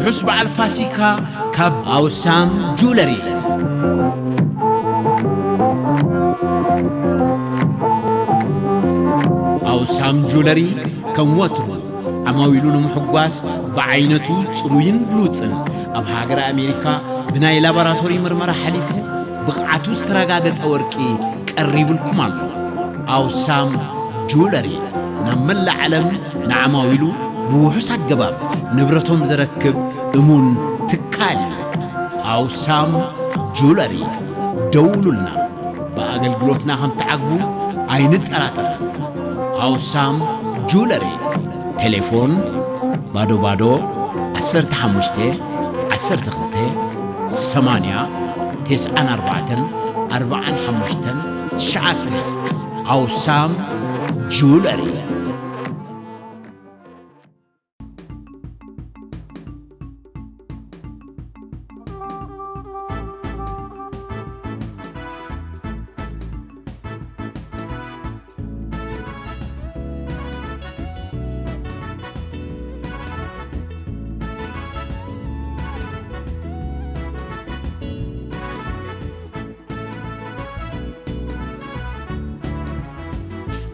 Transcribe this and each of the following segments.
ርሑስ በዓል ፋሲካ ካብ ኣውሳም ጁለሪ። ኣውሳም ጁለሪ ከም ወትሩ ዓማዊሉ ንምሕጓስ ብዓይነቱ ጽሩይን ብሉጽን ኣብ ሃገረ ኣሜሪካ ብናይ ላቦራቶሪ ምርመራ ሓሊፉ ብቕዓቱ ዝተረጋገጸ ወርቂ ቀሪቡልኩም ኣሎ። ኣውሳም ጁለሪ ናብ መላእ ዓለም ንዓማዊሉ ብውሑስ ኣገባብ ንብረቶም ዘረክብ እሙን ትካል እዩ። ኣውሳም ጁለሪ። ደውሉልና። ብኣገልግሎትና ከም ትዓግቡ ኣይንጠራጠርን። ኣውሳም ጁለሪ። ቴሌፎን ባዶ ባዶ ዓሰርተ ሓሙሽተ ዓሰርተ ክልተ ሰማንያ ተስዓን ኣርባዕተን ኣርባዓን ሓሙሽተን ትሽዓተ። ኣውሳም ጁለሪ።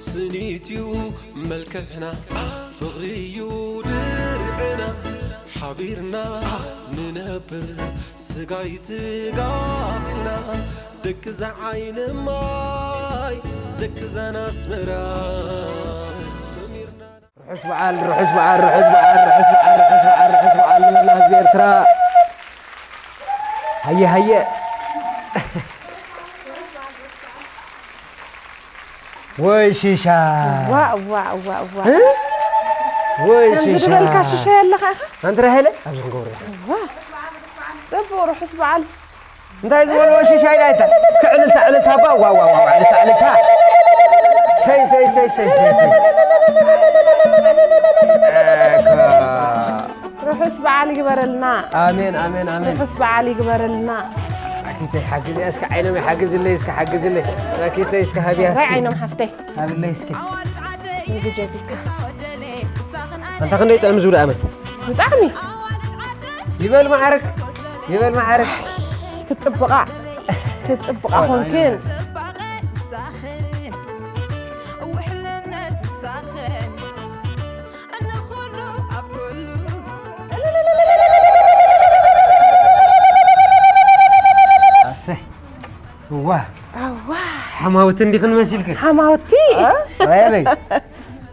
ስኒትዩ መልክዕና ፍቕሪዩ ድርዕና ሓቢርና ንነብር ስጋይ ስጋ ቢልና ደቂ ዛ ዓይኒ ማይ ደቂ ዛን ኣስመራ ሰሚርና ርሑስ በዓል ርሑስ በዓል ርሑስ በዓል ርሑስ በዓል ርሑስ በዓል ርሑስ በዓል ንመላ ህዝቢ ኤርትራ። ሃየ ሃየ ወይ ሺሻ ዋ ዋ ዋ ዋ እ? ወይ ከም ሺሻ ዝድበልካ ሽሻይ ኣለኻ ኢኻ ኣንቲ ራሄለ ኣብዚ ክንገብሮ ኢና። ዋ ጽቡቕ ርሑስ በዓል እንታይ ዝበልዎ ሽሻይ ዳይታ እስከ ዕልልታ ዕልልታ ባ ዋ ዋ ዋ ዕልልታ ዕልልታ ሰይ ሰይ ሰይ ሰይ ሰይ ሰይ ርሑስ በዓል ይግበረልና ኣሜን ኣሜን ኣሜን ርሑስ በዓል ይግበረልና ራኪተይ ሓግዝያ እስከ ዓይኖም ሓግዝለይ እስከ ሓግዝለይ ራኪተይ እስከ ሃብያ ራይ እስኪ ዓይኖም ሓፍተይ ሃብለይ እስኪ ንግጀት ኢልካ ኣንታ ክንደይ ጥዕም ዝውደ ኣመት ብጣዕሚ ይበል ማዕርግ ይበል ማዕርግ ክትፅብቓ ክትፅብቓ ኮንክን ኣሰይ እዋ ኣዋ ሓማውቲ እንዲኽን መሲልክን ሓማውቲ ራያለይ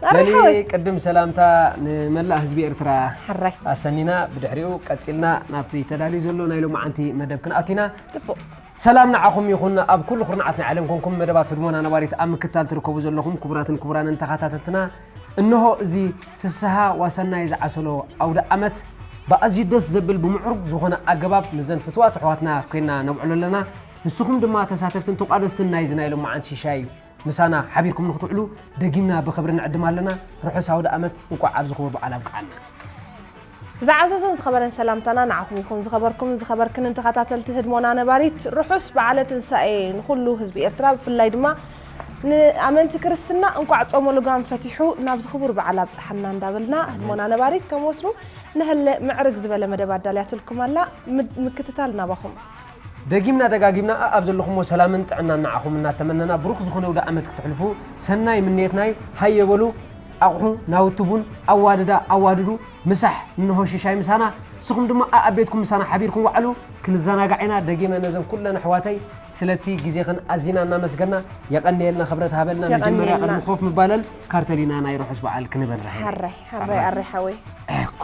ኣረ መሊ ሓወይ ቅድም ሰላምታ ንመላእ ህዝቢ ኤርትራ ሓራይ ኣሰኒና ብድሕሪኡ ቀፂልና ናብቲ ተዳልዩ ዘሎ ናይ ሎማዓንቲ መደብ ክንኣቲና ፅቡቕ ሰላም ንዓኹም ይኹን ኣብ ኩሉ ኩርናዓት ናይ ዓለም ኮንኩም መደባት ህድሞና ነባሪት ኣብ ምክታል ትርከቡ ዘለኹም ክቡራትን ክቡራንን ተኸታተልትና እንሆ እዚ ፍስሃ ዋሰናይ ዝዓሰሎ ኣውደ ኣመት ብኣዝዩ ደስ ዘብል ብምዕሩግ ዝኾነ ኣገባብ ምስዘን ፍትዋት ኣሕዋትና ኮይና ነብዕሎ ኣለና ንስኹም ድማ ተሳተፍትን ተቋደስትን ናይዚ ናይ ሎማዓንቲ ሽሻይ ምሳና ሓቢርኩም ንክትውዕሉ ደጊምና ብኽብሪ ንዕድም ኣለና። ርሑስ ኣውደ ኣመት እንቋዕ ኣብዚ ክቡር በዓል ኣብቅዓና። ዝዓዘዘን ዝኸበረን ሰላምታና ንዓኹም ይኹን ዝኸበርኩምን ዝኸበርክንን ተኸታተልቲ ህድሞና ነባሪት ርሑስ በዓለ ትንሳኤ ንኹሉ ህዝቢ ኤርትራ ብፍላይ ድማ ንኣመንቲ ክርስትና እንቋዕ ጾመ ልጓም ፈቲሑ ናብዚ ክቡር በዓል ኣብጽሓና እንዳበልና ህድሞና ነባሪት ከም ወትሩ ንሀለ ምዕርግ ዝበለ መደብ ኣዳልያትልኩም ኣላ ምክትታል ናባኹም ደጊምና ደጋጊምና ኣብ ዘለኹሞ ሰላምን ጥዕናን ንዓኹም እናተመነና ብሩኽ ዝኾነ ውደ ኣመት ክትሕልፉ ሰናይ ምንየትናይ ሃየ በሉ ኣቑሑ ናውቲ ቡን ኣዋድዳ ኣዋድዱ ምሳሕ እንሆ ሽሻይ ምሳና ንስኹም ድማ ኣኣብ ቤትኩም ምሳና ሓቢርኩም ዋዕሉ ክንዘናጋዕ ኢና ደጊመ ነዘን ኩለን ኣሕዋተይ ስለቲ ግዜኽን ኣዚና እናመስገና የቐንየልና ክብረት ሃበልና መጀመርያ ቅድሚ ኮፍ ምባለን ካርተሊና ናይ ርሑስ በዓል ክንበል ራሄለ ሓራይ ሓራይ ኣረ ሓወይ እኮ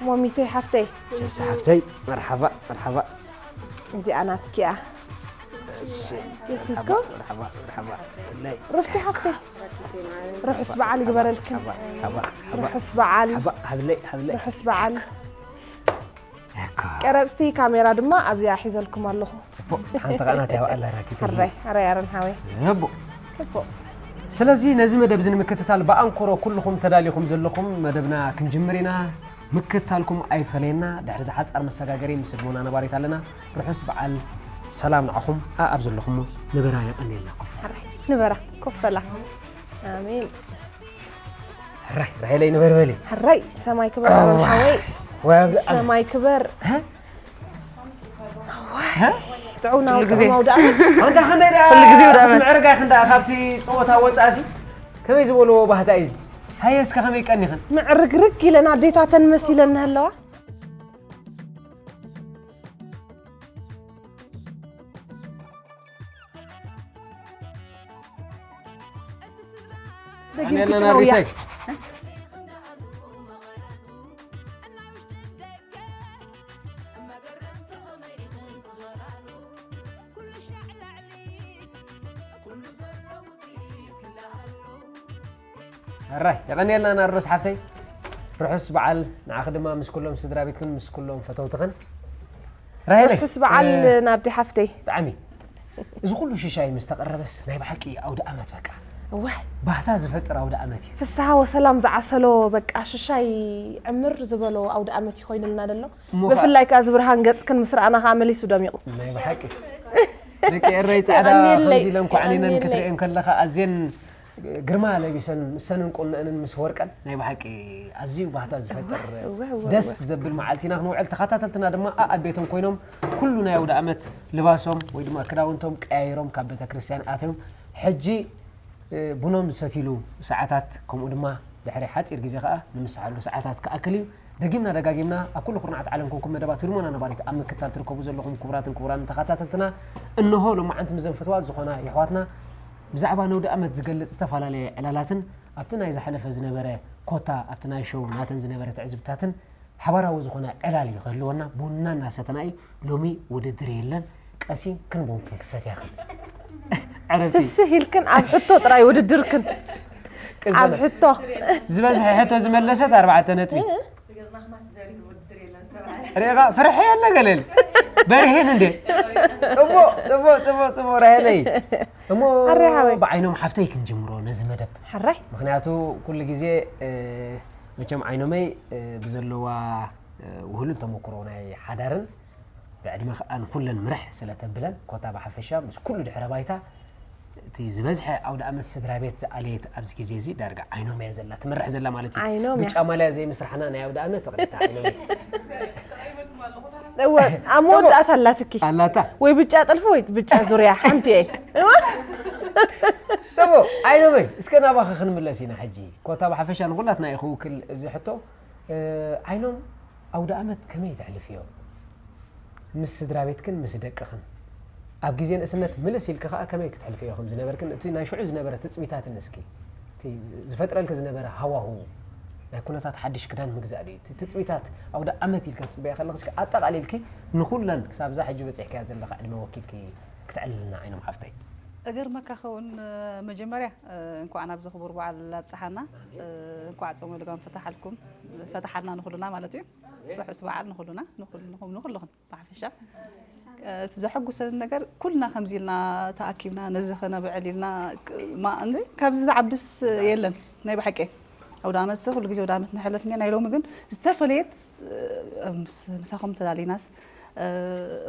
ሞሚተይ ሓፍተይ ሸሳ ሓፍተይ መርሓባ መርሓባ እዚኣ ናትኪያ ጀሲኮ መርሓባ መርሓባ ሩፍቲ ሓፍተይ ርሑስ በዓል ይግበረልክን ርሑስ በዓል ሃብለይ ሃብለይ ርሑስ በዓል እኮ ቀረፅቲ ካሜራ ድማ ኣብዚኣ ሒዘልኩም ኣለኹ ፅቡቅ ሓንቲ ቃናት ያው ኣላ ራኪት ሕራይ ሕራይ ኣረን ሓወይ ህቡ ጽቡቅ ስለዚ ነዚ መደብ እዚ ንምክትታል ብኣንኮሮ ኩልኹም ተዳሊኹም ዘለኹም መደብና ክንጅምር ኢና ምክትታልኩም ኣይፈለየና ድሕሪ ዝሓፃር መሰጋገሪ ምስ ህድሞና ነባሪት ኣለና ርሑስ በዓል ሰላም ንዓኹም ኣኣብ ዘለኹሞ ንበራ የቐንየልና ኮፍ ሕራይ ንበራ ኮፈላ ኣሜን ራይ ራይለይ ንበርበሊ ሕራይ ሰማይ ክበረሉ ሓወይ ወይ ኣብ- ሰማይ ክበር። ጥዑና ውቅዕና ኣውደ ዓመት። ኣንታ ክንደይ ደኣ ኩሉ ግዜ ኣውደ ዓመት። ምዕርጋይ ክንዳ ካብቲ ጸወታ ወጻእሲ ከመይ ዝበልዎ ባህታ እዩ እዚ? ሃየ እስከ ከመይ ቀኒኽን? ምዕርግርግ ኢለን ኣዴታተን መሲለን ኣለዋ። ደጊም ቀኒልና ክትነውያ። ናሪተይ። ሕራይ የቐንየልና ናርዶስ ሓፍተይ። ርሑስ በዓል ንዓኺ ድማ ምስ ኩሎም ስድራ ቤትክን ምስ ኩሎም ፈተውትኽን። ራሄለይ፣ ርሑስ በዓል እ፣ ናርዲ ሓፍተይ። ብጣዕሚ። እዚ ኩሉ ሽሻይ ምስ ተቐረበስ ናይ ብሓቂ ኣውደ ኣመት በቃ። እወ። ባህታ ዝፈጥር ኣውደ ኣመት እዩ። ፍስሃ ወሰላም ዝዓሰሎ በቃ ሽሻይ ዕምር ዝበሎ ኣውደ ኣመት እዩ ኮይኑልና ዘሎ። እሞ ከ- ብፍላይ ከኣ እዚ ብርሃን ገጽክን ምስ ረኣና ከኣ መሊሱ ደሚቑ። ናይ ብሓቂ። ደቂ ኤረይ ጻዕዳ የቐንየለይ። ከምዚ ኢለን ኳዕኒነን የቐንየለይ። ክትርእየን ከለኻ ኣዝየን ግርማ ለቢሰን ምስ ሰንን ቁነአንን ምስ ወርቀን ናይ ብሓቂ ኣዝዩ ባህታ ዝፈጥር እወ፣ እወ፣ እወ፣ ደስ እወ። ዘብል መዓልቲ ኢና ክንውዕል። ተኸታተልትና ድማ ኣኣብ ቤቶም ኮይኖም ኩሉ ናይ ኣውደ ኣመት ልባሶም ወይ ድማ ክዳውንቶም ቀያይሮም ካብ ቤተ ክርስቲያን ኣትዮም ሕጂ እ፣ ቡኖም ዝሰትይሉ ሰዓታት ከምኡ ድማ ድሕሪ ሓጺር ግዜ ከኣ ንምስሓሉ ሰዓታት ክኣክል እዩ። ደጊምና ደጋጊምና ኣብ ኩሉ ኩርናዓት ዓለም ኮንኩም መደባት ህድሞና ነባሪት ኣብ ምክታል ትርከቡ ዘለኹም ክቡራትን ክቡራንን ተኸታተልትና፣ እንሆ ሎማዓንቲ ምዘን ፍትዋት ዝኾና የሕዋትና ብዛዕባ ነውዲ ኣመት ዝገልጽ ዝተፈላለየ ዕላላትን ኣብቲ ናይ ዝሓለፈ ዝነበረ ኮታ ኣብቲ ናይ ሾው ናተን ዝነበረ ትዕዝብታትን ሓባራዊ ዝኾነ ዕላል እዩ ክህልወና። ቡንና እናሰተና እዩ። ሎሚ ውድድር የለን። ቀሲን ክንቦንክን ክሰትያኽን። ዕረፍቲ። ስስህ ኢልክን ኣብ ሕቶ ጥራይ ውድድርክን። ቅዘና። ኣብ ሕቶ። ዝበዝሐ ሕቶ ዝመለሰት ኣርባዕተ ነጥቢ። ሪኢኻ ፍርሒ የለ ገለል። በርሄን እንዴ? ጽቡቕ፣ ጽቡቕ፣ ጽቡቕ፣ ጽቡቕ፣ ራሄለይ። እሞ ኣረ ሓወይ። ብዓይኖም ሓፍተይ ክንጅምሮ ነዚ መደብ። ሕራይ። ምኽንያቱ ኩሉ ግዜ፣ እ፣ መቸም ዓይኖመይ፣ እ፣ ብዘለዋ፣ እ፣ ውህሉል ተመክሮ ናይ ሓዳርን ብዕድመ ከኣ ንኹለን ምርሕ ስለ ተብለን፣ ኮታ ብሓፈሻ ምስ ኩሉ ድሕረ ባይታ፣ እቲ ዝበዝሐ ኣውደ ኣመት ስድራ ቤት ዝኣለየት ኣብዚ ግዜ እዚ ዳርጋ ዓይኖም እያ ዘላ፣ ትምርሕ ዘላ ማለት እዩ። ዓይኖም እያ። ብጫ ማልያ ዘይምስራሕና ናይ ኣውደ ኣመት ተቕሪታ ዓይኖም እያ። እወ፣ ኣብ መወዳእታ ኣላትኪ። ኣላታ። ወይ ብጫ ጥልፊ ወይ ብጫ ዙርያ፣ ሓንቲ እየ። ጽቡቕ፣ ዓይኖመይ፣ እስከ ናባኺ ክንምለስ ኢና ሕጂ። ኮታ ብሓፈሻ ንኹላትና እዩ ክውክል እዚ ሕቶ። እ፣ ዓይኖም፣ ኣውደ ኣመት ከመይ ተሕልፍዮ? ምስ ስድራ ቤትክን ምስ ደቅኽን? ኣብ ግዜ ንእስነት ምልስ ኢልኪ ከኣ ከመይ ክትሕልፍዮ ከም ዝነበርክን፣ እቲ ናይ ሽዑ ዝነበረ ትጽቢታትን እስኪ፣ እቲ ዝፈጥረልኪ ዝነበረ ሃዋህው፣ ናይ ኩነታት ሓድሽ ክዳን ምግዛእ ድዩ? እቲ ትጽቢታት ኣውደ ኣመት ኢልኪ ክትጽበያ ከለኺ፣ እስኪ ኣጠቓሊልኪ ንኹለን ክሳብ እዛ ሕጂ በጺሕካያ ዘለኻ ዕድመ ወኪልኪ ክትዕልልና ዓይኖም ሓፍተይ። እገርመካ ኸውን፣ መጀመርያ፣ እንኳዕ ናብዚ ክቡር በዓል ኣብጽሓና። ኣሜን። እንኳዕ ጾመ ልጓም ፈታሓልኩም፣ ፈታሓልና ንኹልና ማለት እዩ። ኣሜን። ርሑስ በዓል ንኹልና፣ ንኹል-፣ ንኹም-፣ ንኹልኹም ብሓፈሻ። እቲ ዘሐጉሰኒ ነገር ኩልና ከምዚ ኢልና ተኣኪብና ነዚ ከነብዕል ኢልና ክ-፣ ማ-፣ እንደ ካብዚ ዝዓብስ የለን ናይ ብሓቂ። ኣውደ ዓመትስ ኩሉ ግዜ ኣውደ ዓመት ንሕለፍ እኒአ፣ ናይ ሎሚ ግን ዝተፈለየት፣ ምስ-፣ ምሳኹም ተላሊናስ፣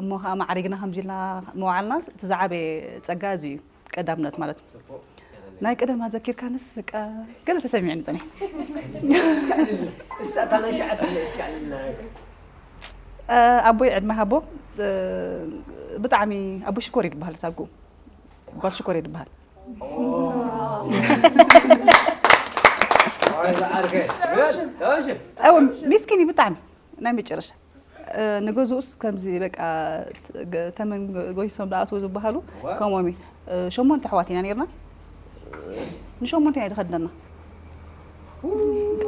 እሞ ኸዓ ማዕሪግና ከምዚ ኢልና መዋዕልናስ እቲ ዝዓበየ ጸጋ እዚ እዩ። ቀዳምነት ማለት እዩ። ናይ ቀደም ኣዘኪርካንስ በቃ ገለ ተሰሚዕኒ ጸኒሐ። እስካ ዕልል፣ እሳ እታ ናይ ሸዓ ስለ እስካ ዕልል እናበልካ። እ፣ ኣቦይ ዕድመ ሃቦ፣ እ፣ ብጣዕሚ ኣቦይ ሽኮር እዩ ዝበሃል ሳጉ። ጓል ሽኮር እዩ ዝበሃል። ኦ። ኦይ፣ ዝዓርከ። ተወሽም። ኣዎ፣ ሚስኪን እዩ ብጣዕሚ። ናይ መጨረሻ። እ፣ ንገዝኡስ ከምዚ በቃ ገ-፣ ተመን ገ-፣ ጎይሶም ዝኣትዉ ዝበሃሉ እዋ። ከምኦም እዩ። እ፣ ሸሞንተ ኣሕዋት ኢና ነይርና። እ፣ ንሸሞንተ ኢና ዝኸድነና።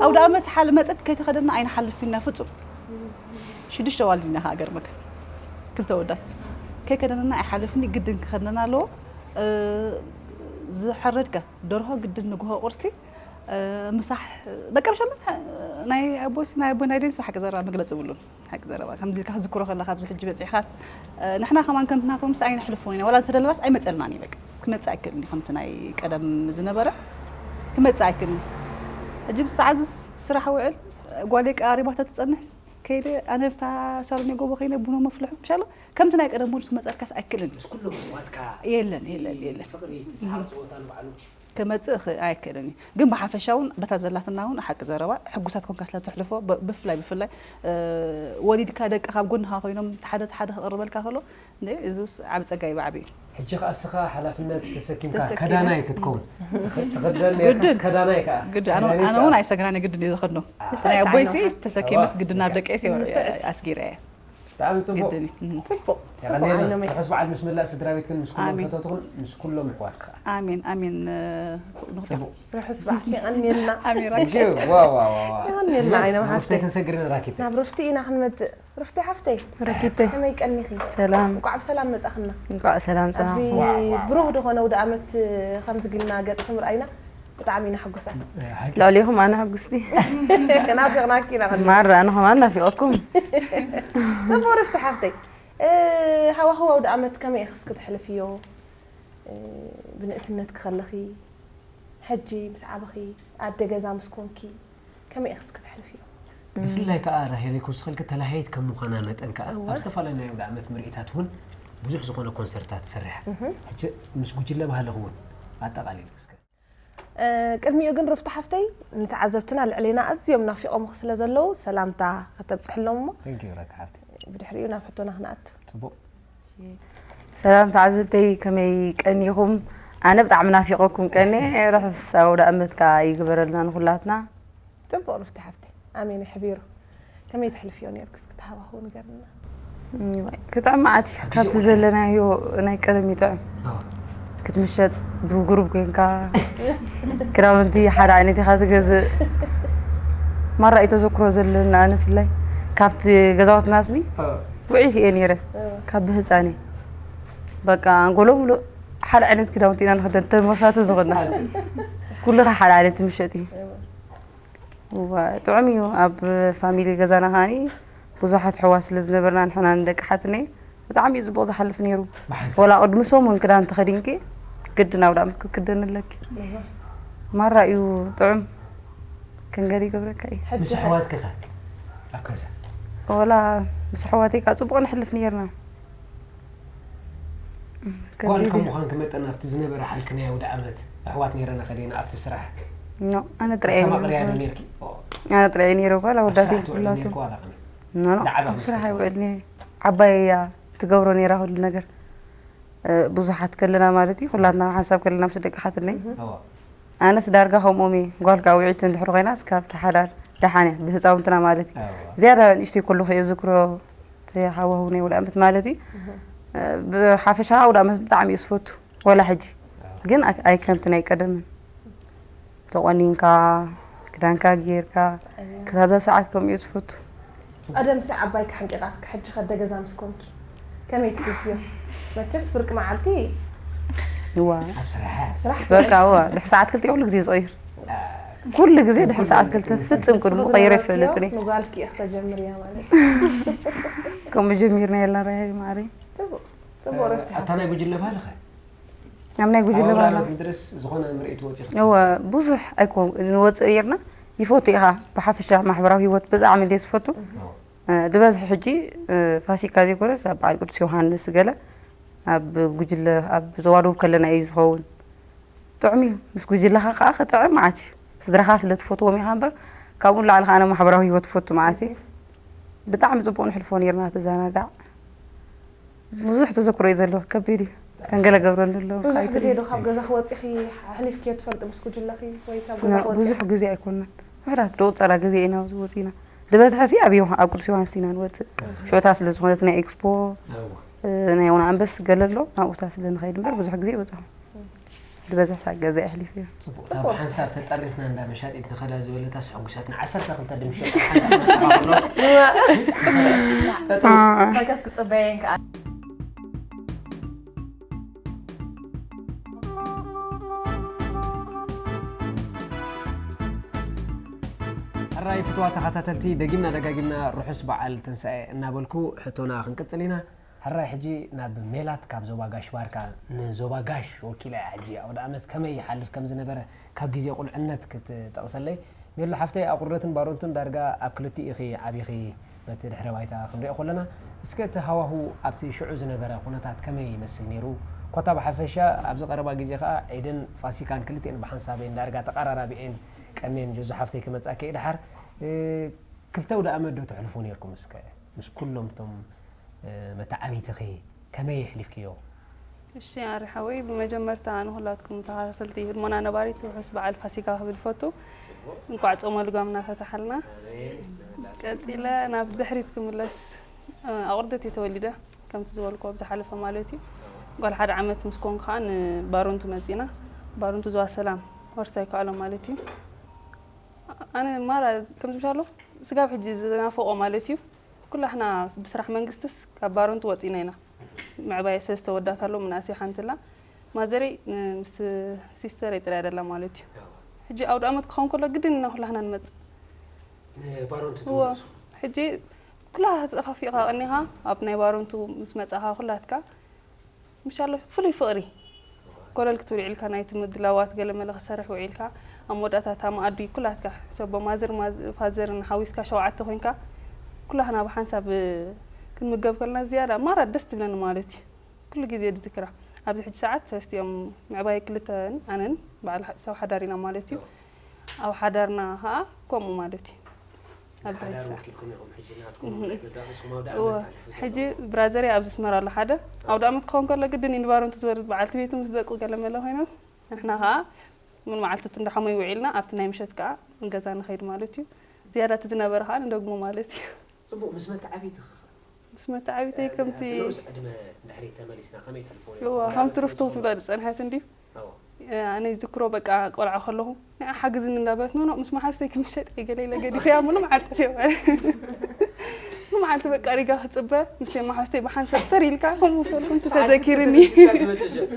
ኣውደ ዓመት ሓል መጸት ከይተኸደና ኣይንሓልፍን ኢና ፍጹም። ሽዱሽተ ኣዋልድ ኢና ከኣ ገርመካ። ክልተ ወዳት። ከይከደነና ኣይሓልፍን እዩ፣ ግድን ክኸድነና ኣለዎ። እ፣ ዝሐረድካ ደርሆ ግድን ንግሆ ቁርሲ፣ እ፣ ምሳሕ፣ በቃ ብሻላ፣ ናይ ኣቦስ፣ ናይ ኣቦ ናይ ደንስ ብሓቂ ዘረባ መግለጺ የብሉን። ሓቂ ዘረባ፣ ከምዚ ኢልካ ክትዝክሮ ከለኻ፣ ኣብዚ ሕጂ በጺሕካስ፣ እ፣ ንሕና ከማን ከምቲ ናቶም ምስ ኣይነሕልፎን ኢና። ዋላ እንተደለናስ ኣይመጸልናን እዩ፣ በቃ። ክመጽእ ኣይክእልን እዩ፣ ከምቲ ናይ ቀደም ዝነበረ ክመጽእ ኣይክእልን እዩ። ሕጂ ብሰዓትስ ስራሕ ውዕል፣ ጓለይ ቀራሪባታ ትጸንሕ፣ ከይደ ኣነ ብታ ሳሎን ጎቦ ከይነ ቡኖ መፍልሑ፣ ምሻሎ፣ ከምቲ ናይ ቀደም ሙሉስ ክመጸልካስ ኣይክእልን እዩ። ምስ ኩሎም ኣሕዋትካ የለን፣ የለን፣ የለን። ፍቕሪ፣ እቲ ሰሓቕ ጸወታ ንባዕሉ። ክመጽእ ይኽእል ኣይክእልን እዩ። ግን ብሓፈሻ እውን በታ ዘላትና እውን ሓቂ ዘረባ ሕጉሳት ኮንካ ስለ ትሕልፎ፣ ብ-፣ ብፍላይ፣ ብፍላይ፣ እ፣ ወሊድካ ደቅኻ ኣብ ጎንኻ ኮይኖም ሓደ ሓደ ክቕርበልካ ከሎ፣ ን-፣ እዚውስ ዓቢ ጸጋ እዩ ብዓቢኡ። ሕጂ ኸኣ እስኻ ሓላፍነት ተሰኪምካ ተሰኪመ። ከዳናይ ክትከውን ትኽ-፣ ትኽደል ነርካስ ግድን። ከዳናይ ከኣ ግድን። ኣነ፣ ከዳኒት ኣነ ከኣ እውን ኣይሰግናን፣ ግድን እዩ ዝኸድኖ። አ። ናይ ኣቦይሲ ተሰኪመስ ግድን ኣብ ደቀይሲ ንፍዕት። ኣስጊረ እየ። ብጣዕሚ ጽቡቕ። ግድን እዩ። እም። ጽቡቕ። ጽቡቕ የቐንየልና። ዓይኖመይ። ርሑስ በዓል ምስ መላእ ስድራ ቤትክን ምስ ኩሎም ኣሜን። ፈተውትኽን ምስ ኩሎም ኣሕዋትኪ ኸኣ። ኣሜን፣ ኣሜን። ንኽትዕ-፣ ጽቡቕ። ርሑስ በዓል የቐንየልና። ኣሜን፣ ራኪ። Thank you። ዋው፣ ዋው፣ ዋው፣ ዋው። የቐንየልና፣ ዓይኖም ሩፍተይ ሓፍተይ። ክንሰግር ኢና፣ ራኪተይ። ናብ ሩፍቲ ኢና ክንመጽእ። ሩፍቲ ሓፍተይ። ራኪተይ። ከመይ ቀኒኺ? ሰላም። እንኳዕ ብሰላም መጻኽና። እንኳዕ ሰላም ጸናኹም። ኣብዚ ዋው፣ ዋው፣ ብሩህ ዋው። ዝኾነ ኣውደ ዓመት ከምዚ ጊልና ገጽኪ ምርኣይና ብጣዕሚ ኢና ሕጉሳት። እ፣ ሓቂ። ልዕሊኹም ኣነ ሕጉስቲ። ናፊቕናኪ ኢና ኸና። ማራ፣ ኣነ ኸማን ናፊቐኩም። ጽቡቕ ሩፍቲ ሓፍተይ። እ፣ ሃዋህው ኣውደ ዓመት ከመይ ኢኺ እስኪ ተሕልፍዮ? እ፣ ብንእስነትኪ ከለኺ፣ ሕጂ ምስ ዓበኺ፣ ኣደ ገዛ ምስ ኮንኪ፣ ከመይ ኢኺ እስኪ ተሕልፍዮ? ብፍላይ ከኣ ራሄለይ ክውስኸልኪ፣ ተላሃየት ከም ምዃና መጠን ከኣ እወ። ኣብ ዝተፈላለዩ ናይ ኣውደ ዓመት ምርኢታት እውን ብዙሕ ዝኾነ ኮንሰርታት ትሰርሕ። እህ። ሕጂ ምስ ጉጅለ ባህልኺ እውን ኣጠቓሊልኪ እስከ። እ፣ ቅድሚኡ ግን ሩፍታ ሓፍተይ፣ ንተዓዘብትና ልዕሌና ኣዝዮም ናፊቖምኺ ስለ ዘለዉ ሰላምታ ከተብጽሕሎም እሞ፣ Thank you፣ ራኪ ሓፍተይ። ብድሕሪኡ ናብ ሕቶና ክንኣቱ። ጽቡቕ። ሰላም ተዓዘብተይ፣ ከመይ ቀኒኹም? ኣነ ብጣዕሚ ናፊቐኩም ቀንየ። ርሑስ ኣውደ ኣመት ከኣ ይግበረልና ንኹላትና። ጽቡቕ ሩፍቲ ሓፍተይ። ኣሜን ይሕቢሩ። ከመይ ተሕልፍዮ ነይርኪ? እስኪ ተሃዋህው ንገርና። እም፣ ክጥዕም መዓት እዩ። ካብቲ ብሽቕ ዘለናዮ ናይ ቀደም ይጥዕም። ኣዎ። ክትምሸጥ ብጉሩብ ኮንካ ክዳውንቲ ሓደ ዓይነት ኢኻ ትገዝእ። ማራ እዩ ተዘክሮ ዘለና፣ ኣነ ብፍላይ ካብቲ ገዛውትና ስኒ ኣዎ። ውዒት እየ ነይረ። ኣዎ። ካብ ብህፃነይ በቃ ኣንጎሎ ሙሉእ ሓደ ዓይነት ክዳውንቲ ኢና ንኽደን ተመሳሳሊ ዝኾና። ኣዎ። ኩሉ ኸዓ ሓደ ዓይነት ትምሸጥ እዩ። ኣዎ። እዋ፣ ጥዑም እዩ። ኣብ ፋሚሊ ገዛና ከዓኒ ብዙሓት ኣሕዋት ስለ ዝነበርና ንሕና ንደቂ ሓትነይ ብጣዕሚ እዩ ጽቡቕ ዝሓልፍ ነይሩ። ብሓንሳብ። ወላ ቅድሚ ሰሙን ክዳን ተኸዲንኪ ግድን ኣውደ ዓመት ክትክደኒ ኣለኪ። እዋ። ማራ እዩ ጥዑም። ከንገር ይገብረካ እዩ። ሕጂ ምስ ከ? ኣሕዋትኪ ከ? ኣብ ገዛ? ወላ ምስ ኣሕዋተይ ከኣ ጽቡቕ ነሕልፍ ነይርና። ጓል ከቢድ ከም እዩ። ምዃንኪ መጠን ኣብቲ ዝነበረ ሓልኪ ናይ ኣውደ ዓመት ኣሕዋት ነይረና ከደይና ኣብቲ ስራሕ ኖ፣ ኣነ ጥራይ እየ ተስተማቕርያ ዶ ነይረ። ነይርኪ? ኦ። ኣነ ጥራይ እየ ነይረ ጓል፣ ኣብ ኣወዳት ስራሕ እዮም ትውዕሊ ኩላቶም። ነይርኪ ዋላ ከመይ? ኖ፣ ኖ፣ ንዓባ ኣብ ስራሕ ክምስከር። ኣይውዕልን እየ። ዓባይ እያ ትገብሮ ነይራ ኩሉ ነገር። እ፣ ብዙሓት ከለና ማለት እዩ፣ ኩላትና ሓንሳብ ከለና ምስ ደቂ ሓትነይ። እዋ። ኣነስ ዳርጋ ከምኦም እየ። ጓል ከኣ ውዕይቲ እንድሕር ኮይናስ ካብቲ ሓዳር ደሓን እያ፣ ብህፃውንትና ማለት እዩ። እዋ። ዝያዳ ንእሽተይ ከለኹ እየ ዝዝክሮ፣ እቲ ሃዋህው ናይ ኣውደ ዓመት ማለት እዩ። እህ። እ፣ ብሓፈሻ ኣውደ ዓመት ብጣዕሚ እየ ዝፈቱ፣ ወላ ሕጂ። እዋ። ግን ኣይ-፣ ኣይከምቲ ናይ ቀደምን። ተቖኒንካ፣ ክዳንካ ጌርካ፣ እዋ። ክሳብ እዛ ሰዓት ከምኡ እየ ዝፈቱ። ቀደምሲ ዓባይኪ ሓንቂቓትኪ፣ ሕጂ ከ ኣደ ገዛ ምስ ኮንኪ ከመይ ትሕልፍዮ? መቸስ ፍርቂ መዓልቲ እዋ። ኣብ ስራሕ። ስራሕ በቃ እዋ፣ ድሕሪ ሰዓት ክልተ ኩሉ ግዜ ዝቕይር። አ፣ ኩሉ ግዜ ድሕሪ ሰዓት ክልተ ፍጽም ቅድሚኡ ቀይረ ኣይፈልጥን እየ። ንጓልኪ ኢኺ ተጀምርያ ማለት። ከምኡ ጀሚርና የለን ራሄል ማዕረይ። ጽቡቕ፣ ጽቡቕ ረፍቲ ኣታ ናይ ሓፍተይ። ጉጅለ ባህሊ ኸ? ኣብ ናይ ጉጅለ ኣብ ባህሊ። ኣውደ ዓመት ምድርስ ዝኾነ ምርኢት ወፂእኺ? እወ፣ ብዙሕ ኣይኮን ንወፅእ ነይርና። ይፈቱ ኢኻ፣ ብሓፈሻ ማሕበራዊ ህይወት ብጣዕሚ እንደ ዝፈቱ። እዎ። እ፣ ዝበዝሕ ሕጂ፣ እ፣ ፋሲካ ዘይኮነስ ኣብ በዓል ቅዱስ ዮሃንስ ገለ ኣብ ጉጅለ፣ ኣብ ዞባ ደቡብ ከለና እዩ ዝኸውን። ጥዑም እዩ። ምስ ጉጅለኻ ከዓ ክጥዕም መዓት እዩ። ስድራኻ ስለ ትፈትዎም ኢኻ እምበር፣ ካብኡ ንላዕሊ ከዓ ማሕበራዊ ህይወት ትፈቱ መዓት እዩ። ብጣዕሚ ጽቡቕ ንሕልፎ ነይርና፣ ተዘናጋዕ። ብዙሕ ተዘክሮ እዩ ዘለዎ፣ ከቢድ እዩ። ከም ገለ ገብረኒ ኣሎ፣ ብዙሕ ግዜ ዶ ካብ ገዛኺ ወጺኺ ኣሕሊፍክዮ ትፈልጢ ምስ ጉጅለኺ ወይ ካብ ገዛኺ ኖ፣ ወጺኺ? ብዙሕ ግዜ ኣይኮነን። ውሑዳት ዶ ቁጸራ ግዜ ኢና ወጺና። ዝበዝሐ ሲ ኣብ ዮሃ-፣ ኣብ ቅዱስ ዮሃንስ ኢና ንወጽእ። ሽዑታ ስለ ዝኾነት ናይ ኤክስፖ፣ እዋ። እ፣ ናይ ዮና ኣንበስ ገለ ኣሎ፣ ናብኡታ ስለ ንኸይድ እምበር ብዙሕ ግዜ ኣይወጻኹን። ዝበዝሕ ሰዓት ገዛ የሕሊፍ እየ። ጽቡቕ። እታ ጽቡቕ። ብሓንሳብ ተጠሪፍና እንዳ መሻጢት ንኸዳ ዝበለታስ ሕጉሳትና። ዓሰርተ ክልተ ድምሸጥ ሓንሳብ መጣኻ ብሎ። እዋ። ጠጠው። አ። ታጋስ ክጽበየን ከኣ። ሕራይ ፍትዋ ተኸታተልቲ፣ ደጊምና ደጋጊምና ርሑስ በዓል ትንሳኤ እናበልኩ ሕቶና ክንቅጽል ኢና። ሕራይ ሕጂ ናብ ሜላት ካብ ዞባ ጋሽ ባርካ፣ ንዞባ ጋሽ ወኪላ እያ። ሕጂ ኣውደ ኣመት ከመይ ይሓልፍ ከም ዝነበረ ካብ ግዜ ቁልዕነት ክትጠቕሰለይ? ሜሉ ሓፍተይ፣ ኣቑርደትን ባሮንቱን ዳርጋ ኣብ ክልቲኡ ኢኺ ዓቢኺ፣ በቲ ድሕረ ባይታ ክንሪኦ ከለና። እስከ እቲ ሃዋሁ ኣብቲ ሽዑ ዝነበረ ኩነታት ከመይ ይመስል ነይሩ? ኮታ ብሓፈሻ ኣብዚ ቀረባ ግዜ ከኣ ዒድን ፋሲካን ክልቲኤን ብሓንሳብ እየን ዳርጋ ተቐራራቢ እየን። ቀንየን ጀዙ ሓፍተይ ክመጻኪ እየ ድሓር። እ፣ ክልተ ኣውደ ኣመት ዶ ተሕልፉ ነይርኩም እስከ? ምስ ኩሎም እቶም፣ እ፣ መተዓቢትኺ ከመይ የሕሊፍክዮ? እሺ ኣሪ ሓወይ፣ ብመጀመርታ ንኹላትኩም ተኸታተልቲ ህድሞና ነባሪት ርሑስ በዓል ፋሲካ ክብል ፈቱ። እንቋዕ ጾመ ልጓምና ፈታሓልና። ቀጺለ ናብ ድሕሪት ክምለስ፣ እ፣ ኣቑርደት እየ ተወሊደ፣ ከምቲ ዝበልኩ ኣብ ዝሓለፈ ማለት እዩ። ጓል ሓደ ዓመት ምስ ኮንኩ ከዓ ንባሮንቱ መጺና። ባሮንቱ ዝዋ ሰላም ወርሳ ይከኣሎ ማለት እዩ። ኣነ ማራ ከምዚ ምሻሎ ስጋብ ሕጂ ዝናፍቆ ማለት እዩ። ኩላህና ብስራሕ መንግስትስ ካብ ባሮንቱ ወጺና ኢና። ምዕባይ ሰለስተ ወዳት ኣሎ፣ ምናእሰይ ሓንቲ ኣላ። ማዘረይ ን-፣ ምስ ሲስተረይ ጥራይ ደላ ማለት እዩ። ሕጂ ኣውደ ኣመት ክኸውን ከሎ ግድን ኢና ኩላህና ንመጽእ። ንባሮንቱ እወ። ትምለሱ? ሕጂ ኩላ ተጠፋፊእካ ቀኒኻ ኣብ ናይ ባሮንቱ ምስ መጻኻ ኩላትካ ምሻሎ ፍሉይ ፍቕሪ። ኮለል ክትብል ውዒልካ ናይቲ ምድላዋት ገለ መለ ክሰርሕ ውዒልካ ኣብ መወዳእታ እታ መኣዲ ኩላትካ ሰብ ማዘር ማዝ-፣ ፋዘርን ሓዊስካ ሸውዓተ ኮይንካ ኩላህና ብሓንሳብ ክንምገብ ከለና ዝያዳ ማራ ደስ ትብለኒ ማለት እዩ። ኩሉ ግዜ ዝዝክራ። ኣብዚ ሕጂ ሰዓት ሰለስቲኦም ምዕባይ ክልተን ኣነን በዓል ሓ-፣ ሰብ ሓዳር ኢና ማለት እዩ። ኣብ ሓዳርና ኸኣ ከምኡ ማለት እዩ። ኣብዚ ሕጂ ሓዳር ሰዓት። ወኪልኩም ኢኹም ሕጂ ናትኩም እህ። ናይ ገዛእ ርእስኹም ኣውደ እወ፣ ኣመት ኣሕልፉ ሕጂ ዘለኹም። ብራዘርይ ኣብዚ ኣስመራ ኣሎ ሓደ። ኣውደ ኣመት ክኸውን ከሎ ግድን ዩኒቫሮንት ዝወርድ በዓልቲ ቤቱ ምስ ደቁ ገለ መለ ኮይኖም፣ ንሕና ኸኣ ምን መዓልትቲ እንዳሓመይ ውዒልና ኣብቲ ናይ ምሸት ከኣ ንገዛ ንኸይድ ማለት እዩ። ዝያዳ እቲ ዝነበረ ኸኣ ንደግሞ ማለት እዩ። ጽቡቕ፣ ምስ መተዓቢትኺ ኸ? ምስ መተዓቢተይ እ፣ ከምቲ ኣብቲ ንኡስ ዕድመ ድሕሪት ተመሊስና ከመይ ተሕልፎ እዋ፣ ነይርኩም? ከምቲ ርፍቶ ክትብሎ ዝጸንሐት እንድዩ። ኣዎ። እ፣ ኣነ ይዝክሮ በቃ ቆልዓ ከለኹ፣ ንዓ ሓግዝኒ እንዳበለት፣ ኖ፣ ኖ፣ ምስ መሓዝተይ ክምሸጥ እየ ገለ ኢለ ገዲፈያ፣ ሙሉ መዓልቲ እየ ማለት። ሙሉ መዓልቲ በቃ ሪጋ ክጽበ፣ ምስ መሓዝተይ ብሓንሳብ ተር ኢልካ፣ ከምኡ መሰልኩም ሰዓት ተዘኪርኒ። ክልተ ትመጽእ ጀ-፣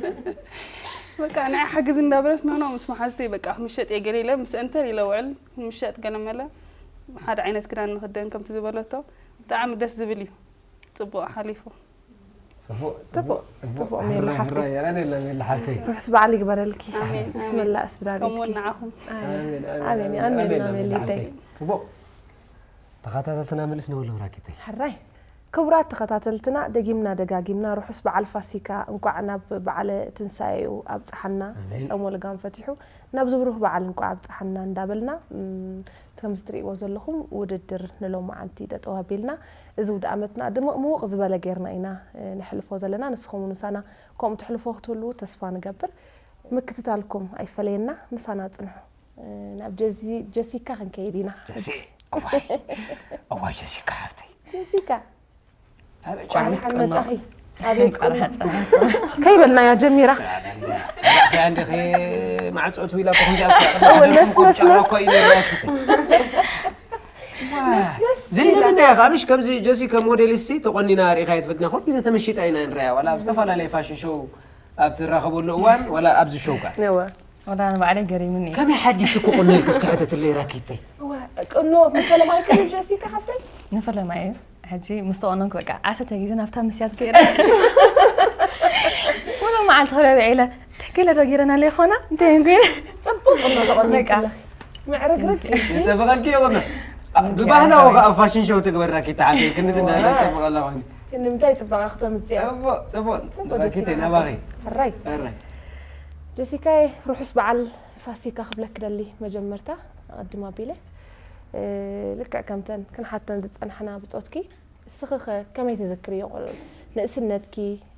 በቃ ንዓ ሓግዝኒ እንዳበለት፣ ኖ፣ ኖ፣ ምስ መሓዝተይ በቃ ክምሸጥ እየ ገለ ኢለ፣ ምስ እንተር ኢለ ውዕል፣ ምሸጥ ገለ መለ፣ ሓደ ዓይነት ክዳን ንኽደን ከምቲ ዝበለቶ፣ ብጣዕሚ ደስ ዝብል እዩ። ጽቡቕ ሓሊፉ። ጽቡቕ፣ ጽቡቕ፣ ጽቡቕ፣ ጽቡቕ። ጽቡቕ። ጽቡቕ፣ ሜላ ሕራይ፣ ሓፍተይ። ሕራይ፣ የለን የለን፣ ሜላ ሓፍተይ። ርሑስ በዓል ይግበረልኪ። ኣሜን፣ ምስ ኣሜን። መላእ ስድራ ከምኡ ቤትኪ። ንዓኹም። ኣሜን፣ ኣሜን፣ ኣሜን፣ ኣሜን፣ ኣሜን፣ ኣሜን፣ ኣሜን፣ ሜላ ሜሊተይ። ሓፍተይ። ጽቡቕ። ተኸታተልትና መልስ ንብሎም ራኪተይ። ሕራይ። ክቡራት ተኸታተልትና፣ ደጊምና ደጋጊምና ርሑስ በዓል ፋሲካ፣ እንቋዕ ናብ በዓለ ትንሳኤኡ ኣብጽሓና። ኣሜን። ጾመ ልጓም ፈቲሑ፣ ናብዚ ብሩህ በዓል እንቋዕ ኣብጽሓና እንዳበልና፣ እም፣ ከምዚ ትርእይዎ ዘለኹም ውድድር ንሎማዓንቲ ጠጠው ኣቢልና፣ እዚ ውድእ ዓመትና ድምቕ ምውቕ ዝበለ ጌርና ኢና፣ እ፣ ነሕልፎ ዘለና። ንስኹም ምሳና ከምኡ ትሕልፎ ክትህልዉ ተስፋ ንገብር። ምክትታልኩም ኣይፈለየና፣ ምሳና ጽንሑ። እ፣ ናብ ጀዚ-፣ ጀሲካ ክንከይድ ኢና። ጀሲ፣ እዋይ፣ እዋይ ጀሲካ ሓፍተይ። ጀሲካ። ኣበይ እንኳዕ ጨመት ደሓን ቀና። መጻኺ። ኣቤት እንኳዕ ቆንጆ። ደሓን ጸናሕኩ። ከይበልናያ ጀሚራ። ኣንዲኺ ማዕጾ ትዊላ እኮ ከምዚኣ እኮ እወ፣ ኣደርኩም ነስ፣ ነስ፣ ቆጫ ነስ። እኮ ኢሉ ይረኣኪ። ዋ፣ ነስ፣ ነስ ዘይለመዳ ኢላ። ኢኻ፣ ምሽ ከምዚ ጀሲ ከም ሞዴሊስት ተቆኒና ርኢኻ ኣይትፈልጥና። ኩሉ ግዜ ተመሺጣ ኢና ንሪኣ፣ ዋላ ኣብ ዝተፈላለየ ፋሽን ሾው ኣብ ትራኸበሉ እዋን፣ ዋላ ኣብዚ ሾው ከኣ። እወ። ወላ ንባዕለይ ገሪሙኒ እዩ። ከመይ ሓዲሽ እኮ ቁኖ ኢልኪ እስኪ ሕተትለይ ራኪተይ። እወ፣ ቁኖ ንፈለማይ ከ ጀሲካ ሓፍተይ? ንፈለማይ እዩ። ሕጂ ምስ ተቆነንኩ በቃ ዓሰርተ ግዜ ናብታ ምስያት ከይደ። ሙሉእ መዓልቲ ክሪኦ ውዒለ፣ እንታይ ገለ ዶ ገይረናለይ ይኾና? እንታይ ገይረ? ጽቡቕ ቁኖ ተቆኒንኪ በቃ። ኣለኺ። ምዕርግርግ ኢልኪ። የጸብቐልኪ ይኹን። ብባህላዊ ከኣ ፋሽን ሾው ትግበር ራኪታ ሓፍተይ፣ ክንዲ ዝናለ እዋ። ጸብቐላ ኮይኑ። ንምንታይ ጽባቐ ክተምጽእ? ጽቡቕ፣ ጽቡቕ። ጽቡቕ ራኪተይ ጀሲካ። ናባኺ። ሕራይ። ሕራይ። ጀሲካየ፣ ርሑስ በዓል ፋሲካ ክብለክ ደሊ መጀመርታ ኣቐድም ኣቢለ፣ እ፣ ልክዕ ከምተን ክንሓተን ዝጸናሕና ብጾትኪ፣ እስኺ ኸ ከመይ ትዝክርዮ ቆልዑ ንእስነትኪ፣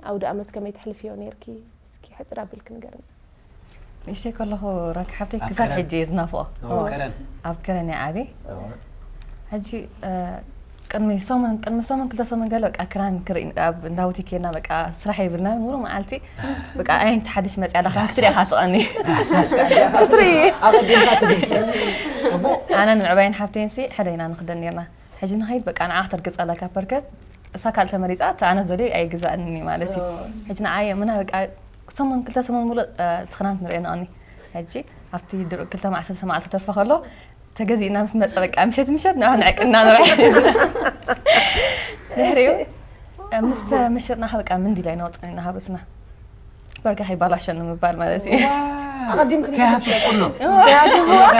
ኣውደ ኣመት ከመይ ተሕልፍዮ ነይርኪ? እስኪ ሕጽር ኣቢልኪ ንገርኒ። ንእሽተይ ከለኹ ራኪ ሓፍተይ ኣብ ክሳብ ከረን? ሕጂ እየ ዝናፍቖ። ኦ፣ እዎ። ከረን። ኣብ ከረን እየ ዓብየ። እዎ። ሕጂ፣ እ፣ ቅድሚ ሰሙን፣ ቅድሚ ሰሙን፣ ክልተ ሰሙን ገለ በቃ ክራን ክርኢ፣ ኣብ እንዳ ሆቴል ኬድና በቃ ስራሕ የብልናን፣ ሙሉ መዓልቲ በቃ ኣየንቲ ሓድሽ መጽያ ኣላ፣ ከም ክትሪኣ ኢኻ ትቐኒ። ኣሳስ-፣ ኣሳስ-፣ ክትርኢ። ኣቐዲምካ ትድህስስ። ጽቡቕ። ኣነን ምዕባይን ሓፍተይንሲ ሓደ ኢና ንኽደን ኔርና። ሕጂ ንኸይድ በቃ ንዓ ክተርግጸላ ካብ ፐርከት፣ እሳ ካልእ ተመሪጻ፣ እቲ ኣነ ዝደልዮ ኣይግዛእንኒ ማለት እዩ። ኦ። ሕጂ ንዓየ ምና በቃ ሰሙን፣ ክልተ ሰሙን ሙሉእ፣ እ፣ እቲ ክራን ክንሪኦ ንቐኒ። ሕጂ ኣብቲ ድሮ ክልተ መዓልቲ፣ ሰለስተ መዓልቲ ክተርፎ ከሎ፣ ተገዚእና ምስ መጸ በቃ ምሸት ምሸት ንዑ ንዕቅና ንውዕል። ድሕሪኡ፣ እ፣ ምስ ተመሸጥና በቃ ምንዲል ኣይነወጽእን ኢና ካብ ርእስና። በርካ ከይባላሸ ንምባል ማለት እዩ። ኣቐዲምክን ከይሃፍፍ ኩሎ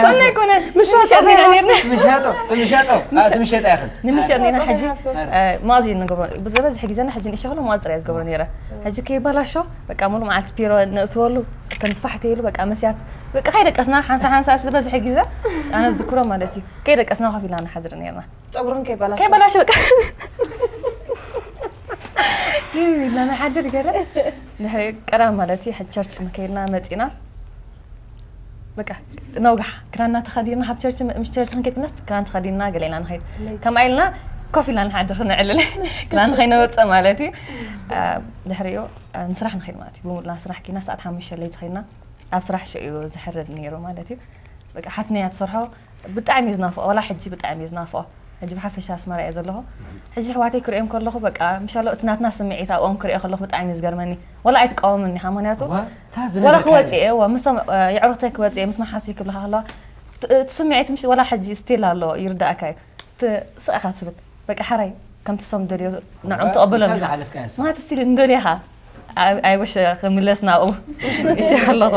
ኮነ ኣይኮነ ምሻጥ ኔና ኔርና ምሻጦ ምሻጦ እቲ ምሸጣ ይኽን ንምሸጥ ኔና ሕጂ ማዚ ንገብሮ ብዝበዝሕ ግዜና ሕጂ ንእሸ ከሎ ማዚ ጥራይ ዝገብሮ ነይረ። ሕጂ ከይባላሾ በቃ ሙሉ መዓልቲ ቢሮ ነእትወሉ፣ ተንስፋሕተይሉ በቃ መስያት በቃ ከይደቀስና ሓንሳ ሓንሳ ዝበዝሕ ግዜ ኣነ ዝዝክሮ ማለት እዩ። ከይደቀስና ኮፍ ኢልና ንሓድር ነርና። ፀጉርን ከይባላሽ ከይባላሽ በቃ ኢልና ንሓድር ገለ። ድሕሪ ቀዳም ማለት እዩ ቸርች መከይድና መፂና በቃ ነውጋሕ ክዳንና ተኸዲና ካብ ቸርች ምስ ቸርች ክንከይድናስ ክዳን ተኸዲና ገለ ኢና ንኸይድ። ከምኣ ኢልና ኮፍ ኢልና ንሓድር ክነዕልል ክዳን ከይነወፅእ ማለት እዩ። ድሕሪኡ ንስራሕ ንኸይድ ማለት እዩ። ብሙሉና ስራሕ ኪና ሰዓት ሓሙሽተ ለይቲ ኸይድና ኣብ ስራሕ ሽዑ እዩ ዝሕረድ ነይሩ ማለት እዩ። በቃ ሓትነያ ትሰርሖ ብጣዕሚ እዩ ዝናፍቆ። ዋላ ሕጂ ብጣዕሚ እዩ ዝናፍቆ። ሕጂ ብሓፈሻ ኣስመራ እየ ዘለኹ። ሕጂ ኣሕዋተይ ክርእዮም ከለኹ በቃ ምሻሎ እቲ ናትና ስምዒት ኣብኦም ክርእዮ ከለኹ ብጣዕሚ እዩ ዝገርመኒ። ዋላ ኣይትቃወምኒ ኢኻ ምክንያቱ ዋላ ክወፅእ እየ እዋ ምስቶም የዕሩኽተይ ክወፅእ እየ ምስ መሓሰይ ክብልኻ ከለዋ እቲ ስምዒት ምሽ ዋላ ሕጂ ስቲል ኣሎ ይርዳእካ እዩ። ስቕ ኢኻ ትብል በቃ ሓራይ ከምቲ ሶም ደልዮ ንዖም ተቐበሎም ኢኻ። ምክንያቱ ስቲል እንደልዮ ኢኻ። ኣይወሽ ክምለስ ናብኡ እሺ ኣለኹ።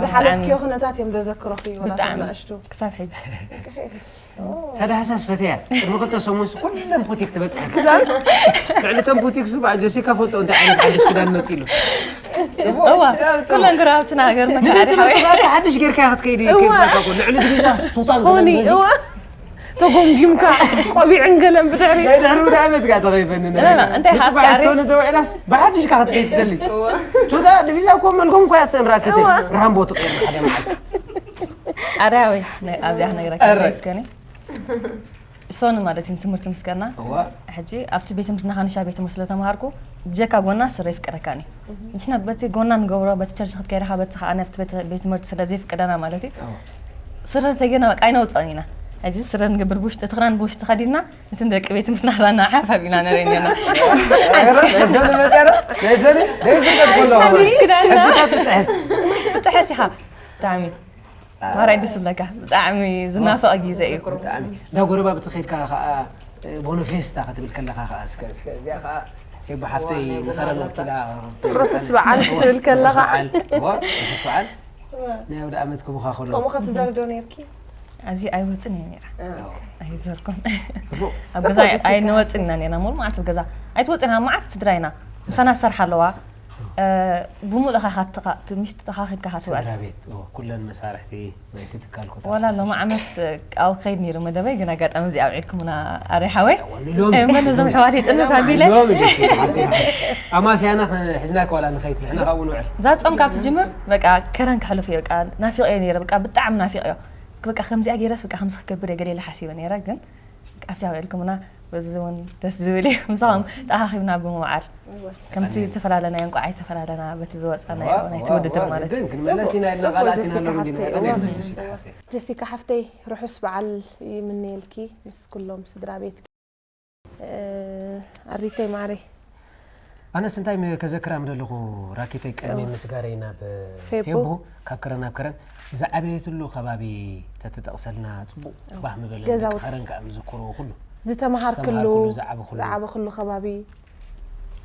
ዝሓለፍክዮ ኩነታት እዮም ዘዘክሮኺ ወላ ብጣዕሚ ናእሽቱ ክሳብ ሕጂ ታዲያ ሃሳስ ፈተያ ቅድሚ ክልተ ሰሙንስ ኩለን ቡቲክ ትበፅሐ ልዕሊ እቶም ቡቲክ ስ በዓ ጀሲካ ፈልጦ እንታይ ዓይነት ሓድሽ ክዳን መፂሉ እዋ ኩለን ጉራብትና ሃገር መካሪ ሓወይ ሓድሽ ጌርካ ክትከይድ ልዕሊ ድሪዛ ስቱታ ሆኒ እዋ ተጎምጊምካ ቆቢዕን ገለን ብድሕሪ ናይ ድሕሪ ውደ ዓመት ጋር ተኸይፈኒ እንታይ ሓስካሪ ሰነ ተውዕላስ ብሓድሽ ካ ክትከይድ ትደሊ ቱታ ድቪዛ እኮ መልኩም እኳ ያትሰን ራክት ራምቦ ትቀይር ሓደ ማለት ኣዳያዊ ኣብዚኣ ክነግረካ እስከኒ ሶኒ ማለት እዩ ትምህርቲ ምስ ቀና ሕጂ ኣብቲ ቤት ትምህርቲ ናኻንሻ ቤት ትምህርቲ ስለተምሃርኩ ብጀካ ጎና ስረ ይፍቀደካኒ ንሕና በቲ ጎና ንገብሮ በቲ ቸርች ክትከይድኻ በቲ ከዓ ነፍቲ ቤት ትምህርቲ ስለ ዘይፍቀደና ማለት እዩ ስረ እንተጌና በቃ ኣይነውፅኦን ኢና ሕጂ ስረ ንገብር ብውሽጢ እቲ ክዳን ብውሽጢ ተኸዲና እትን ደቂ ቤት ትምህርቲ ናህላና ሓፋብ ኢና ነረይ ነርና ናይ ሰኒ መፀረ ናይ ሰኒ ናይ ፍልጠት ከሎ ክዳና ጥሕስ ኢኻ ብጣዕሚ ማራይ ደስ ዝብለካ ብጣዕሚ ዝናፈቐ ግዜ እዩ ብጣዕሚ እንዳ ጎረባብቲ ከድካ ከዓ ቦኖፌስታ ክትብል ከለካ ከዓ እስከ እስከ እዚኣ ከዓ ፌቦ ሓፍተይ ንኸረን ወኪላ ርሑስ በዓል ክትብል ከለካ በዓል ርሑስ በዓል ናይ ወደ ዓመት ክቡኻ ከሎ ከምኡ ከትዘርዶ ነርኪ ኣዚ ኣይወፅን እየ ነይረ ኣይዘርኩን ፅቡቅ ኣብ ገዛ ኣይንወፅን ኢና ነርና ሙሉ መዓልቲ ኣብ ገዛ ኣይትወፅን ኣብ መዓልቲ ትድራይና ምሳና ዝሰርሓ ኣለዋ ብምሉእ ኢኻ ትኻ ትምሽቲ ተኻኺልካ ኢኻ ትውዕል ስድራ ቤት ኦ፣ ኩለን መሳርሕቲ ናይቲ ትካል ኮታ ዋላ ሎሚ ዓመት ኣብኡ ክኸይድ ነይሩ መደበይ ግን ኣጋጣሚ እዚኣ ኣብዒድኩምና ኣረ ሓወይ ሎሚ መን እዞም ኣሕዋተይ ጥንፍ ኣቢለ ሎሚ ደስ ይብል። ኣማስያና ሒዝናካ ዋላ ንኸይድ ንሕና ካብኡ ንውዕል እዛ ጾም ካብ ትጅምር በቃ ከረን ክሕልፍ እየ በቃ ናፊቐዮ ነይረ በቃ ብጣዕሚ ናፊቐዮ በቃ ከምዚኣ ገይረስ በቃ ከምዚ ክገብር እየ ገለ ኢለ ሓሲበ ነይረ ግን ኣብዚኣ ውዒልኩምና በዚ እውን ደስ ዝብል እዩ ምሳኹም ተኣኻኺብና ብምውዓል ከምቲ ዝተፈላለናዮ እንቋዕ ኣይተፈላለና በቲ ዝወፃናዮ ናይቲ ውድድር ማለት እዩ ክንመለስ ኢና ኢልና ቃላት ኢና ሎሚ ግን ጀሲካ ሓፍተይ ርሑስ በዓል ይምነየልኪ ምስ ኩሎም ስድራ ቤትኪ ኣሪተይ ማዕረይ ኣነስ እንታይ ከዘክራ ምደለኹ ራኪተይ ቅድሚ ምስጋረይ ናብ ፌቡ ካብ ከረን ናብ ከረን ዝዓበየትሉ ከባቢ ተትጠቕሰልና ፅቡቕ ባህ ምበለ ከረን ከዓ ምዝክሮ ኩሉ ዝተምሃርክሉ ዝዓበኽሉ ከባቢ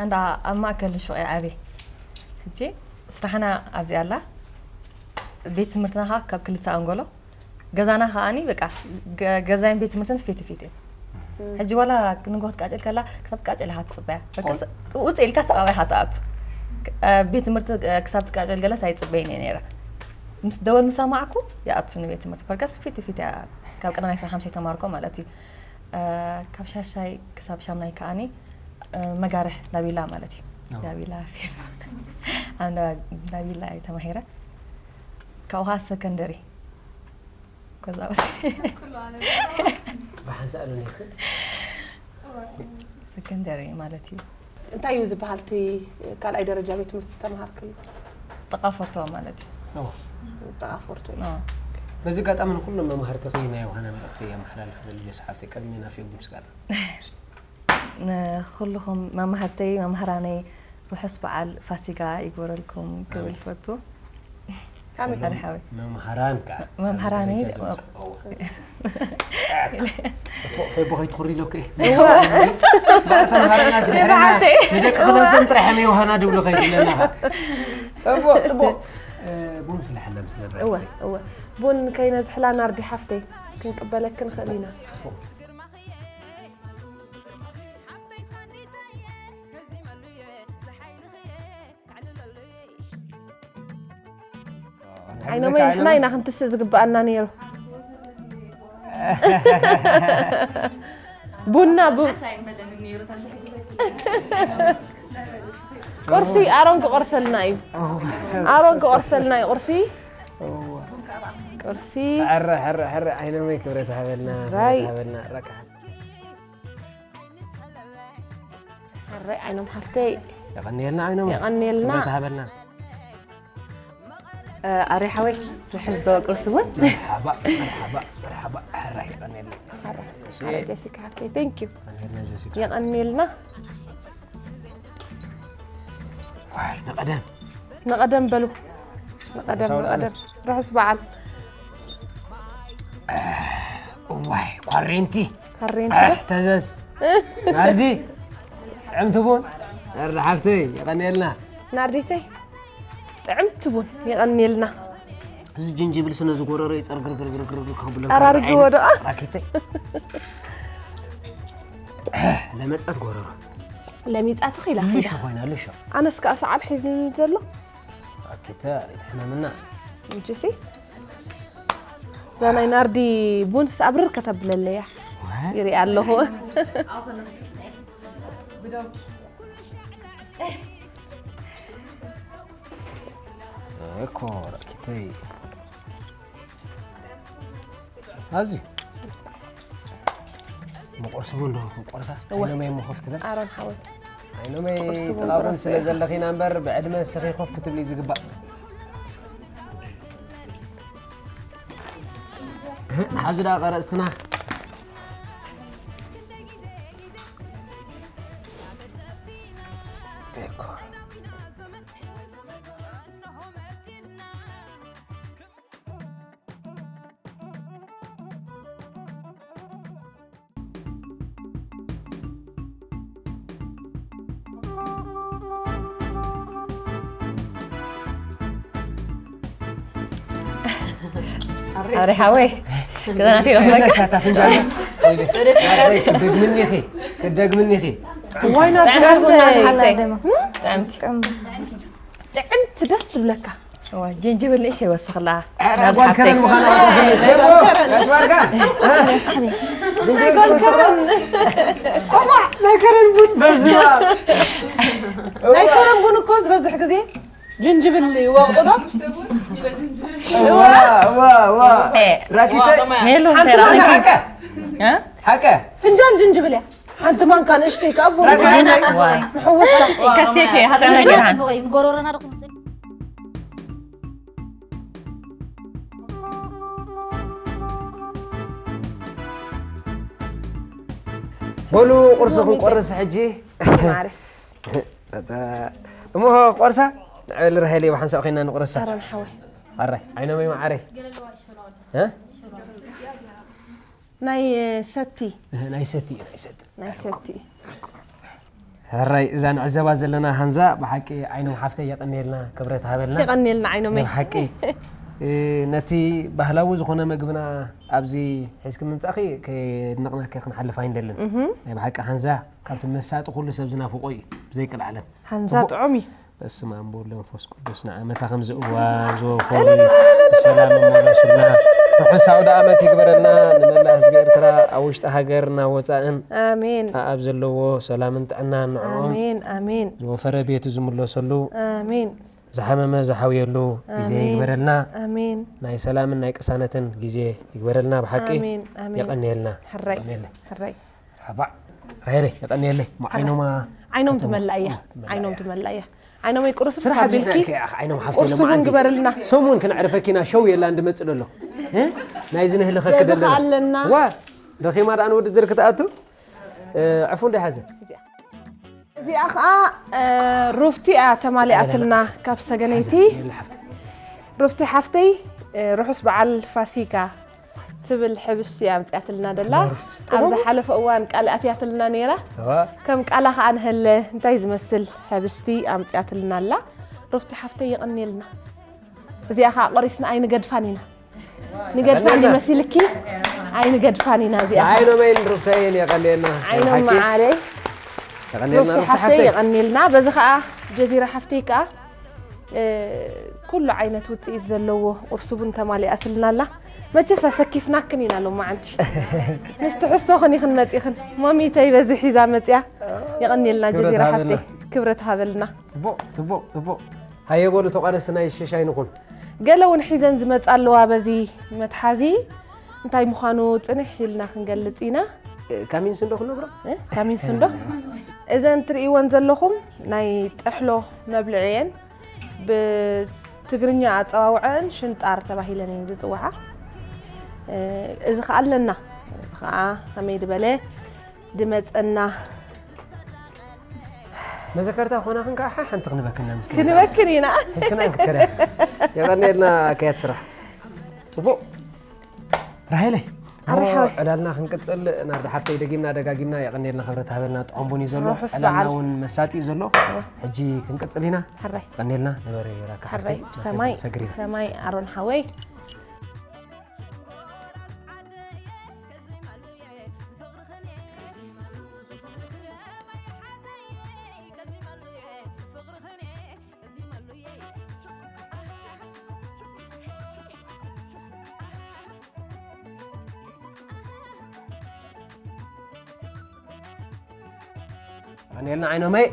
እንዳ ኣብ ማእከል ሹቕ እየ ዓብየ ሕጂ ስራሕና ኣብዚ ኣላ ቤት ትምህርትና ከዓ ካብ ክልተ ኣንጎሎ ገዛና ከዓኒ በቃ ገዛይን ቤት ትምህርትን ፊት ፊት እዮም ሕጂ ዋላ ንግሆ ትቃጭል ከላ ክሳብ ትቃጭል ኢኻ ትፅበያ ውፅእ ኢልካ ስቃባይ ኢኻ ትኣቱ ቤት ትምህርቲ ክሳብ ትቃጭል ገለስ ኣይፅበይን እየ ነይረ ምስ ደወል ምሰማዕኩ ይኣቱ ንቤት ትምህርቲ ፓርካስ ፊት ፊት እያ ካብ ቀዳማይ ክሳብ ሓምሳይ ተማርኮ ማለት እዩ ካብ ሻሻይ ክሳብ ሻምናይ ከዓኒ መጋርሕ ላቢላ ማለት እዩ ላቢላ ፌፋ ኣብ ላቢላ እዩ ተማሂረ ካብኡ ከዓ ሰከንደሪ ገዛውቲ ብሓንሳእ ዶ ነይርክን ሰከንደሪ ማለት እዩ እንታይ እዩ ዝበሃል እቲ ካልኣይ ደረጃ ቤት ትምህርቲ ዝተምሃርክሉ ጥቓ ፎርቶ ማለት እዩ ጥቓ ፎርቶ በዚ ኣጋጣሚ ንኩሎም መምሃርትኺ ናይ ዮሃና መልእኽቲ የመሓላልፍ ደሊ ጆስ ሓፍተይ ቅድሚ ናፊ ምስጋና ንኩልኹም መማህርተይ መምህራነይ ርሑስ በዓል ፋሲጋ ይግበረልኩም ክብል ፈቱ ካሚ ኣረ ሓወይ። መምሃራን ከ መምሃራነይ ፌቦ ከይትኹሪ ኢሎክ። ተምሃራና ስድሕረና ንደቂ ክለሶም ጥራሕ እዮም የውሃና ድብሉ ከይድለና። ጽቡቅ ጽቡቅ። ቡን ፍልሐና ምስ ነብረ እወ እወ ቡን ከይነዝሕላ ናርዲ ሓፍተይ ክንቅበለክ ንኽእል ኢና። ዓይኖመይ ንሕና ኢና ክንትስእ ዝግብኣና ነይሩ። ቡና ቡ ቁርሲ ኣሮን ክቆርሰልና እዩ። ኣሮን ክቆርሰልና እዩ ቁርሲ። ቁርሲ ሕረ ሕረ ሕረ ዓይኖመይ ክብረት ሃበልና ራይ ሃበልና ረካ ሕረ ዓይኖም ሓፍተይ የቐንየልና ዓይኖመይ የቐንየልና። ክብረት ሃበልና ኣሬ ሓወይ ዝሕዝዶ ቁርሲ እውን መርሓባ መርሓባ መርሓባ ሕረ የቐንየልና ጀሲካ ሓፍተይ thank you የቐንየልና ጀሲካ የቐንየልና። ዋይ ንቐደም ንቐደም በሉ ንቐደም ሰው ንቐደም ርሑስ በዓል። ዋይ ኳሬንቲ ካሬንቲ ተዘዝ ናርዲ ጥዕምቲ ቡን ናርዲ ሓፍተይ የቐንየልና ናርዲተይ ጥዕምቲ ቡን የቐንየልና። እዚ ጅንጅብል ስነ ዝጎረሮ ይፀርግርግርግርግር ከብሎ ጠራርግዎ ዶ? ራኪተይ ለመፀት ጎረሮ ለሚፃትኺ ኢላ ልሾ ኺዳ ኮይና ልሾ ኣነስ ከዓ ሰዓል ሒዝኒ ዘሎ ራኪተ ሪት ሕመምና እንጂሲ እዛ ናይ ናርዲ ቡንስ ኣብርር ከተብለለያ ይርኢ ኣለኹ። እኮ ራኪተይ ኣዝዩ መቆርሲ እውን ዶ ቆርሳ እወ። ዓይኖመይ እሞ ከፍትለ ኣሮን ሓወይ ዓይኖመይ ቁርሲ እውን ጥቓቡን ቁርሲ ስለ ኢኻ። ዘለኺ ኢና እምበር ብዕድመ ንስኺ ኮፍ ክትብሊ ዝግባእ ሓዙ ዳ ቀረፅትና ኣሬ ሓወይ ገዛናት እዮም በቃ መለሳታ ፍንጃል ደግምኒ ኺ ደግምኒ ኺ ዋይና ጥዕምቲ ቡና ሓፍተይ ደማ ጥዕምቲ ጥዕምቲ ደስ ትብለካ። እዋ፣ ጅንጅብል ንእሽተይ ይወስኽላ ጓል ከረን ምዃና ናይ ከረን ቡን በዝዋ ናይ ከረን ቡን እኮ ዝበዝሕ ግዜ ጅንጅብል ይወቕጡ ዶ? ራኪተ ሜሉ ሓንቲ እንተራ ማንካ ሓቀ እ? ሓቀ ፍንጃል ጅንጅብል እያ። ሓንቲ ማንካ ንእሽተይ ካብ ቡን ራኪተ ዋይ ምሕውስካ ከሴት እየ ሃጠና ገርሃን ጽቡቕ እዩ፣ ጎሮሮና ዶ ክምጽእ? በሉ ቁርሲ ክንቆርስ ሕጂ ማርሽ እሞ ቆርሳ ንዕበል ራሄል ብሓንሳብ ኮይና ንቁረሳ ኣረን ሓወይ ኣረ ዓይኖመይ ማዓረይ እ? ናይ ሰቲ ናይ ሰቲ እዩ ናይ ሰቲ ናይ ሰቲ ሕራይ እዛ ንዕዘባ ዘለና ሃንዛ ብሓቂ ዓይኖም ሓፍተይ የቐንየልና ክብረት ሃበልና የቐንየልና ዓይኖመይ ብሓቂ እ፣ ነቲ ባህላዊ ዝኾነ መግብና ኣብዚ ሒዝኪ ምምጻእኺ ከየድነቕናኪ ክንሓልፍ ኣይንደልን ናይ ብሓቂ ሃንዛ ካብቲ መሳጢ ኩሉ ሰብ ዝናፍቆ እዩ ብዘይቅልዓለም ሓንዛ ጽቡቕ። ጥዑም እዩ በስመ አብ ወወልድ ወመንፈስ ቅዱስ ንዓመታ ከም ዝእዋዝ ወፈሩ ሰላም መለሱልና ርሑስ ኣውደ ዓመት ይግበረልና ንመላእ ህዝቢ ኤርትራ ኣብ ውሽጢ ሃገር ናብ ወፃእን ኣሜን ኣኣብ ዘለዎ ሰላምን ጥዕናን ንዕኦም ኣሜን ኣሜን ዝወፈረ ቤቱ ዝምለሰሉ ኣሜን ዝሓመመ ዝሓውየሉ ግዜ ኣሜን። ይግበረልና ኣሜን ናይ ሰላምን ናይ ቅሳነትን ግዜ ይግበረልና ብሓቂ ኣሜን ኣሜን የቐንየልና ሕራይ የቐንየልና ሕራይ ሓባ ራይረ የቐንየለይ ሞ ዓይኖማ ዓይኖም እቶም- ትመላእ እያ ትመላእ ዓይኖም እያ። ትመላእ እያ ዓይኖመይ ቁርሲ ስራሕ ሳቢልኪ ኣቢዝና ከ ዓይኖም ሓፍተይ ቁርሲ እውን ለማዓንቲ ግበርልና ሰሙን ክነዕርፈኪና ሸው የላ እንድመፅእ ደሎ እ? ናይ ዝንህልኸኪ ገድኻ ደለና ኣለና ዋ ደኺማ ደኣ ንውድድር ክትኣቱ እ፣ ዕፉ እንዶ ሓዘ እዚኣ ከዓ እ፣ ሩፍቲ እያ ተማሊኣትልና ካብ ሰገነይቲ የለ ሓፍተይ ሩፍቲ ሓፍተይ፣ እ፣ ርሑስ በዓል ፋሲካ ትብል ሕብሽቲ ኣምፅኣትልና ደላ። እዛ ሩፍቲ ስጥሙ። ኣብ ዝሓለፈ እዋን ቃል ኣትያትልና ነይራ። እዋ። ከም ቃላ ከዓ ንሀለ እንታይ ዝመስል ሕብሽቲ ኣምፅኣትልና ኣላ። ሩፍቲ ሓፍተይ የቐንየልና። እዚኣ ከዓ ቆሪስና ኣይንገድፋን ኢና። ንገድፋን የቐንየልና። ይመሲልኪ? ኣይንገድፋን ኢና እዚኣ። ዓይኖመይን ሩፍተይን የቐንየልና። ዓይኖም ሓቂ። መዓረይ። የቐንየልና ሩፍቲ ሩፍቲ ሓፍተይ ሓፍተይ። የቐንየልና። በዚ ከዓ ጀዚራ ሓፍተይ ከዓ እ፣ ኩሉ ዓይነት ውፅኢት ዘለዎ ቁርሲ ቡን ተማሊኣትልና ኣላ። መቸስ ኣሰኪፍናክን ኢና ሎማዓንቲ። ምስ ትሕዝቶኽን ኢኽን መፂኽን። ማሚተይ በዚ ሒዛ መፅያ። የቐንየልና ክብረት ጀዚራ ሃበልና። ሓፍተይ። ክብረት ሃበልና። ፅቡቕ፣ ፅቡቕ፣ ፅቡቕ። ሃየ በሉ ተቋደስቲ ናይ ሽሻይ ንኹን። ገለ እውን ሒዘን ዝመፃ ኣለዋ በዚ መትሓዚ። እንታይ ምዃኑ ፅንሕ ኢልና ክንገልፅ ኢና። እ፣ ካሚንስን ዶ ክነግሮ? እ፣ ካሚንስን ዶ? እዘን ትርእይወን ዘለኹም ናይ ጥሕሎ መብልዒ እየን። ብትግርኛ ኣጸዋውዐን ሽንጣር ተባሂለን እየን ዝጽውዓ። እ፣ እዚ ኸኣ ኣለና። እዚ ኸኣ ከመይ ዝበለ ድመጸና። መዘከርታ ኾናኽን ከኣ ሓንቲ ክንበክና ምስ ክንበክን ኢና። ሒዝክና ክትከዳ። የቐንየልና ኣካያት ስራሕ። ጽቡቕ። ራሄለይ፣ ኣረ እሞ ሓወይ። ዕላልና ክንቅጽል ናርዳ ሓፍተይ ደጊምና ደጋጊምና የቐንየልና ክብረት ሃበልና ጥዑም ቡን እዩ ዘሎ። ርሑስ ዕላልና በዓል። እውን መሳጢ እዩ ዘሎ። እወ። ሕጂ ክንቅጽል ኢና። ሕራይ። የቐንየልና ንበሪ ራካ ሓፍተይ። ሕራይ። ሰማይ፣ ሰግሪ። ሰማይ ኣሮን ሓወይ። የቐንየልና ዓይኖመይ።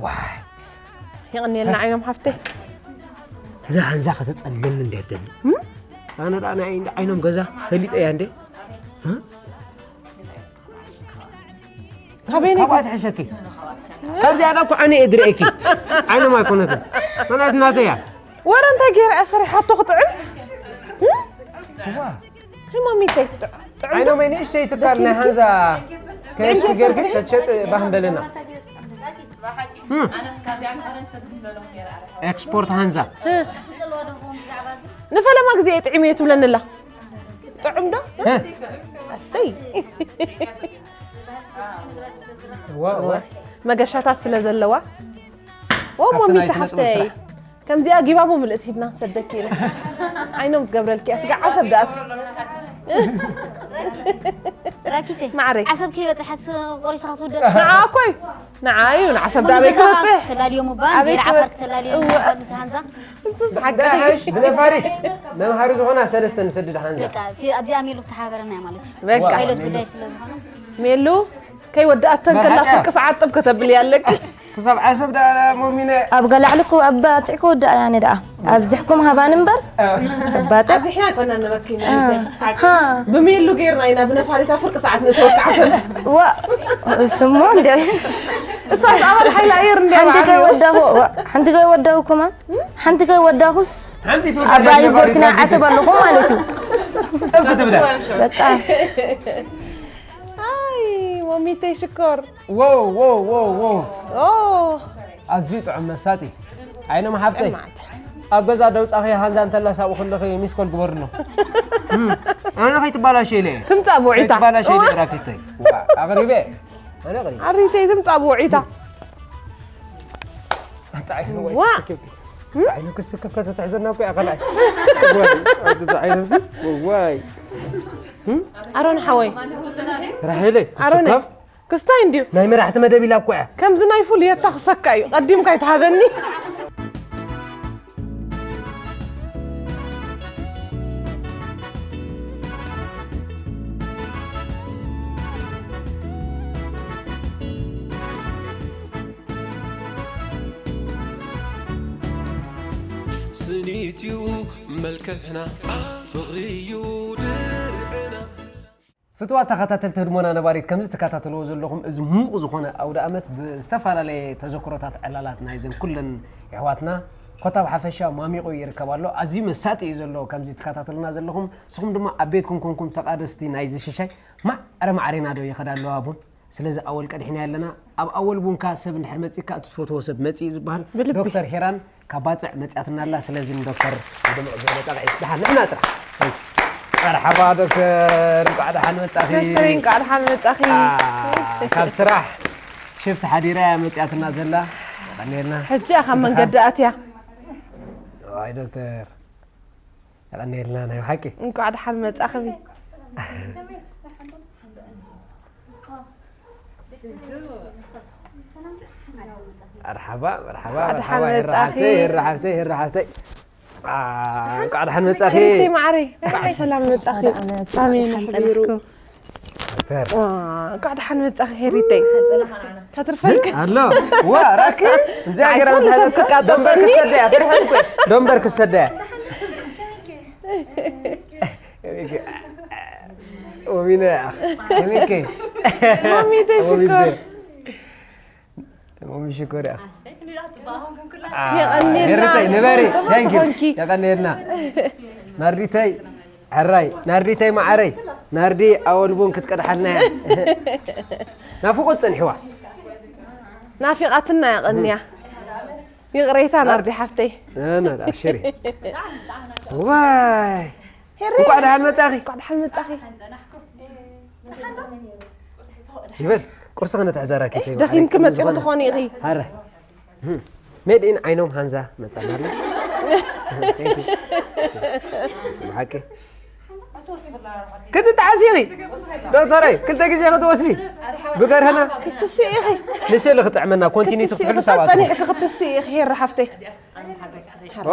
ዋይ። የቐንየልና ዓይኖም ሓፍተይ። እዛ ሓንዛ ከተጸልለኒ እንዲያ ደሊ። እም? ኣነ ደኣ ናይ ዓይኖም ገዛ ፈሊጠያ እንዴ? እም? ካበይ ነይ? ካብኣ ትሕሸኪ። ካብዚኣ እኮ ኣነ እየ ድርእየኪ። ዓይኖም ኣይኮነትን። ማለት ናተይ እያ። ወረ እንታይ ገይራ እያ ሰሪሓቶ ክጥዕም? እም? እዋ። ሂሞሚተይ ጥዑም። ዓይኖመይ ንእሽተይ ትካል ናይ ሃንዛ ከሽኪ ጌርኪ ተትሸጥ ባህ ንበለና። እም። ኤክስፖርት ሃንዛ። ንፈለማ ግዜ እየ ጥዒመ እየ ትብለኒ ኣላ። ጥዑም ዶ? እ? ኣሰይ። ዋ፣ ዋ። መገሻታት ስለ ዘለዋ። ኦ፣ ኣብቲ ናይ ሞሚት ስነ ጥበብ ሓፍተይ። ስራሕ። ከምዚኣ ጊባቦ ምልእቲ ሂብና ንሰደኪ ኢና። ዓይኖም ትገብረልኪ እያ፣ ስጋዕ ዓሰብ ደኣቱ። ራኪተይ፣ ማዕረይ። ዓሰብ ከይበጽሐት ቆሪስኻ ክትውደእ? ንዓ እኮ እዩ። ንዓ እዩ፣ ንዓሰብ ደኣ ኣበይ ገዛኻ ክበጽሕ? ክተላልዮም እባ፣ ኣበይ እንጌራ ዓፈር ክበጽሕ? ክተላልዮም እወ። እባ፣ ነቲ ሃንዛ። እንስስ ሓቂ። ደሓሽ ብነፋሪት መምሃሪ ዝኾና ሰለስተ ንሰድድ ሓንዛ። በቃ፣ እቲ ኣብዚኣ ሜሉ ክትሓበረና እያ ማለት እዩ። በቃ። ፓይሎት ጉዳይ ስለ ዝኾነ። ሜሉ፣ ከይወዳኣተን ከላ መርሓባ። ፍርቂ ሰዓት ጥብ ከተብሊ ኣለኪ። ክሳብ ዓሰብ ደኣ ሞሚነ። ኣብ ገላዕሊ እኮ ኣብ ባጽዕ ክወድኣ እያ ኣነ ደኣ። ኣብዚሕኩም ሃባን እምበር። እ። ባጽዕ። ኣብዚሕና ኣይኮናን ንበኪ፣ እ። ሓቂ። ሃ። ብሜሉ ጌርና ኢና ብነፋሪት ኣብ ፍርቂ ሰዓት ነእትወካ ዓሰብ። ዋ፣ ስሞ እንደ። እሳ ሰኣል ሓይላ ኣየር እንደ ሓንቲ ባዕሉ። ከይወዳኹ፣ ዋ፣ ሓንቲ ከይወዳኹ ከማን። ሓንቲ ከይወዳኹስ ሓንቲ ኣብ ትወዳኺ ባሊ ነፋሪት ቦርቲ ናይ ራኪቲ። ዓሰብ ኣለኹም ማለት እዩ። ጥብ ክትብላ። በቃ። ኣይ፣ ሞሚተይ ሽኮር። ዎ፣ ዎ፣ ዎ፣ ዎ። ኦ። ኣዝዩ ጥዑም መሳጢ። ዓይነ መሓፍተይ። ጥዑም መዓልቲ። ኣብ ገዛ ደውጻኺ ሃንዛ እንተላ ሳብኡ ከለኺ ሚስኮል ግበርሎ። እም፣ ኣነ ከይትባላሸ ኢለ እየ። ትምጻእ ብውዒታ። ከይትባላሸ ኢለ እየ ራኬተይ። ዋ፣ ኣቕሪበ። ኣነ ኣቕሪበ። ኣሪተይ ትምጻእ ብውዒታ። ኣታ ዓይነ ወይ ዋ። ክስክብ። እም? ዓይነ ክስክብ ከተትሕዘና እኮ እያ ካልኣይ። ዋይ፣ ኣብ ገዛ ዓይነ ምሲ። ዋይ። ኣሮን ሓወይ። ራሄለይ፣ ኣሮን ክስከፍ? ክስታይ እንድዩ። ናይ መራሕቲ መደብ ኢላ እኮ እያ። ከምዚ ናይ ፍሉየታ ክሰካ እዩ። ቀዲምካ ኣይትሃበኒ። ስኒት እዩ መልክዕና፣ ፍቕሪ እዩ ድርዕና። ፍትዋት ተኸታተልቲ ህድሞና ነባሪት፣ ከምዚ ትከታተልዎ ዘለኹም፣ እዚ ሙቕ ዝኾነ ኣውደ ኣመት ብዝተፈላለየ ተዘክሮታት፣ ዕላላት ናይዘን ኩለን የሕዋትና፣ ኮታ ብሓፈሻ ማሚቑ ይርከብ ኣሎ። ኣዝዩ መሳጢ እዩ ዘሎ፣ ከምዚ ትከታተሉና ዘለኹም። ንስኹም ድማ ኣብ ቤትኩም ኮንኩም ተቓደስቲ ናይዚ ሽሻይ፣ ማዕረ ማዕሬና ዶ ይኸዳ ኣለዋ ቡን? ስለዚ ኣወል ቀዲሕና ኣለና። ኣብ ኣወል ቡንካ ሰብ እንድሕር መጺካ እቲ ትፈትዎ ሰብ መጺ እዩ ዝበሃል። ብልቢ። ዶክተር ሄራን ካብ ባጽዕ መጺኣትና ኣላ። ስለዚ ንዶክተር ይድምዕ ዝበለ ጣቕዒ ደሓን ንዕና ጥራሕ። መርሓባ ዶክተር፣ እንቋዕ ደሓን መጻኺ። ዶክተር፣ እንቋዕ ደሓን መጻኺ። አ፣ ካብ ስራሕ ሽፍት ሓዲራ እያ መጺኣትና ዘላ። የቐንየልና። ሕጂ እያ ካብ መንገዲ ኣትያ። ኣይ ዶክተር፣ የቐንየልና ናይ ብሓቂ። እንቋዕ ደሓን መጻኺ። መርሓባ፣ መርሓባ፣ እንቋዕ ደሓን መርሓባ፣ ሄራ መጻኺ። ሓፍተይ፣ ሄራ ሓፍተይ፣ ሄራ ሓፍተይ። አ፣ እንቋዕ ደሓን መጻኺ። ሄሪተይ ማዓረይ፣ እንቋዕ ሰላም መጻኺ። ኣሜን፣ ሓቢሩ። ዶክተር። ዋ፣ እንቋዕ ደሓን መጻኺ ሄሪተይ። ከትርፈልክ። ኣሎ። ዋ፣ ራኪ። እንጃ ገራ ምስ ሰብ ክቃጠል በር ክሰደያ፣ ፈሪሐ እኮ። ዶም በር ክሰደያ። ወሚነ፣ ከመይከ? ሞሚተ ወሚተ። ሽኮር። ሞሚ ሽኮር እያ። የቐንየልና። ሄርተይ፣ ንበሪ። ጽቡቕ Thank you። ትኾንኪ። የቐንየልና። ናርዲተይ፣ ሕራይ። ናርዲተይ፣ መዓረይ። ናርዲ፣ ኣወል ቡን ክትቀድሓልና እያ። ናፍቖት ጸኒሕዋ። ናፊቓትና፣ የቐንያ። ይቕሬታ፣ ናርዲ ሓፍተይ። እ፣ ና፣ ኣብሽሪ። ዋይ። ሄሪ። እንቋዕ ደሓን መጻኺ። እንቋዕ ደሓን መጻኺ። ይበል፣ ቁርሲ ክነትሕዘራ ኪተ ይበል። ደኺምኪ መጺኺ ዝኾነ ትኾኒ ኢኺ። ሃረ። ሜድ ኢን ዓይኖም ሃንዛ መጻና ኣሎ። Thank you። ብሓቂ። ክትጠዓሲ ኢኺ። ዶክተረይ፣ ክልተ ግዜ ክትወስዲ። ብገርህና። ክትስኢ ኢኺ። ንስእሊ ክጥዕመና፣ ኮንቲኒቲ ክትስኢ ክትሕሉ ኢኺ። ሰባት። ጸኒሕኪ ክትስኢ ኢኺ፣ ሄሪ ሓፍተይ።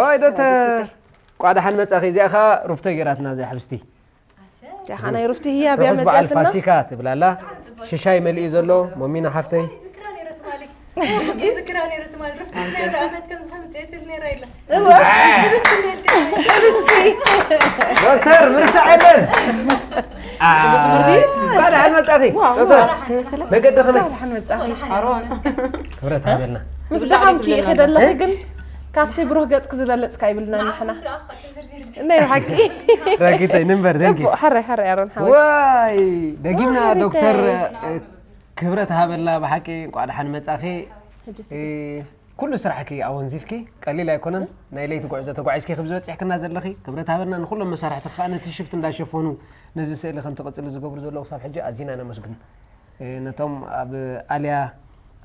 ኦይ፣ ዶክተር። እንቋዕ ደሓን መጻኺ። እዚኣ ኸኣ ሩፍቶ ገይራትና እዚኣ ሕብስቲ። እዚኣ ኸኣ ናይ ሩፍቲ ህያብ እያ ርሑስ በዓል መጺኣትና። ፋሲካ ትብል ኣላ። ሽሻይ መሊኡ ዘሎ ሞሚና ሓፍተይ። ዝክራ ነይረ ትማሊ። ዝክራ ነይረ ትማሊ። ሩፍቲ ነይረ ኣመት ከም ዝኸም ዝጤትል ነይረ ኢላ። እዋ። ህብስቲ ነይረ። ህብስቲ። ዶክተር ምርሳዕ የለን። ኣይ፣ እንኳዕ ደሓን መጻኺ። ዋው፣ ዶክተር፣ እንኳዕ ደሓን መጻኺ። መገዲ ከመይ? እንኳዕ ደሓን መጻኺ። ኣሮን። ክብረት ሃበልና። ምስ ደሓንኪ ኢኺ ዘለኺ ግን ካብቲ ብሩህ ገጽኪ ዝበለጽካ ይብልና ንሕና። ናይ ብሓቂ። ረጊተይ ንንበር፣ thank you። ጽቡቕ፣ ሕራይ፣ ሕራይ ኣሮን ሓወይ። ዋይ፣ ደጊምና ዶክተር፣ እ፣ ክብረት ሃበልና ብሓቂ እንቋዕ ደሓን መጻኺ። ሕጂ እ፣ ኩሉ ስራሕኪ ኣወንዚፍኪ፣ ቀሊል ኣይኮነን። ናይ ለይቲ ጉዕዞ ተጓዒዝኪ ክብዚ በጺሕክና ዘለኺ፣ ክብረት ሃበልና። ንኹሎም መሳርሕቲ ከኣ ነቲ ሽፍት እንዳሸፈኑ ነዚ ስእሊ ከም ትቕጽሉ ዝገብሩ ዘለዉ ክሳብ ሕጂ ኣዚና ነመስግን። እ፣ ነቶም ኣብ ኣልያ፣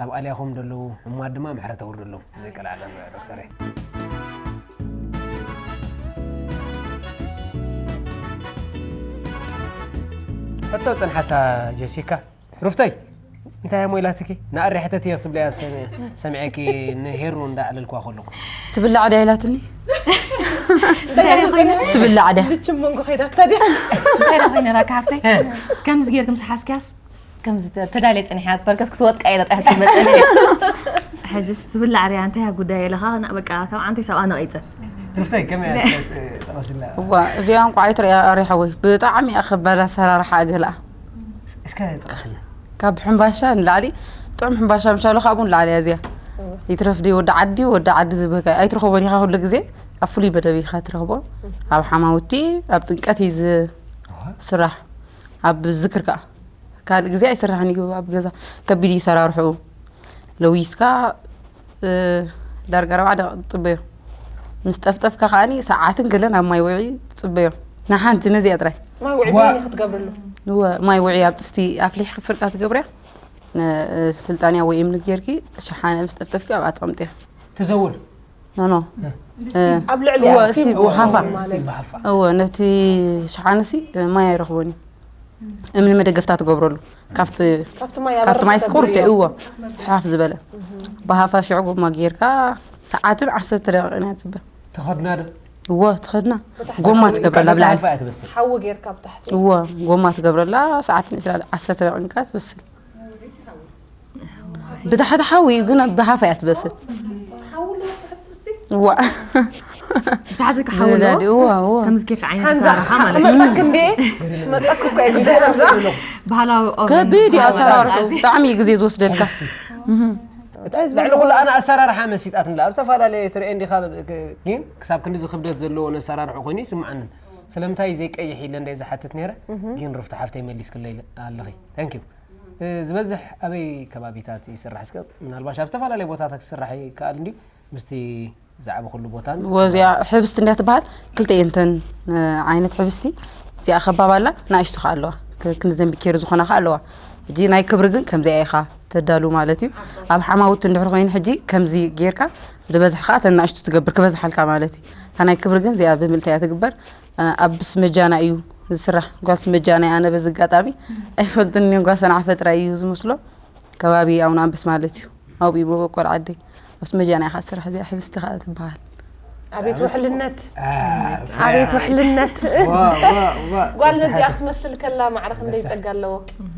ኣብ ኣልያኹም ዘለዉ ሕሙማት ድማ ምሕረት ኣውርደሎም። ዘይቀላዕለም ዶክተረይ። ሕቶ ጽንሓታ ጀሲካ። ሩፍተይ፣ እንታይ እሞ ኢላትኪ? ንኣሪ ሕተት እየ ክትብለያ ሰሚ-፣ ሰሚዐኪ ንሄሩ እንዳዕለልኩዋ ከለኹ። ትብላዕ ድያ ኢላትኒ? እንታይ ኢላትኒ? ትብላዕ ድያ? ልችም መንጎ ከይዳታ ድያ? እንታይ ኢላ ኮይና ኢላካ ሓፍተይ? እ። ከምዚ ጌርኪ ምስ ሓዝክያስ፣ ከምዚ ተ-፣ ተዳልየ ጸኒሐ እያ ትበልከስ ክትወድቃ ኢለ ጥራሕ ትመጸኒ። ሕጅስ ትብላዕ ድያ? እንታይ እያ ጉዳይ ኢለኻ፣ ና-፣ በቃ ካብ ዓንተይ ሰብኣ ነቒጸ። ሩፍተይ፣ ከመይ እያ ት-፣ ት-፣ ጠቐስላ? እዋ፣ እዚኣ እንቋዕ ኣይትርእያ ኣሪ ሓወይ። ብጣዕሚ እያ ኸባድ ኣሰራርሓ ገለኣ። እስከ ጥቕስና። ካብ ሕምባሻ ንላዕሊ፣ ጥዑም ሕምባሻ ምሻሉ ካብኡ ንላዕሊ እያ እዚኣ። እዋ። ይትረፍ ድዩ ወዲ ዓዲ፣ ወዲ ዓዲ ዝበካ ኣይትረኽቦን ኢኻ ኩሉ ግዜ። ኣብ ፍሉይ መደብ ኢኻ ትረኽቦ። እም። ኣብ ሓማውቲ፣ ኣብ ጥምቀት እዩ ዝ-፣ እዋ። ስራሕ። ኣብ ዝክር ከኣ። ካልእ ግዜ ኣይስራሕን እዩ ኣብ ገዛ። ከቢድ እዩ ሰራርሕኡ። ለዊስካ እ፣ ዳርጋ ኣርባዓ ደቂቕ ትጽበዮ። ምስ ጠፍጠፍካ ከኣኒ ሰዓትን ገለን ኣብ ማይ ውዒ ትጽበዮ። ንሓንቲ ነዚኣ ጥራይ። ማይ ውዒ ዋ። በይኒ ክትገብርሉ። እወ፣ ማይ ውዒ ኣብ ጥስቲ ኣፍሊሕኪ ፍርቃ ትገብርያ። ነ-፣ እ፣ ስልጣንያ ወይ እምኒ ጌርኪ ሸሓነ ምስ ጠፍጠፍኪ ኣብኣ ተቐምጥያ። ትዘውር? ኖ፣ ኖ። እ። እ፣ ኣብ ልዕሊ እወ፣ እስቲ እስቲ ብሃፋ። ማለት። እስቲ ብሃፋ። እወ፣ ነቲ ሸሓነሲ፣ እ፣ ማይ ኣይረኽቦን እዩ። እምኒ መደገፍታ ትገብረሉ። ካብቲ፣ ካብቲ ማይ ካብቲ ማይ ኣበርክተ ስቁር ብልዮ። እዎ፣ ሓፍ ዝበለ። እህ። ብሃፋ ሽዑ ጎማ ጌርካ ሰዓትን ዓሰርተ ደቂቕን እያ ትጽበ። ትኸድና ዶ? እዎ፣ ትኸድና። ብታሕቲ ጎማ ሓዊ ትገብረላ፣ ካብ ብላዕሊ። ብሃፋ እያ ትበስል። ሓዊ ጌርካ ብታሕቲ። እዎ፣ ጎማ ትገብረላ፣ ሰዓትን ዕስራ፣ ዓሰርተ ደቂቕን ከኣ ትበስል። ብታሕቲ ሓዊ እዩ፣ ግን ብሃፋ እያ ትበስል። ሓዊ ኣሎ ብታሕቲ እስቲ? እዋ። ብታሕቲ ክሓዊ ኣሎ? ብነዳዲ፣ እዋ፣ እዋ። ከምዚ ጌርካ ዓይነት ሓንዛ ኣሰራርሓ ማለት እዩ። መጸክ እንዴ? መጸክ እኮ እዩ ግዜ ሓንዛ። ባህላዊ ኦቨን ከቢድ እዩ ሓዊ ኣሰራርሓ። ኣዘጋጅ። ብጣዕሚ እዩ ግዜ ዝወስደልካ። እህ። እታ ልዕሊ ኩሉ ኣነ ኣሰራርሓ መሲጣትኒ ኣብ ዝተፈላለየ ትርእየ እንዲኻ ግን ክሳብ ክንድዚ ክብደት ዘለዎ ነሰራርሑ ኮይኑ ይስምዓኒ። ስለምንታይ ዘይቀይሕ ኢለ እንደ ዝሓትት ነይረ፣ እህ። ግን ሩፍታ ሓፍተይ መሊስክለይ ኣለኺ። Thank you። እ፣ ዝበዝሕ ኣበይ ከባቢታት ይስራሕ? እስከ ምናልባሽ ኣብ ዝተፈላለዩ ቦታታት ክስራሕ ይከኣል እንድዩ፣ ምስቲ ዛዕባ ኩሉ ቦታን ወዚኣ ሕብስቲ እንድያ ትበሃል። ክልተ እየንተን እ፣ ዓይነት ሕብስቲ። እዚኣ ከባብ ኣላ፣ ንኣሽቱ ከኣ ኣለዋ። ክ- ክንዲ ዘንቢ ኬሪ ዝኾና ከኣ ኣለዋ። ሕጂ ናይ ክብሪ ግን ከምዚኣ ኢኻ ተዳሉ ማለት እዩ። ኣብ ሓማውቲ እንድሕር ኮይኑ ሕጂ ከምዚ ጌርካ ዝበዝሕ ከኣ ተን ንኣሽቱ ትገብር ክበዝሓልካ ማለት እዩ። እታ ናይ ክብሪ ግን እዚኣ ብምልቲ እያ ትግበር። እ፣ ኣብ ስመጃና እዩ ዝስራሕ። ጓል ስመጃና እያ። ኣነ በዚ ኣጋጣሚ ኣይፈልጥን እየ፣ ጓል ሰንዓ ፈጥራ እዩ ዝመስሎ። ከባቢ ኣቡነ ኣንበስ ማለት እዩ። ኣብኡ እዩ መበቆል ዓደይ። ኣብ ስመጃና እያ ከኣ ትስራሕ እዚኣ ሕብስቲ ከኣ ትበሃል። ኣቤት ውሕልነት፣ አ፣ ኣቤት ውሕልነት። ዋ፣ ዋ፣ ዋ፣ ጓል ብዝተሓተ- ነዲኣ ክትመስል ከላ ማዕረ ክንደይ በሳ። ጸጋ ኣለዎ።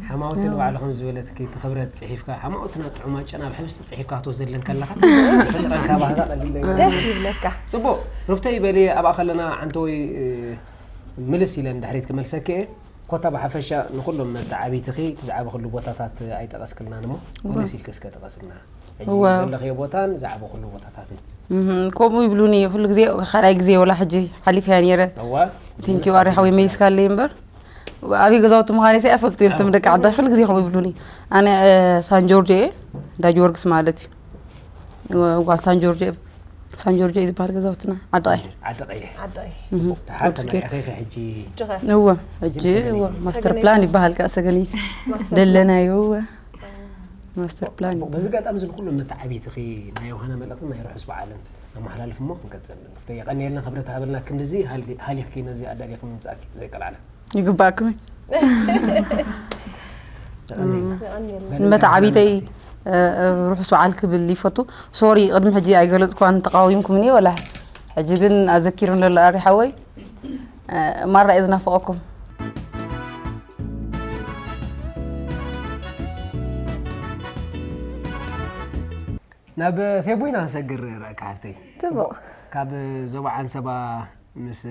ሓማውቲ ንባዕሉ ከም ዝበለትኪ እቲ ክብረት ጽሒፍካ፣ ሓማውትና ጥዑም ኣጨና ኣብ ሕብስቲ ጽሒፍካ ክትወስደለን ከለኻ ፍጥረን ካባህታ ቀሊል እዩ። ደስ ይብለካ። ጽቡቕ፣ ሩፍተይ በሊ ኣብኣ ከለና ዓንተወይ፣ እ፣ ምልስ ኢለን ድሕሪት ክመልሰኪ እየ። ኮታ ብሓፈሻ ንኹሎም መተዓቢትኺ እቲ ዝዓበኽሉ ቦታታት ኣይጠቐስክልናን እሞ፣ ምልስ ኢልኪ እስከ ጠቐስልና። ሕጂ እዋ። ዘለኽዮ ቦታን ዝዓበኽሉ ቦታታትን። እህ፣ ከምኡ ይብሉኒ ኩሉ ግዜ፣ ካልኣይ ግዜ ወላ ሕጂ ሓሊፈያ ነይረ። እዋ። ቴንኪው ኣሪ ሓወይ መሊስካለይ እምበር። ኣብይ ገዛውቲ ምዃነይ ሰ ኣይፈልጡ እዮም እቶም ደቂ ዓዳይ ኩሉ ግዜ ከምኡ ይብሉኒ። ኣነ፣ እ፣ ሳን ጆርጆ እየ፣ እንዳ ጊዮርጊስ ማለት እዩ። ጓል ሳን ጆርጆ፣ ሳን ጆርጆ እዩ ዝበሃል ገዛውትና፣ ዓዲ ቀይሕ። ዓዲ ቀይሕ። ዓዳይ እህ፣ ተሓር ጊዮርጊስ። ተመሪዕኺ ሕጂ ጅኸ እወ፣ ሕጂ እወ፣ ማስተር ሰገነይቲ። ፕላን ይበሃል ከኣ ሰገነይቲ። ደለናዮ እወ። ማስተር ፕላን ጽቡቕ። በዚ ኣጋጣሚ እዚ ንኩሉ መተዓቢትኺ ናይ ዮሃና መልእኽትን ናይ ርሑስ በዓልን ኣመሓላልፍ እሞ ክንቀጽል። ፍተ የቐንየልና ክብረት ሃበልና ክንድዚ ሃሊ-፣ ሃሊኽኪ ነዚ ኣዳሊኺ ምምጻእኪ ዘይቀላዕና። ይግባእኩም። የቐንየልና። የቐንየልና። በል ንመተዓቢተይ መልእኽቲ። እ፣ እ፣ ርሑስ በዓል ክብል ይፈቱ። ሶሪ ቅድሚ ሕጂ ኣይገለጽኩዋን ተቃዊምኩምኒ ወላ ሕጂ ግን ኣዘኪሩ ኣሎ ኣሪ ሓወይ። እ፣ ማራ እየ ዝናፍቐኩም። ናብ ፌቡ ኢና ንሰግር ረእካ ሓፍተይ። ጽቡቕ። ካብ ዞባ ዓንሰባ ምስ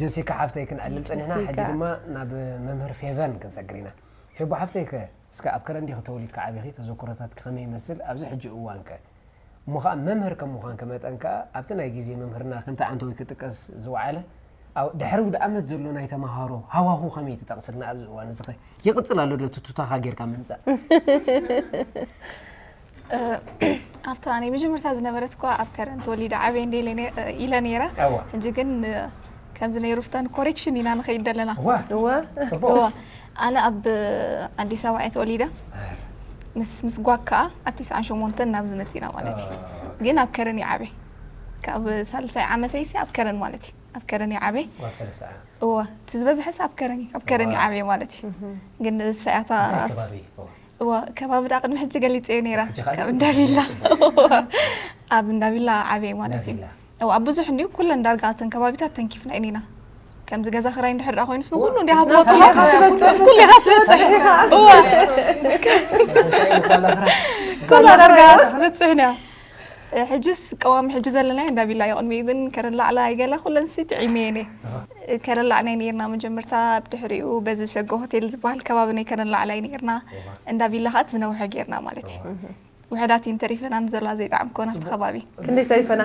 ጀሲካ ሓፍተይ ክንዕልል ጸኒሕና፣ ጀሲካ። ሕጂ ድማ ናብ መምህር ፌቨን ክንሰግር ኢና። ፌቡ ሓፍተይ ከ እስከ ኣብ ከረን ዲኺ ተወሊድካ ዓቢኺ፣ ተዘክሮታትኪ ከመይ ይመስል? ኣብዚ ሕጂ እዋን ከ እሞ ኸኣ መምህር ከም ምዃንኪ መጠን ከኣ ኣብቲ ናይ ግዜ መምህርና ከምቲ ዓንተወይ ክጥቀስ ዝወዓለ ኣብ ድሕሪ ውድኣመት ዘሎ ናይ ተመሃሮ ሃዋሁ ከመይ ትጠቕስልና ኣብዚ እዋን እዚ ኸ ይቕጽል ኣሎ ዶ ትቱታኻ ጌርካ ምምጻእ? ኣብታ ናይ መጀመርታ ዝነበረት እኳ ኣብ ከረን ተወሊደ ዓብየ እንደ ኢለ ነ- ኢለ ነይረ። ኣዋ። ሕጂ ግን ከምዚ ናይ ሩፍታን ኮሬክሽን ኢና ንኸይድ ዘለና። እዋ፣ እወ ጽቡቕ። እዋ፣ ኣነ ኣብ ኣዲስ ኣበባ እየ ተወሊደ። ምስ ምስ ጓክ ከዓ ኣብ ትስዓን ሸሞንተን ናብዚ መፂና ማለት እዩ። ግን ኣብ ከረን እዩ ዓብየ። ካብ ሳልሳይ ዓመተይ ሲ ኣብ ከረን ማለት እዩ። ኣብ ከረን እዩ ዓብየ። ጓል ሰለስተ ዓመት። እዋ፣ እቲ ዝበዝሐ ሲ ኣብ ከረን እዩ። ኣብ ከረን እዩ ዋው። ዓብየ ማለት እዩ። ግን እሳያታ እንታይ ከባቢ? እዋ። እዋ፣ ከባቢ ዳ ቅድሚ ሕጂ ገሊፀዮ ነይራ። ሕጂ ከዓ ካብ እንዳቢላ። ኣብ እንዳቢላ ዓብየ ማለት እዩ። እንዳቢላ። እዋ፣ ኣብ ብዙሕ እንዲሁ ኩለን ዳርጋ እተን ከባቢታት ተንኪፍና ኢና። ከምዚ ገዛ ክራይ እንድሕር ደኣ ኮይኑስ ንኩሉ እንዲኻ ትበፅሖ። ኩሉ ኢኻ ትበፅሕ። እዋ፣ ምሳይ ምሳና ክራ- ኩላ ዳርጋ ትበፅሕን እያ። ሕጅስ ቀዋሚ ሕጂ ዘለናዮ እንዳቢላ እዩ። ቅድሚኡ ግን ከረን ላዕላይ ገለ ኩለን ሲ ጥዒመ እየ። ከረን ላዕላይ ነይርና መጀመርታ፣ ብድሕሪኡ በዚ ሸጎ ሆቴል ዝበሃል ከባቢ ናይ ከረን ላዕላይ ነይርና። እንዳቢላ ከዓ እቲ ዝነውሐ ጌርና ማለት እዩ። ውሕዳት እየን ተሪፈናን ዘላ ዘይጣዕም ኮና እቲ ከባቢ። ክንደይ ተሪፈና?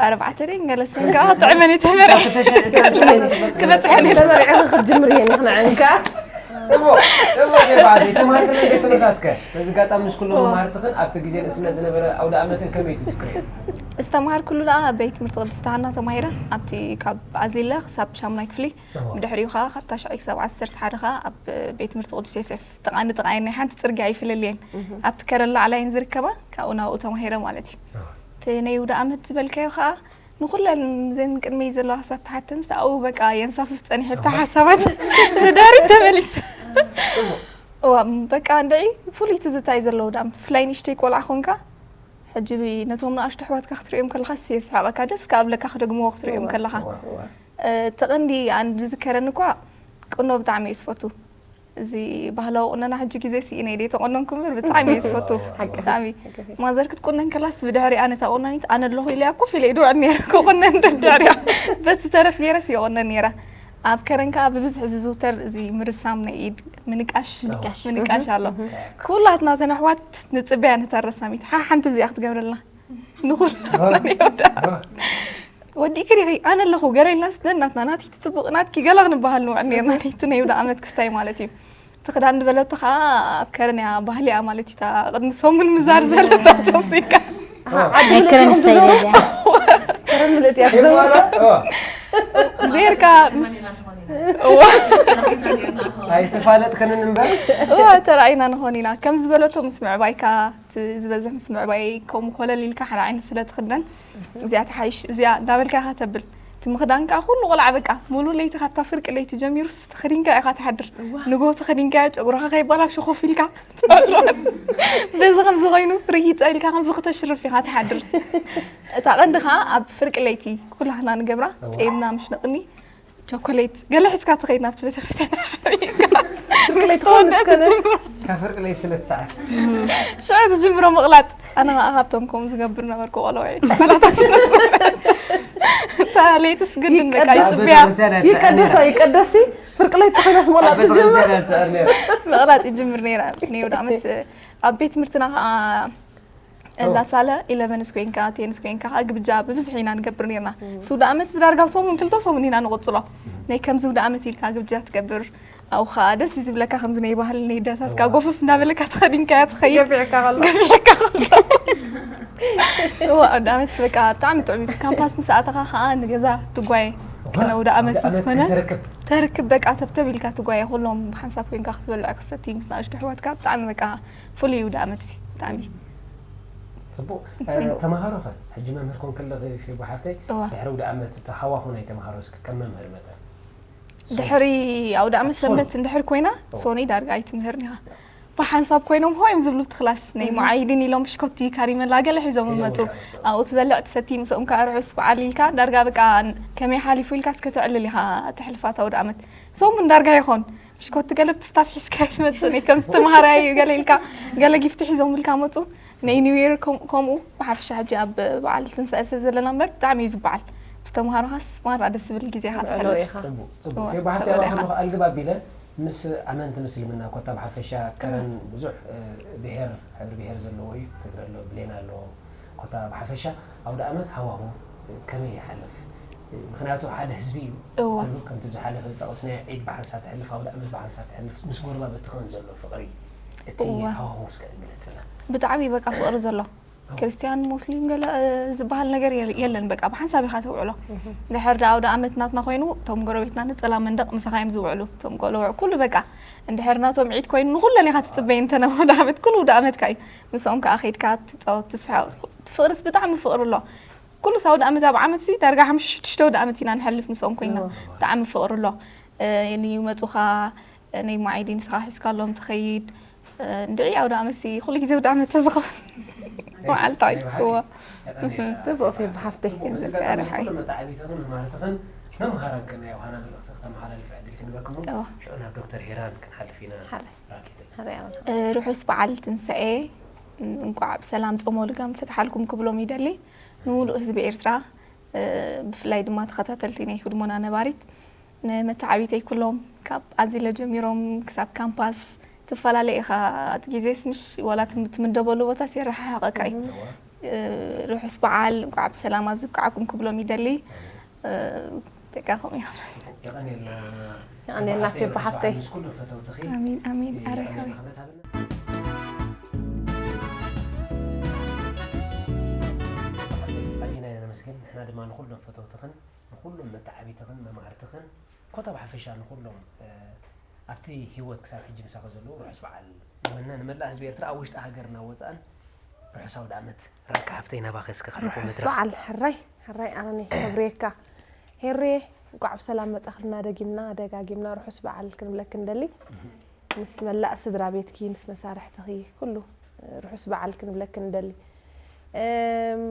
ኣርባዕተ ደን ገለሰን ከዓ ጥዕመን እየ ተመሪዐ። ክበፅሐን እየ። ተመሪዐ ክትጅምር እየ ንኽንዐንካ። ጽቡቕ፣ ጽቡቕ ጌጋ። ተማሃርትን እንዴት ትምህርታትከ? በዚ ኣጋጣሚ ምስ ኩሎም መማህርትኽን ኣብቲ ግዜ ንእስነት ዝነበረ ኣውደ ኣመትን ከመይ ትዝክርዮ? ዝተምሃርኩሉ ደኣ ቤት ትምህርቲ ቅድስቲ ሃና ተማሂረ፣ ኣብቲ ካብ ኣዚለ ክሳብ ሻሙናይ ክፍሊ። እዎ። ብድሕሪኡ ከዓ ካብ ታሽዓይ ክሳብ ዓሰርተ ሓደ ከዓ ኣብ ቤት ትምህርቲ ቅዱስ ዮሴፍ ጥቓ ንጥቓ ናይ ሓንቲ ጽርግያ ኣይፍለልየን። ኣብቲ ከረን ላዕላይን ዝርከባ ካብኡ ናብኡ ተማሂረ ማለት እዩ። እዎ። እቲ ናይ ውደ ኣመት ዝበልካዮ ከዓ ንኹለን ዘን ቅድመይ ዘለዋ ክሳብ ትሓተን ኣብኡ በቃ የንሳፍፍ ጸኒሐ ብታ ሓሳባት ንዳሪት ተመሊሰ። እዋ፣ በቃ እንድዒ ፍሉይ ትዝታ እዩ ዘለዎ። ዳም ብፍላይ ንእሽተይ ቆልዓ ኾንካ፣ ሕጂ ነቶም ንኣሽቱ ኣሕዋትካ ክትሪኦም ከለኻ ሲ የስሕቐካ፣ ደስ ከኣብለካ ክደግምዎ ክትሪኦም ከለኻ። እዋ፣ እዋ። እ፣ እቲ ቀንዲ ኣንድ ዝከረኒ እኳ ቁኖ ብጣዕሚ እዩ ዝፈቱ። እዚ ባህላዊ ቁነና ሕጂ ግዜ ስኢነ ኢለ ተቆነንኩ እምበር ብጣዕሚ እዩ ዝፈቱ። ሓቂ። ብጣዕሚ። ሓቂ። ማዘር ክትቁነን ከላስ ብድሕሪኣ ነታ ቆናኒት ኣነ ኣለኹ ኢለያ ኮፍ ኢለ ይድውዕ ነይረ። ክቁነን ደድሕሪያ። በቲ ተረፍ ገይረስ ይቆነን ነይረ። ኣብ ከረን ከዓ ብብዝሒ ዝዝውተር እዚ ምርሳም ናይ ኢድ ምንቃሽ። ምንቃሽ። ምንቃሽ ኣሎ። ኩላትና እተን ኣሕዋት ንጽበያ ነታ ረሳሚት። ሓ-፣ ሓንቲ እዚኣ ክትገብረልና። ንኹላትና ናይ ወዳ። ወዲእኪ ዲኺ? ኣነ ኣለኹ። ገለ ኢልና ስደን ናትና ናቲ ትጽቡቕ ናትኪ ገለ ክንበሃል ንውዕል ነይርና። ነቲ ናይ ወዳ ዓመት ክስታይ ማለት እዩ። እቲ ክዳን ዝበለቶ ከዓ ኣብ ከረን እያ ባህሊ እያ ማለት እዩ። እታ ቅድሚ ሰሙን ምዛር ዝበለታ ጀሲካ። ናይ ከረን ስታይል እያ። ከረን ምልእት እያ ይባላ ዜርካ ምስ ኣይተፋለጥክንን እምበር እዋ ተራእይና ንኾን ኢና ከም ዝበለቶ ምስ ምዕባይካ እቲ ዝበዝሕ ምስ ምዕባይ ከምኡ ኮለል ኢልካ ሓደ ዓይነት ስለ ትኽደን እዚኣ ተሓይሽ እዚኣ እንዳበልካ ኢኻ ተብል እቲ ምኽዳን ከዓ ኩሉ ቆልዓ በቃ ሙሉ ለይቲ ካብታ ፍርቂ ለይቲ ጀሚሩ ተኸዲንካ ኢኻ ትሓድር ንጎ ተኸዲንካ ጨጉርኻ ከይባላሽ ኮፍ ኢልካ ትበሎ በዚ ከምዚ ኮይኑ ርጊፀ ኢልካ ከምዚ ክተሽርፍ ኢኻ ትሓድር እታ ቀንዲ ከዓ ኣብ ፍርቂ ለይቲ ኩላህና ንገብራ ጤምና ምሽ ነቅኒ ቸኮሌት ገለ ሒዝካ ትኸይድ ናብቲ ቤተክርስትያን ሓቢእካ ምስ ተወደአ ትጅምሮ ካብ ፍርቂ ለይቲ ስለ ትሰዓር ሽዑ ትጅምሮ ምቕላጥ ኣነ ከዓ ካብቶም ከምኡ ዝገብር ነበርኩ ቆልዑ ቸኮላታ ስለዝበለት እታ ለይትስ ግድን በቃ ይፅብያ ይቀደሳ ይቀደሲ ፍርቂ ለይቲ ኮይናስ ሞላ ትጅምር ትሰዕር ነይሩ ምቕላጥ ይጅምር ነይራ ነይ ወደ ዓመት ኣብ ቤት ትምህርትና ከዓ ላሳለ ኢለቨንስ ኮይንካ ቴንስ ኮይንካ ከዓ ግብጃ ብብዝሒ ኢና ንገብር ነርና እቲ ውደ ዓመት ዝዳርጋ ሰሙን ክልተ ሰሙን ኢና ንቆፅሎ ናይ ከምዚ ውደ ዓመት ኢልካ ግብጃ ትገብር ኣብኡ ከዓ ደስ እዩ ዝብለካ ከምዚ ናይ ባህል ናይ ደታትካ ጎፍፍ እንዳበለካ ተኸዲንካያ ትኸይድ ገፊዕካ ከሎ ገፊዕካ ከሎ እዋ ውደ ዓመት በቃ ብጣዕሚ ጥዑም እዩ ካምፓስ ምስ ኣተኻ ከዓ ንገዛ ትጓየ ቅነ ውደ ዓመት ምስ ኮነ ተረክብ ተርክብ በቃ ተብተብ ኢልካ ትጓየ ኩሎም ብሓንሳብ ኮይንካ ክትበልዕ ክሰቲ ምስ ናእሽቱ ኣሕዋትካ ብጣዕሚ በቃ ፍሉይ እዩ ውደ ዓመት እዚ ብጣዕሚ ፅቡቅ ተማሃሮ ከ ሕጂ መምህር ኮንክለ ፊቦ ሓፍተይ እዋ። ድሕሪ ውደ ዓመት እቲ ሃዋሁ ናይ ተማሃሮ እስኪ ከም መምህር መጠን ድሕሪ ኣውደ ዓመት ሰንበት እንድሕር ኮይና ሶኒ ዳርጋ ኣይትምህርን ኢኻ ብሓንሳብ ኮይኖም ሆ እዮም ዝብሉ እቲ ክላስ ናይ መዓይድን ኢሎም ብሽኮቲ ካሪመላ ገለ ሒዞም ይመፁ ኣብኡ ትበልዕ ትሰቲ ምስኦም ከዓ ርሑስ በዓል ኢልካ ዳርጋ በቃ ከመይ ሓሊፉ ኢልካ እስከ ተዕልል ኢኻ ተሕልፋት ኣውደ ዓመት ሰሙን ዳርጋ ይኾን ብሽኮቲ ገለ ብትስታፍ ሒዝካ ትመፅእ ናይ ከምዚ ተምሃራይ እዩ ገለ ኢልካ ገለ ጊፍቲ ሒዞም ኢልካ መፁ ናይ ኒው ይር ከምኡ ብሓፈሻ ሕጂ ኣብ በዓል ትንሳኤ ስለ ዘለና እምበር ብጣዕሚ እዩ ዝበዓል ምስ ተምሃሮኻስ ማራ ደስ ዝብል ግዜ ኢኻ ተሕልፍ ፅቡቅ ፅቡቅ ፊቦ ሓፍተይ ኣልግብ ኣቢለ ምስ ኣመንቲ ምስልምና ኮታ ብሓፈሻ ከረን ብዙሕ ብሄር ሕብሪ ብሄር ዘለዎ እዩ ትግረ ኣሎ ብሌን ኣለዎ ኮታ ብሓፈሻ ኣውደ ኣመት ሃዋሁ ከመይ ይሓልፍ ምክንያቱ ሓደ ህዝቢ እዩ እዋ ኩሉ ከምቲ ብዝሓለፈ ዝጠቐስናዮ ዒድ ብሓንሳብ ትሕልፍ ኣውደ ኣመት ብሓንሳብ ትሕልፍ ምስ ጎረባብቲ ከም ዘሎ ፍቕሪ እቲ እዋ። ሃዋሁ እስከ ግለፅና ብጣዕሚ በቃ ፍቕሪ ዘሎ ክርስትያን ሙስሊም ገለ እ፣ ዝበሃል ነገር የል- የለን በቃ ብሓንሳብ ኢኻ ተውዕሎ ድሕር ዳ ኣውደ ኣመት ናትና ኮይኑ እቶም ጎረቤትና ነፀላ መንደቕ ምሳኻ እዮም ዝውዕሉ እቶም ቆልዑ ኩሉ በቃ እንድሕር ናቶም ዒድ ኮይኑ ንኩለን ኢኻ ትፅበይ እንተነ ወደ ኣመት ኩሉ ወደ ኣመትካ እዩ ምስኦም ከዓ ከይድካ ትፃወት ትስሓቅ ፍቅርስ ብጣዕሚ ፍቅሪ ኣሎ ኩሉ ሳ ወደ ኣመት ኣብ ዓመት ሲ ዳርጋ ሓሙሽተ ሽዱሽተ ወደ ኣመት ኢና ንሐልፍ ምስኦም ኮይና ብጣዕሚ ፍቅሪ ኣሎ እ፣ ይመፁኻ ናይ ማዓይዲ ንስኻ ሒዝካሎም ትኸይድ እ፣ እንድዒ ኣውደ ኣመት ሲ ኩሉ ግዜ ወደ ኣመት ተዝኸውን መዓልታዊ እዎ ጽቡቅ ፊ ብሓፍተይ ይዝከር ሓይ መተዓቢትኽን መማርትኽን መምሃራን ከ ናይ ዮሃና መልእኽቲ ክተመሓላልፍ ዕድል ክንበክሙ እዋ። ሽዑ ናብ ዶክተር ሄራን ክንሓልፍ ኢና ሓላይ ራኪተይ ሓላይ ኣመልካ እ፣ ርሑስ በዓል ትንሳኤ እ፣ እንቋዕ ብሰላም ጾሞ ልጋም ፈትሓልኩም ክብሎም ይደሊ ንምሉእ ህዝቢ ኤርትራ እ፣ ብፍላይ ድማ ተኸታተልቲ ናይ ህድሞና ነባሪት ንመተዓቢተይ ኩሎም ካብ ኣዚለ ጀሚሮም ክሳብ ካምፓስ ትፈላለየ ኢኻ እቲ ግዜስ ምሽ ዋላ ትም- ትምደበሉ ቦታስ የረሓሕቐካ እዩ እ፣ ርሑስ በዓል እንቋዕ ብሰላም ኣብ ዝብቃዕኩም ክብሎም ይደሊ እ፣ በቃ ከምኡ እዮም የቐንየልና የቐንየልና ፌባ ሓፍተይ። ምስ ኩሎም ፈተውትኺ ኣሚን ኣሚን ኣረ የቐንየልና ሓወይ ክብረት ሃበልና ኣዚና ኢና ነመስግን ንሕና ድማ ንኩሎም ፈተውትኽን ንኩሎም መተዓቢትኽን መማህርትኽን ኮታ ብሓፈሻ ንኩሎም እ፣ ኣብቲ ህይወት ክሳብ ሕጂ ምሳኺ ዘለዉ ርሑስ በዓል ንምነ ንመላእ ህዝቢ ኤርትራ ኣብ ውሽጢ ሃገርና ወፃእን ርሑስ ኣውደ ዓመት ራካ ሓፍተይ ናባኺ እስኪ ክሕልፎ ርሑስ መድረኽ በዓል ሕራይ ሕራይ ኣነ ከብርየካ ሄሬ እንቋዕ ብሰላም መጻኽልና ደጊምና ደጋጊምና ርሑስ በዓል ክንብለክ ንደሊ ምስ መላእ ስድራ ቤትኪ ምስ መሳርሕትኺ ኩሉ ርሑስ በዓል ክንብለክ ንደሊ እም፣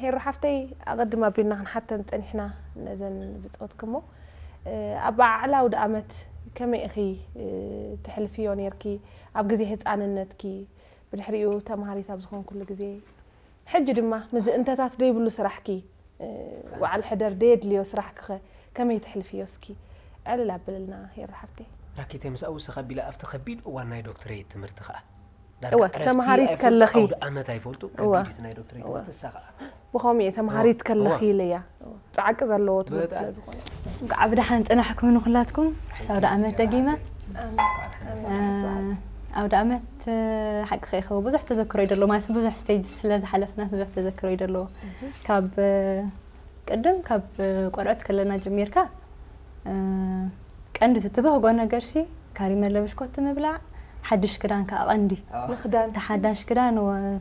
ሄሮ ሓፍተይ ኣቐድም ኣቢልና ክንሓተን ጸኒሕና ነዘን ብጾትኪ እሞ እ፣ ኣበዓዕላ ኣውደ ኣመት ከመይ ኢኺ እ፣ ትሕልፍዮ ኔርኪ ኣብ ግዜ ህጻንነትኪ ብድሕሪኡ ተምሃሪት ኣብ ዝኾንኩሉ ግዜ ሕጂ ድማ ምዝእንተታት ደይብሉ ስራሕኪ እ፣ ወዓል ሕደር ደየድልዮ ስራሕኪኸ ከመይ ትሕልፍዮ እስኪ ዕልል ኣብልልና ሄሮ ሓፍተይ ራኪተይ ምስ ኣውስኽ ኣቢለ ኣብቲ ከቢድ እዋን ናይ ዶክትሬት ትምህርቲ ከዓ እወ፣ ተምሃሪት ከለኺ። ዓመት ኣይፈልጡ እወ። ከቢድ ናይ ዶክትሬት እወ። ትምህርቲ እሳ ከዓ ብኸምኡ እየ ተምሃሪት ከለኺ እወ። ኢለያ ፅዓቂ ዘለዎ ትምህርቲ በጣም። ስለ ዝኾነ እንኳዕ ብደሓን ፅናሕኩም ንኹላትኩም ርሑስ ኣውደ ዓመት ደጊመ ኣውደ ኣመት ሓቂ ከይኸው ብዙሕ ተዘክሮ ይደሎ ማለት ብዙሕ ስቴጅ ስለ ዝሓለፍና ብዙሕ ተዘክሮ ይደሎ ካብ ቅድም ካብ ቆልዑት ከለና ጀሚርካ ቀንዲ ትትበህጎ ነገርሲ ካሪመለ ብሽኮቲ ምብላዕ ሓድሽ ክዳን ከዓ ቀንዲ ምኽዳን ተሓዳሽ ክዳን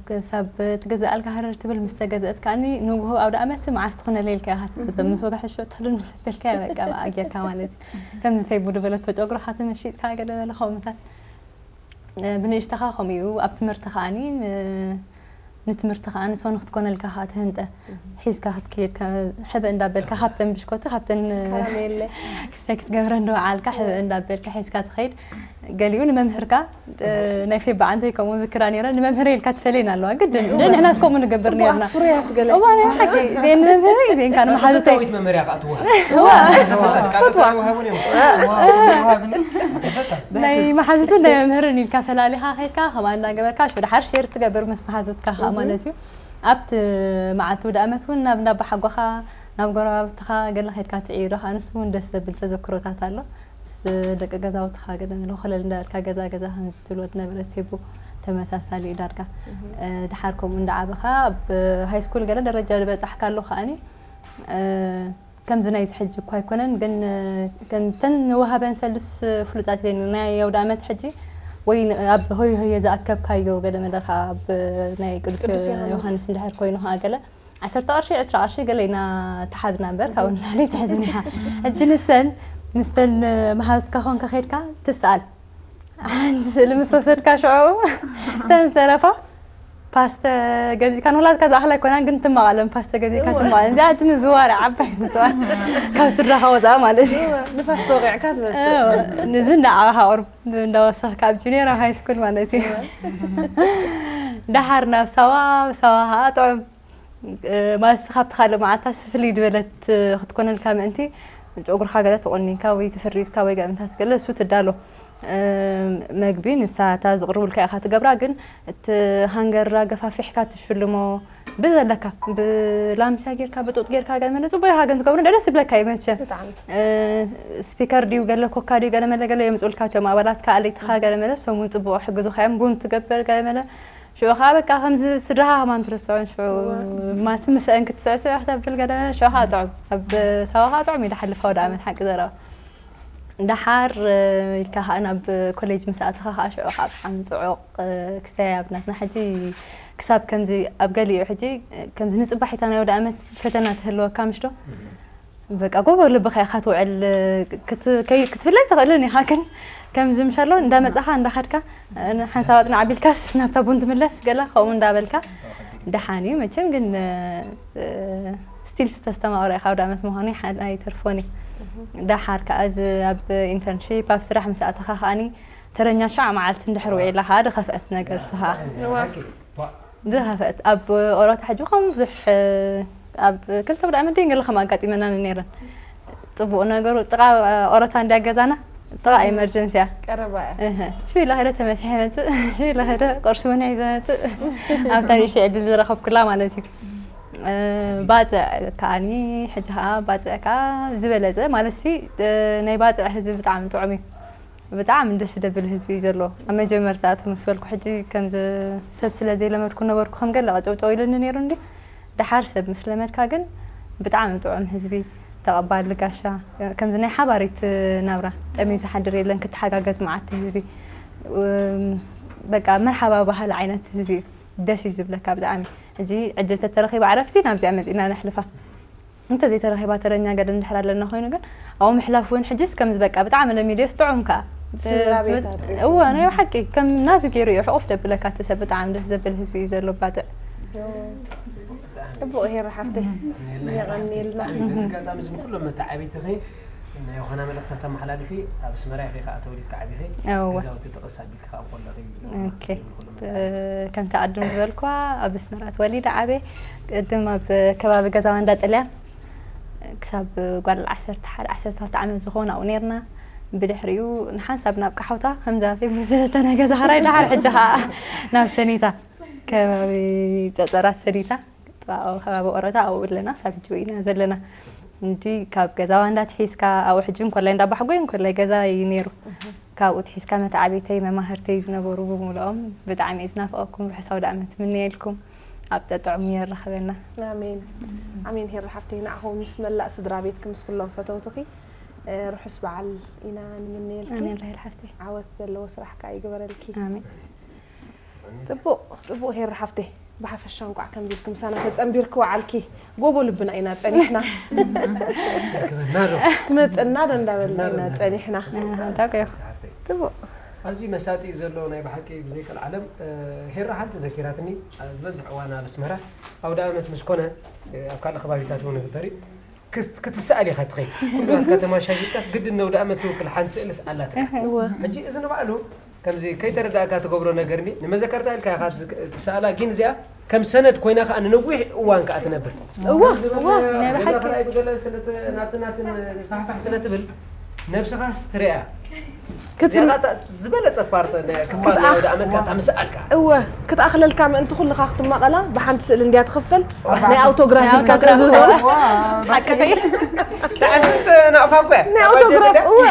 ክሳብ ትገዝኣልካ ሃረር ትብል ምስ ተገዝአት ከዓኒ ንግሆ ኣብ ደኣ መስእ መዓስ ትኾነ ለይልካ ኢኻ ትፅበ ምስ ወጋሕ ሽዑ ትኽድን ምስ በልካ በቃ ብኣ ጌርካ ማለት እዩ ከምዚ ፌቡ ዝበለቶ ጨጉርኻ ተመሺጥካ ገለ በለ ከምኡታት ብንእሽተኻ ከምኡ እዩ ኣብ ትምህርቲ ከዓኒ ንትምህርቲ ከዓ ንሶኒ ክትኮነልካ ከዓ ትህንጠ ሒዝካ ክትከይድ ሕበ እንዳበልካ ካብተን ብሽኮቲ ካብተን ክስታይ ክትገብረ እንደወዓልካ ሕበ እንዳበልካ ሒዝካ ትኸይድ ገሊኡ ንመምህርካ ናይ ፌባ ዓንተይ ከምኡ ዝክራ ነረ ንመምህር ኢልካ ትፈለየና ኣለዋ ግድን ንሕናስ ከምኡ ንገብር ነርና ፍሩያት ገለ እዋ ናይ ሓቂ ዜን ንመምህር ዜን ካን መሓዙተይ መታወቂት መመርያ ከዓ ትወሃብ እዋ ተፈጣሪ ቃል ወሃቡን እዮም ናይ መሓዙትን ናይ መምህርን ኢልካ ፈላሊኻ ከይድካ ከምኣ እናገበርካ ሽወደ ሓር ሼር ትገብር ምስ መሓዙትካ ከዓ ማለት እዩ ኣብቲ መዓልቲ ውደ ኣመት እውን ናብ እንዳባሓጓኻ ናብ ጎረባብትኻ ገለ ከድካ ትዕይዶ ከኣንስ እውን ደስ ዘብል ተዘክሮታት ኣሎ ምስ ደቂ ገዛውትኻ ገለ መለ ኮለል እንዳበልካ ገዛ ገዛ ከምዚ ትብሎ ዝነበረት ፌቡ ተመሳሳሊ እዩ ዳርጋ ድሓር ከምኡ እንዳዓበኻ ኣብ ሃይስኩል ገለ ደረጃ ዝበፃሕካ ኣሎ ከኣኒ ከምዚ ናይዚ ሕጂ እኳ ኣይኮነን ግን ከምተን ንወሃበን ሰልስ ፍሉጣት እየን ናይ ኣውደ ኣመት ሕጂ ወይ ኣብ ሆይ ሆየ ዝኣከብካዮ ገለ መለ ከዓ ኣብ ናይ ቅዱስ ዮሃንስ እንድሕር ኮይኑ ከዓ ገለ ዓሰርተ ቅርሺ ዕስራ ቅርሺ ገለ ኢና ተሓዝና እምበር ካብኡ ንላዕሊ ኣይተሓዝና ኢና ሕጂ ንሰን ምስተን መሓዙትካ ኮንካ ከድካ ትስኣል ሓንቲ ስእሊ ምስ ወሰድካ ሽዑ እተን ዝተረፋ ፓስተ ገዚእካ ንኩላትካ ዝኣኽላ ኣይኮናን ግን ትመቓለን ፓስተ ገዚእካ ትመቓለን እዚኣ እቲ ምዝዋር ዓባይ ምዝዋር ካብ ስድራኻ ወፃኣ ማለት እዩ ንፋስ ተወቂዕካ ትመፅእ ንዚ እንዳዓባኻ ቁርብ እንዳወሰኽካ ኣብ ጁኒየር ኣብ ሃይ ስኩል ማለት እዩ ደሓር ናብ ሳዋ ሳዋ ከዓ ጥዑም ማለት ካብቲ ካልእ መዓልታስ ፍልይ ዝበለት ክትኮነልካ ምእንቲ ጨጉርካ ገለ ተቆኒንካ ወይ ተፈሪዝካ ወይ ገምታት ገለ እሱ ትዳሎ መግቢ ንሳ እታ ዝቕርቡልካ ኢኻ ትገብራ ግን እቲ ሃንገራ ገፋፊሕካ ትሽልሞ ብዘለካ ብላምስያ ጌርካ ብጡጥ ጌርካ ገለ መለ ፅቡቅ ኢኻ ግን ትገብሩ ደስ ይብለካ እዩ መቸም ስፒከር ድዩ ገለ ኮካ ድዩ ገለ መለ ገለ የምፅኡልካ እቶም ኣባላትካ ኣለይትኻ ገለ መለ ሰሙን ፅቡቅ ሕግዙካ እዮም ቡን ትገብር ገለ መለ ሽዑ ከዓ በቃ ከምዚ ስድራኻ ከማን ትርስዖን ሽዑ ማሲ ምስአን ክትስዕስዕ ክተብል ገለ ሽዑ ከዓ ጥዑም ኣብ ሳዋ ከዓ ጥዑም እዩ ዝሓልፋ ወደ ኣመት ሓቂ ዘረባ ደሓር ኢልካ ከዓ ናብ ኮሌጅ ምስ ኣተኻ ከዓ ሽዑ ከዓ ብጣዕሚ ፅዑቕ ክስታይ ኣብ ናትና ሕጂ ክሳብ ከምዚ ኣብ ገሊኡ ሕጂ ከምዚ ንፅባሒታ ናይ ወደ ኣመት ፈተና ትህልወካ ምሽ ዶ በቃ ጎቦ ልብኻ ኢኻ ትውዕል ክትፍለይ ትኽእልን ኢኻ ግን ከምዚ ምሻሎ እንዳመፃኻ እንዳኸድካ ሓንሳብ ኣፅናዕ ኣቢልካስ ናብታ ቡን ትምለስ ገላ ከምኡ እንዳበልካ ደሓን እዩ መቸም ግን ስቲልስ ተስተማቕሮ ኢኻ ኣውደ ኣመት ምዃኑ ኣይተርፎን እዩ ደሓር ከዓ እዚ ኣብ ኢንተርንሺፕ ኣብ ስራሕ ምስ ኣተኻ ከዓኒ ተረኛ ሸዓ መዓልቲ እንድሕር ውዒላ ከዓ ድኸፍአት ነገር ስኻ ዝኸፍአት ኣብ ኦሮታ ሕጂ ከም ብዙሕ ኣብ ክልተ ውዳ መደይ ገለ ከም ኣጋጢመና ነይረን ፅቡቅ ነገሩ ጥቃ ኦሮታ እንዲያ ገዛና ጥቃ ኤመርጀንሲ እያ ቀረባ እያ እህ፣ ሽው ኢለ ከደ ተመሲሐ መፅእ ሽው ኢለ ከደ ቅርሲ እውን ሒዘ መፅእ ኣብታ ንእሽተይ ዕድል ዝረኸብኩላ ማለት እዩ ባፅዕ ከዓኒ ሕጂ ከዓ ባፅዕ ከዓ ዝበለፀ ማለት ሲ ናይ ባፅዕ ህዝቢ ብጣዕሚ ጥዑም እዩ ብጣዕሚ ደስ ደብል ህዝቢ እዩ ዘሎ ኣብ መጀመርታ እቲ ምስ በልኩ ሕጂ ከምዚ ሰብ ስለ ዘይለመድኩ ነበርኩ ከም ገለ ቀጨውጨው ኢለኒ ነይሩ እንዲ ደሓር ሰብ ምስ ለመድካ ግን ብጣዕሚ ጥዑም ህዝቢ ተቐባሊ ጋሻ ከምዚ ናይ ሓባሪት ናብራ ጠምዩ ዝሓድር የለን ክትሓጋገዝ መዓት ህዝቢ በቃ መርሓባ ባህል ዓይነት ህዝቢ እዩ ደስ እዩ ዝብለካ ብጣዕሚ ሕጂ ዕድል ተተረኺባ ዕረፍቲ ናብዚኣ መፂና ነሕልፋ እንተዘይተረኺባ ተረኛ ገለ እንድሕር ኣለና ኮይኑ ግን ኣብኡ ምሕላፍ እውን ሕጅስ ከምዚ በቃ ብጣዕሚ ለሚድዮስ ጥዑም ከዓ ስድራ ቤት ኣድሪጉ። እዋ ናይ ሓቂ ከም ናቱ ገይሩ እዩ ሕቑፍ ደብለካ እቲ ሰብ ብጣዕሚ ደስ ዘብል ህዝቢ እዩ ዘሎ ባጥዕ ፅቡቕ ሄራ ሓፍተይ የቐንየልና በዚ ኣጋጣሚ እዚ ንኩሎም መተዓቢትኺ ናይ ኾና መልእኽታት ተመሓላልፊ ኣብ ኣስመራ ኢኺ ከዓ ተወሊድካ ዓቢኺ እወ። ገዛውቲ ጥቕስ ኣቢልኪ ከዓ ኮለኺ ኦኬ። ከምቲ ኣድም ዝበልኳ ኣብ ኣስመራ ተወሊደ ዓብየ ቅድም ኣብ ከባቢ ገዛዋ እንዳ ጥልያን ክሳብ ጓል ዓሰርተ ሓደ ዓሰርተ ክልተ ዓመት ዝኾን ኣብኡ ነርና ብድሕሪኡ ንሓንሳብ ናብ ቃሓውታ ከምዛ ፌብሪ ዝለተነ ገዛ ኸራይ ደሓር ሕጂ ከዓ ናብ ሰኒታ ከባቢ ፀፀራት ሰኒታ ጥቃ ከባቢ ኦረታ ኣብኡ ኣለና ክሳብ ሕጂ ኢና ዘለና እንጂ ካብ ገዛዋ እንዳትሒዝካ ኣብኡ ሕጂ እንኮላይ እንዳባሕጎይ እንኮላይ ገዛ እዩ ነይሩ ካብኡ ትሒዝካ መተዓብይተይ መማህርተይ ዝነበሩ ብምልኦም ብጣዕሚ እየ ዝናፍቐኩም። ርሑስ ኣውደ ዓመት ምነየልኩም። ኣብ ጠጥዑሙ የራኽበና። ኣሜን ኣሜን። ሄሪ ሓፍተይ ንዓኹም ምስ መላእ ስድራ ቤትኪ ምስ ኩሎም ፈተውትኺ ርሑስ በዓል ኢና ንምነየልኪ። ኣሜን ራሄል ሓፍተይ። ዓወት ዘለዎ ስራሕ ከዓ ይግበረልኪ። ኣሜን። ፅቡቕ ፅቡቕ ሄሪ ሓፍተይ። ብሓፈሻ እንቋዕ ከምዚ ኢልኪ ምሳና ተፀንቢርኪ ወዓልኪ። ጎቦ ልብና ኢና ፀኒሕና። ርክበና ዶ ትመፀና ዶ እንዳበልና ኢና ፀኒሕና። ኣሃ፣ እንዳቆየኹ። ፅቡቕ ኣዝዩ መሳጢ እዩ ዘሎ ናይ ብሓቂ ብዘይቀልዓለም። ሄራ ሓንቲ ዘኪራትኒ። ዝበዝሕ እዋን ኣብ ኣስመራ ኣውደ ኣመት ምስ ኮነ፣ ኣብ ካልእ ከባቢታት እውን ይግበር እዩ። ክትስኣል ኢኻ ትኸይድ። ኩሉ ናትካ ተማሻሽልካስ ግድን ነውደ ኣመት ትውክል ሓንቲ ስእልስ ኣላትካ። ሕጂ እዚ ንባዕሉ ከምዚ ከይተረዳእካ ትገብሮ ነገር ኒ ንመዘከርታ ኢልካ ኢኻ ትስኣላ። ግን እዚኣ ከም ሰነድ ኮይና ከዓ ንነዊሕ እዋን ከዓ ትነብር። እወ እወ ገዛ ክራይ ብገለ ስለተ ናብቲ ናብትን ፋሕፋሕ ስለ ትብል ነብስኻስ ትሪኣ። ክትም- እዚኣ ዝበለፀት ፓርት ክፋል ናይ ወደ ኣመት ካታ ምስኣልካ እወ ክትኣኽለልካ ምእንቲ ኩልኻ ክትማቐላ ብሓንቲ ስእሊ እንድያ ትኽፈል። ናይ ኣውቶግራፍ ኢልካ ትእዝዞ። ሓቂ ተዓስንት ናቕፋ እኮ እያ። ናይ ኣውቶግራፍ እወ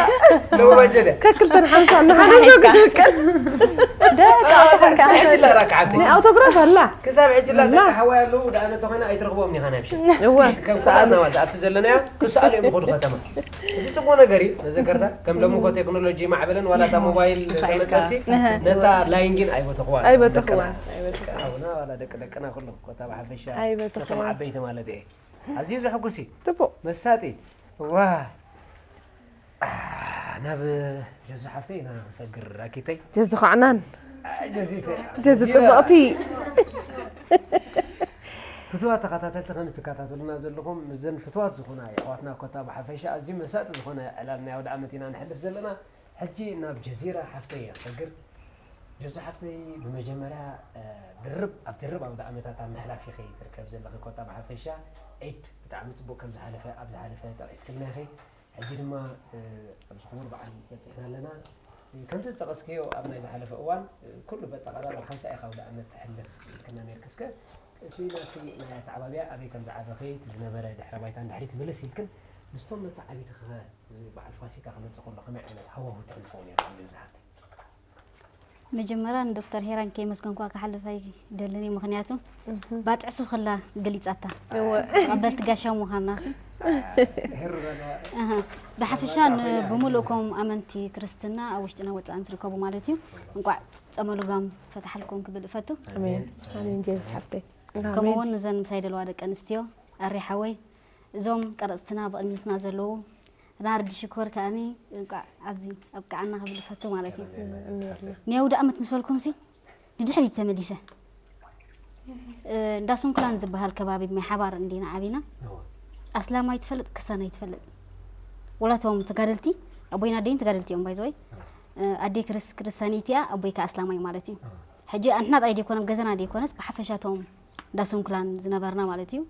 ለወባጀደ ከክልተን ሓምሳ እናሓደዘ ክትውቅል። ሕጂ ለራካ ዓብዲ ናይ ኣውቶግራፍ ኣላ። ክሳብ ሕጂ ላ ኣላ። ደቂ ሓወይ ኣለዉ ደኣ ነተኾይና ኣይትረኽቦም ዲኻ ናይ ምሸት እወ ከም ኩላትና ማለት ኣብቲ ዘለናዮ ክስኣሉ እዮም ይኸዱ ከተማ። እዚ ፅቡቕ ነገር እዩ መዘከርታ። ከም ሎሚ እኮ ቴክኖሎጂ ማዕበለን ዋላ እታ ሞባይል ተሳኢልካ። ተመፀሲ ነታ ላይን ግን ኣይበተኽዋን። ኣይበተኽዋን ኣይበተኽዋን ሓውና ዋላ ደቂ ደቅና ኩሎም ኮታ ብሓፈሻ ኣይበተኽዋን። ነቶም ዓበይቲ ማለት እየ። ኣዝዩ ዘሐጉስ እዩ። ፅቡቕ መሳጢ ዋ ኣ፣ ናብ ጀዙ ሓፍተይ ኢና ንሰግር ራኪተይ። ጀዚ ኳዕናን ጀዚተ ጀዚ ፅብቕቲ ፍትዋት ተኸታተልቲ ከም ዝትከታተሉና ዘለኹም ምስዘን ፍትዋት ዝኾና የሕዋትና ኮታ ብሓፈሻ ኣዝዩ መሳጢ ዝኾነ ዕላል ናይ ኣውደ ዓመት ኢና ንሕልፍ ዘለና። ሕጂ ናብ ጀዚራ ሓፍተይ እያ ክሰግር። ጀዙ ሓፍተይ ብመጀመርያ ድርብ ኣብ ድርብ ኣውደ ዓመታት ኣብ ምሕላፍ ኢኺ ትርከብ ዘለኺ ኮታ ብሓፈሻ ዒድ ብጣዕሚ ፅቡቅ ከም ዝሓለፈ ኣብ ዝሓለፈ ጠቂስክልና ኢኺ። ሕጂ ድማ ኣብዚ ክቡር በዓል በፂሕና ኣለና። ከምቲ ዝጠቐስክዮ ኣብ ናይ ዝሓለፈ እዋን ኩሉ በጠቓላላ ሓንሳእ ኢኻ ኣውደ ዓመት ተሕልፍ ኢልክና ነርኪ። እስከ እቲ ናብቲ ናይ ኣተዓባብያ ኣበይ ከም ዝዓበኺ እቲ ዝነበረ ድሕረ ባይታ ንድሕሪት ምልስ ኢልክን ምስቶም መተዓቢትኺ ኸ እዚ በዓል ፋሲካ ክመፅእ ከሎ ከመይ ዓይነት ሃዋሁ ተሕልፎ ነይርኩም ዶ ዝሓፍተይ? መጀመርያ ንዶክተር ሄራን ከየመስገንኳ ክሓልፍ ኣይደልን እየ። ምኽንያቱ ባጥዕሱ ከላ ገሊፃታ ቀበልቲ ጋሻ ምዃንና ሲ ሄሩ ዘለዋ ኣሃ። ብሓፈሻ ባጥዕ ኮይና ብሙሉእኩም ኣመንቲ ክርስትና ኣብ ውሽጥና ወፃእን ትርከቡ ማለት እዩ። እንቋዕ ፀመ ልጓም ፈትሓልኩም ክብል እፈቱ። ኣሜን ኣሜን ጀዝ ሓፍተይ ከምኡ እውን ንዘን ምሳይ ደለዋ ደቂ ኣንስትዮ ኣሪ ሓወይ እዞም ቀረፅትና ብቕድሚትና ዘለዉ ናርዲ ሽኮር ከኣኒ እንቋዕ ኣብዚ ኣብቅዓና ክብል እፈቱ ማለት እዩ። ንየውዲ ኣመት ምስ በልኩም ሲ ንድሕሪት ተመሊሰ እንዳ ሱንኩላን ዝበሃል ከባቢ ማይ ሓባር እንዲና ዓቢና። ኣስላማይ ትፈልጥ ክሳናይ ትፈልጥ ወላቶም ተጋደልቲ ኣቦይና ኣደይን ተጋደልቲ እዮም ባይዘወይ ኣደይ ክርስ ክርስቲያኒት እያ ኣቦይ ከዓ ኣስላማይ ማለት እዩ። ሕጂ ኣንሕና ጥራይ ደይኮነ ገዛና ደይኮነስ ብሓፈሻቶም እንዳ ሱንኩላን ዝነበርና ማለት እዩ።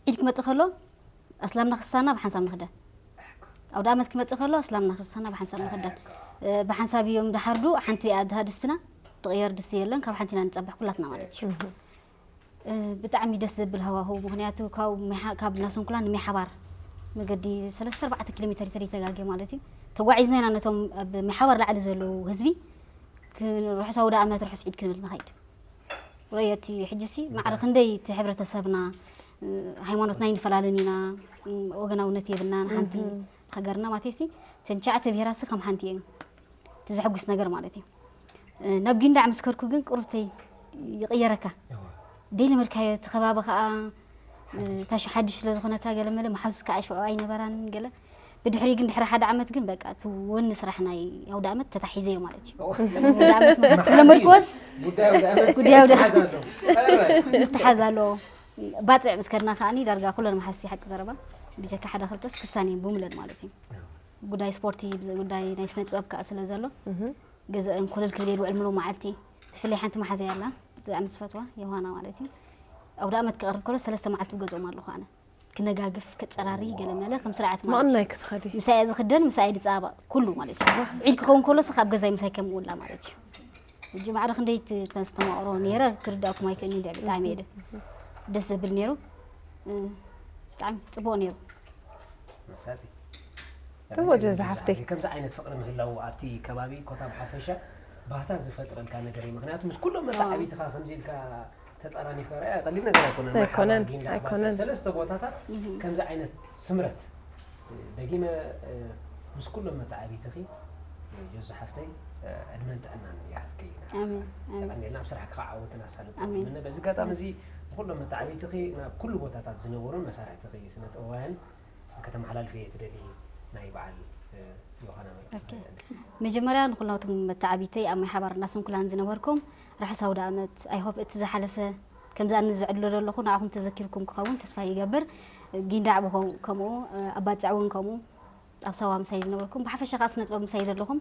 ዒድ ክመፅእ ከሎ ኣስላምና ክርስታና ብሓንሳብ ንኽደን ኣውደ ኣመት ክመፅእ ከሎ ኣስላምና ክርስታና ብሓንሳብ ንኽደን ብሓንሳብ እዮም ድሓርዱ ሓንቲ እያ ድሃ ድስትና ትቕየር ድስቲ የለን ካብ ሓንቲ ኢና ንፀብሕ ኩላትና ማለት እዩ። ብጣዕሚ ደስ ዘብል ሃዋሁ ምክንያቱ ካብ ማይ ሓ- ካብ ናሱንኩላ ንማይ ሓባር መገዲ ሰለስተ ኣርባዕተ ኪሎ ሜትር ተደይተጋግየ ማለት እዩ። ተጓዒዝና ኢና ነቶም ኣብ ማይ ሓባር ላዕሊ ዘለዉ ህዝቢ ርሑስ ኣውደ ኣመት ርሑስ ዒድ ክንብል ንኸይድ። ርእዮ እቲ ሕጂ ሲ ማዕረ ክንደይ እቲ ሕብረተሰብና ሃይማኖትና ኣይንፈላለን ኢና ወገናውነት የብልናን ሓንቲ ሃገርና ማለት ሲ ተን ትሽዓተ ብሄራት ሲ ከም ሓንቲ እየን እቲ ዘሐጉስ ነገር ማለት እዩ ናብ ጊንዳዕ ምስ ከድኩ ግን ቁርብተይ ይቕየረካ ደይ ለመድካዮ እቲ ከባቢ ከዓ ታሽ ሓድሽ ስለ ዝኾነካ ገለ መለ መሓዙስ ከዓ ሽዑ ኣይነበራን ገለ ብድሕሪ ግን ድሕሪ ሓደ ዓመት ግን በቃ እቲ ወኒ ስራሕ ናይ ኣውደ ኣመት ተታሒዘዮ ማለት እዩ። ኣውደ ኣመት ማለት ዝለመድክዎስ ጉዳይ ኣውደ ኣመት ጉዳይ ኣውደ ሓዝ ኣሎ። ምትሓዝ ኣለዎ። ባፅዕ ምስ ከድና ከዓኒ ዳርጋ ኩለን መሓዝቲ ሓቂ ዘረባ ብጀካ ሓደ ክልተስ ክሳን እየን ብሙለን ማለት እዩ። ጉዳይ ስፖርቲ ጉዳይ ናይ ስነ ጥበብ ከዓ ስለ ዘሎ ገዘአን ኮለል ክብል እየ ዝውዕል ምሉእ መዓልቲ። ብፍላይ ሓንቲ መሓዘይ ኣላ ብጣዕሚ ዝፈትዋ ዮሃና ማለት እዩ። ኣውደ ኣመት ክቐርብ ከሎ ሰለስተ መዓልቲ ብገዝኦም ኣለኹ ኣነ። ክነጋግፍ፣ ክፀራሪ፣ ገለመለ ከም ስርዓት ማለት እዩ። መቐናይ ክትኸዲ ምሳይ እየ ዝኽደን፣ ምሳይ እየ ዝፀባበቕ፣ ኩሉ ማለት እዩ። ዒድ ክኸውን ከሎስ ካብ ገዛይ ምሳይ ከም ውላ ማለት እዩ። ሕጂ ማዕረ ክንደይ ት- ተስተማቕሮ ነይረ ክርዳእኩም ኣይክእልን እንዲያ ብጣዕሚ እየ ደ- ደስ ዘብል ነይሩ። እ፣ ብጣዕሚ ፅቡቕ ነይሩ። መሳጢ። እወ፣ ጀዛ ሓፍተይ። ከምዚ ዓይነት ፍቕሪ ምህላው ኣብቲ ከባቢ ኮታ ብሓፈሻ ባህታ ዝፈጥረልካ ነገር እዩ። ምክንያቱ ምስ ኩሎም መተዓቢትኻ ከምዚ ኢልካ ተጠራኒፍካ ርኣያ ቀሊል ነገር ኣይኮነን። ናይ ሓባር ኣይኮነን፣ ጊንዳዕ ኣይኮነን። ሰለስተ ቦታታት ከምዚ ዓይነት ስምረት ደጊመ ምስ ኩሎም መተዓቢትኺ ጆዚ ሓፍተይ ዕድመን ጥዕናን ይሃብኪ። ኣሜን፣ ኣሜን። የቐንየልና፣ ኣብ ስራሕኪ ከዓ ዓወትን ኣሳልጦን ኣሜን። ይምነ። በዚ ኣጋጣሚ እዚ ንኩሎም መተዓቢትኺ ናብ ኩሉ ቦታታት ዝነበሩን መሳርሕትኺ ስነ ጥበባውያን ከተመሓላልፍዮ ትደልዪ ናይ በዓል ዮሃና መልእኽቲ ኦኬ። መጀመርያ ንኩላውትኩም መተዓቢተይ ኣብ ማይ ሓባር እናስንኩላን ዝነበርኩም ርሑስ ኣውደ ኣመት። I hope እቲ ዝሓለፈ ከምዚ ኣነ ዝዕድሎ ዘለኹ ንዓኹም ተዘኪርኩም ክኸውን ተስፋ ይገብር። ጊንዳዕ ብኸው-፣ ከምኡ፣ ኣባጽዕ እውን ከምኡ ኣብ ሳዋ ምሳይ ዝነበርኩም ብሓፈሻ ከዓ ስነ ጥበብ ምሳይ ዘለኹም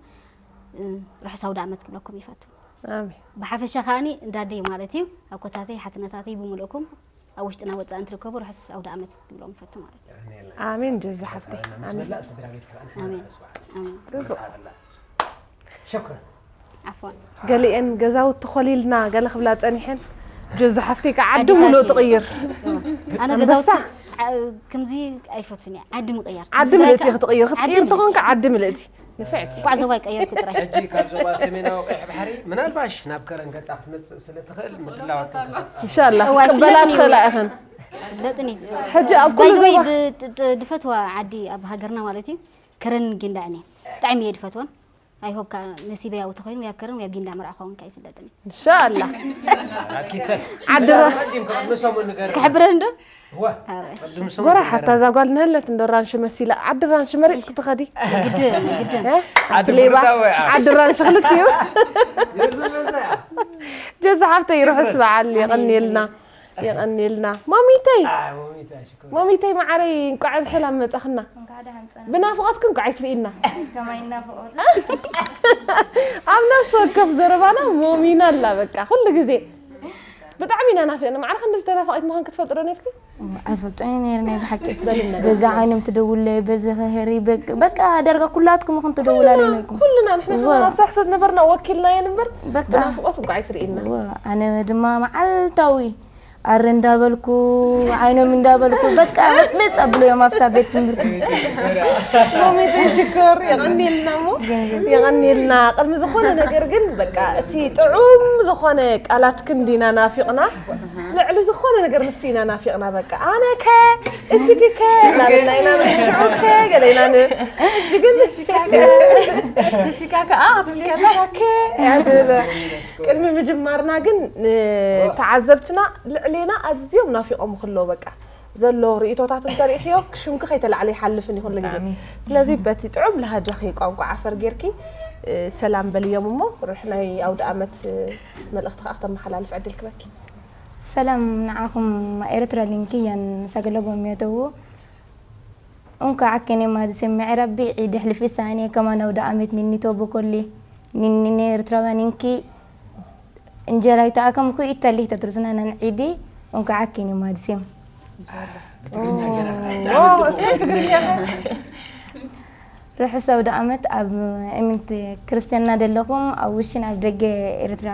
ርሑስ ኣውደ ኣመት ክብለኩም ይፈቱ። ኣሜን። ብሓፈሻ ከዓኒ እንዳደይ ማለት እዩ ኣብ ኮታተይ ሓትነታተይ ብምልእኩም ኣብ ውሽጥና ወፃእን ትርከቡ ርሑስ ኣውደ ኣመት ክብሎም ይፈቱ ማለት እዩ። ኣሜን ጀዛ ሓፍተይ። ምስ ኣሜን። መላእ ስድራ ቤት ከዓ ንሕና ኣሜን። ርሑስ በዓል። ኣሜን። ግቡእ። ሸኩረን። ዓፍዋን ገሊአን ገዛውቲ ኮሊልና ገለ ክብላ ፀኒሐን ጀዛ ሓፍተይ ከዓ ዓዲ ዓዲ ሙሉእ ፋሲ። ትቕይር። ኣነ ኣንበሳ። ገዛውቲ ዓ- ከምዚ ኣይፈቱን እየ ዓዲ ምቕያር ዓዲ ትግራይ ምልእቲ ከዓ ክትቕይር ዓዲ ክትቅይር ምልእቲ። ትኾንካ ዓዲ ምልእቲ ንፍዕቲ። ቋዕ ዞባ ይቀየርኩ ጥራይ ሕጂ ካብ ዞባ ሰሜናዊ ቀይሕ ባሕሪ ምናልባሽ ናብ ከረን ገፃ ክትመፅእ ስለ ትኽእል ምድላዋት ክትቐፅል። እንሻላ እዋ፣ ክቅበላ ይፍለኒ ትኽእላ እዩ። ኢኽን። ለጥኒት ሕጂ ኣብ ኩሉ ባይዘወይ ዞባ ድፈትዋ ዓዲ ኣብ ሃገርና ማለት እዩ ከረን ጊንዳዕን እየ ብጣዕሚ እየ ድፈትወን። I hope ከዓ ነሲበይ ኣብኡ ተኾይኑ ወይ ኣብ ከረን ወይ ኣብ ጊንዳዕ መርዓ ክኸውን ከዓ ይፍለጥን እዩ። እንሻላ ራኪተን ዓድራ ቀዲምካ ቅድሚ ሰሙን ንገር ክሕብረን ዶ እዋ ቅድሚ ሰሙን ጎራ ሓታ እዛ ጓል ንህለት እንዶ ራንሺ መሲላ ዓዲ ራንሺ መሪፅኪ ትኸዲ። ግድን ግድን እ? ኣቲ ሌባ ብርታዊ፣ ኣዎ። ዓዲ ራንሺ ክልቲኡ ጀዛ ሓፍተይ ርሑስ በዓል የቐንየልና። የቐንየልና ማሚተይ። ሞሚታ ሽኮር ማሚተይ መዓረይ እንኳዕ ብሰላም መጻኽና። እንኳዕ ደሓን ጸና። ብናፍቖትኪ እንኳዕ ኣይትርእይና። ከማይ እናፈቐዱ ኣብ ነፍሲ ወከፍ ዘረባና ሞሚና ኣላ በቃ ኩሉ ግዜ ብጣዕሚ ኢና ናፊቕና። ማዕረ ክንዲ ዝተናፋቒት ምዃን ክትፈልጢ ዶ ነርኪ? ኣይፈልጦን እየ ነይረ ናይ ብሓቂ። በዛ ዓይኖም ትደውለ በዚ ከሄሪ በቃ ዳርጋ ኩላትኩም ኢኹም ትደውላ ኣለይ ነርኩም። ኩልና ንሕና እወ። ከማን ኣብ ስራሕ ስለ ዝነበርና ወኪልናየን እምበር በቃ ብናፍቖት እንኳዕ ኣይትርእይና። እወ፣ ኣነ ድማ መዓልታዊ ኣረ እንዳበልኩ ዓይኖም እንዳበልኩ በቃ መፅመፅ ኣብሎ እዮም ኣብታ ቤት ትምህርቲ። ሞሚተይ ሽኮር የቐንየልና እሞ የቐንየልና። ቅድሚ ዝኾነ ነገር ግን በቃ እቲ ጥዑም ዝኾነ ቃላት ክንዲና ናፊቕና ልዕሊ ዝኾነ ነገር ንሱ ኢና ናፊቕና። በቃ ኣነ ከ እስኪ ከ እናበልና ኢና ንሽዑ ከ ገለ ኢና ን- ሕጂ ግን ደሲካ ከኣ ክትብል ከላ እስካ ከ እያ ትብል። ቅድሚ ምጅማርና ግን ንተዓዘብትና ልዕሌና ኣዝዮም ናፊቖም ክሎ በቃ ዘሎ ርእቶታት እንተሪእኽዮ ሽምኪ ከይተላዕለ ይሓልፍን ይኹሉ ግዜ። ብጣዕሚ። ስለዚ በቲ ጥዑም ላሃጃኺ ቋንቋ ዓፈር ጌርኪ እ፣ ሰላም በልዮም እሞ ርሕ ናይ ኣውደ ኣመት እ፣ መልእኽቲ ከዓ ክተመሓላልፍ ዕድል ክበኪ። ሰላም ንዓኹም ኤርትራ ሊንኪ ያን ሰገለጎም የተዉ እንኳ ዓኬኔ ማድሴ ምዕራቢ ዒድ ሕልፊ ሳኔ ከማን ኣውደ ኣመት ኒኒቶ በኮሊ ኒኒኔ ኤርትራውያን ኢንኪ እንጀራ ይተኣከምኩ ኢታሊ ተትርስና ነን ዒዲ እንኳ ዓኬኔ ማድሴም ብትግርኛ ገይራ ዋው፣ እስከ ትግርኛ ከ? ርሑስ ኣውደ ኣመት ኣብ እምንት ክርስትያንና ዘለኹም ኣብ ውሽን ኣብ ደገ ኤርትራ።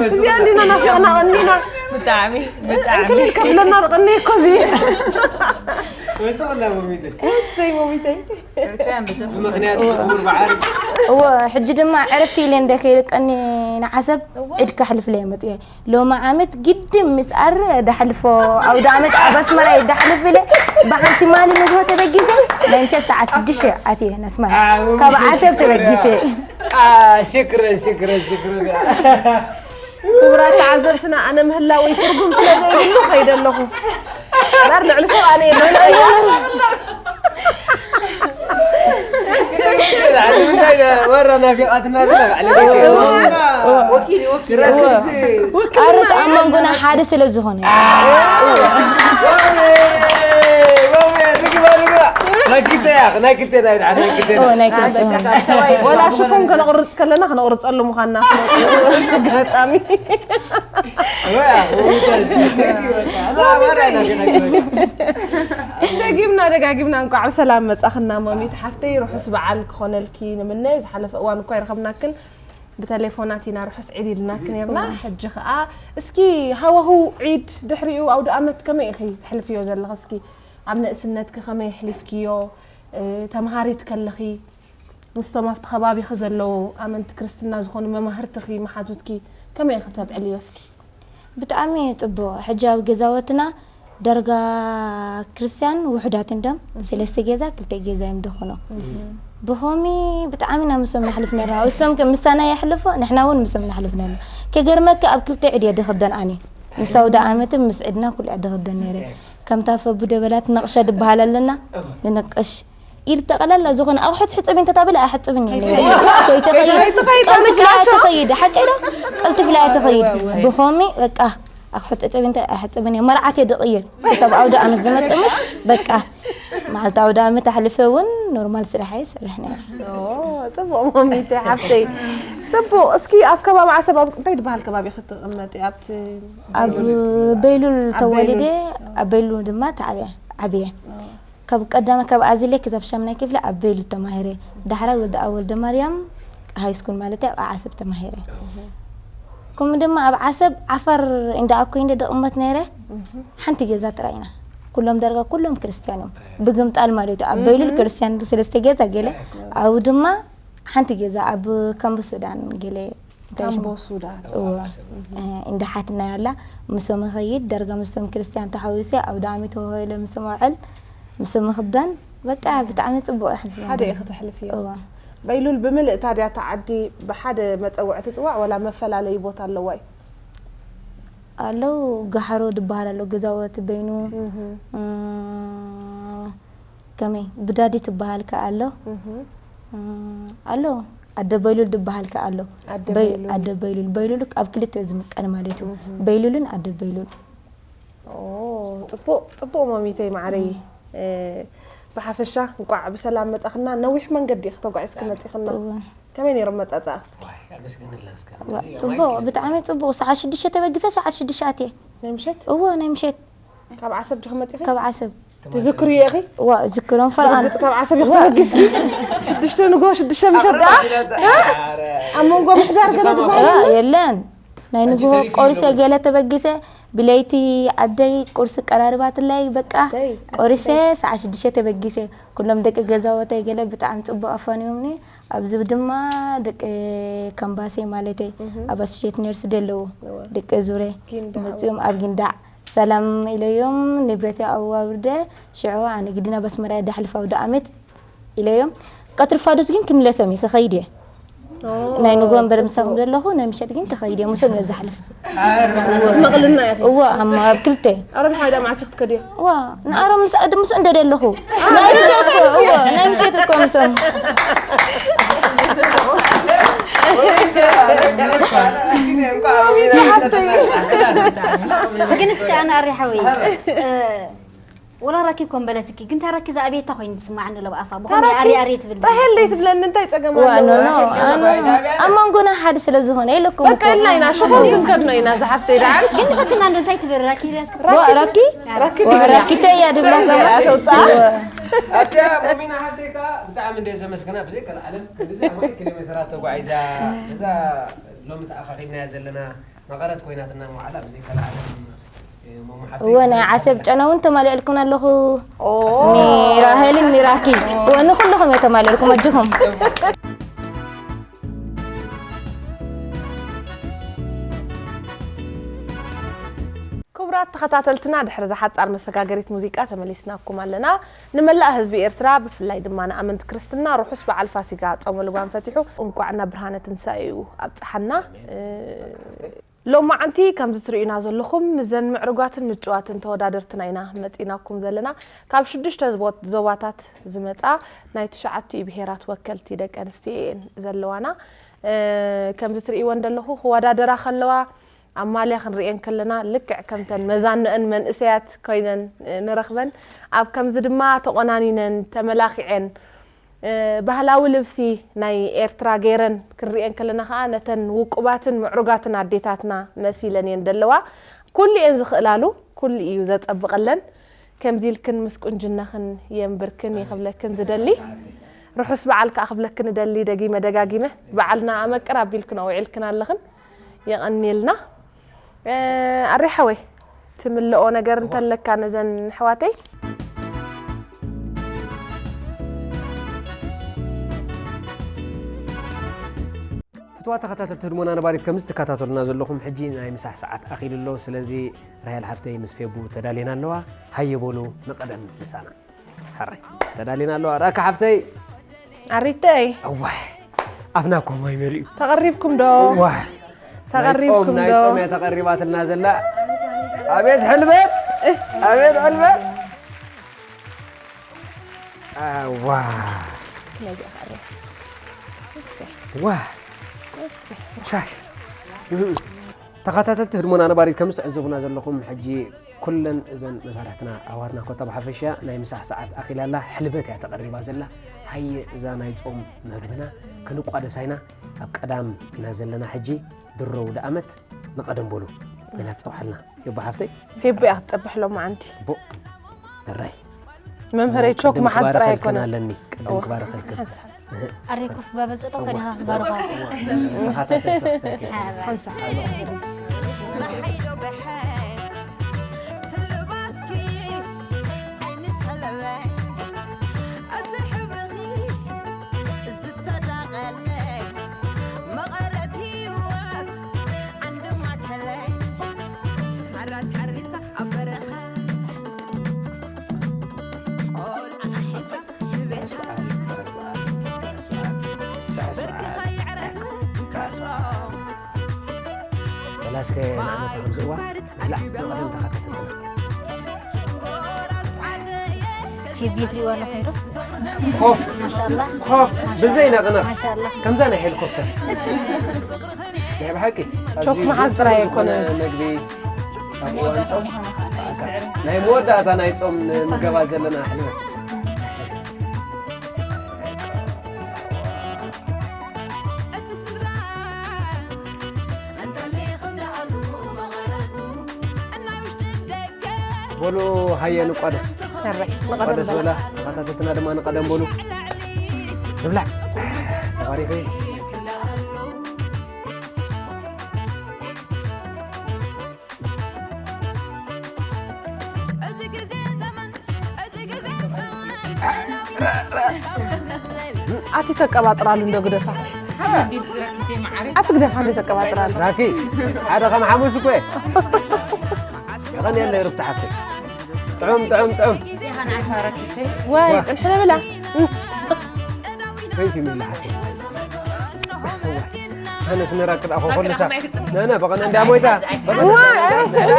እዚኣ እንዲና ናፊቕና ቐኒና ብጣዕሚ ብጣዕሚ እንክልል ከብለና ዝቐነየ እኮ እዚ ወስቕላ ሞሚተ እሰይ ሞሚተይ ኤርትራውያን ብዘ ብምኽንያት ክቡር በዓል እወ ሕጂ ድማ ዕረፍቲ ኢለ እንደ ከይደ ቀኒ ንዓሰብ ዒድ ከሕልፍለ እየ መፅየ። ሎሚ ዓመት ግድን ምስ ኣረ ዳሕልፎ ኣውደ ዓመት ኣብ ኣስመራ እየ ዳሕልፍ ኢለ ብሓንቲ ማሊ ንግሆ ተበጊሰ መንቸስተር ዓሰርተ ሽዱሽተ ኣትየ ናስመራ ካብ ዓሰብ ተበጊሰ። ሽክረን ሽክረን ሽክረን ክቡራት ተዓዘብትና ኣነ ምህላወይ ትርጉም ስለ ዘይብሉ ከይደ ኣለኹ ዳር ልዕሊ ሰብ ኣነ የለን ወራ ናፊቓትና ዝለባዕለ ወኪል ወኪል ኣረስ ኣብ መንጎና ሓደ ስለ ዝኾነ ናይ ክልተ እያ ናይ ክልተ ናይ ድሓር ናይ ክልተ ኦ፣ ናይ ክልተ ወላ ሽፎን ከነቑርፅ ከለና ክነቑርፀሉ ምዃንና ኣጋጣሚ ደጊምና ደጋጊምና እንኳዕ ብሰላም መፃኽና ማሚት ሓፍተይ ርሑስ በዓል ክኾነልኪ ንምነ ዝሓለፈ እዋን እኳ ይረኸብናክን ብተሌፎናት ኢና ርሑስ ዒድ ኢልናክ ነርና። ሕጂ ኸኣ እስኪ ሃዋሁ ዒድ ድሕሪኡ ኣውደ ኣመት ከመይ ኢኺ ተሕልፍዮ ዘለኺ? እስኪ ኣብ ንእስነትኪ ከመይ ኣሕሊፍክዮ? እ፣ ተምሃሪት ከለኺ ምስቶም ኣብቲ ከባቢኺ ዘለዉ ኣመንቲ ክርስትና ዝኾኑ መማህርትኺ፣ መሓዙትኪ ከመይ ኢኺ ተብዕልዮ እስኪ? ብጣዕሚ ጽቡቕ። ሕጂ ኣብ ገዛወትና ዳርጋ ክርስትያን ውሑዳት እንዶም፣ ሰለስተ ገዛ፣ ክልተ ገዛ እዮም ደኾኖ። ብኸሚ ብጣዕሚ ኢና ምስኦም ነሕልፍ ነርና። እሶም ከ ምሳና የሕልፎ፣ ንሕና እውን ምስኦም ነሕልፍ ነርና። ከገርመካ ኣብ ክልተ ዒድ እየ ድኽደን ኣነ። ምስ ኣውደ ዓመትን ምስ ዒድና ኩሉ እየ ድኽደን ነይረ። ከምታ ፈቡ ደበላት ነቕሻ ድበሃል ኣለና፣ ንነቅሽ። ኢድ ጠቕላላ ዝኾነ ኣቑሑት ሕጽቢ እንተታበለ ኣሕጽብን እየ ነይረ። ከይተኸይድ፣ ከይተኸይድ፣ ቀልጥፍላ እያ ተኸይድ፣ ሓቀይ ዶ? ቀልጥፍላ እያ ተኸይድ። ብኸሚ በቃ ኣቑሑት ሕጽቢ እንተ ኣሕጽብን እየ። መርዓት እየ ድቕይር። ክሳብ ኣውደ ዓመት ዝመጽእ ምሽ በቃ መዓልቲ ኣውደ ዓመት ኣሕልፈ እውን ኖርማል ስራሕ እየ ዝሰርሕ ነይረ። ኦ፣ ጽቡቕ ሞሚተ ሓፍተይ። ጽቡቕ። እስኪ ኣብ ከባቢ ዓሰብ ኣብ እንታይ ዝበሃል ከባቢ ክትቕመጢ? ኣብቲ ኣብ በይሉል ኣብ ተወሊደ፣ በይሉል። ኣብ በይሉል ድማ ተዓብየ፣ ዓብየ። ካብ ቀዳመ ካብ ኣዚለ ክሳብ ሻምናይ ክፍሊ ኣብ በይሉል ተማሂረ። ዳሕራይ ወልደ ኣብ ወልደ ማርያም ሃይ ስኩል ማለት ኣብ ዓሰብ ተማሂረ። ከምኡ ድማ ኣብ ዓሰብ ዓፋር እንዳ ኣኮይ እንደ ድቕመት ነይረ። ሓንቲ ገዛ ጥራይ ኢና። ኩሎም ዳርጋ ኩሎም ክርስትያን እዮም። ብግምጣል ማለት እዩ። ኣብ በይሉል ክርስትያን ሰለስተ ገዛ ገለ፣ ኣብኡ ድማ ሓንቲ ገዛ ኣብ ካምቡ ሱዳን ገለ እንታይ ሽሙ? ካምቦ ሱዳን። እወ። እ፣ እንዳ ሓትና ያላ፣ ምስኦም እኸይድ፣ ዳርጋ ምስቶም ክርስትያን ተሓዊሰ፣ ኣውደ ዓመት ሆሆ ኢለ ምስኦም ኣውዕል፣ ምስኦም እኽደን፣ በቃ ብጣዕሚ ጽቡቕ የሕልፍ ሓደ ነይሩ። ኢኺ ተሕልፍዮ? እወ። በይሉል ብምልእ ታዲያ እታ ዓዲ ብሓደ መጸውዒ ትጽዋዕ ወላ መፈላለዪ ቦታ ኣለዋ እዩ? ኣለዉ፣ ጋሕሮ ድበሃል ኣሎ፣ ገዛወት በይኑ፣ እም፣ ከመይ፣ ብዳዲ ትበሃል ከኣ ኣሎ። እም፣ ኣሎ፣ ኣደ በይሉል ድበሃል ከኣ ኣሎ። ኣደ በይ-፣ በይሉል። ኣደ በይሉል፣ በይሉል ኣብ ክልተ እዩ ዝምቀል ማለት እዩ። በይሉልን ኣደ በይሉል። ኦ፣ ጽቡቕ፣ ጽቡቕ ሞሚተይ ማዕረይ። እ፣ ብሓፈሻ እንቋዕ ብሰላም መጻኽና። ነዊሕ መንገዲ ኢኺ ተጓዒዝኪ መጺኽና። እወ። ከመይ ነይሩ መጻጻእኺ እስኪ? ዋይ፣ ኣመስግንልና እስከ። ዋ፣ ጽቡቕ፣ ብጣዕሚ ጽቡቕ። ሰዓት ሽዱሽተ ተበጊሰ፣ ሰዓት ሽዱሽተ ኣትየ። ናይ ምሸት? እወ፣ ናይ ምሸት። ካብ ዓሰብ ዲኺ መጺኺ? ካብ ዓሰብ። ትዝክርዮ ኢኺ? ዋ፣ ዝክሮም ፈርቓን። ርግጽ ካብ ዓሰብ ኢኺ ተበጊስኪ? ሽዱሽተ ንግሆ፣ ሽዱሽተ ምሸት ደኣ? ኣብ መንጎ ምሕዳር ገለ ድበሃል ዋ፣ የለን? የለን። ናይ ንግሆ ቆሪሰ ገለ ተበጊሰ፣ ብለይቲ ኣደይ ቁርሲ ቀራርባትለይ፣ በቃ፣ ኣሰይ፣ ቆሪሰ ኣሰይ። ሰዓት ሽዱሽተ ተበጊሰ። ኩሎም ደቂ ገዛወተይ ገለ ብጣዕሚ ጽቡቕ ኣፋንዮምኒ። ኣብዚ ድማ ደቂ ካምባሴ ማለተይ፣ እህ። ኣብ ኣሶሼት ነርስ ደለዉ፣ እወ። ደቂ ዙረ፣ ጊንዳዕ። መጺኦም ኣብ ጊንዳዕ ሰላም ኢለዮም፣ ንብረተይ ኣብኡ ኣውርደ፣ ሽዑ ኣነ ግድን ኣብ ኣስመራ እየ ደሕልፍ ኣውደ ኣመት ኢለዮም። ቀትሪ ፋዱስ ግን ክምለሶም እየ፣ ክኸይድ እየ። ኦ፣ ናይ ንግሆ እምበር ምሳኹም ጽቡቅ። ዘለኹ፣ ናይ ምሸት ግን ክኸይድ እየ፣ ምስኦም እየ ዝሓልፍ። ትመቕልና ኢኺ? እወ፣ ኣብ፣ ኣብ ክልተ። ኣረ፣ ንሓደ መዓልቲ ክትከድዮ? እወ፣ ንኣሮም ምስ፣ ምስኡ እንደ ደለኹ። ናይ ምሸት እኮ፣ እወ፣ ናይ ምሸት እኮ ምስኦም። ግን እስከ ኣነ ኣሪ ሓወይ፣ እ፣ ወላ ራኪ ኮን በለትኪ፣ ግን ታራኪ ዝኣበየታ ኮይኑ ትስማዓኒ ኣሎ ብኣፋ። ብኾነ ታራኪ ኣሪ ኣሪ ትብል። ራሄል ደይ ትብለኒ፣ እንታይ ጸገም ዋ፣ ኣለዎ? ኖ፣ ኖ፣ ራሄል ኣነ፣ ደይ ኣብ መንጎና ሓደ ስለ ዝኾነ የለኩም በቃ እኮ። ኢልና ኢና፣ ሽኾር ክንከድኖ ኢና፣ ዝሓፍተይ ደዓል። ግን ፈትና እንዶ እንታይ ትብል ራኪ ኢልያስ? ዋ፣ ራኪ? ራኪ ዋ፣ ትብል። ራኪ ተያ ድብላ ራኪ ገባ። ተውጻእ። ዋ። ኣብዚኣ ሞሚና ሓፍተይ ከኣ ብጣዕሚ እንደ ዘመስግና፣ ብዘይ ካልኣለም፣ ብዘይ ኣማኢት ኪሎ ሜትራት ተጓዒዛ፣ እዛ ሎሚ ተኣኻኺብናያ ዘለና መቐረት ኮይናትና መዋዕላ፣ ብዘይ ካልኣለም፣ እወ፣ ናይ ዓሰብ ጨና እውን ተማሊኣልኩም ኣለኹ። ኦ። ሚራሄልን ሚራኪ። እወ፣ ንኹልኹም እየ ተማሊኣልኩም፣ ኣጆኹም። ክቡራት ተኸታተልትና፣ ድሕሪ እዛ ሓጻር መሰጋገሪት ሙዚቃ ተመሊስናኩም ኣለና። ንመላእ ህዝቢ ኤርትራ፣ ብፍላይ ድማ ንኣመንቲ ክርስትና፣ ርሑስ በዓል ፋሲጋ፣ ጾመ ልጓም ፈቲሑ፣ እንቋዕ ናብ ብርሃነ ትንሳኤኡ ኣብጽሓና። እ፣ ሎማዓንቲ ከምዚ ትርእዩና ዘለኹም፣ ምዘን ምዕሩጋትን ምጭዋትን ተወዳደርትና ኢና መጺናኩም ዘለና። ካብ ሽዱሽተ ዝቦ-፣ ዞባታት ዝመጻ ናይ ትሽዓቲኡ ብሄራት ወከልቲ ደቂ ኣንስትዮ እየን ዘለዋና። እ፣ ከምዚ ትርእይወን ዘለኹ ክወዳደራ ከለዋ፣ ኣብ ማልያ ክንርእየን ከለና፣ ልክዕ ከምተን መዛንኦን መንእሰያት ኮይነን፣ እ፣ ንረኽበን። ኣብ ከምዚ ድማ ተቖናኒነን፣ ተመላኺዐን፣ እ፣ ባህላዊ ልብሲ ናይ ኤርትራ ገይረን ክንርእየን ከለና ኸኣ፣ ነተን ውቁባትን ምዕሩጋትን ኣዴታትና መሲለን እየን ዘለዋ። ኩሉ እየን ዝኽእላሉ፣ ኩሉ እዩ ዘጸብቐለን። ከምዚ ኢልክን ምስ ቁንጅናኽን የንብርክን እየ ክብለክን ዝደሊ። ርሑስ በዓል ከኣ ክብለክን እደሊ ደጊመ ደጋጊመ። በዓልና ኣመቅር ኣቢልክን ኣውዒልክን ኣለኽን። የቐንየልና። ኣሬ ሓወይ፣ ትምልኦ ነገር እንተለካ ነዘን ኣሕዋተይ? ፍትዋ ተኸታተልቲ ህድሞና ነባሪት ከምዚ ትከታተሉና ዘለኹም ሕጂ ናይ ምሳሕ ሰዓት ኣኺሉ ኣሎ። ስለዚ ራሄል ሓፍተይ ምስ ፌቡ ተዳልየን ኣለዋ። ሃየ በሉ ንቐደም ምሳና። ሕራይ ተዳልየን ኣለዋ። ራካ ሓፍተይ። ኣሪተይ እዋይ ኣፍና እኮ ማይ መሊኡ። ተቐሪብኩም ዶ? እዋይ ናይ ጾም ተቐሪብኩም ናይ ዶ? ጾም እያ ተቐሪባትና ዘላ። ኣቤት ሕልበት፣ ኣቤት ሕልበት። ኣዋ ነዚኣ ኸኣ ርያ። እሰይ፣ ዋ እሰይ። ሻት ተኸታተልቲ ህድሞና ነባሪት ከም ዝትዕዘቡና ዘለኹም ሕጂ ኩለን እዘን መሳርሕትና ኣሕዋትና ኮታ ብሓፈሻ ናይ ምሳሕ ሰዓት ኣኺላ ኣላ። ሕልበት እያ ተቐሪባ ዘላ። ሃየ እዛ ናይ ጾም መግብና ክንቋደሳ ኢና። ኣብ ቀዳም ኢና ዘለና ሕጂ። ድሮ ውደ ኣመት ንቐደም በሉ ኮይና ትጸውሓልና። ፌቡ ሓፍተይ ፌቡ እያ ክትጸብሕ ሎማዓንቲ። ጽቡቕ። ሕራይ መምህረይ ቾክ ቅድም መሓዝ ጥራይ ክባርኸልክን ኣይኮነን። ኣለኒ። ቅድም እወ። ክባርኸልክን። ሓንሳብ። ኣሬ ኮፍ በበል ጠጠው ከይልካ ክትባርኻ። ተኸታተልቲ ክስተኪ። ሓንሳብ። ፀሓይ ዶ ብሐ ትልባስኪ ዓይኒ ሰለበ እቲ ሕብርኺ ዝተዳቐለ መቐረት ህይወት ዓንዲ ማእከለ ሓራስ ሓሪሳ ኣብ በረኻ ቆልዓ ሒዛ ንቤታ ብርክኻ ይዕረፍ ካስባ በላስከ ንዓመት ከምዚ እዋን ንብላዕ ብቕደም ተኸታተልና። ፊት ፊት ሪዋ ኣለኹም ዶ? ኮፍ ማሻላ ኮፍ ብዘይ ነቕነቕ ማሻላ ከምዛ ናይ ሄሊኮፕተር ናይ ብሓቂ ቾክ መሓዝ ጥራይ ኣይኮነን። መግቢ ኣብ እዋን ጾም ናይ መወዳእታ ናይ ጾም ንምገባ ዘለና ሕልበት እቲ ስድራ እንተሊኽ ንኣሉ መቐረቱ እናይ ውሽጢ ደገ በሉ ሃየ ንቋደስ ሕራይ ንቐደም ቋደስ በላ። በላ ተኸታተልትና ድማ ንቐደም በሉ ንብላዕ ተባሪኸ እዚ ግዜ ዘመን እዚ ግዜ ዘመን ኣቲ ተቀባጥራሉ እንዶ ግደፋ። ኣቲ ግደፋ እንዶ ተቀባጥራሉ። ራኪ ሓደ ከም ሓሙስ እኮ እየ። የቐንየለይ ሩፍታ ሓፍተይ። ጥዑም ጥዑም ጥዑም። ዋይ እንሕነ ብላ። Thank you ሚላ ሓፍተይ። ኣነስ ንራክ ደኣ ኮልሳ ነነ በቐነ እንዳ ሞይታ ዋይ ኣረስዕኒ።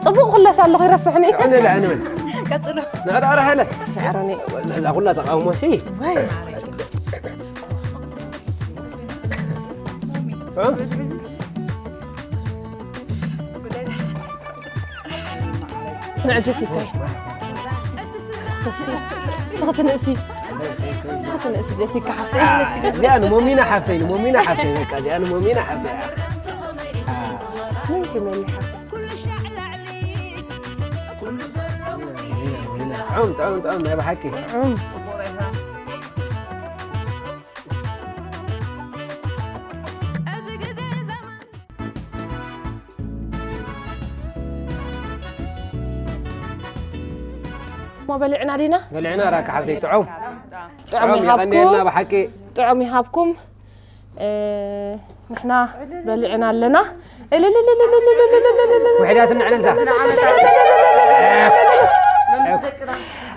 ጽቡቅ ክለስ ኣለኹ ይረስሕኒ። ዕነ ለዕንብል ቀጽሎ። ንዕዳ ረሐለ ንዕረኒ። እዛ ኩላ ተቃውሞ ሲ ዋይ ንዕ ጀሲካይ። እስኺ ትንእሲ። እስኺ ትንእሲ ጀሲካ ሓፍተይ። እዚኣ ንሞሚና ሓፍተይ ንሞሚና ሓፍተይ በቃ እዚኣ ንሞሚና ሓፍተይ ምንቲ መሊ ሓፍተይ። ጥዑም ጥዑም ጥዑም ናይ ብሓቂ እሞ በሊዕና ዲና? በሊዕና ራካ ሓፍተይ ጥዑም ጥዑም ጥዑም ይሃብኩም። የቐንየልና ብሓቂ ጥዑም ይሃብኩም። እ፣ ንሕና በሊዕና ኣለና። ውሕዳት ንዕልልታ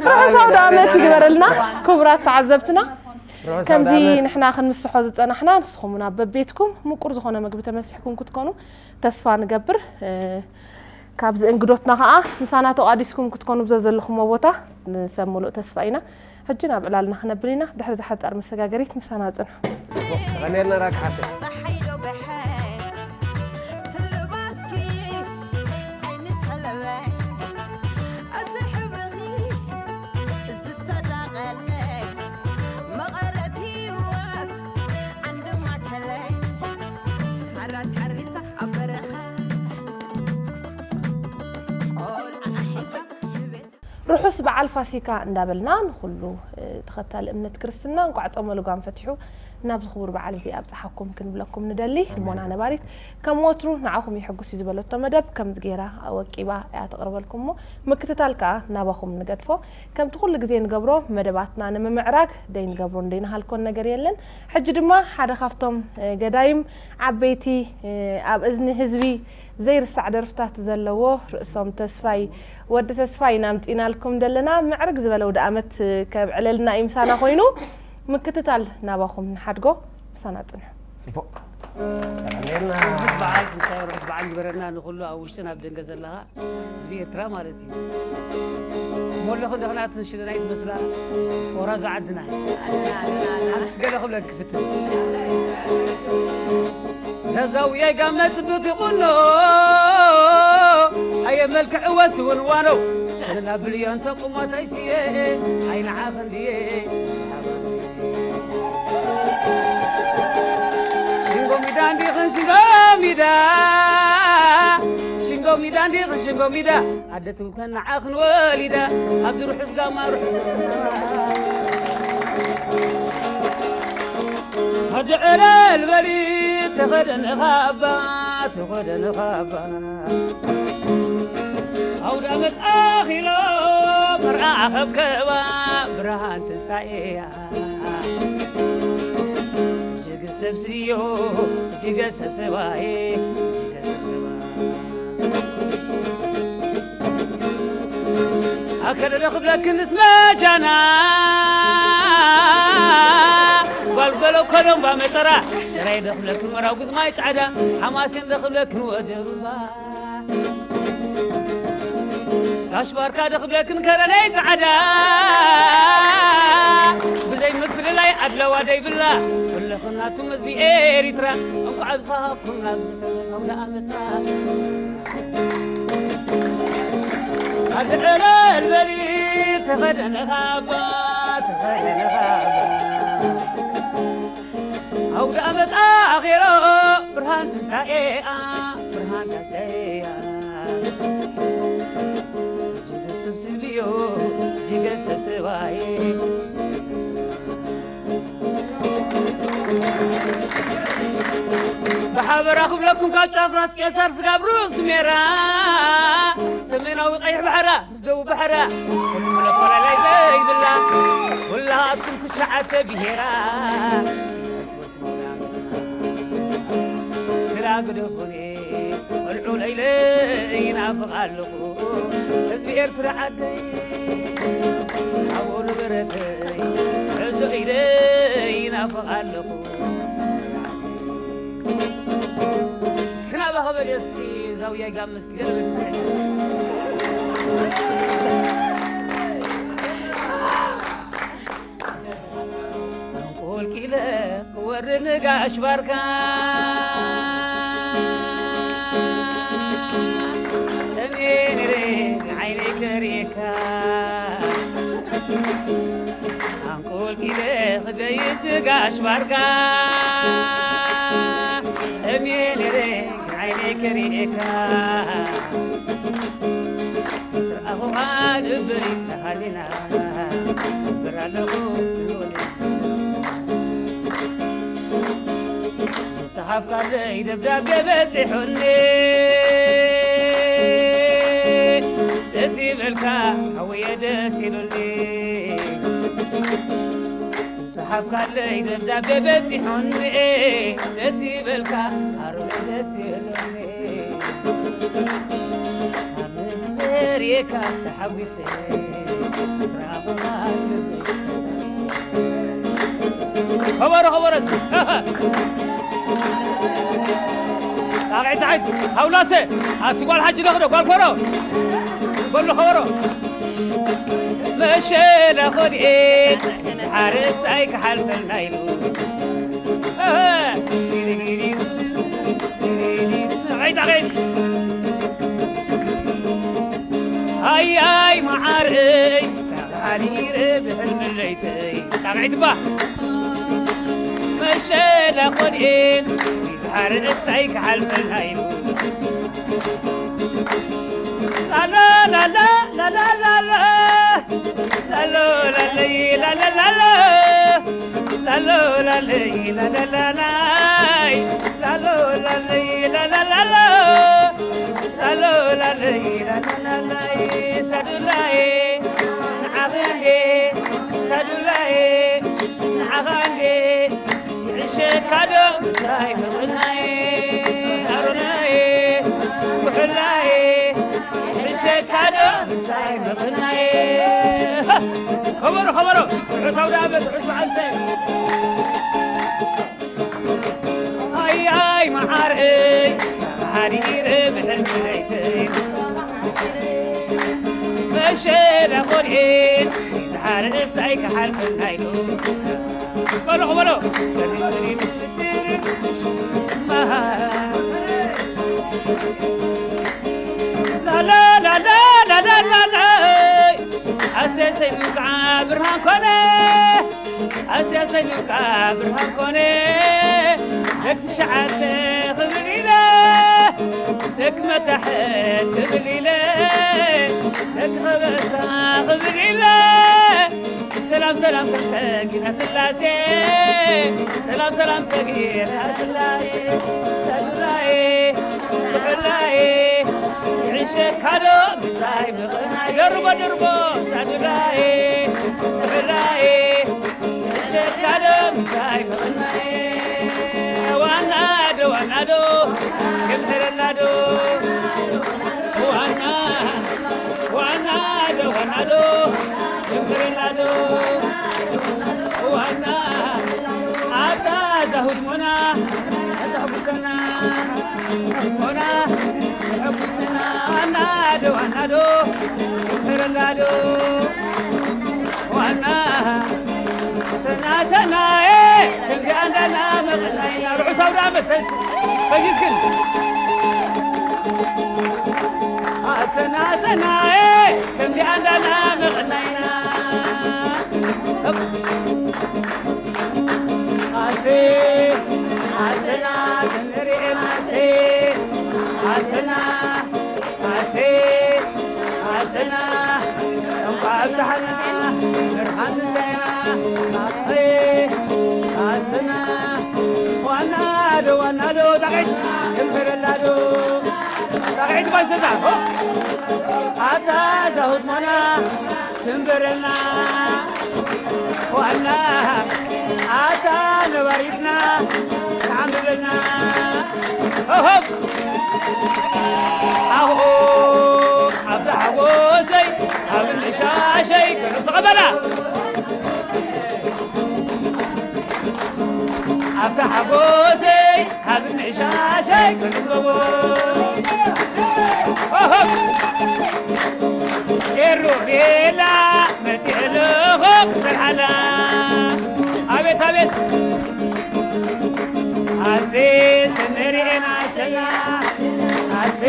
ርሑስ ኣውደ ዓመት ይግበረልና ክቡራት ተዓዘብትና። ርሑስ ከምዚ ኣውደ ዓመት። ንሕና ክንምስሖ ዝጸናሕና ንስኹም እውን ኣብ በቤትኩም ምቁር ዝኾነ ምግቢ ተመሲሕኩም ክትኮኑ ተስፋ ንገብር። እ፣ ካብዚ እንግዶትና ኸኣ ምሳና ተቋዲስኩም ክትኮኑ ብዘዘለኹምዎ ቦታ ንሰብ ምሉእ ተስፋ ኢና። ሕጂ ናብ ዕላልና ክነብል ኢና። ድሕሪ ዝሓጻር መሰጋገሪት ምሳና ጽንሑ። ቀኔልና ራካ ሓፍተይ ፀሓይ ዶ ብሐ ትልባስኪ ዓይኒ ሰለበ እቲ ሕብርኺ ዝተዳቐለ መቐረት ህይወት ዓንዲ ማእከለ ሓራስ ሓሪሳ ኣብ በረኻ ቆልዓ ሒዛ ንቤት ርሑስ በዓል ፋሲካ እንዳበልና ንኹሉ ተኸታሊ እምነት ክርስትና እንቋዕ ጾመ ልጓም ፈቲሑ ናብዚ ክቡር በዓል እዚ ኣብጽሓኩም ክንብለኩም ንደሊ። ልቦና ነባሪት ከም ወትሩ ንዓኹም የሐጉስ እዩ ዝበለቶ መደብ ከምዚ ገይራ ወቂባ እያ ተቕርበልኩም እሞ ምክትታል ከኣ ናባኹም ንገድፎ። ከምቲ ኩሉ ግዜ ንገብሮ መደባትና ንምምዕራግ ደይ ንገብሮን ደይ ንሃልኮን ነገር የለን። ሕጂ ድማ ሓደ ካብቶም ገዳይም ዓበይቲ ኣብ እዝኒ ህዝቢ ዘይርሳዕ ደርፍታት ዘለዎ ርእሶም ተስፋይ ወዲ ተስፋይ ኢና ኣምጺእናልኩም ዘለና። ምዕርግ ዝበለ ውደ ኣመት ከብዕለልና እዩ ምሳና ኮይኑ ምክትታል ናባኹም ንሓድጎ ምሳና ጽንሑ። ጽቡቕ ሰላም ርሑስ በዓል ትንሳኤ ርሑስ በዓል ግበረና ንኹሉ ኣብ ውሽጥን ኣብ ደንገ ዘለኻ ህዝቢ ኤርትራ ማለት እዩ። ሞለኹ ደኽናትን ሽደናይ ትመስላ ወራዛ ዓድና ሓንስ ገለ ክብለክ ክፍትን ዘዛውየ ጋመ ጽብቅ ቁኖ ኣየ መልክዕ ወስውን ዋኖ ሸለና ብልዮን ተቁማት ኣይስየ ኣይንዓኽ እንድየ ሽንጎ ሚዳ እንዲኽን ሽንጎ ሚዳ ሽንጎ ሚዳ እንዲኽን ሽንጎ ሚዳ ኣደትም ከን ንዓኽን ወሊዳ ኣብዚ ርሑስ ጋማ ርሑስ ሕጂ ዕለል በሊ ተኸደነ ካባ ተኸደነ ካባ ኣውደ ዓመት ኣኺሎ መርዓ ከብከባ ብርሃን ትንሳኤያ ጅግስ ሰብስዮ ጅገ ሰብሰባይ ጅገ ሰብሰባ ኣከለ ደኽብለክን እስመጃና ጓልጎሎ ኮሎም ባመጠራ ሰራይ ደኽብለክን መራው ጉዝማይ ጻዕዳ ሓማሴን ደኽብለክን ወደሩባ ጋሽ ባርካ ደኽብለክን ከረነይ ጻዕዳ ብዘይ ምፍልላይ ኣድለዋ ደይብላ ኩለኽናቱም ህዝቢ ኤሪትራ እንኳዕ ኣብዝሃኩም ናብ ዝሕወስ ኣውደ ዓመትና ኣድዕረል በሊ ተኸደነ ካባ ተኸደነ ካባ ኣውደ ዓመት ኣኼሮ ብርሃን ትንሳኤኣ ብርሃን ትንሳኤኣ ጅገ ሰብስብዮ ጅገ ሰብስባይ ብሓበራ ክብለኩም ካብ ጫፍ ራስ ቄሳር ስጋብ ሩስ ሜራ ሰሜናዊ ቀይሕ ባሕራ ምስ ደቡብ ባሕራ ኩሉ መፈላላይ ዘይብላ ኩላትኩም ትሽዓተ ብሄራ ስራ ግደፉኒ ቆልዑ ለይለይ ይናፍቕ ኣለኹ ህዝቢ ኤርትራ ዓደይ ኣብኡ ንብረተይ ዕዞ ኢለ ይናፍቕ ኣለኹ እስኪ ናባ ኸበል እስኪ ዛውያይ ጋም እስኪ ገለበል እስኪ ኣንቆልቂለ ክወርድ ንጋሽ ባርካ ተሜንሬ ንዓይነይ ከሪካ ኣንቆልቂለ ክገይስ ጋሽ ባርካ ተሜንሬ ንዓይነይ ከሪካ ዝረኣኹኻ ልበይ ተሃሊና እብር ኣለኹ ዝጸሓፍካለይ ደብዳቤ በጺሑኒ ደስ ይበልካ ሓወየ ደስ ኢሉኒ ዝጸሓፍካለይ ደብዳቤ በጺሑኒ ደስ ይበልካ ኣሮን ደስ ኢሉኒ ሪካ ተሓጒሰ ከበሮ ከበሮ ጣቕዒት ጣቕዒት ሃውላሰ ኣቲ ጓል ሓጂ ደኽዶ ጓል ኮሮ በሉ ከበሮ መሸላ ኾድኤ ዝሓረስ ኣይክሓልፈልና ኢሉ ኣይ ኣይ መዓረይ ተባሂረ ብሕልሚ ለይተይ ጣቕዒት ባ መሸላ ኮድኤን ዝሓረ እሳይ ክሓልፈና ኢሉ ላላ ላላ ላላ ላላ ላሎ ላለይ ላላላላይ፣ ላሎ ላለይ ላላላሎ፣ ላሎ ላለይ ላላላላይ፣ ሳዱላዬ ንዓኻ እንዴ፣ ሳዱላዬ ንዓኻ እንዴ፣ ይዕሸካ ዶ ምሳይ ምቕናይ፣ ኣሮናዬ ኩሕላዬ፣ ይዕሸካ ዶ ምሳይ ምቕናይ። ከበሮ፣ ከበሮ፣ ርሑስ ኣውደ ዓመት፣ ርሑስ በዓል ሰ- ኣያይ መዓረይ፣ ሓዲረ ብሕልሚ ለይተይ፣ መሸላ ኮልኤ፣ ዝሓረሳይ ክሓልፈና ኢሉ። በሎ፣ በሎ። ላላ፣ ላላ፣ ላላ፣ ላላ። ኣሰሰይ ምብቃዓ ብርሃን ኮነ፣ ኣሰሰይ ምብቃዓ ብርሃን ኮነ። ደቂ ትሽዓተ ክብል ኢለ፣ ደቂ መታሕት ክብል ኢለ፣ ደቂ ከበሳ ክብል ኢለ። ሰላም ሰላም ሰጊራ ስላሴ፣ ሰላም ሰላም ሰጊራ ስላሴ፣ ሰዱላዬ ብሕላዬ፣ ይዕሸካ ዶ ምሳይ ምቕናይ። ደርቦ ደርቦ፣ ሳዱላዬ ብሕላዬ፣ ይዕሸካ ዶ ምሳይ ምቕናይ። ዋና ዶ ዋና ዶ፣ ክምሕረና ዶ ዋና፣ ዋና ዶ ዋና ዶ፣ ክምሕረና ዶ ዋና፣ ኣታ ዛሁድ ሞና፣ ኣታ ሕጉሰና፣ ሞና፣ ሕጉስና፣ ዋና ዶ ዋና ዶ፣ ክምሕረና ዶ ዋና፣ ሰና ሰናዬ፣ ከምዚኣ እንዳና መቐናይና፣ ርሑስ ኣውደ ዓመት ፈ-፣ ፈጊዝክን። ኣሰና ሰናዬ፣ ከምዚኣ እንዳና መቐናይና። ኣሴ፣ ኣሰና፣ ሰነሪኤን ኣሴ፣ ኣሰና፣ ኣሴ፣ ኣሰና፣ እንኳዕ ኣብዝሓና፣ ብርሃን ትንሳኤና፣ ኣሴ፣ ኣሰና፣ ዋና ዶ፣ ዋና ዶ፣ ጣቕዒት፣ ክምሕረላ ዶ፣ ጣቕዒት ባንሰታ፣ ሆ፣ ኣታ ዛሁድ ሞና፣ ትንበረልና ዋና ኣታ ነባሪትና ተዓምብበልና። ሆሆ! ኣሆ! ኣብታ ሓጎሰይ፣ ኣብ ንሻሸይ፣ ክልተ ቀበላ። ኣብታ ሓጎሰይ፣ ኣብ ንሻሸይ ክንበቦ። ኦሆ! ኤሩ ቤላ መጺአ ኣለኹ ክሰርሓላ። ኣቤት፣ ኣቤት። ኣሴ ሰነሪኤና ሰላ፣ ኣሴ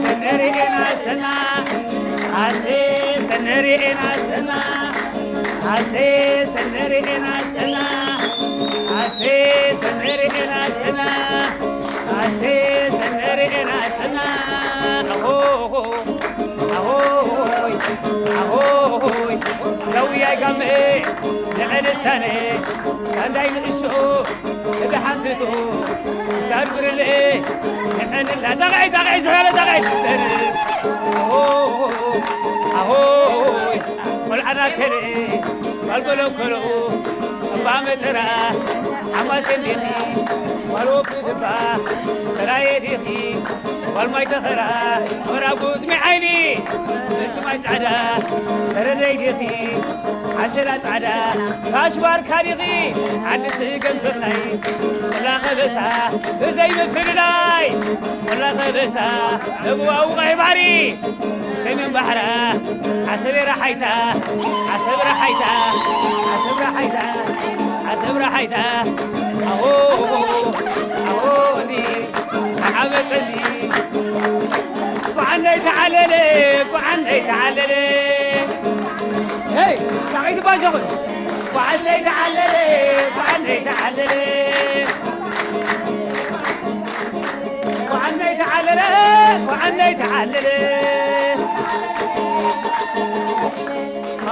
ሰነሪኤና ሰላ፣ ኣሴ ሰነሪኤና ሰላ። ኣሴ ሰነሪኤና ሰና፣ ኣሴ ሰነሪኤና ሰና፣ ኣሴ ሰነሪኤና ሰና። ኣሆ፣ ኣሆይ፣ ኣሆይ፣ ሰውያይ ጋመ፣ ንዕልሳነ፣ ሳንዳይ ንእሾ፣ እዛ ሓንትቱ፣ ሳር ብርለ፣ ንዕልላ፣ ጣቕዒ፣ ጣቕዒ፣ ዝኸረ ጣቕዒ። ኣሆ፣ ኣሆይ፣ ቆልዓና ከልእ፣ ጓል በሎ ከልኡ፣ እባ መጠራ፣ ሓማሴን ዲኺ፣ ጓል ወዲ ድባ፣ ሰራየ ዲኺ፣ ጓል ማይ ተኸራ፣ ወራጉ ስሚ ዓይኒ፣ ስማይ ጻዕዳ፣ ተረደይ ዲኺ፣ ዓሸላ ጻዕዳ፣ ፋሽ ባርካ ዲኺ፣ ዓዲ ስገም ሰናይ፣ ቆላ ከበሳ፣ ብዘይ ምፍልላይ፣ ቆላ ከበሳ፣ ለብዋኡ ቀይ ባሕሪ፣ ሰሜን ባሕራ፣ ዓሰብ ረሓይታ፣ ዓሰብ ረሓይታ፣ ዓሰብ ረሓይታ፣ ዓሰብ ረሓይታ፣ ኣሆ፣ ኣሆ፣ ዓበጠኒ፣ ኳዓነይ ተዓለለ፣ ኳዓነይ ተዓለለ። ሄይ፣ ጣቒት ባሸኹን። ኳዓሰይ ተዓለለ፣ ኳዓነይ ተዓለለ። ኳዓነይ ተዓለለ፣ ኳዓነይ ተዓለለ።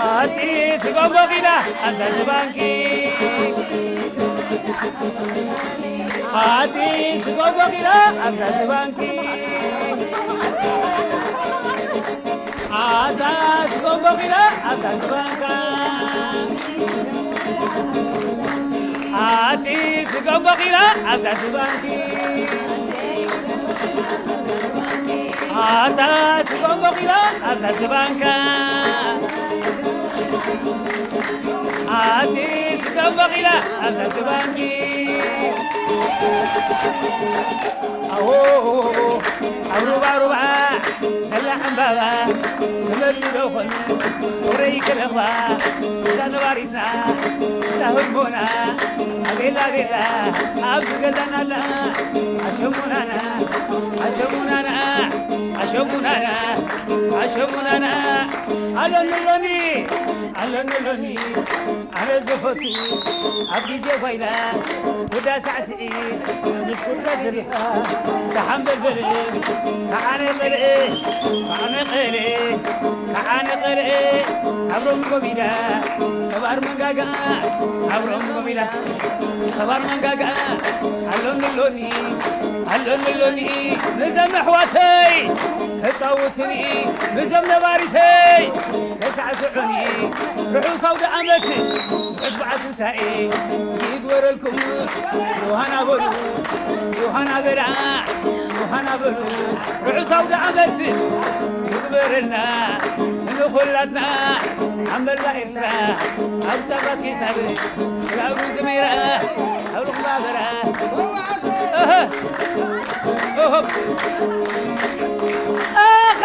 ኣቲ ስጋው በቂላ ኣብዛ ባንኪ። ኣቲ ስጎጎ ኪሎ ኣብዛ ዝባንኪ ኣታ ስጎጎ ኪሎ ኣብዛ ዝባንካ ኣቲ ስጎጎ ኪሎ ኣብዛ ዝባንኪ ኣታ ስጎጎ ኪሎ ኣብዛ ዝባንካ ኣቲ ስጎጎ ኪሎ ኣብዛ ዝባንኪ ኣዎ ኣብ ሩባ ሩባ ዘላ ዕምባባ ትመጽእ ዶ ኾን ወረይ ከለኽባ እዛ ነባሪትና እዛ ህልሞና ኣቤላ ቤላ ኣብዚ ገዛና ኣላ ኣሸሙናና ኣሸሙናና ኣሸሙናና ኣሸሙናና ኣሎኒ ሎኒ ኣሎኒ ሎኒ ኣነ ዝፈቱ ኣብ ግዜ ጓይላ ውዳ ሳዕስዒ ምስ ኩሎ ዝርያ ደሓን በልበል ከዓነ ቀልኤ ከዓነ ቀልኤ ከዓነ ቀልኤ ኣብሮም ጎቢዳ ሰባር መንጋጋ ኣብሮም ጎቢዳ ሰባር መንጋጋ ኣሎኒ ሎኒ ኣሎኒ ሎኒ ንዘም ኣሕዋተይ ተጻውትኒ ንዘም ነባሪተይ ተሳዕስዑኒ ርሑስ ኣውደ ዓመት ርሑስ በዓል ትንሳኤ ይግበረልኩም ዮሃና በሉ ዮሃና በላ ዮሃና በሉ ርሑስ ኣውደ ዓመት ይግበረልና ንኹላትና ኣብ መላእ ኤርትራ ኣብ ጸባት ኪሳብ ክላብ ዝሜራ ኣብ ርኹባ በራ እህ እህ ኣኸ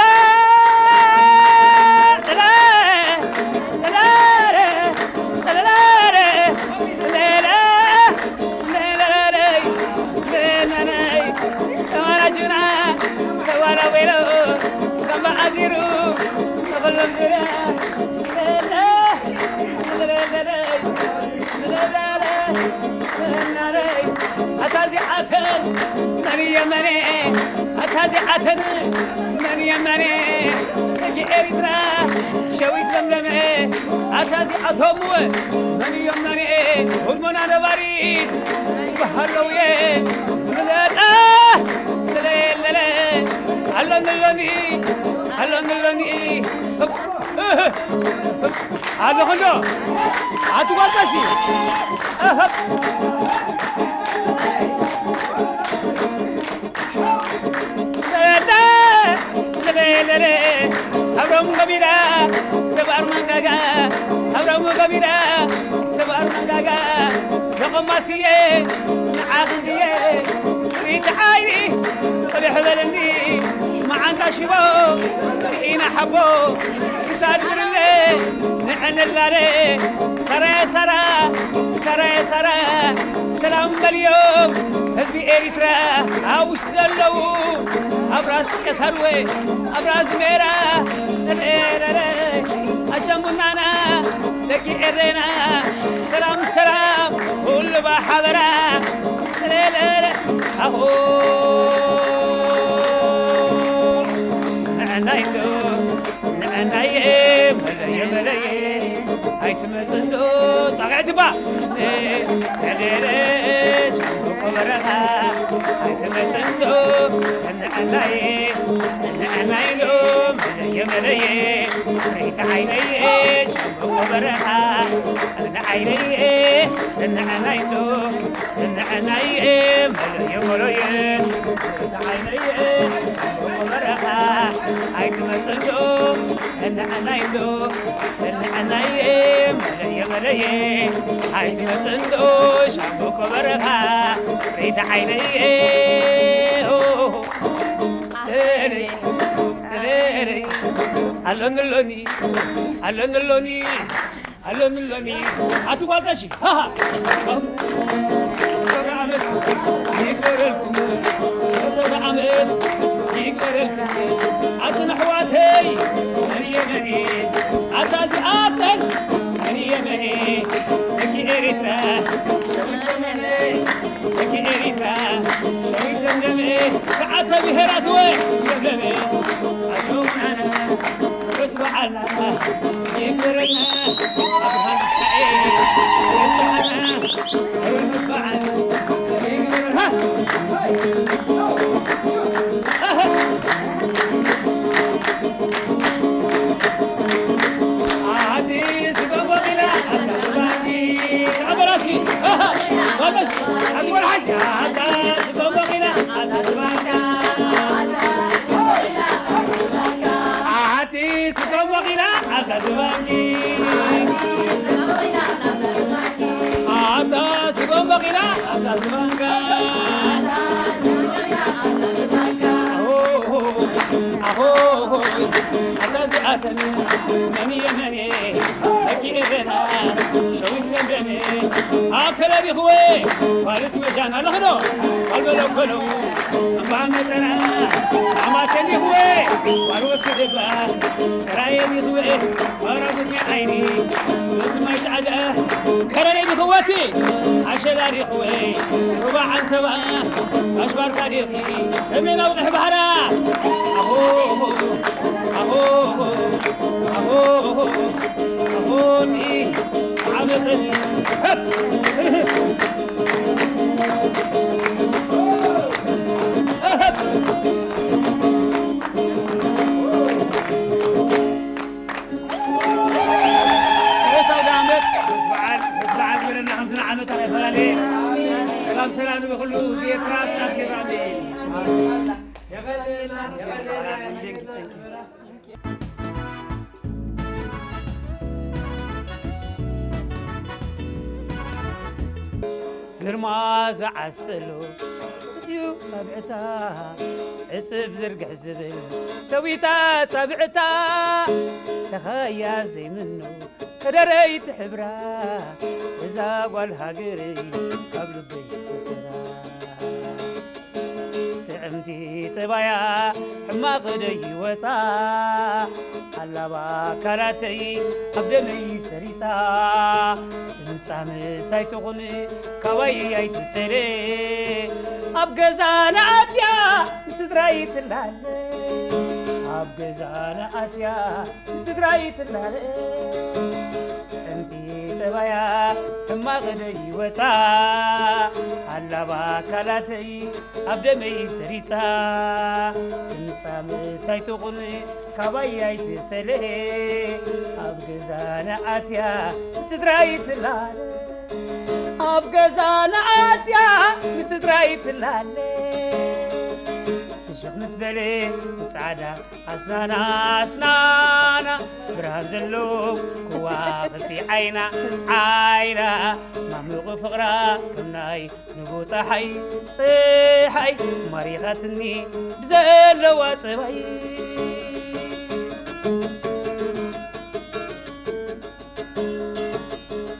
ጥላረ ጥላረ ጥላረ ጥላረ ኣታ ዚኣተን መን እየ መን ኣታ ዚኣተን መን እየ መን ደቂ ኤሪትራ ሸዊት ለምለመ ኣታ ዚኣቶም መን እዮም መን ህልሞና ነባሪት ይበሃለውየ ምለጣ ስለየለለ ኣሎንሎኒ ኣሎንሎኒ ኣለኹ እንዶ ኣቲ ጓልቀሺ ኣብሮም ገቢራ ሰብኣር መንጋጋ ኣብሮም ገቢራ ሰብኣር መንጋጋ ደቐማስየ ንዓኽንድየ ሪቲ ዓይኒ ቁልሕ በለኒ መዓንጣ ሽቦ ስኢና ሓቦ ክሳድ ብርለ ንዕንላለ ሰረ ሰረ ሰረ ሰረ ሰላም በልዮም ህዝቢ ኤሪትራ ኣብ ውሽጢ ዘለዉ ኣብ ራስ ቀሳርወ ኣብ ራስ ሜራ ረረረ ኣሸንጉናና ደቂ ኤሬና ሰላም ሰላም ኩሉ ባሓበራ ረረረ ኣኹ ንዕናይቶ ንዕናየ መለየ መለየ ኣይትመጽንዶ ጣቕዕትባ ተደረ ሻምበቆ በረኻ ኣይትመጽንዶ ንዕናየ ንዕናይሎ መለየ መለየ ሪቲ ዓይነየ ሻምበቆ በረኻ ንዓይነየ ንዕናይሎ ንዕናየ መለየ መለየ ሪቲ ዓይነየ ሻምበቆ በረኻ ኣይትመጽንዶ ንዕናይሎ ንዕናየ መለየ መለየ ኣይትመጽንዶ ሻምበቆ በረኻ ሪቲ ዓይነየ ኣለኒ ኣሎኒ ኣሎኒ ኣሎኒ ኣሎኒ ኣሎኒ ኣቲ ጓል ቀሺ ሃሃ ሰብዓ ዓመት ይግበረልኩም ሰብዓ ዓመት ይግበረልኩም ኣጽና ኣሕዋተይ መን እየ መን እየ ኣታ እዚኣተን መን እየ መን እየ ደቂ ኤሪትራ ደቂ ኤሪትራ ሸዊት ለምለመ ሰዓተ ብሄራት ወ ለምለመ ኣጆምናና ርሑስ በዓልና ይግበረልና ኣብርሃም ሳኤ ይግበረልና ርሑስ በዓል ኣታ ዝባንኪ፣ ኣታ ስጎም በቂላ፣ ኣታ ዝባንካ። ኣሆ፣ ኣሆ፣ ኣታ እዚኣተን መን እየ፣ መን እየ? በጊዕ በላ፣ ሸዊት ለምለሜ፣ ኣከለ ዲኽወ፣ ፋርስ መጃን ኣለኽዶ? ኣልበሎ ከሎ፣ እምባ መጠና፣ ኣማሰን ዲኽወ፣ ዋልወት ደባ፣ ሰራየ ዲኽወ፣ ፋራ ጉትኒ ዓይኒ፣ ምስማይ ጻዕዳ፣ ከረነ ዲኽወቲ፣ ኣሸላ ዲኽወ፣ ሩባ ዓንሰባ፣ ኣሽባርካ ዲኺ፣ ሰሜናዊ ቕሕ ባህራ፣ ኣሆ፣ ኣሆ፣ ኣሆ፣ ኣሆ፣ ኣቦኒ ዓመተኒ። ርሑስ ኣውደ ዓመት፣ ርሑስ በዓል፣ ርሑስ በዓል ግበረልና፣ ሓምሳና ዓመት ኣይፈላለየ። ሰላም ሰላም ንበኹሉ ህዝቢ ኤርትራ፣ ጻድቅ ይራሚ። ግርማ ዝዓሰሎ እዩ ኣብዕታ፣ ዕጽፍ ዝርግሕ ዝብል ሰዊታ ጻብዕታ፣ ተኻያ ዘይምኖ ከደረይቲ ሕብራ፣ እዛ ጓል ሃገረይ ካብ ልበይ ሰፈራ። ጥዕምቲ ጠባያ ሕማቕ ደይወጻ፣ ኣላባ ኣካላተይ ኣብ ደመይ ሰሪጻ። ምጻ ምሳይ ትኹን ካባይ ኣይትፈለ፣ ኣብ ገዛ ንኣትያ ምስድራይ ትላለ። ኣብ ገዛ ንኣትያ ምስድራይ ትላለ። ጥዕምቲ ጠባያ ሕማቕ ደይወጻ፣ ኣላባ ኣካላተይ ኣብ ደመይ ሰሪጻ። ምጻ ምሳይ ትኹን ካባይ ኣይትፈለ፣ ኣብ ገዛ ንኣትያ ምስድራይ ትላለ። ኣብ ገዛ ንኣትያ ምስድራይ ትላለ። ፍሽኽ ምስ በለ ጻዕዳ ኣስናና ኣስናና፣ ብርሃን ዘለዎም ከዋኽብቲ ዓይና ዓይና፣ ማሙቕ ፍቕራ ከም ናይ ንጉ ጸሓይ ጸሓይ፣ ማሪኻትኒ ብዘለዋ ጠባይ።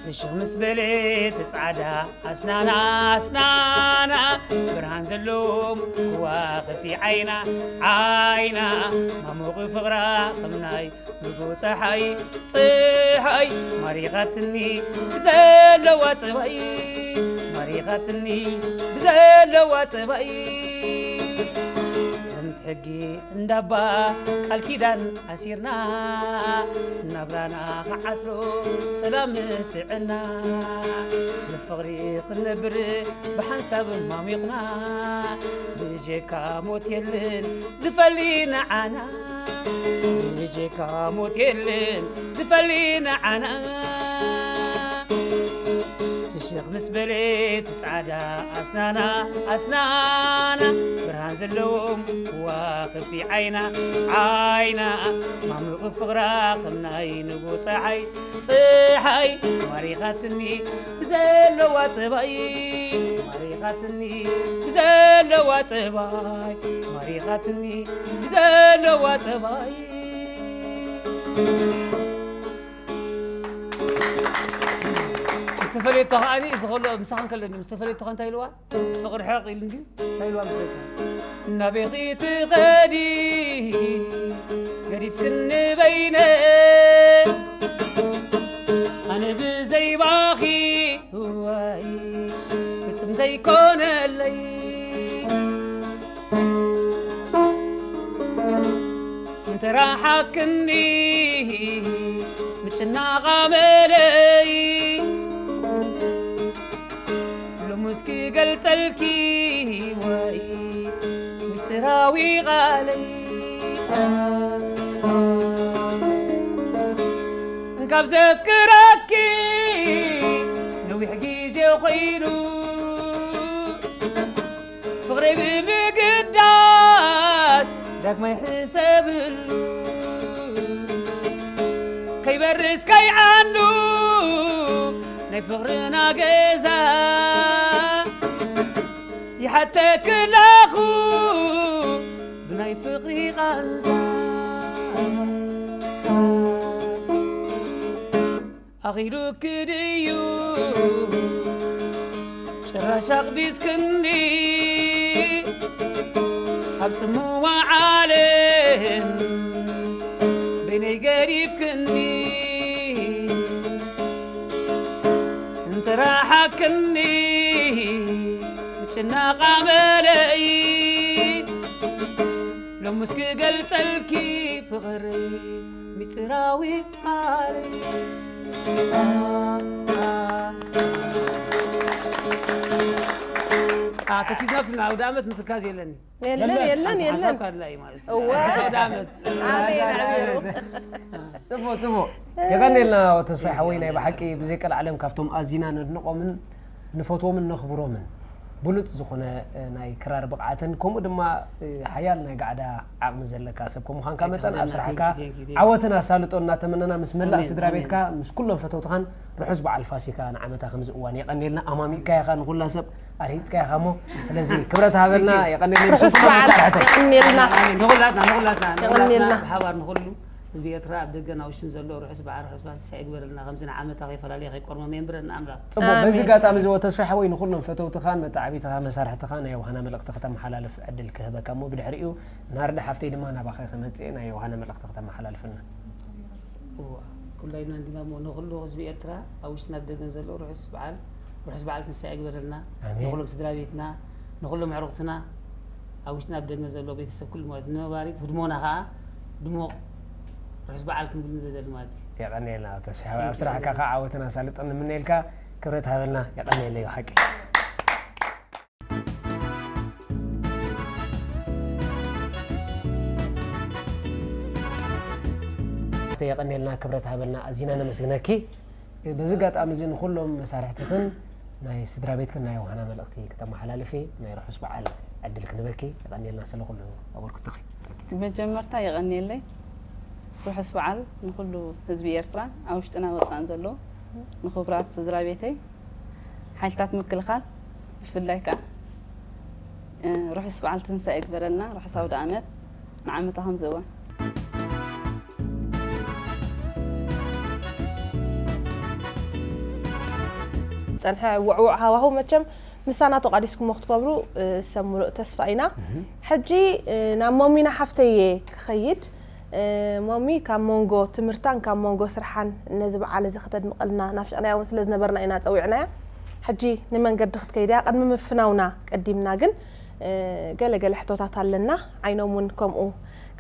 ፍሽኽ ምስ በለት ጻዕዳ ኣስናና ኣስናና፣ ብርሃን ዘለዎም ከዋኽብቲ ዓይና ዓይና፣ ማሙቕ ፍቕራ ከም ናይ ንጉ ጸሓይ ጸሓይ፣ ማሪኻትኒ ብዘለዋ ጠባይ፣ ማሪኻትኒ ብዘለዋ ጠባይ። ከምቲ ሕጊ እንዳባ ቃል ኪዳን ኣሲርና፣ ናብራና ክዓስሎ ሰላም ጥዕና፣ ብፍቕሪ ክንነብር ብሓንሳብ ማሚቕና፣ ብጀካ ሞት የለን ዝፈሊ ንዓና፣ ብጀካ ሞት የለን ዝፈሊ ንዓና። ፍሽኽ ምስ በለት ጻዕዳ ኣስናና ኣስናና፣ ብርሃን ዘለዎም ከዋኽብቲ ዓይና ዓይና፣ ማሙቕ ፍቕራ ከም ናይ ንጉ ጸሓይ ጸሓይ፣ ማሪኻትኒ ብዘለዋ ጠባይ፣ ማሪኻትኒ ብዘለዋ ጠባይ፣ ማሪኻትኒ ብዘለዋ ጠባይ። ምስ ተፈለየቶ ከዓኒ፣ እዚ ከሎ፣ ምሳኻ እንከለኒ፣ ምስ ተፈለየቶ ከ እንታይ ኢልዋ? ፍቕሪ ሕቕ ኢሉ እንድዩ። እንታይ ኢልዋ መስለካ? ናበይ ክትኸዲ ገዲፍክኒ በይነ፣ ኣነ ብዘይ ባኺ፣ እዋይ፣ ፍጹም ዘይኮነለይ። እንተረሓክኒ ምጭናቕ ኣመለይ፣ ሎሙስ ክገልጸልኪ ወይ ምስጢራዊ ቃለይ። እንካብ ዘፍቅረኪ ነዊሕ ግዜ ኮይኑ፣ ፍቕረይ ብምግዳስ ዳግማይ ሕሰብሉ። ኣይዓኑ ናይ ፍቕርና ገዛ ይሓተክ ኣለኹ ብናይ ፍቕሪ ቃንዛ ኣኺሉክ ድዩ ጭራሽ ኣቕቢዝክኒ ኣብ ጽምዋ ዓለም በይነይ ገዲፍክኒ እንትረሓክኒ ምጭናቕ ኣመለይ ሎምስ ክገልጸልኪ ፍቕረይ ሚስጥራዊ ማረይ ተኪዝናኩም ኣውደ ዓመት ምትካዝ የለኒ የለን የለን የለን ኣድላይ ማለት ኣውደ ዓመት ኣሜን ኣሜን ጽቡቅ ጽቡቅ የቀኔልና ተስፋይ ሓወይ ናይ ብሓቂ ብዘይ ቀልዓለም ካብቶም ኣዚና ነድንቆምን ንፈትዎምን ነኽብሮምን ብሉፅ ዝኾነ ናይ ክራር ብቕዓትን ከምኡ ድማ ሓያል ናይ ጋዕዳ ዓቕሚ ዘለካ ሰብ ከምዃንካ መጠን ኣብ ስራሕካ ዓወትን ኣሳልጦ እናተመነና ምስ መላእ ስድራ ቤትካ ምስ ኩሎም ፈተውትኻን ርሑስ በዓል ፋሲካ ንዓመታ ከምዚ እዋን የቐኔልና ኣማሚቕካ ኢኻ ንኹላ ሰብ ኣርሂፅካ ኢኻ እሞ ስለዚ ክብረት ሃበልና የቐኔልና ርሑስ በዓል የቐኔልና ንኹላትና ንኹላትና የቐኔልና ብሓባር ንኹሉ ህዝቢ ኤርትራ ኣብ ደገን ኣብ ውሽጥን ዘሎ ርሑስ በዓል ርሑስ በዓል ሲሳይ ይግበረልና ከምዚ ንዓመታ ከይፈላለየ ከይቆርመመ የንብረና ኣምላኽ ጽቡቅ በዚ ኣጋጣሚ እዚ ተስፋ ሓወይ ንኩሎም ፈተውትኻን መተዓቢትኻ መሳርሕትኻ ናይ ዮሃና መልእክቲ ከተመሓላልፍ ዕድል ክህበካ እሞ ብድሕሪኡ ናርዲ ሓፍተይ ድማ ናባኸ ክመጽእ ናይ ዮሃና መልእክቲ ከተመሓላልፍልና እዋ ኩላይና እንዲና እሞ ንኩሉ ህዝቢ ኤርትራ ኣብ ውሽጥን ኣብ ደገን ዘሎ ርሑስ በዓል ርሑስ በዓል ትንሳኤ ይግበረልና ኣሜን። ንኩሎም ስድራ ቤትና ንኩሎም ኣዕሩኽትና ኣብ ውሽጥን ኣብ ደገን ዘሎ ቤተሰብ ኩሉ ማለት ንነባሪት ህድሞና ከዓ ድሙቕ ርሑስ በዓል ክንብል ንደሊ ማለት እዩ የቐንየልና ተስፋ ኣብ ስራሕካ ከዓ ዓወትን ኣሳልጦን ንምነየልካ ክብረት ሃበልና የቐንየለይ ብሓቂ የቐንየልና ክብረት ሃበልና ኣዚና ነመስግነኪ በዚ ኣጋጣሚ እዚ ንኩሎም መሳርሕትኽን ናይ ስድራ ቤትክን ናይ ዮሃና መልእኽቲ ክተመሓላልፊ ናይ ርሑስ በዓል ዕድል ክንበኪ የቐንየልና ስለ ኩሉ ኣበርክቶኺ ብመጀመርታ የቐንየለይ ርሑስ በዓል ንኩሉ ህዝቢ ኤርትራ ኣብ ውሽጥና ወፃእን ዘሎ ንክቡራት ስድራ ቤተይ ሓይልታት ምክልኻል ብፍላይ ከዓ ርሑስ በዓል ትንሳኤ ይግበረልና ርሑስ ኣውደ ዓመት ንዓመታ ከምዚ እዋን ፀንሐ ውዕውዕ ሃዋሁ መቸም ምሳና ተቋዲስኩሞ ክትገብሩ ሰብ ሙሉእ ተስፋ ኢና ሕጂ ናብ ሞሚና ሓፍተየ ክኸይድ ሞሚ ካብ መንጎ ትምህርታን ካብ መንጎ ስርሓን ነዚ በዓል እዚ ከተድምቐልና ናፊቕናያ እውን ስለ ዝነበርና ኢና ፀዊዕናያ ሕጂ ንመንገዲ ክትከይድ እያ ቅድሚ ምፍናውና ቀዲምና ግን ገለ ገለ ሕቶታት ኣለና ዓይኖም እውን ከምኡ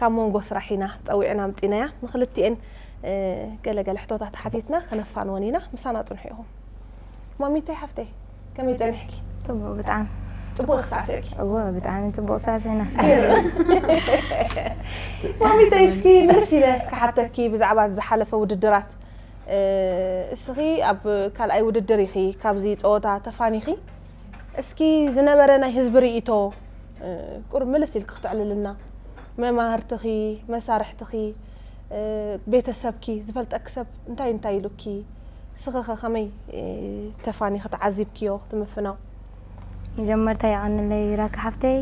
ካብ መንጎ ስራሕ ኢና ፀዊዕና ኣምፂናያ ንክልቲኤን ገለ ገለ ሕቶታት ሓቲትና ከነፋንወን ኢና ምሳና ፅንሑ ኢኹም ማሚተይ ሓፍተይ ከመይ ፀኒሕኪ ፅቡቅ ብጣዕሚ ፅቡቅ ክሳዕስዕኪ እወ ብጣዕሚ ፅቡቅ ሳስዕና ማሚተይ እስኪ መለስ ኢለ ክሓተኪ ብዛዕባ ዝሓለፈ ውድድራት እስኺ ኣብ ካልኣይ ውድድር ኢኺ ካብዚ ፀወታ ተፋኒኺ እስኪ ዝነበረ ናይ ህዝቢ ርእይቶ ቁሩብ ምልስ ኢልኪ ክተዕልልና መማህርትኺ መሳርሕትኺ ቤተሰብኪ ዝፈልጠኪ ሰብ እንታይ እንታይ ኢሉኪ ንስኺ ኸ ከመይ ተፋኒኺ ተዓዚብክዮ እቲ ምፍናው መጀመርታ የቐንለይ ራኪ ሓፍተይ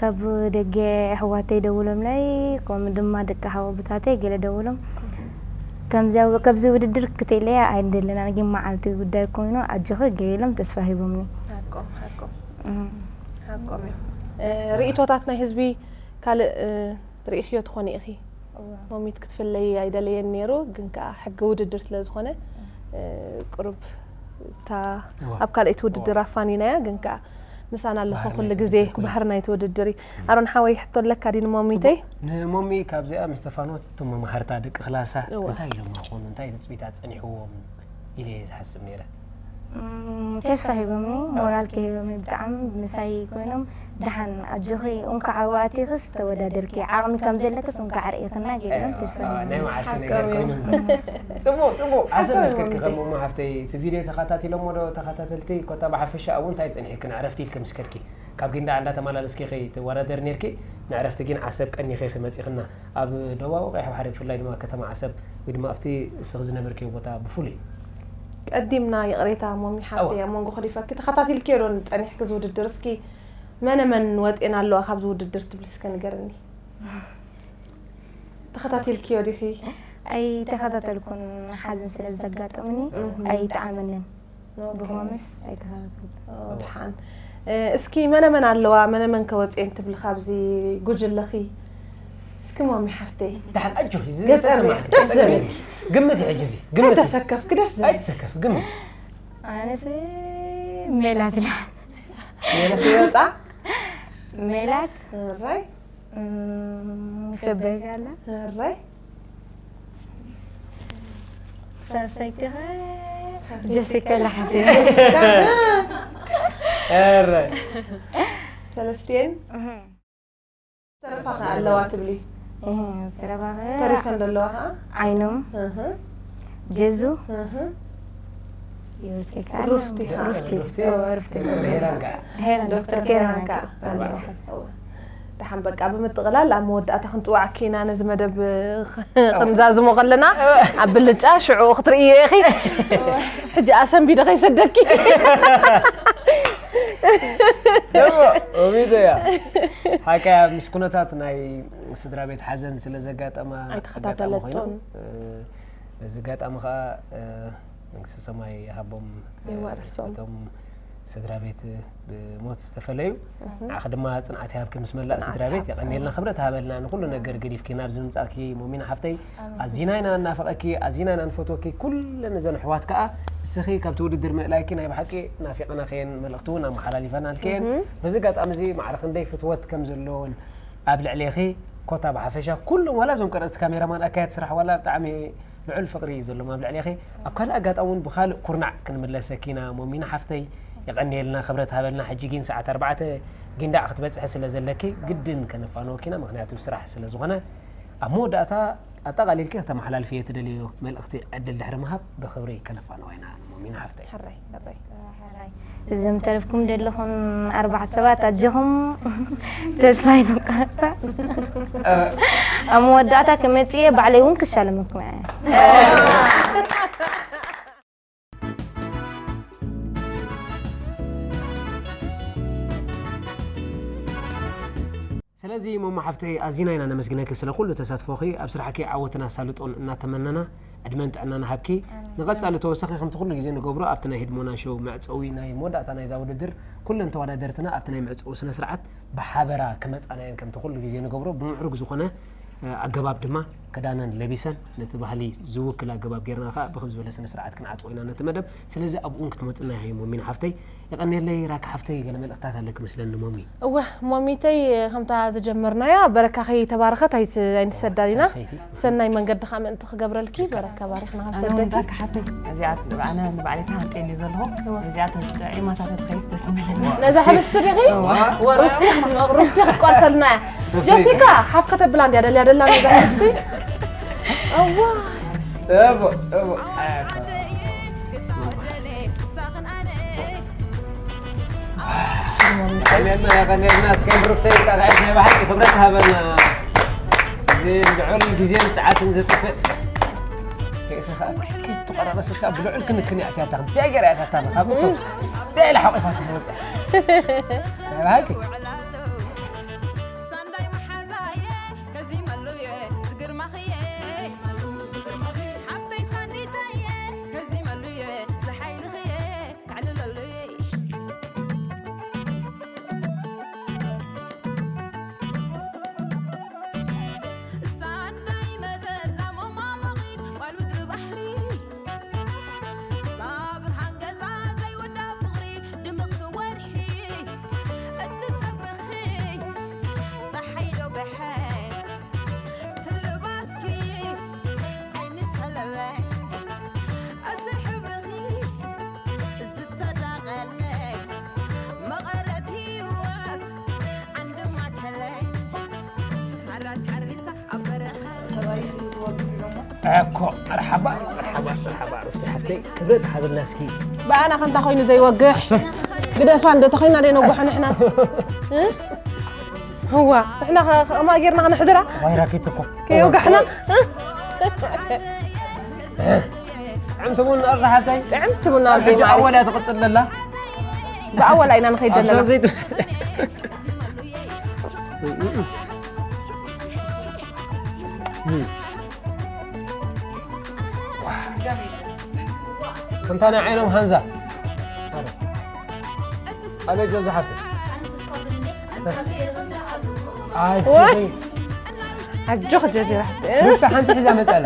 ካብ ደገ ኣሕዋተይ ደውሎምለይ ከምኡ ድማ ደቂ ሓወቦታተይ ገለ ደውሎም ከምዚ ኣብዚ ውድድር ክትእለያ ኣይንደለናን ግን መዓልቲ ጉዳይ ኮይኑ ኣጆኺ ገለ ኢሎም ተስፋ ሂቦምኒ ሓቆም ሓቆም ሓቆም እዩ ርእይቶታት ናይ ህዝቢ ካልእ ርእኽዮ ትኾኒ ኢኺ ሞሚት ክትፍለይ ኣይደለየን ነይሩ ግን ከዓ ሕጊ ውድድር ስለ ዝኾነ ቁሩብ እታ ኣብ ካልኣይቲ ውድድር ኣፋኒናያ ግን ከዓ ምሳና ኣለኹ ኩሉ ግዜ ባህር ናይቲ ውድድር እዩ ኣሮን ሓወይ ሕቶ ኣለካ ዲ ንሞሚተይ ንሞሚ ካብዚኣ ምስ ተፋኖት እቶም መማህርታ ደቂ ክላሳ እንታይ ኢሎም ይኾኑ እንታይ ትፅቢታት ፀኒሕዎም ኢለ እየ ዝሓስብ ነይረ ተስፋ ሂቦምኒ ሞራል ከ ሂቦምኒ ብጣዕሚ ምሳይ ኮይኖም ደሓን ኣጆኺ እንኳዕ ኣብኡ ኣቲኽስ ተወዳደርኪ ዓቕሚ ከም ዘለክስ እንኳዕ ርእኽና ገይሮም ተስፋ ናይ መዓልቲ ነገር ኮይኑ ጽቡቅ ጽቡቅ ዓሰብ መስከርኪ ከም እሞ ሃፍተይ እቲ ቪድዮ ተኸታቲሎሞ ዶ ተኸታተልቲ ኮታ ብሓፈሻ እውን እንታይ ጸኒሕክን ዕረፍቲ ኢልኪ መስከርኪ ካብ ጊንዳዕ እንዳተመላለስኪ ከይትወዳደሪ ነርኪ ንዕረፍቲ ግን ዓሰብ ቀኒኺ መጺኽና ኣብ ደቡባዊ ቀይሕ ባሕሪ ብፍላይ ድማ ከተማ ዓሰብ ወይ ድማ ኣብቲ እስኺ ዝነበርክዮ ቦታ ብፍሉይ? ቀዲምና ይቕሬታ ሞሚ ሓፍተይ ኣብ መንጎ ክሊፈኪ ተኸታቲልክዮ ዶ ጸኒሕኪ ዝውድድር እስኪ መነ መን ወጤን ኣለዋ ካብዚ ውድድር ትብሊ እስከ ንገርኒ ተኸታቲልክዮ ዲኺ ኣይተኸታተልኩን ሓዘን ስለ ዘጋጠሙኒ ኣይጠዓመንን ብኾምስ ኣይተኸታተልኩን ድሓን እስኪ መነ መን ኣለዋ መነ መን ከወፅኤን ትብሊ ካብዚ ጉጅለኺ እስኪ ማሚ ሓፍተይ ድሓን ኣጆኺ ገፀር ገፀር ግምት ሕጂ እዚ ግምት ተሰከፍኪ ደስ ኣይተሰከፍ ግምት ኣነስ ሜላት ኢላ ሜላት ይወፃ ሜላት ራይ ፈበጋላ ራይ ሳልሰይቲ ኸ ጀሲካ ኢላ ሓሲበ ኧረ ሰለስቲኤን ተረፋ ኸ ኣለዋ ትብሊ ሰረፋኸ ተሪፈን ዘለዋ ኸዓ ዓይኖም እህ ጀዙ እህ ይወስከካ ሩፍቲ ሩፍቲ ሩፍቲ ሄራን ከዓ ሄራን ዶክተር ኬራን ከዓ ደሓን በቃ ብምጥቕላል ኣብ መወዳእታ ክንጥዋዓኪ ኢና ነዚ መደብ ክንዛዝሞ ከለና ኣብ ብልጫ ሽዑ ክትርእዮ ኢኺ ሕጂ ኣሰንቢደ ከይሰደኪ ጽቡቕ ኦሚዶ እያ ሓቀያ ምስ ኩነታት ናይ ስድራ ቤት ሓዘን ስለ ዘጋጠማ ኣይተኸታተለቶን በዚ ኣጋጣሚ ከዓ መንግስቲ ሰማይ ይሃቦም የዋርሶም እቶም ስድራ ቤት ብሞት ዝተፈለዩ ንዓኺ ድማ ፅንዓት ይሃብኪ ምስ መላእ ስድራ ቤት የቐንየልና ክብረት ሃበልና ንኩሉ ነገር ገዲፍኪ ናብዚ ምምፃእኪ ሞሚና ሓፍተይ ኣዚና ኢና እናፈቐኪ ኣዚና ኢና ንፈትወኪ ኩለን እዘን ኣሕዋት ከዓ እስኺ ካብቲ ውድድር ምእላይኪ ናይ ብሓቂ ናፊቕናኺየን መልእኽቲ እውን ኣመሓላሊፈናልኪየን በዚ ኣጋጣሚ እዚ ማዕረ ክንደይ ፍትወት ከም ዘለዎን ኣብ ልዕሌኺ ኮታ ብሓፈሻ ኩሎም ዋላ እዞም ቀረፅቲ ካሜራማን ኣካየድቲ ስራሕ ዋላ ብጣዕሚ ልዑል ፍቕሪ እዩ ዘሎም ኣብ ልዕሌኺ ኣብ ካልእ ኣጋጣሚ እውን ብኻልእ ኩርናዕ ክንምለሰኪ ኢና ሞሚና ሓፍተይ የቐንየልና ክብረት ሃበልና ሕጂ ግን ሰዓት ኣርባዕተ ጊንዳዕ ክትበፅሒ ስለ ዘለኪ ግድን ከነፋንወኪ ኢና ምኽንያቱ ስራሕ ስለ ዝኾነ ኣብ መወዳእታ ኣጠቓሊልኪ ከተመሓላልፍዮ ትደልዮ መልእኽቲ ዕድል ድሕሪ ምሃብ ብኽብሪ ከነፋንዋ ኢና ሞሚና ሓፍተይ። ሕራይ ሕራይ ሕራይ እዞም ተረፍኩም ዘለኹም ኣርባዕተ ሰባት ኣጆኹም ተስፋ ኣይትቆርፃ ኣብ መወዳእታ ክመፅእ እየ ባዕለይ እውን ክሻለመኩም እየ ስለዚ ሞሞ ሓፍተይ ኣዚና ኢና ነመስግነኪ ስለ ኩሉ ተሳትፎኺ ኣብ ስራሕኪ ዓወትን ኣሳልጦን እናተመነና ዕድመን ጥዕናን ሃብኪ ንቐፃሊ ተወሳኺ ከምቲ ኩሉ ግዜ ንገብሮ ኣብቲ ናይ ህድሞና ሾው መዕፀዊ ናይ መወዳእታ ናይዛ ውድድር ኩለን ተወዳደርትና ኣብቲ ናይ መዕፀዊ ስነ ስርዓት ብሓበራ ክመፃና እየን ከምቲ ኩሉ ግዜ ንገብሮ ብምዕሩግ ዝኾነ ኣገባብ ድማ ክዳነን ለቢሰን ነቲ ባህሊ ዝውክል ኣገባብ ጌርና ከዓ ብክብ ዝበለ ስነ ስርዓት ክንዓፅዎ ኢና ነቲ መደብ ስለዚ ኣብኡ እውን ክትመፅና ኢኺ ሞሚና ሓፍተይ የቐንየለይ ራኪ ሓፍተይ ገለ መልእኽታት ኣለኪ መስለኒ ሞሚ እወ ሞሚተይ ከምታ ዝጀመርናያ በረካ ከይተባረኸት ኣይንሰዳን ኢና ሰናይ መንገዲ ከዓ ምእንቲ ክገብረልኪ በረካ ባሪኽና ክንሰደኪ እዚኣ ንባዕለይ ተሃንጠኒ ዘለኹ እዚኣ ጥዒማታ ተትኸይስ ደስ ምለኒ ነዛ ሕብስቲ ዲኺ ሩፍቲ ሩፍቲ ክትቆርሰልና እያ ጀሲካ ሓፍ ከተብላ እንድያ ደልያ ደላ ነዛ ሕብስቲ እዋ ጽቡቕ ጽቡቕ ቀኒልና ቀኒልና እስከ ብሩክተይ ጣቕዐት ናይ ባሕቂ ክብረት ሃበና እዚ ልዑል ግዜን ሰዓትን ዘጥፍእ ተቆራረሰት ካብ ብልዑል ክንክን ያእትያታ ከም ትያገር ያእታታ ካብ ትያለ ሓቂፋት ትመጽእ ናይ ባሕቂ እኮ መርሓባ መርሓባ መርሓባ ሩፍቲ ሓፍተይ ክብረት ሃብልና እስኪ ብኣና ከምታ ኮይኑ ዘይወግሕ ግደፋ እንዶ ተኾይና ደይ ነጓሖ ንሕና እዋ ንሕና ከማ ጌርና ከነሕድራ ዋይራኪት እኮ ከየውጋሕና ጥዕምቲ ቡና ኣላ ሓፍተይ። ጥዕምቲ ቡና ሳብ ኣርገይ ሕጂ ማዓረይ። ኣወል እያ ትቕፅል ዘላ። ብኣወል ኣይና ንኸይድ ኣብ ዘለና። ሰዘይት ከምታ ናይ ዓይኖም ሃንዛ ኣበይ ጆ ዝሓፍተ ኣይ ወይ? ኣጆኺ ጀዚራ። ሩፍታ ሓንቲ ሒዛ መፀላ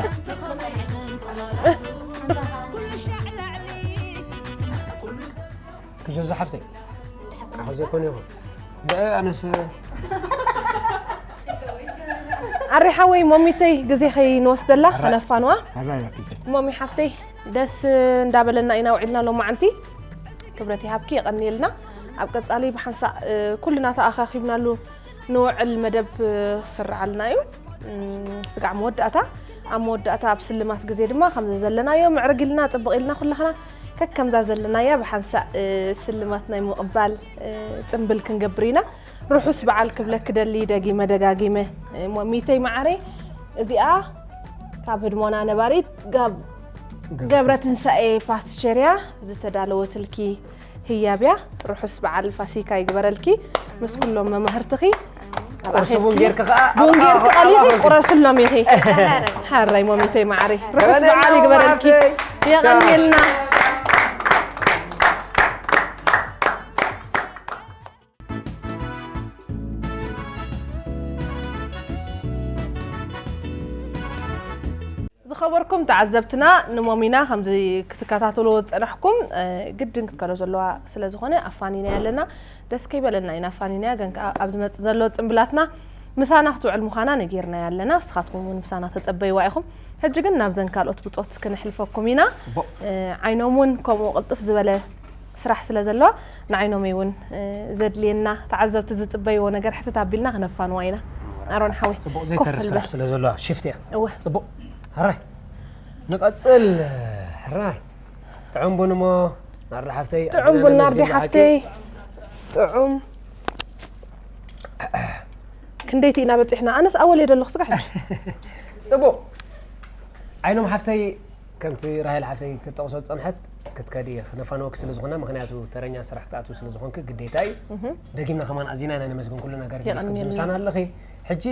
ክጆ ዝሓፍተይ ኣኹ ዘይኮነ ይኹን ብዐ ኣነስ ኣሪ ሓወይ ሞሚተይ ግዜ ከይንወስደላ ኣረ። ከነፋንዋ። ኣባይ ኣኪዘ ሞሚ ሓፍተይ ደስ እንዳበለና ኢና ውዒልና ሎማዓንቲ። ክብረት ይሃብኪ የቐንየልና። ኣብ ቀጻሊ ብሓንሳእ እ፣ ኩልና ተኣኻኺብናሉ ንውዕል መደብ እ፣ ክስርዓልና እዩ። እም፣ ስጋዕ መወዳእታ ኣብ መወዳእታ ኣብ ስልማት ግዜ ድማ ከምዚ ዘለናዮ ምዕርግ ኢልና ጽብቕ ኢልና ኩላኽና ከከምዛ ዘለናያ ብሓንሳእ እ፣ ስልማት ናይ ምቕባል እ፣ ጽምብል ክንገብር ኢና። ርሑስ በዓል ክብለኪ ደሊ ደጊመ ደጋጊመ እ፣ ሞሚተይ መዓረይ እዚኣ ካብ ህድሞና ነባሪት ጋብ ገብረ ትንሳኤ ፓስቸርያ ዝተዳለወትልኪ ህያብያ። ርሑስ በዓል ፋሲካ ይግበረልኪ ምስ ኩሎም መማህርትኺ። ቁርሲ ቡን ጌርኪ ከኣ ቡን ጌርኪ ኣብ- ቀሊኺ ኣብ- ቁረስሎም ኢኺ። ሓራይ ሞሚተይ መዓረይ ርሑስ ተበለኒ በዓል ይግበረልኪ። መዓረይ። የቐንየልና። ዝኸበርኩም ተዓዘብትና ንሞሚና ከምዚ ክትከታተልዎ ዝጸናሕኩም እ፣ ግድን ክትከዶ ዘለዋ ስለ ዝኾነ ኣፋኒና ኣለና። ደስ ከይበለና ኢና ኣፋኒናያ፣ ግን ከኣ ኣብ ዝመጽእ ዘሎ ጽምብላትና ምሳና ክትውዕል ምዃና ነጊርናያ ኣለና። ንስኻትኩም እውን ምሳና ተጸበይዋ ኢኹም። ሕጂ ግን ናብዘን ካልኦት ብጾት ክነሕልፈኩም ኢና። ጽቡቕ። እ፣ ዓይኖም እውን ከምኡ ቅልጥፍ ዝበለ ስራሕ ስለ ዘለዋ ንዓይኖመይ እውን እ፣ ዘድልየና ተዓዘብቲ ዝጽበይዎ ነገር ሕትት ኣቢልና ክነፋንዋ ኢና። ኣሮን ሓወይ ጽቡቕ ኮፍ ዘይተርፍ ስራሕ በል። ስለ ዘለዋ ሽፍትያ እወ ጽቡቕ ሕራይ ንቐጽል ሕራይ ጥዑም ቡን እሞ ናርዲ ሓፍተይ ጥዑም ቡን ናርዲ ሓፍተይ ጥዑም ክንደይቲ ኢና በፂሕና ኣነስ ኣወል እየ ዘለኹ ስጋ ሕጂ ጽቡቕ ዓይኖም ሓፍተይ ከምቲ ራሄል ሓፍተይ ክትጠቕሶ ዝጸንሐት ክትከዲ ክነፋንወኪ ስለ ዝኾና ምክንያቱ ተረኛ ስራሕ ክትኣትዊ ስለ ዝኾንኪ ግዴታ እዩ ደጊምና ከማን ኣዚና ኢና ነመስግን ኩሉ ነገር ገዲፍኪ ኣብዚ የቐንየልና። ምሳና ኣለኺ ሕጂ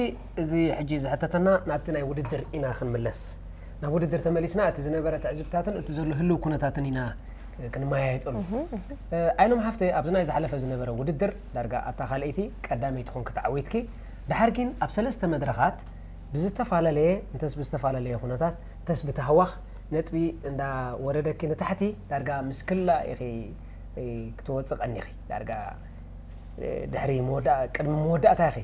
እዚ ሕጂ ዝሕተተና ናብቲ ናይ ውድድር ኢና ክንምለስ ናብ ውድድር ተመሊስና እቲ ዝነበረ ትዕዝብትታትን እቲ ዘሎ ህልው ኩነታትን ኢና ክንመያየጠሉ እ፣ ዓይኖም ሓፍተይ ኣብዚ ናይ ዝሓለፈ ዝነበረ ውድድር ዳርጋ ኣብታ ካልኣይቲ ቀዳመይቲ ኮንኪ ተዓዊትኪ ድሓር ግን ኣብ ሰለስተ መድረኻት ብዝተፈላለየ እንተስ ብዝተፈላለየ ኩነታት እንተስ ብታህዋኽ ነጥቢ እንዳወረደኪ ንታሕቲ ዳርጋ ምስ ክላ ኢኺ እ፣ ክትወፅእ ቀኒኺ ዳርጋ እ፣ ድሕሪ መወዳ ቅድሚ መወዳእታ ኢኺ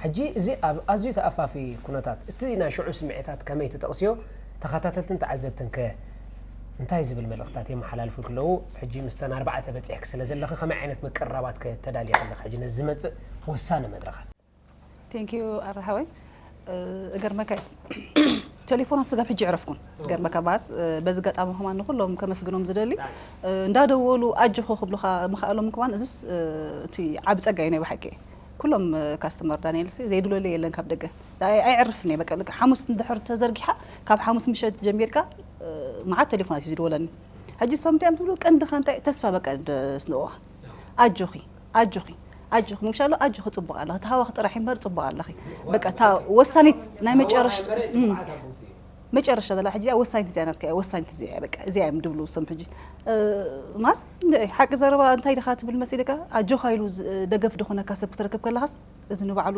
ሕጂ እዚ ኣብ ኣዝዩ ተኣፋፊ ኩነታት እቲ ናይ ሽዑ ስምዒታት ከመይ ትጠቕስዮ ተኸታተልትን ተዓዘብትን ከ እንታይ ዝብል መልእኽታት የመሓላልፉልኪ ኣለዉ ሕጂ ምስተን ኣርባዕተ በፂሕኪ ስለ ዘለኺ ከመይ ዓይነት ምቅርራባት ከ ተዳልየ ከለኺ ሕጂ ነዚ ዝመፅእ ወሳኒ መድረኻት ቴንኪዩ ኣረ ሓወይ እገርመካ እዩ ቴሌፎናት ስጋብ ሕጂ ይዕረፍኩን ገርመካ ባስ በዚ ገጣሚ ከማን ንኩሎም ከመስግኖም ዝደሊ እንዳደወሉ ኣጆኹ ክብሉኻ ምኽኣሎም ከማን እዚስ እቲ ዓቢ ጸጋ እዩ ናይ ብሓቂ ኩሎም ካስተመር ዳንኤል ሲ ዘይድለለ የለን ካብ ደገ ኣይዕርፍን እየ በቃ ሓሙስ እንድሕር ተዘርጊሓ ካብ ሓሙስ ምሸት ጀሚርካ መዓት ቴሌፎናት እዩ ዝድወለኒ ሕጂ ሶምቲኦም ትብሉ ቀንድኻ እንታይ ተስፋ በቃ ስንዋ ኣጆኺ ኣጆኺ ኣጆኺ ምሻሎ ኣጆኺ ጽቡቕ ኣለኺ ተሃዋኺ ጥራሕ እምበር ጽቡቕ ኣለኺ በቃ እታ ወሳኒት ናይ መጨረሽ መጨረሻ ዘላ ሕጂ ወሳኒት እዚኣ ናትካ ወሳኒት እዚኣ በቃ እዚኣ እዮም ድብሉ ሶም ሕጂ ማስ ሓቂ ዘረባ እንታይ ድኻ ትብል መሲልካ ኣጆኻ ኢሉ ደገፍ ድኾነካ ሰብ ክትረክብ ከለኻስ እዚ ንባዕሉ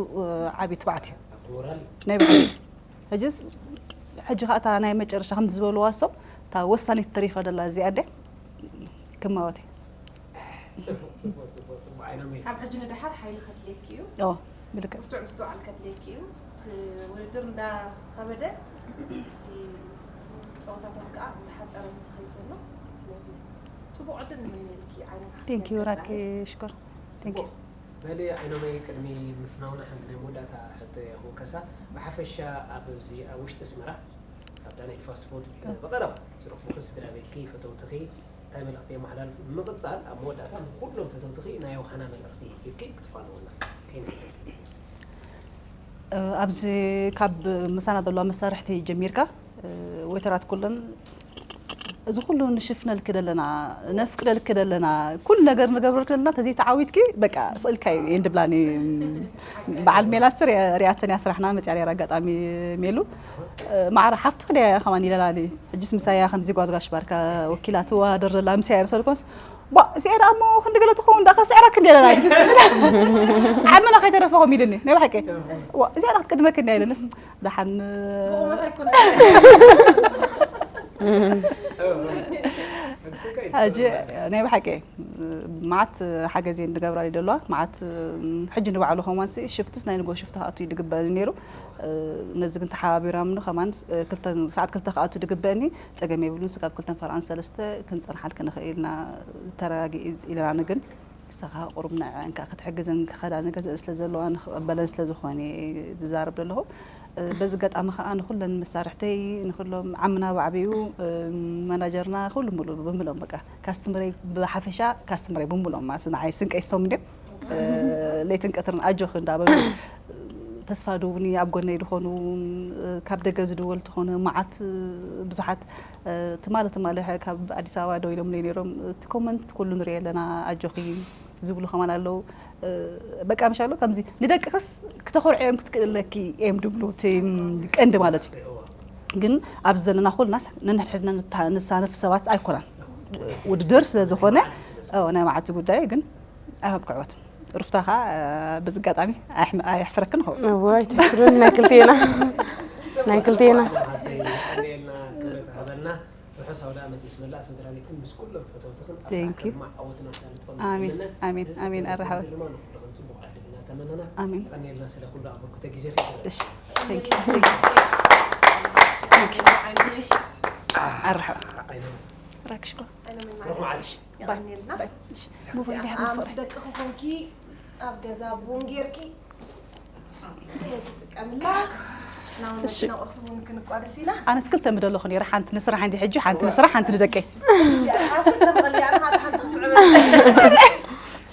ዓቢ ትባዕት እዩ ናይ ባዕሉ ሕጅስ ሕጂ ከዓ እታ ናይ መጨረሻ ከምዚ ዝበልዋ ሶም እታ ወሳኒት ተሪፋ ደላ እዚኣ ደ ክማወት ጽቡቅ ጽቡቅ ጽቡቅ ጽቡቅ ዓይኖመይ ካብ ሕጂ ንደሓር ሓይሊ ከድልየኪ እዩ ኦ ብልክዕ ብርቱዕ ምስትውዓል ከድልየኪ እዩ እቲ ውድድር እንዳኸበደ እቲ ፀወታታት ከዓ እንዳሓፀረ እዩ ዝኸይድ ዘሎ ስለዚ ፅቡቅ ዕድል ንምነየልኪ ዓይነ ቴንክ ዩ ራኪ ሽኮር ቴንክ ዩ በሊ ዓይኖመይ ቅድሚ ምፍናውና ሓንቲ ናይ መወዳእታ ሕቶ እየ ክውከሳ ብሓፈሻ ኣብዚ ኣብ ውሽጢ ኣስመራ ኣብ ዳንኤል ፋስት ፉድ ብቐረባ ዝረኽቡኺ ስድራ ቤትኪ ፈተውትኺ እንታይ መልእኽቲ የመሓላልፉ ብምቕፃል ኣብ መወዳእታ ንኩሎም ፈተውትኺ ናይ ዮሃና መልእኽቲ ሂብኪ ክትፋነውና ከይንሕዘ ኣብዚ ካብ ምሳና ዘለዋ መሳርሕቲ ጀሚርካ ወ- ዶክተራት ኩለን እዚ ኩሉ ንሽፍነልኪ ደለና፣ ነፍቅደልኪ ደለና፣ ኩሉ ነገር ንገብረልኪ ደለና፣ ተዘይተዓዊትኪ በቃ ስእልካ እዩ እንድብላኒ። በዓል ሜላስ ሪኣተን እያ ስራሕና መፅያ ነይራ ኣጋጣሚ ሜሉ። ማዕረ ሓፍትኺ ድያ ከማን ኢለላኒ። ሕጅስ ምሳያ ከምዚ ጓዝጋሽ ባርካ ወኪላ ትወዳደር ዘላ ምሳያ መሰልኮንስ ቧ እዚኣ ደኣ እሞ ክንዲ ገለ ትኸውን ደኣ ከስዕረክ እንዲ ኣለና። ዓመና ከይተረፈኹም ኢልኒ ናይ ብሓቂ። ዋ እዚኣ ደኣ ክትቅድመክ እንዲ ኣይለንስ ደሓን ኣጂ ናይ ብሓቂ መዓት ሓገዝ እየን ዝገብራ ዘለዋ መዓት። ሕጂ ንባዕሉ ከማንሲ ሽፍትስ ናይ ንጎ ሽፍቲ ክኣቱ እዩ ዝግበኣኒ ነይሩ። ነዚ ግን ተሓባቢራምኒ ከማን ክልተ ሰዓት ክልተ ክኣቱ ዝግበአኒ ጸገም የብሉን። ስጋብ ክልተን ፈርቓን ሰለስተ ክንጸንሓልኪ ንኽእል ኢና ተረጋጊ ኢለናኒ። ግን ንስኻ ቁሩብ ንዕዐን ከኣ ክትሕግዘን ክኸዳ ንገዝእ ስለ ዘለዋ ንኽቐበለን ስለ ዝኾነ እየ ዝዛረብ ዘለኹ። በዚ ኣጋጣሚ ከኣ ንኹለን መሳርሕተይ ንኹሎም ዓምና ብዓቢኡ ማናጀርና ኩሉ ሙሉ ብምሎም በቃ ካስትምረይ ብሓፈሻ ካስትምረይ ብምሎም ማለት ንዓይ ስንቀይ ሶም ድዮም ለይትን ቀትርን ኣጆኺ እንዳበሉ ተስፋ ድውኒ ኣብ ጎነይ ዝኾኑ ካብ ደገ ዝድወል ዝኾነ መዓት ብዙሓት ትማሊ ትማሊ ካብ ኣዲስ ኣበባ ደው ኢሎምለይ ነይሮም። እቲ ኮመንት ኩሉ ንሪኦ ኣለና ኣጆኺ ዝብሉ ከማን ኣለዉ። በቃ ምሻሎ ከምዚ ንደቅኽስ ክተኾርዕዮም ክትክእለኪ እዮም ድብሉ እቲ ቀንዲ ማለት እዩ። ግን ኣብዚ ዘለና ኩልናስ ነንሕድሕድና ንሳነፍ ሰባት ኣይኮናን። ውድድር ስለ ዝኾነ ናይ መዓልቲ ጉዳይ ግን ኣይብቅዕዎትን። ሩፍታ ኸዓ በዚ ኣጋጣሚ ኣየሕፍረክን ኸው። እዋይ ተፍርን ናይ ክልቴና ናይ ክልቴና። ርሑስ ኣውደ ዓመት ምስ መላእ ስድራ ቤትክን ምስ ኩሎም ፈተውትኽን ኣብ Thank you። ሰዓት ድማ ዓወትን ኣሳልጦን ኣሜን፣ ንምነ። ኣሜን፣ ነዚ ኣሜን። ዝተረፈ ኣራሓወት። ድማ ንኹልኽን ጽቡቕ ዕድል እናተመነና ኣሜን። የቐንየልና ስለ ኩሉ ኣበርክቶ ግዜኺ። እሺ፣ thank you፣ thank you። Thank you። ኣራሓወት። ዓይነ ራክሽኮ። ሩኽ መዓልቲ። ባይ። የቐንየልና። ባይ። እሺ። ሙቭ እንዲህ ኣያ ምስ ደቅኺ ኮንኪ ኣብ ገዛ ቡን ጌርኪ ትጥቀምላ። ናውነት እሺ። ናቁርሲ እውን ክንቋደስ ኢና። ኣነስ ክልተ ምደለኹ ነይረ፣ ሓንቲ ንስራሕ እንዲ ሕጂ፣ ሓንቲ ንስራሕ፣ ሓንቲ ንደቀይ። ሓንቲ ተመቐልያ፣ ሓንቲ፣ ሓንቲ ክስዕበ።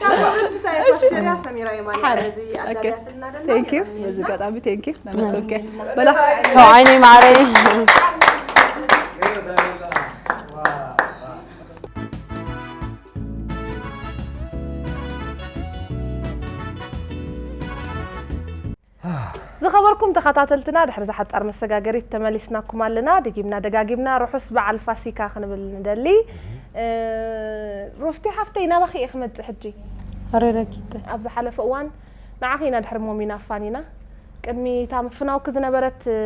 ካብ ሕብረት ምሳይ ፓስቸርያ ሰሚራ የማነ ሓደ። ነዚ ኦኬ። ኣዳልያትልና ደላ Thank you። የቐንየልና። በዚ ኣጋጣሚ thank you። ነመስገንከ። በላ። ቻው ዓይነይ ማረይ። ዝኸበርኩም ተኸታተልትና፣ ድሕሪ እዛ ሓጻር መሰጋገሪት ተመሊስናኩም ኣለና። ደጊምና ደጋጊምና ርሑስ በዓል ፋሲካ ክንብል ንደሊ። እ፣ ሩፍቲ ሓፍተይ፣ ናባኺ እየ ክመጽእ ሕጂ። ኣረ ረጊተ። ኣብ ዝሓለፈ እዋን ንዓኺ ኢና ድሕሪ ሞሚና ኣፋኒና። ቅድሚ እታ ምፍናውኪ ዝነበረት፣ እ፣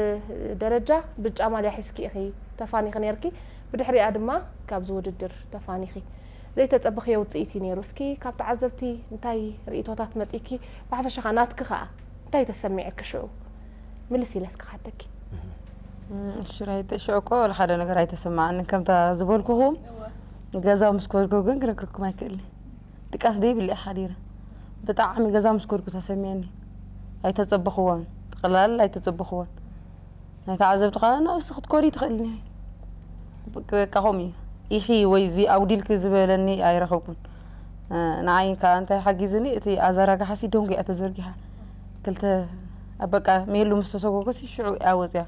ደረጃ ብጫ ማልያ ሒዝኪ ኢኺ ተፋኒኺ ነይርኪ። ብድሕሪኣ ድማ ካብዚ ውድድር ተፋኒኺ። ዘይተጸበኽዮ ውጽኢት እዩ ነይሩ። እስኪ ካብ ተዓዘብቲ እንታይ ርእይቶታት መጺእኪ? ብሓፈሻ ኸኣ ናትኪ ኸኣ እንታይ ተሰሚዕኪ ሽዑ? ምልስ ኢለ እስኪ ክሓተኪ። እም፣ ሽራይ ተ-፣ ሽዑ እኮ ወላ ሓደ ነገር ኣይተሰማዓንን። ከምታ ዝበልኩኹም ገዛ ምስ ከድኩ ግን ክነግረኩም ኣይክእልን። ድቃስ ደይብለ እየ ሓዲረ። ብጣዕሚ ገዛ ምስ ከድኩ ተሰሚዕኒ። ኣይተጸበኽዎን። ጥቕላል ኣይተጸበኽዎን። ናይ ተዓዘብቲ ኸኣ ንእስ ክትኮሪ ትኽእልኒ። በቃ ከምኡ እዩ። ኢኺ ወይ እዚ ኣጉዲልኪ ዝበለኒ ኣይረኸብኩን። እ፣ ንዓይ ከኣ እንታይ ሓጊዝኒ፣ እቲ ኣዘራግሓሲ ደንጉ እያ ተዘርጊሓ። ክልተ፣ በቃ ሜሉ ምስ ተሰጎጎሲ ሽዑ እያ ወፅያ።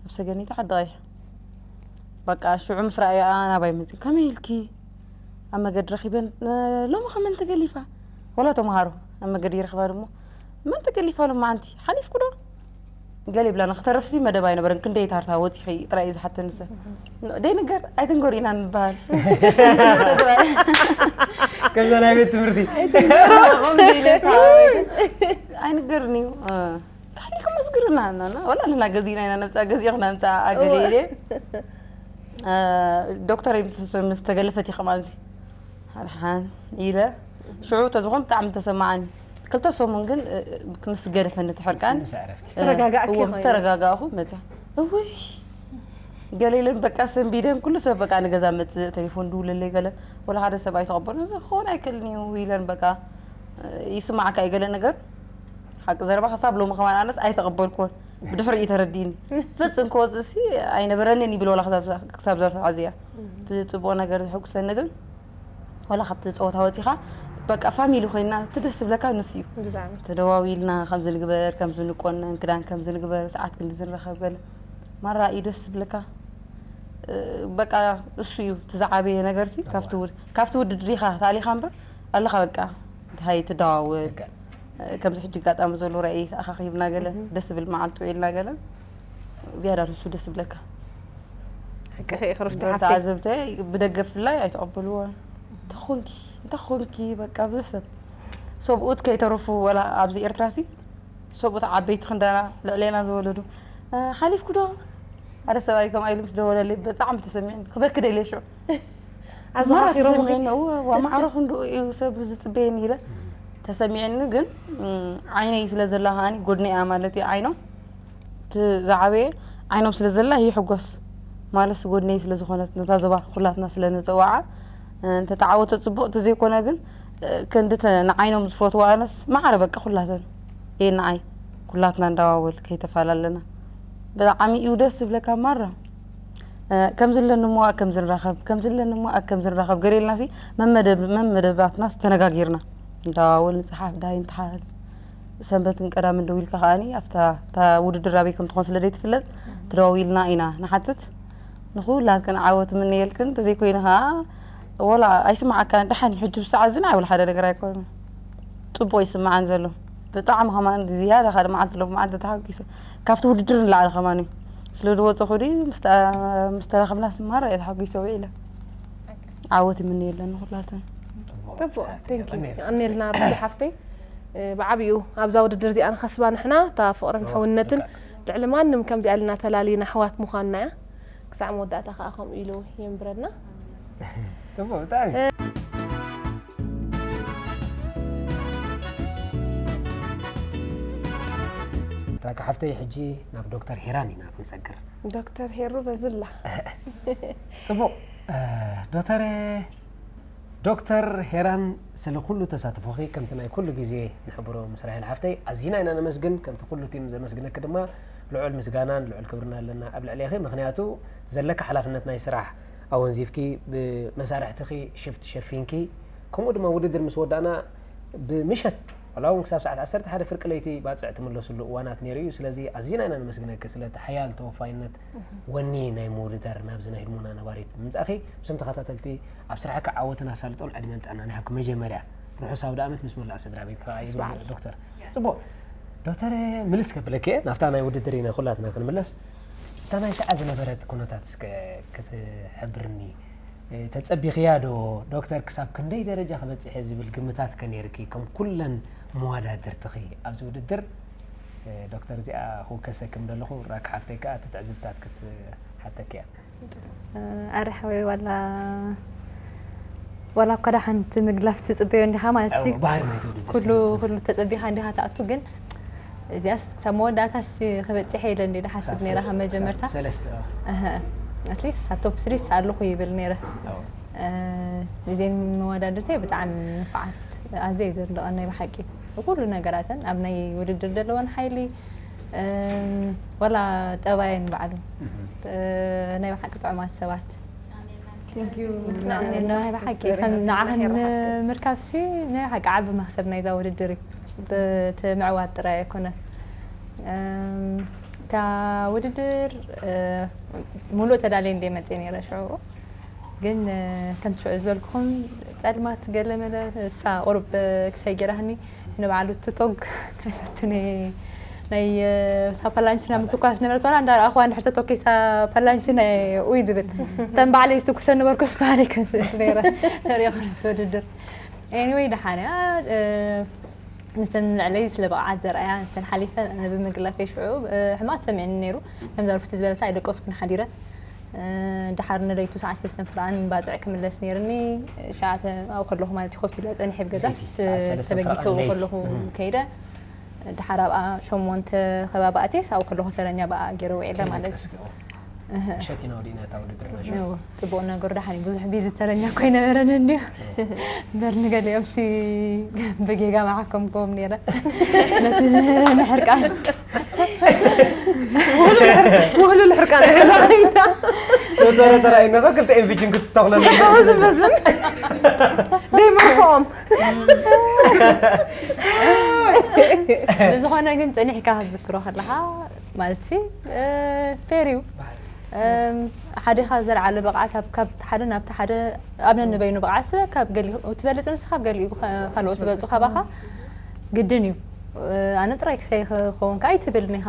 ኣብ ሰገኒት ዓዲ ቀይሕ። በቃ ሽዑ ምስ ረኣያ ናባይ መፅዩ። ከመይ ኢልኪ? ኣብ መገዲ ረኺበን፣ እ፣ ሎሚ ከ መን ተገሊፋ? ወላ ተምሃሮ ኣብ መገዲ ይረኽባ ድሞ፣ መን ተገሊፋ ሎማዓንቲ? ሓሊፍኩ ዶ? ገለ ይብላ፣ ንክተርፍሲ መደብ ኣይነበረን፣ ክንደይ ታርታ ወፂኺ ጥራይ እዩ ዝሓተኒ ሰብ። ደይንገር፣ ኣይትንገሩ ኢና ንበሃል። ከምዛ ናይ ቤት ትምህርቲ። ከምዚ ኢለ ሳወይ ግን ኣይንገርን እዩ። እ፣ ታሪክ መስግርና እና፣ እና፣ ወላ ንሕና ገዚእና ኢና ነምፅኣ፣ ገዚእኽና ምፅኣ፣ ኣገለ ኢለ። እ፣ ዶክተር ምስ፣ ምስ ተገለፈት እዩ ከማንዚ። ሓድሓን ኢለ። ሽዑ ተዝኾን ብጣዕሚ ተሰማዓኒ። ክልተ ሰሙን ግን፣ እ፣ ምስ ገደፈኒ እቲ ሕርቃን፣ ምስ ኣዕረፍኪ። እ፣ ዝተረጋጋእኪ እዎ፣ ምስ ኮይኑ። ተረጋጋእኹ መፅያ። እውይ፣ ገለ ኢለን በቃ ሰንቢደን፣ ኩሉ ሰብ በቃ ንገዛ መፅእ፣ ቴሌፎን ድውለለይ ገለ። ወላ ሓደ ሰብ ኣይተቐበሉን። እዚ ክኸውን ኣይክእልን እዩ ኢለን በቃ፣ እ፣ ይስማዓካ እዩ ገለ ነገር። ሓቂ ዘረባ ክሳብ ሎሚ ከማን ኣነስ ኣይተቐበልኩዎን። ብድሕሪ እዩ ተረዲእኒ። ፍጽም ክወፅእሲ ኣይነበረንን ይብል ወላ ክሳብ፣ ክሳብ እዛ ሰዓት እዚኣ። እቲ ፅቡቕ ነገር ዘሐጉሰኒ ግን ወላ ካብቲ ፀወታ ወፂኻ በቃ ፋሚሊ ኮይና እቲ ደስ ዝብለካ ንሱ እዩ። ብጣዕሚ። ተደዋዊልና ከምዚ ንግበር፣ ከምዚ ንቆነን፣ ክዳን ከምዚ ንግበር፣ ሰዓት ክንዲ ዝንረኸብ ገለ። ማራ እዩ ደስ ዝብለካ። በቃ እሱ እዩ እቲ ዝዓበየ ነገር ሲ ካብቲ ውድ- ካብቲ ውድድር ኢኻ ተኣሊኻ እምበር ኣለኻ በቃ እንታይ ትደዋወል ከምዚ ሕጂ ኣጋጣሚ ዘሎ ራእይ ተኣኻኺብና ገለ ደስ ዝብል መዓልቲ ውዒልና ገለ ዝያዳ ንሱ ደስ ዝብለካ ሕቂ ኸይኽርፍቲ ሓፍተይ ተዓዘብተ ብደገ ብፍላይ ኣይተቐበልዎ እንተኾንኪ እንተኾንኪ በቃ ብዙሕ ሰብ ሰብኡት ከይተረፉ ወላ ኣብዚ ኤርትራ ሲ ሰብኡት ዓበይቲ ክንዳና ልዕሌና ዝወለዱ ሓሊፍኩ ዶ ሓደ ሰብኣይ ከምኣ ኢሉ ምስ ደወለለይ ብጣዕሚ ተሰሚዕኒ ክበኪ ደልየ ሽዑ ኣዘኻኺሮም ተሰሚዕኒ እወ እዋ ማዕረ ክንድኡ እዩ ሰብ ዝፅበየኒ ኢለ ተሰሚዕኒ ግን ዓይነይ ስለ ዘላ ከዓኒ ጎድነይ እያ ማለት እዩ ዓይኖም እቲ ዝዓበየ ዓይኖም ስለ ዘላ ይሕጎስ ማለትስ ጎድነይ ስለ ዝኾነት ነታ ዞባ ኩላትና ስለ ንፅዋዓ እንተተዓወተ ፅቡቕ እንተዘይኮነ ግን ክንዲ ንዓይኖም ዝፈትዋ ኣነስ ማዕረ በቃ ኩላተን እየን ንዓይ ኩላትና እንዳዋወል ከይተፈላለና ብጣዕሚ እዩ ደስ ዝብለካ ማራ ከምዚ ኣለኒ እሞ ኣከም ዝንራኸብ ከምዚ ኣለኒ እሞ ኣከም ዝንራኸብ ገለ ኢልና ሲ መመደብ መመደባትናስ ተነጋጊርና እንዳዋወል ንፅሓፍ ዳይ ንትሓዝ ሰንበትን ቀዳምን ደው ኢልካ ከዓኒ ኣብታ እታ ውድድር ኣበይ ከም ትኾን ስለ ዘይትፍለጥ ተደዋዊልና ኢና ንሓትት ንኹላትክን ዓወት ምንየልክን እንተዘይኮይኑ ከዓ ወላ ኣይስማዓካን ደሓን እዩ ሕጂ ብሰዓት ዝን ኣይብል ሓደ ነገር ኣይኮነ ፅቡቅ ይስማዓን ዘሎ ብጣዕሚ ከማን ዝያዳ ካልእ መዓልቲ ሎ መዓልቲ ተሓጊሱ ካብቲ ውድድር ንላዕሊ ከማን እዩ ስለ ዝወፀኹ ድዩ ምስ ተረኽብና ስማራ እየ ተሓጊሰ ውዒለ ዓወት ይምንየለን ንኹላትን ጥቡቅ ቴንኪ ኣሜልና ርዲ ሓፍተይ ብዓብዩ ኣብዛ ውድድር እዚኣ ንኸስባ ንሕና እታ ፍቕርን ሕውነትን ልዕሊ ማንም ከምዚኣ ኢልና ተላሊና ኣሕዋት ምዃንና እያ ክሳዕ መወዳእታ ከዓ ከምኡ ኢሉ የንብረና ፅቡቅ ብጣዕሚ ራካ ሓፍተይ ሕጂ ናብ ዶክተር ሄራን ኢና ክንሰግር ዶክተር ሄሩ በዝላ ፅቡቅ ዶክተር ዶክተር ሄራን ስለ ኩሉ ተሳትፎኺ ከምቲ ናይ ኩሉ ግዜ ንሕብሮ ምስ ራሄል ሓፍተይ ኣዚና ኢና ነመስግን ከምቲ ኩሉ ቲም ዘመስግነኪ ድማ ልዑል ምስጋናን ልዑል ክብርን ኣለና ኣብ ልዕሌኺ ምኽንያቱ ዘለካ ሓላፍነት ናይ ስራሕ ኣወንዚፍኪ ብመሳርሕትኺ ሽፍት ሸፊንኪ ከምኡ ድማ ውድድር ምስ ወዳእና ብምሸት ዋላ እውን ክሳብ ሰዓት ዓሰርተ ሓደ ፍርቂ ለይቲ ባፅዕ ትምለስሉ እዋናት ነይሩ እዩ ስለዚ ኣዚና ኢና ነመስግነኪ ስለቲ ሓያል ተወፋይነት ወኒ ናይ ምውድዳር ናብዚ ናይ ህድሞና ነባሪት ብምምፃእኺ ምስም ተኸታተልቲ ኣብ ስራሕካ ዓወትን ኣሳልጦን ዕድመን ጥዕናን ይሃብኪ መጀመርያ ርሑስ ኣውደ ዓመት ምስ መላእ ስድራ ቤትካ ይብል ዶክተር ፅቡቅ ዶክተር ምልስ ከብለክ ናብታ ናይ ውድድር ኢና ኩላትና ክንምለስ እታ ናይ ሸዓ ዝነበረት ኩነታት እስከ ክትሕብርኒ ተጸቢኽያ ዶ ዶክተር ክሳብ ክንደይ ደረጃ ክበጽሕ እየ ዝብል ግምታት ከ ነይርኪ ከም ኩለን መዋዳድርትኺ ኣብዚ ውድድር ዶክተር እዚኣ ክውከሰኪ ምደለኹ ራክ ሓፍተይ ከኣ እቲ ትዕዝብታት ክትሓተኪ እያ ኣረ ሓወይ ዋላ ዋላ እኳ ደሓን እቲ ምግላፍ ትጽበዮ እንዲኻ ማለት ሲ ባህሪ ናይቲ ውድድር ኩሉ ኩሉ ተጸቢኻ እንዲኻ ትኣቱ ግን እዚኣስ ክሳብ መወዳእታስ ክበጽሕ ኢለ እንዲ ድሓስብ ነይረ ካብ መጀመርታ ሰለስተ ኣትሊስት ኣብ ቶፕ ስሪ ኣለኹ ይብል ነይረ እዚን መወዳድርተይ ብጣዕሚ ንፉዓት ኣዝየ እዩ ዘድንቐን ናይ ብሓቂ ኩሉ ነገራተን ኣብ ናይ ውድድር ዘለወን ሓይሊ ዋላ ጠባየን ባዕሉ ናይ ብሓቂ ጥዑማት ሰባት ናይ ብሓቂ ከም ንዓኽን ምርካብሲ ናይ ብሓቂ ዓቢ መክሰብ ናይዛ ውድድር እዩ እቲ ምዕዋት ጥራይ ኣይኮነን እታ ውድድር ሙሉእ ተዳልየ እንደ መፅእ ነይረ ሽዑ ግን ከምቲ ሽዑ ዝበልኩኹም ፀልማት ገለመለ እሳ ቁሩብ ክሳይ ጌራህኒ ንባዕሉ ትቶግ ኣይፈትን ናይ እታ ፓላንችና ምትኳስ ነበረት ዋላ እንዳረኣኹዋ እንድሕር ተተኪሳ ፓላንችና ኡይ ዝብል እተን ባዕለይ ዝትኩሰ ነበርኩስ ባዕለይ ከንስእል ነይረ ሪኦ ውድድር anyway ደሓን እያ ንሰን ንልዕለይ ስለ ብቕዓት ዘርኣያ ንሰን ሓሊፈ ኣነ ብምግላፈይ ሽዑ ሕማት ሰሚዕኒ ነይሩ ከምዛ ርፍቲ ዝበለታ ኣይደቀስኩን ሓዲረ ድሓር ንለይቱ ሰዓት ሰለስተን ፍርቓን ባፅዕ ክምለስ ነይርኒ ሸዓተ ኣብኡ ከለኹ ማለት እዩ ኮፍ ኢለ ፀኒሐ ብገዛ ተበጊሰ ከለኹ ከይደ ድሓር ኣብኣ ሸሞንተ ከባቢ ኣትየስ ኣብኡ ከለኹ ተረኛ ብኣ ገይረ ውዒለ ማለት እዩ ምሸት ኢና ወዲእና እታ ውድድርና ሽዑ ጽቡቕ ነገሩ ደሓን እዩ ብዙሕ ቢዚ ተረኛ እኮ ኣይነበረን እንድዩ እምበር ንገሊኦም ሲ ብጌጋ መሓከምክዎም ነይረ ነቲ ንሕርቃን ውህሉል ሕርቃን ተረተራይነቶ ክልተ ኤንቪጅን ክትተኽለሉ ደይ መርፍኦም ብዝኾነ ግን ጸኒሕካ ክትዝክሮ ከለኻ ማለት ሲ ፌር እዩ እም፣ ሓደኻ ዘልዓለ ብቕዓት ኣብ ካብ ሓደ ናብ ሓደ ኣብ ነንበይኑ ብቕዓት ካብ ገሊኡ ትበልጽ ንስኻ፣ ኣብ ገሊኡ ከ-፣ ካልኦት ትበልጹ ካባኻ ግድን እዩ። እ፣ ኣነ ጥራይ ክሳይ ክኸውን ከኣ ኣይትብልን ኢኻ።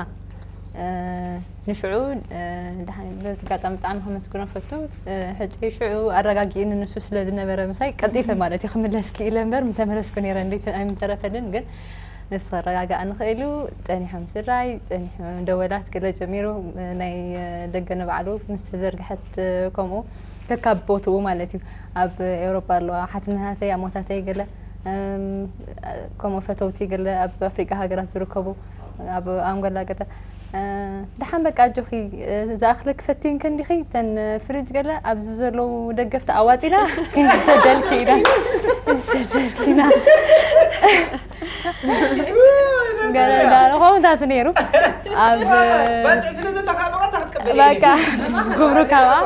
እ፣ ንሽዑ፣ እ፣ ደሓን በዚ ኣጋጣሚ ብጣዕሚ ከመስግኖ ፈቱ። እ፣ ሕጂ ሽዑ ኣረጋጊእኒ ንሱ ስለ ዝነበረ ምሳይ ቀልጢፈ ማለት እዩ ክምለስ ክኢለ እምበር ምተመለስኩ ነይረ እንዴት ኣይምተረፈልን። ግን ንሱ ከረጋግኣኒ ክእል እዩ። ጸኒሖም ስድራይ፣ ጸኒሑ ደወላት ገለ ጀሚሩ፣ ናይ ደገ ንባዕሉ ምስ ተዘርግሐት ከምኡ ከካብ ቦትኡ ማለት እዩ። ኣብ ኤውሮጳ ኣለዋ ሓትነታተይ፣ ኣሞታተይ ገለ፣ እም፣ ከምኡ ፈተውቲ ገለ ኣብ ኣፍሪቃ ሃገራት ዝርከቡ፣ ኣብ ኣንጎላ ገለ፣ እ፣ ደሓን በቃ ኣጆኺ፣ እ፣ ዝኣኽለኪ ፈቲንክን ዲኺ? እተን ፍሪጅ ገለ ኣብዚ ዘለዉ ደገፍቲ ኣዋጺና ክንሰደልኪ ኢና። ክንሰደልኪ ኢና። ገለ እንዳበለ ከምኡታት ነይሩ። ኣብ ባጽዕ ስለ ዘለካ ብቐጥታ ክትቀበል በቃ ግብሩ ካብኣ።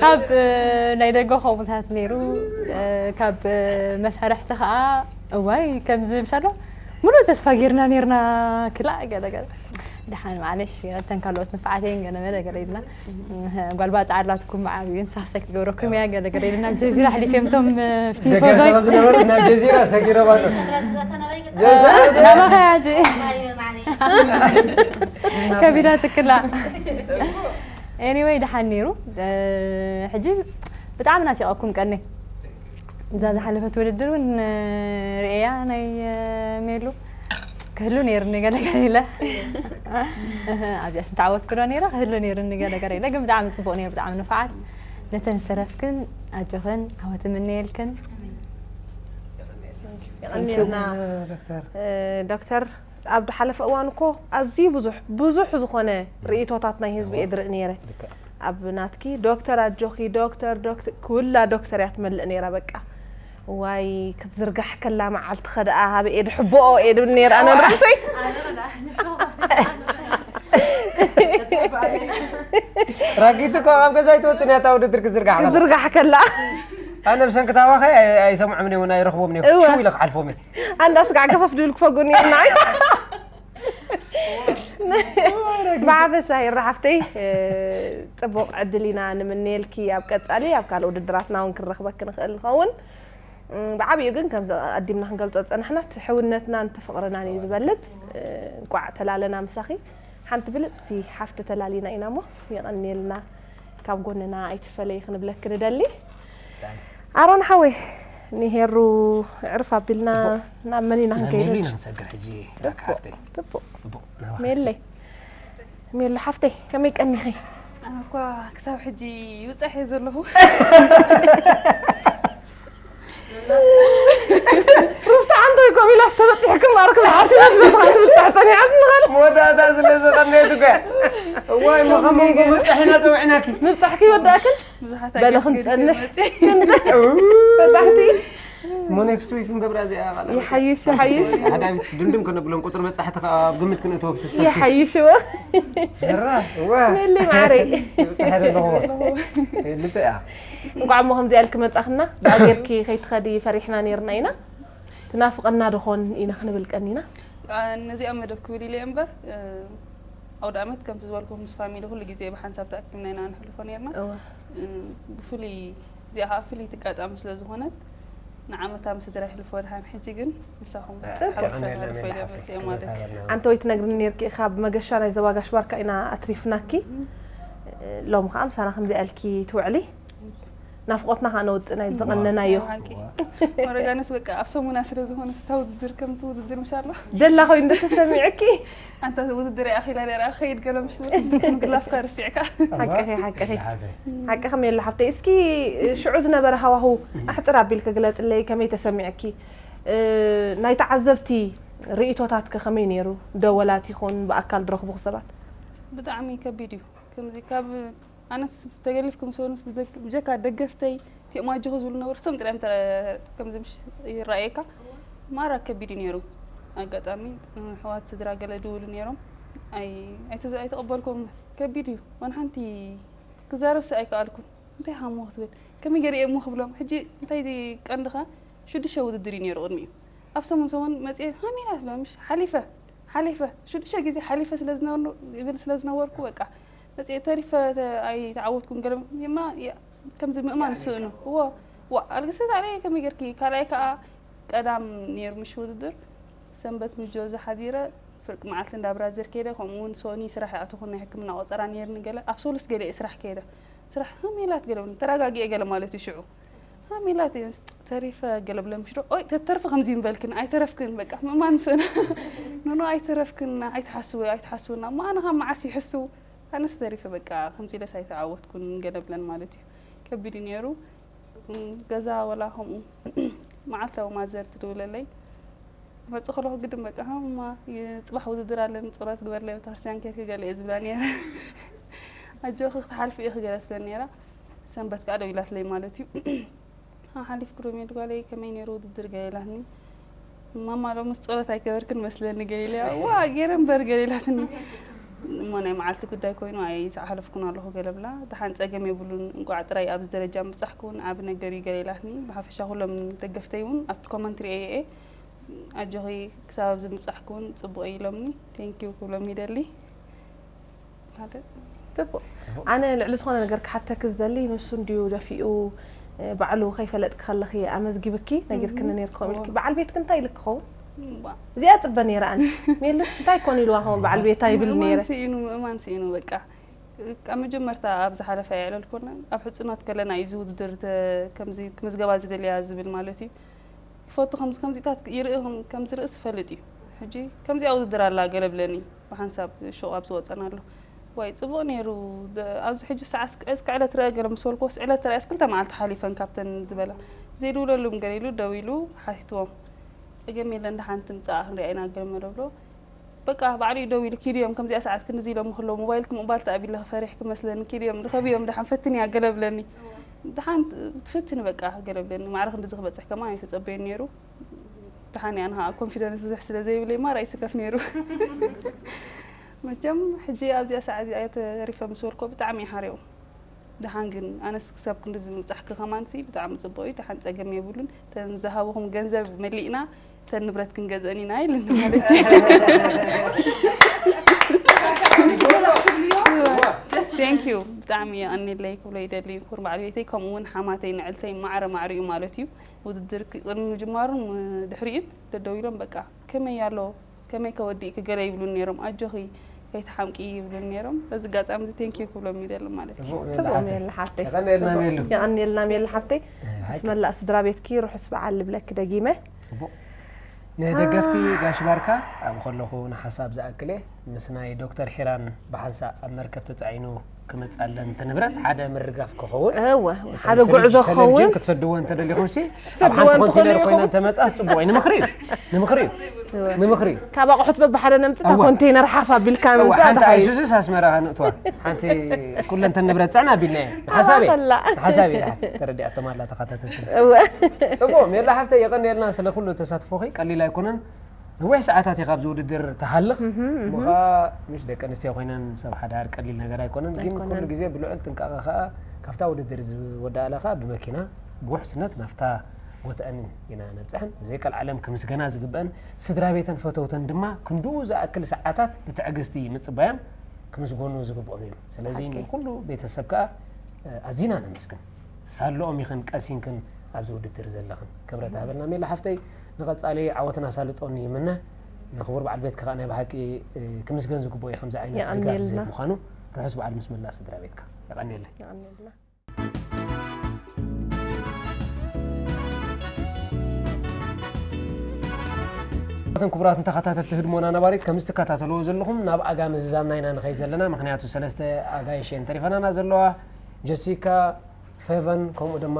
ካብ ናይ ደገ ከምኡታት ነይሩ። ካብ መሳርሕቲ ከዓ እዋይ ከምዚ ምሻሎ ሙሉእ ተስፋ ጌርና ኔርና። ክላእ ገለ ገለ ደሓን ማዕለሽ እተን ካልኦት ንፍዓተይን ገለ መለ ገለ ኢልና። ጓል ባጽዓ ኣላትኩም ብዓብዩ ንሳክሳይ ክትገብረኩም እያ ገለ ገለ ኢልና ጀዚራ ኣሕሊፍዮም እቶም ቲፎዞይ። ዝነበሩ ናብ ጀዚራ ሰጊሮም ኣለዉ። ናባኸ ያጂ ከቢዳ ትክላ። Anyway ደሓን ነይሩ። ሕጂ ብጣዕሚ ናፊቐኩም ቀኒ። እዛ ዝሓለፈት ውድድር እውን ርእያ ናይ ሜሉ ክህሉ ነይሩኒ ገለገለ ኢለ ኣብዚኣ ስንተዓወት ክዶ ነይረ ክህሉ ነይሩኒ ገለገለ ኢለ። ግን ብጣዕሚ ፅቡቕ ነይሩ፣ ብጣዕሚ ንፋዓት። ነተን ዝተረፍክን ኣጆኽን ዓወት እምነየልክን። የቐንየልና ዶክተር። ኣብ ዝሓለፈ እዋን እኮ ኣዝዩ ብዙሕ ብዙሕ ዝኾነ ርእቶታት ናይ ህዝቢ እየ ዝርኢ ነይረ። ኣብ ናትኪ ዶክተር ኣጆኺ ዶክተር ዶክተር ኩላ ዶክተር እያ ትመልእ ነይራ። በቃ ዋይ ክትዝርጋሕ ከላ መዓልቲ ኸደኣ ሃበኤ ድሕቦኦ እየ ድብል ነይረ ኣነ ንራሰይ። ራጊት እኮ ኣብ ገዛ ኣይትወፅን እያ እታ ውድድር ክዝርጋሕ ከላ። ዝርጋሕ ከላ ኣነ ብሰንኪ ታዋኸ ኣይሰምዖምን እዮም ኣይረኽቦምን እዮም። እወ። ሽው ኢለ ክሓልፎም እየ። ኣንዳ ስጋዕ ገፈፍ ድብል ክፈጉን እየ ንዓይ። ብሓፈሻ ይራ ሓፍተይ፣ ጽቡቕ ዕድል ኢና ንምነየልኪ ኣብ ቀጻሊ ኣብ ካልእ ውድድራትና እውን ክንረኽበኪ ንኽእል ንኸውን። ብዓብዩ ግን ከምዚ ኣዲምና ክንገልጾ ዝጸናሕና እቲ ሕውነትናን እቲ ፍቕርናን እዩ ዝበልጽ። እንቋዕ ተላለና ምሳኺ። ሓንቲ ብልጽቲ ሓፍቲ ተላሊና ኢና እሞ የቐንየልና። ካብ ጎንና ኣይትፈለይ ክንብለኪ ንደሊ። ኣሮን ሓወይ ንሄሩ ዕርፍ ኣቢልና ናብ መን ኢና ክንከይድ? ኢና ንሰግር ሕጂ። ጽቡቕ። ጽቡቕ። ሜለይ ሜሎ ሓፍተይ ከመይ ቀኒኺ? ኣነ እኳ ክሳብ ሕጂ ይብጻሕ እየ ዘለኹ። ሩፍታ ዓንተይ ኮም ኢላ ዝተበጽሕክም ኣርክብ ዓርሲ መስበስኻ ትብጻሕ ጸኒዓት ንኻል መወዳእታ ስለ ዝቐነየት እኮ እያ። እዋይ መኸም ምብጻሕ ኢና ጸውዕናኪ። ምብጻሕኪ ይወዳእክን? በለ ክንጸንሕ በጻሕቲ ሞ ኔክስት ዊክ ንገብራ እዚኣ ቃል ይሓይሽ ይሓይሽ ሓደ ዓመት ድምድም ከነብሎም ቁፅሪ በፃሕቲ ከዓ ኣብ ግምት ክንእትዎ ፍትሽ ይሓይሽዎ ራ እዋ መሊ ማዕረይ ይብፅሐ ኣለኹ ልተ እያ እንቋዕ እሞ ከምዚኣ ኢልኪ መጻኽና ብኣገርኪ ከይትኸዲ ፈሪሕና ነይርና ኢና ትናፍቐና ዶኾን ኢና ክንብል ቀኒና ነዚኣ መደብ ክብል ኢለ እምበር ኣውደ ዓመት ከምቲ ዝበልኩ ምስ ፋሚሊ ኩሉ ግዜ ብሓንሳብ ተኣኪብና ኢና ንሕልፎ ነርና ብፍሉይ እዚኣ ከዓ ፍልይቲ ኣጋጣሚ ስለ ዝኾነት ንዓመታ ምስ ስድራ ይሕልፎ ድሓን ሕጂ ግን ምሳኹም ሓዊሰ ክሕልፎ ኢለ መፅየ ማለት እዩ ኣንተ ወይ ትነግርኒ ነርኪ ኢኻ ብመገሻ ናይ ዘባጋሽ ባርካ ኢና ኣትሪፍናኪ ሎም ከዓ ምሳና ከምዚኣ ኢልኪ ትውዕሊ ናፍቆትና ከዓ ነውፅእ ናይ ዝቐነናዮ ኦረጋንስ በቃ ኣብ ሰሙና ስለ ዝኾነ ስታ ውድድር ከምቲ ውድድር ምሻሎ ደላ ኮይኑ ተሰሚዕኪ ኣንታ ውድድር ኣኺላ ነራ ኸይድ ገለ ምሽ ምግላፍካ ርሲዕካ ሓቅኺ ሓቅኺ ሓቂ ከመይ ኣሎ ሓፍተይ እስኪ ሽዑ ዝነበረ ሃዋሁ ኣሕጥር ኣቢልኪ ግለፅለይ ከመይ ተሰሚዕኪ ናይ ተዓዘብቲ ርእቶታት ከ ከመይ ነይሩ ደወላት ይኹን ብኣካል ዝረኽቡኽ ሰባት ብጣዕሚ ከቢድ እዩ ከምዚ ካብ ኣነስ ተገሊፍኩም ሰውነት ብጀካ ደገፍተይ ቲኦም ኣጆኹ ዝብሉ ነበሩ እሶም ጥራዮም ከምዚ ምሽ ይረኣየካ ማራ ከቢድ እዩ ነይሩ ኣጋጣሚ ሕዋት ስድራ ገለ ድውሉ ነይሮም ኣይተቀበልኩም ከቢድ እዩ ዋን ሓንቲ ክዛረብሲ ኣይከኣልኩን እንታይ ሃሞ ክትብል ከመይ ገሪኤ እሞ ክብሎም ሕጂ እንታይ ቀንድኻ ሽዱሽተ ውድድር እዩ ነይሩ ቅድሚኡ ኣብ ሰሙን ሰሙን መፅኤ ሃሜና ትብላ ምሽ ሓሊፈ ሓሊፈ ሽዱሽተ ግዜ ሓሊፈ ስለ ዝነበርኩ በቃ መፅኤ ተሪፈ ኣይተዓወትኩን ገለ ማ ከምዚ ምእማን ስእኑ እዎ ዋ ኣልግሰት ኣለ ከመይ ገርኪ ካልኣይ ከዓ ቀዳም ነይሩ ምሽ ውድድር ሰንበት ምጆ ዝሓዲረ ፍርቂ መዓልቲ እንዳ ብራዘር ከይደ ከምኡ እውን ሶኒ ስራሕ ይኣተኹ ናይ ሕክምና ቆፀራ ነይርኒ ገለ ኣብ ሶሉስ ገለ እየ ስራሕ ከይደ ስራሕ ሃሜላት ገለ ተረጋጊኤ ገለ ማለት እዩ ሽዑ ሃሜላት እየ ተሪፈ ገለ ብለ ምሽ ዶ ኦይ ተተርፈ ከምዚ ምበልክን ኣይተረፍክን በቃ ምእማን ስእና ኖኖ ኣይተረፍክን ኣይትሓስቡ ኣይትሓስቡና እሞ ኣነ ካብ መዓስ ይሕስቡ ኣነስ ተሪፈ በቃ ከምዚ ኢለስ ኣይተዓወትኩን ገለ ብለን ማለት እዩ ከቢድ እዩ ነይሩ ገዛ ወላ ከምኡ መዓልታዊ ማዘር ትድውለለይ መጽእ ከለኹ ግድን በቃ ሃማ ጽባሕ ውድድር ኣለኒ ጸሎት ግበርለይ ቤተክርስትያን ኬድኪ ገለ እየ ዝብላ ነይረ ኣጆኺ ክትሓልፊ ኢኺ ገለ ትብለኒ ነይራ ሰንበት ከዓ ደው ኢላትለይ ማለት እዩ ሓሊፍኩ ዶ ሜድ ጓለይ ከመይ ነይሩ ውድድር ገለ ኢላትኒ ማማ ሎምስ ጸሎት ኣይገበርክን መስለኒ ገለ ኢለያ ዋ ገይረ እምበር ገለ ኢላትኒ እሞ ናይ መዓልቲ ጉዳይ ኮይኑ ኣይዝሓለፍኩን ኣለኹ ገለ ብላ ደሓን ጸገም የብሉን እንቋዕ ጥራይ ኣብዚ ደረጃ ምብጻሕኩ እውን ዓቢ ነገር እዩ ገለ ኢላትኒ ብሓፈሻ ኩሎም ደገፍተይ እውን ኣብቲ ኮመንት ርእየ እየ ኣጆኺ ክሳብ ኣብዚ ምብጻሕኩ እውን ጽቡቕ እዩ ኢሎምኒ thank you ክብሎም ይደሊ ሓደ ጽቡቕ ኣነ ልዕሊ ዝኾነ ነገር ክሓተኪ ዝደሊ ንሱ እንድዩ ደፊኡ ባዕሉ ከይፈለጥኪ ከለኺ ኣመዝጊብኪ ነጊርክኒ ነይርኪ ከምኡ ኢልኪ በዓል ቤትኪ እንታይ ኢልኪ ክኸውን እዚኣ ጽበ ነይረ ኣነ ሜሉስ እንታይ ኮን ኢልዋ ከምኡ በዓል ቤታ ይብል ነይረ ምእማን ስኢኑ ምእማን ስኢኑ በቃ ካብ መጀመርታ ኣብ ዝሓለፈ ኣየዕለልኩን ኣብ ሕፅኖት ከለና እዩ እዚ ውድድር ተ- ከምዚ ክምዝገባ ዝደልያ ዝብል ማለት እዩ ክፈቱ ከምዚ ከምዚታት ይርኢ ከም- ከምዝርእስ ይፈልጥ እዩ ሕጂ ከምዚኣ ውድድር ኣላ ገለ ብለኒ ብሓንሳብ ሹቕ ኣብ ዝወፀናሉ ዋይ ፅቡቕ ነይሩ ደ- ኣብዚ ሕጂ ሰዓት እስከ ዕለት ርአ ገለ ምስ በልክዎስ ዕለት ተረኣየስ ክልተ መዓልቲ ሓሊፈን ካብተን ዝበላ ዘይድውለሉም ገለ ኢሉ ደው ኢሉ ሓቲትዎም ፀገም የለን ደሓን ትምፃእ ክንሪኣ ኢና ገለ መደብሎ በቃ ባዕሉ እዩ ደው ኢሉ ኪድዮም ከምዚኣ ሰዓት ክንዚ ኢሎም ከለዉ ሞባይልኪ ምቕባል ተኣቢለኺ ፈሪሕኪ መስለኒ ኪድዮም ርኸብዮም ደሓን ፈትንያ ገለ ብለኒ ደሓን ትፍትኒ በቃ ገለ ብለኒ ማዕረ ክንድዚ ክበፅሕ ከማን ኣይተፀበዮን ነይሩ ደሓን እያ ንሃ ኮንፊደንስ ብዙሕ ስለ ዘይብለይ ማራ ይስከፍ ነይሩ መቸም ሕጂ ኣብዚኣ ሰዓት እዚኣ ተሪፈ ምስ በልኮ ብጣዕሚ እዩ ሓርዮም ደሓን ግን ኣነስ ክሳብ ክንድዚ ምብጻሕኪ ከማንሲ ብጣዕሚ ጽቡቕ እዩ ደሓን ጸገም የብሉን ተን ዝሃብኹም ገንዘብ መሊእና ተን ንብረት ክንገዝአን ኢና ኢልኒ ማለት እዩ Thank you ብጣዕሚ የቐኒለይ ክብሎ ይደሊ ክቡር በዓል ቤተይ ከምኡ እውን ሓማተይ ንዕልተይ ማዕረ ማዕሪኡ ማለት እዩ ውድድር ቅድሚ ምጅማሩ ድሕሪኡ ደደው ኢሎም በቃ ከመይ ኣሎ ከመይ ከወዲእኪ ገለ ይብሉኒ ነይሮም ኣጆኺ ከይትሓምቂ ይብሉኒ ነይሮም በዚ ኣጋጣሚ እዚ thank you ክብሎም ይደሊ ማለት እዩ። ጽቡቕ ሜላ ጽቡቕ ሓፍተይ። ሜላ ሓፍተይ። የቐንየልና ሜሉ። የቐንየልና ሜላ ሓፍተይ። ኣይ፣ ምስ መላእ ስድራ ቤትኪ ርሑስ በዓል ልብለኪ ደጊመ። ጽቡቕ። ንደገፍቲ ጋሽ ባርካ ኣብኡ ከለኹ ንሓሳብ ዝኣክል እየ ምስ ናይ ዶክተር ሒራን ብሓንሳእ ኣብ መርከብ ተጻዒኑ ክመጽእ ኣለኒ እቲ ንብረት ሓደ ምርጋፍ ክኸውን እወ፣ ሓደ ጉዕዞ ክኸውን። ክትሰድዎ እንተደሊኹም ሲ ኣብ ሓንቲ ኮንቴነር ኮይና እንተመጻስ ጽቡቕ እዩ ንምኽሪ እዩ ንምኽሪ እዩ ንምኽሪ እዩ ካብ ኣቑሑት በብሓደ ነምጽእ እታ ኮንቴነር ሓፍ ኣቢልካ ምምጻእ ሓንቲ ኣይሱስስ ኣስመራ ነእትዋ ሓንቲ ኩለንተን ንብረት ጸዕና ኣቢልና እየ ሓሳብ እየ ሓሳብ እየ ተረዲኣቶም ኣላ ተኸታተልቲ ጽቡቕ ሜላ ሓፍተ የቐንየልና ስለ ኩሉ ተሳትፎኺ ቀሊል ኣይኮነን ነዊሕ ሰዓታት ኢኻ ኣብዚ ውድድር ትሃልኽ እሞ ከዓ ምሽ ደቂ ኣንስትዮ ኮይነን ሰብ ሓዳር ቀሊል ነገር ኣይኮነን ግን ኩሉ ግዜ ብልዑል ጥንቃቐ ከዓ ካብታ ውድድር ዝወዳእላ ከዓ ብመኪና ብውሕስነት ናብታ ቦትአን ኢና ነብፅሐን ብዘይቀልዓለም ክምስገና ዝግበአን ስድራ ቤተን ፈተውተን ድማ ክንድኡ ዝኣክል ሰዓታት ብትዕግስቲ ምፅባዮም ክምስገኑ ዝግብኦም እዮም ስለዚ ንኩሉ ቤተሰብ ከዓ ኣዚና ነመስግን ሳልኦም ኢኽን ቀሲንክን ኣብዚ ውድድር ዘለኽን ክብረት ሃበልና ሜላ ሓፍተይ ንቐጻሊ ዓወትን ኣሳልጦን ይምነ ንኽቡር በዓል ቤትኪ ከዓ ናይ ብሓቂ ክምስገን ዝግብኦ እዩ ከምዚ ዓይነት ድጋፍ ዝህብ ምዃኑ ርሑስ በዓል ምስ መላእ ስድራ ቤትካ የቐንየለይ ክቡራትን ክቡራትን ተኸታተልቲ ህድሞና ነባሪት ከምዚ ትከታተልዎ ዘለኹም ናብ ኣጋ ምዝዛምና ኢና ንኸይድ ዘለና ምክንያቱ ሰለስተ ኣጋይሽ እየን ተሪፈናና ዘለዋ ጀሲካ ፌቨን ከምኡ ድማ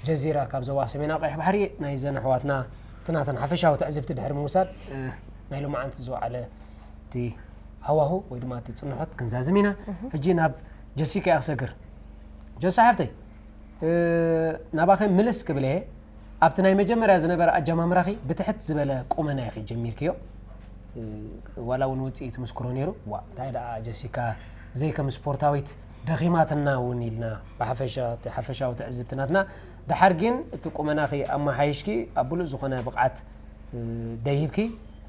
ጀዚራ ካብ ዞባ ሰሜናዊ ቀይሕ ባሕሪ ናይዘን ኣሕዋትና እቲ ናተን ሓፈሻዊ ትዕዝብቲ ድሕሪ ምውሳድ ናይ ሎማዓንቲ ዝወዓለ እቲ ሃዋሁ ወይ ድማ እቲ ፅንሖት ክንዛዝም ኢና ሕጂ ናብ ጀሲካ እያ ክሰግር ጀሲ ሓፍተይ ናባኸ ምልስ ክብል እየ ኣብቲ ናይ መጀመርያ ዝነበረ ኣጀማምራኺ ብትሕት ዝበለ ቁመና ኢኺ ጀሚርክዮ ዋላ እውን ውፅኢት ምስክሮ ነይሩ ዋ እንታይ ደኣ ጀሲካ ዘይከም ስፖርታዊት ደኺማትና እውን ኢልና ብሓፈሻ እቲ ሓፈሻዊ ትዕዝብቲ ናትና ድሓር ግን እቲ ቁመናኺ ኣመሓይሽኪ ኣብ ብሉፅ ዝኾነ ብቕዓት ደይብኪ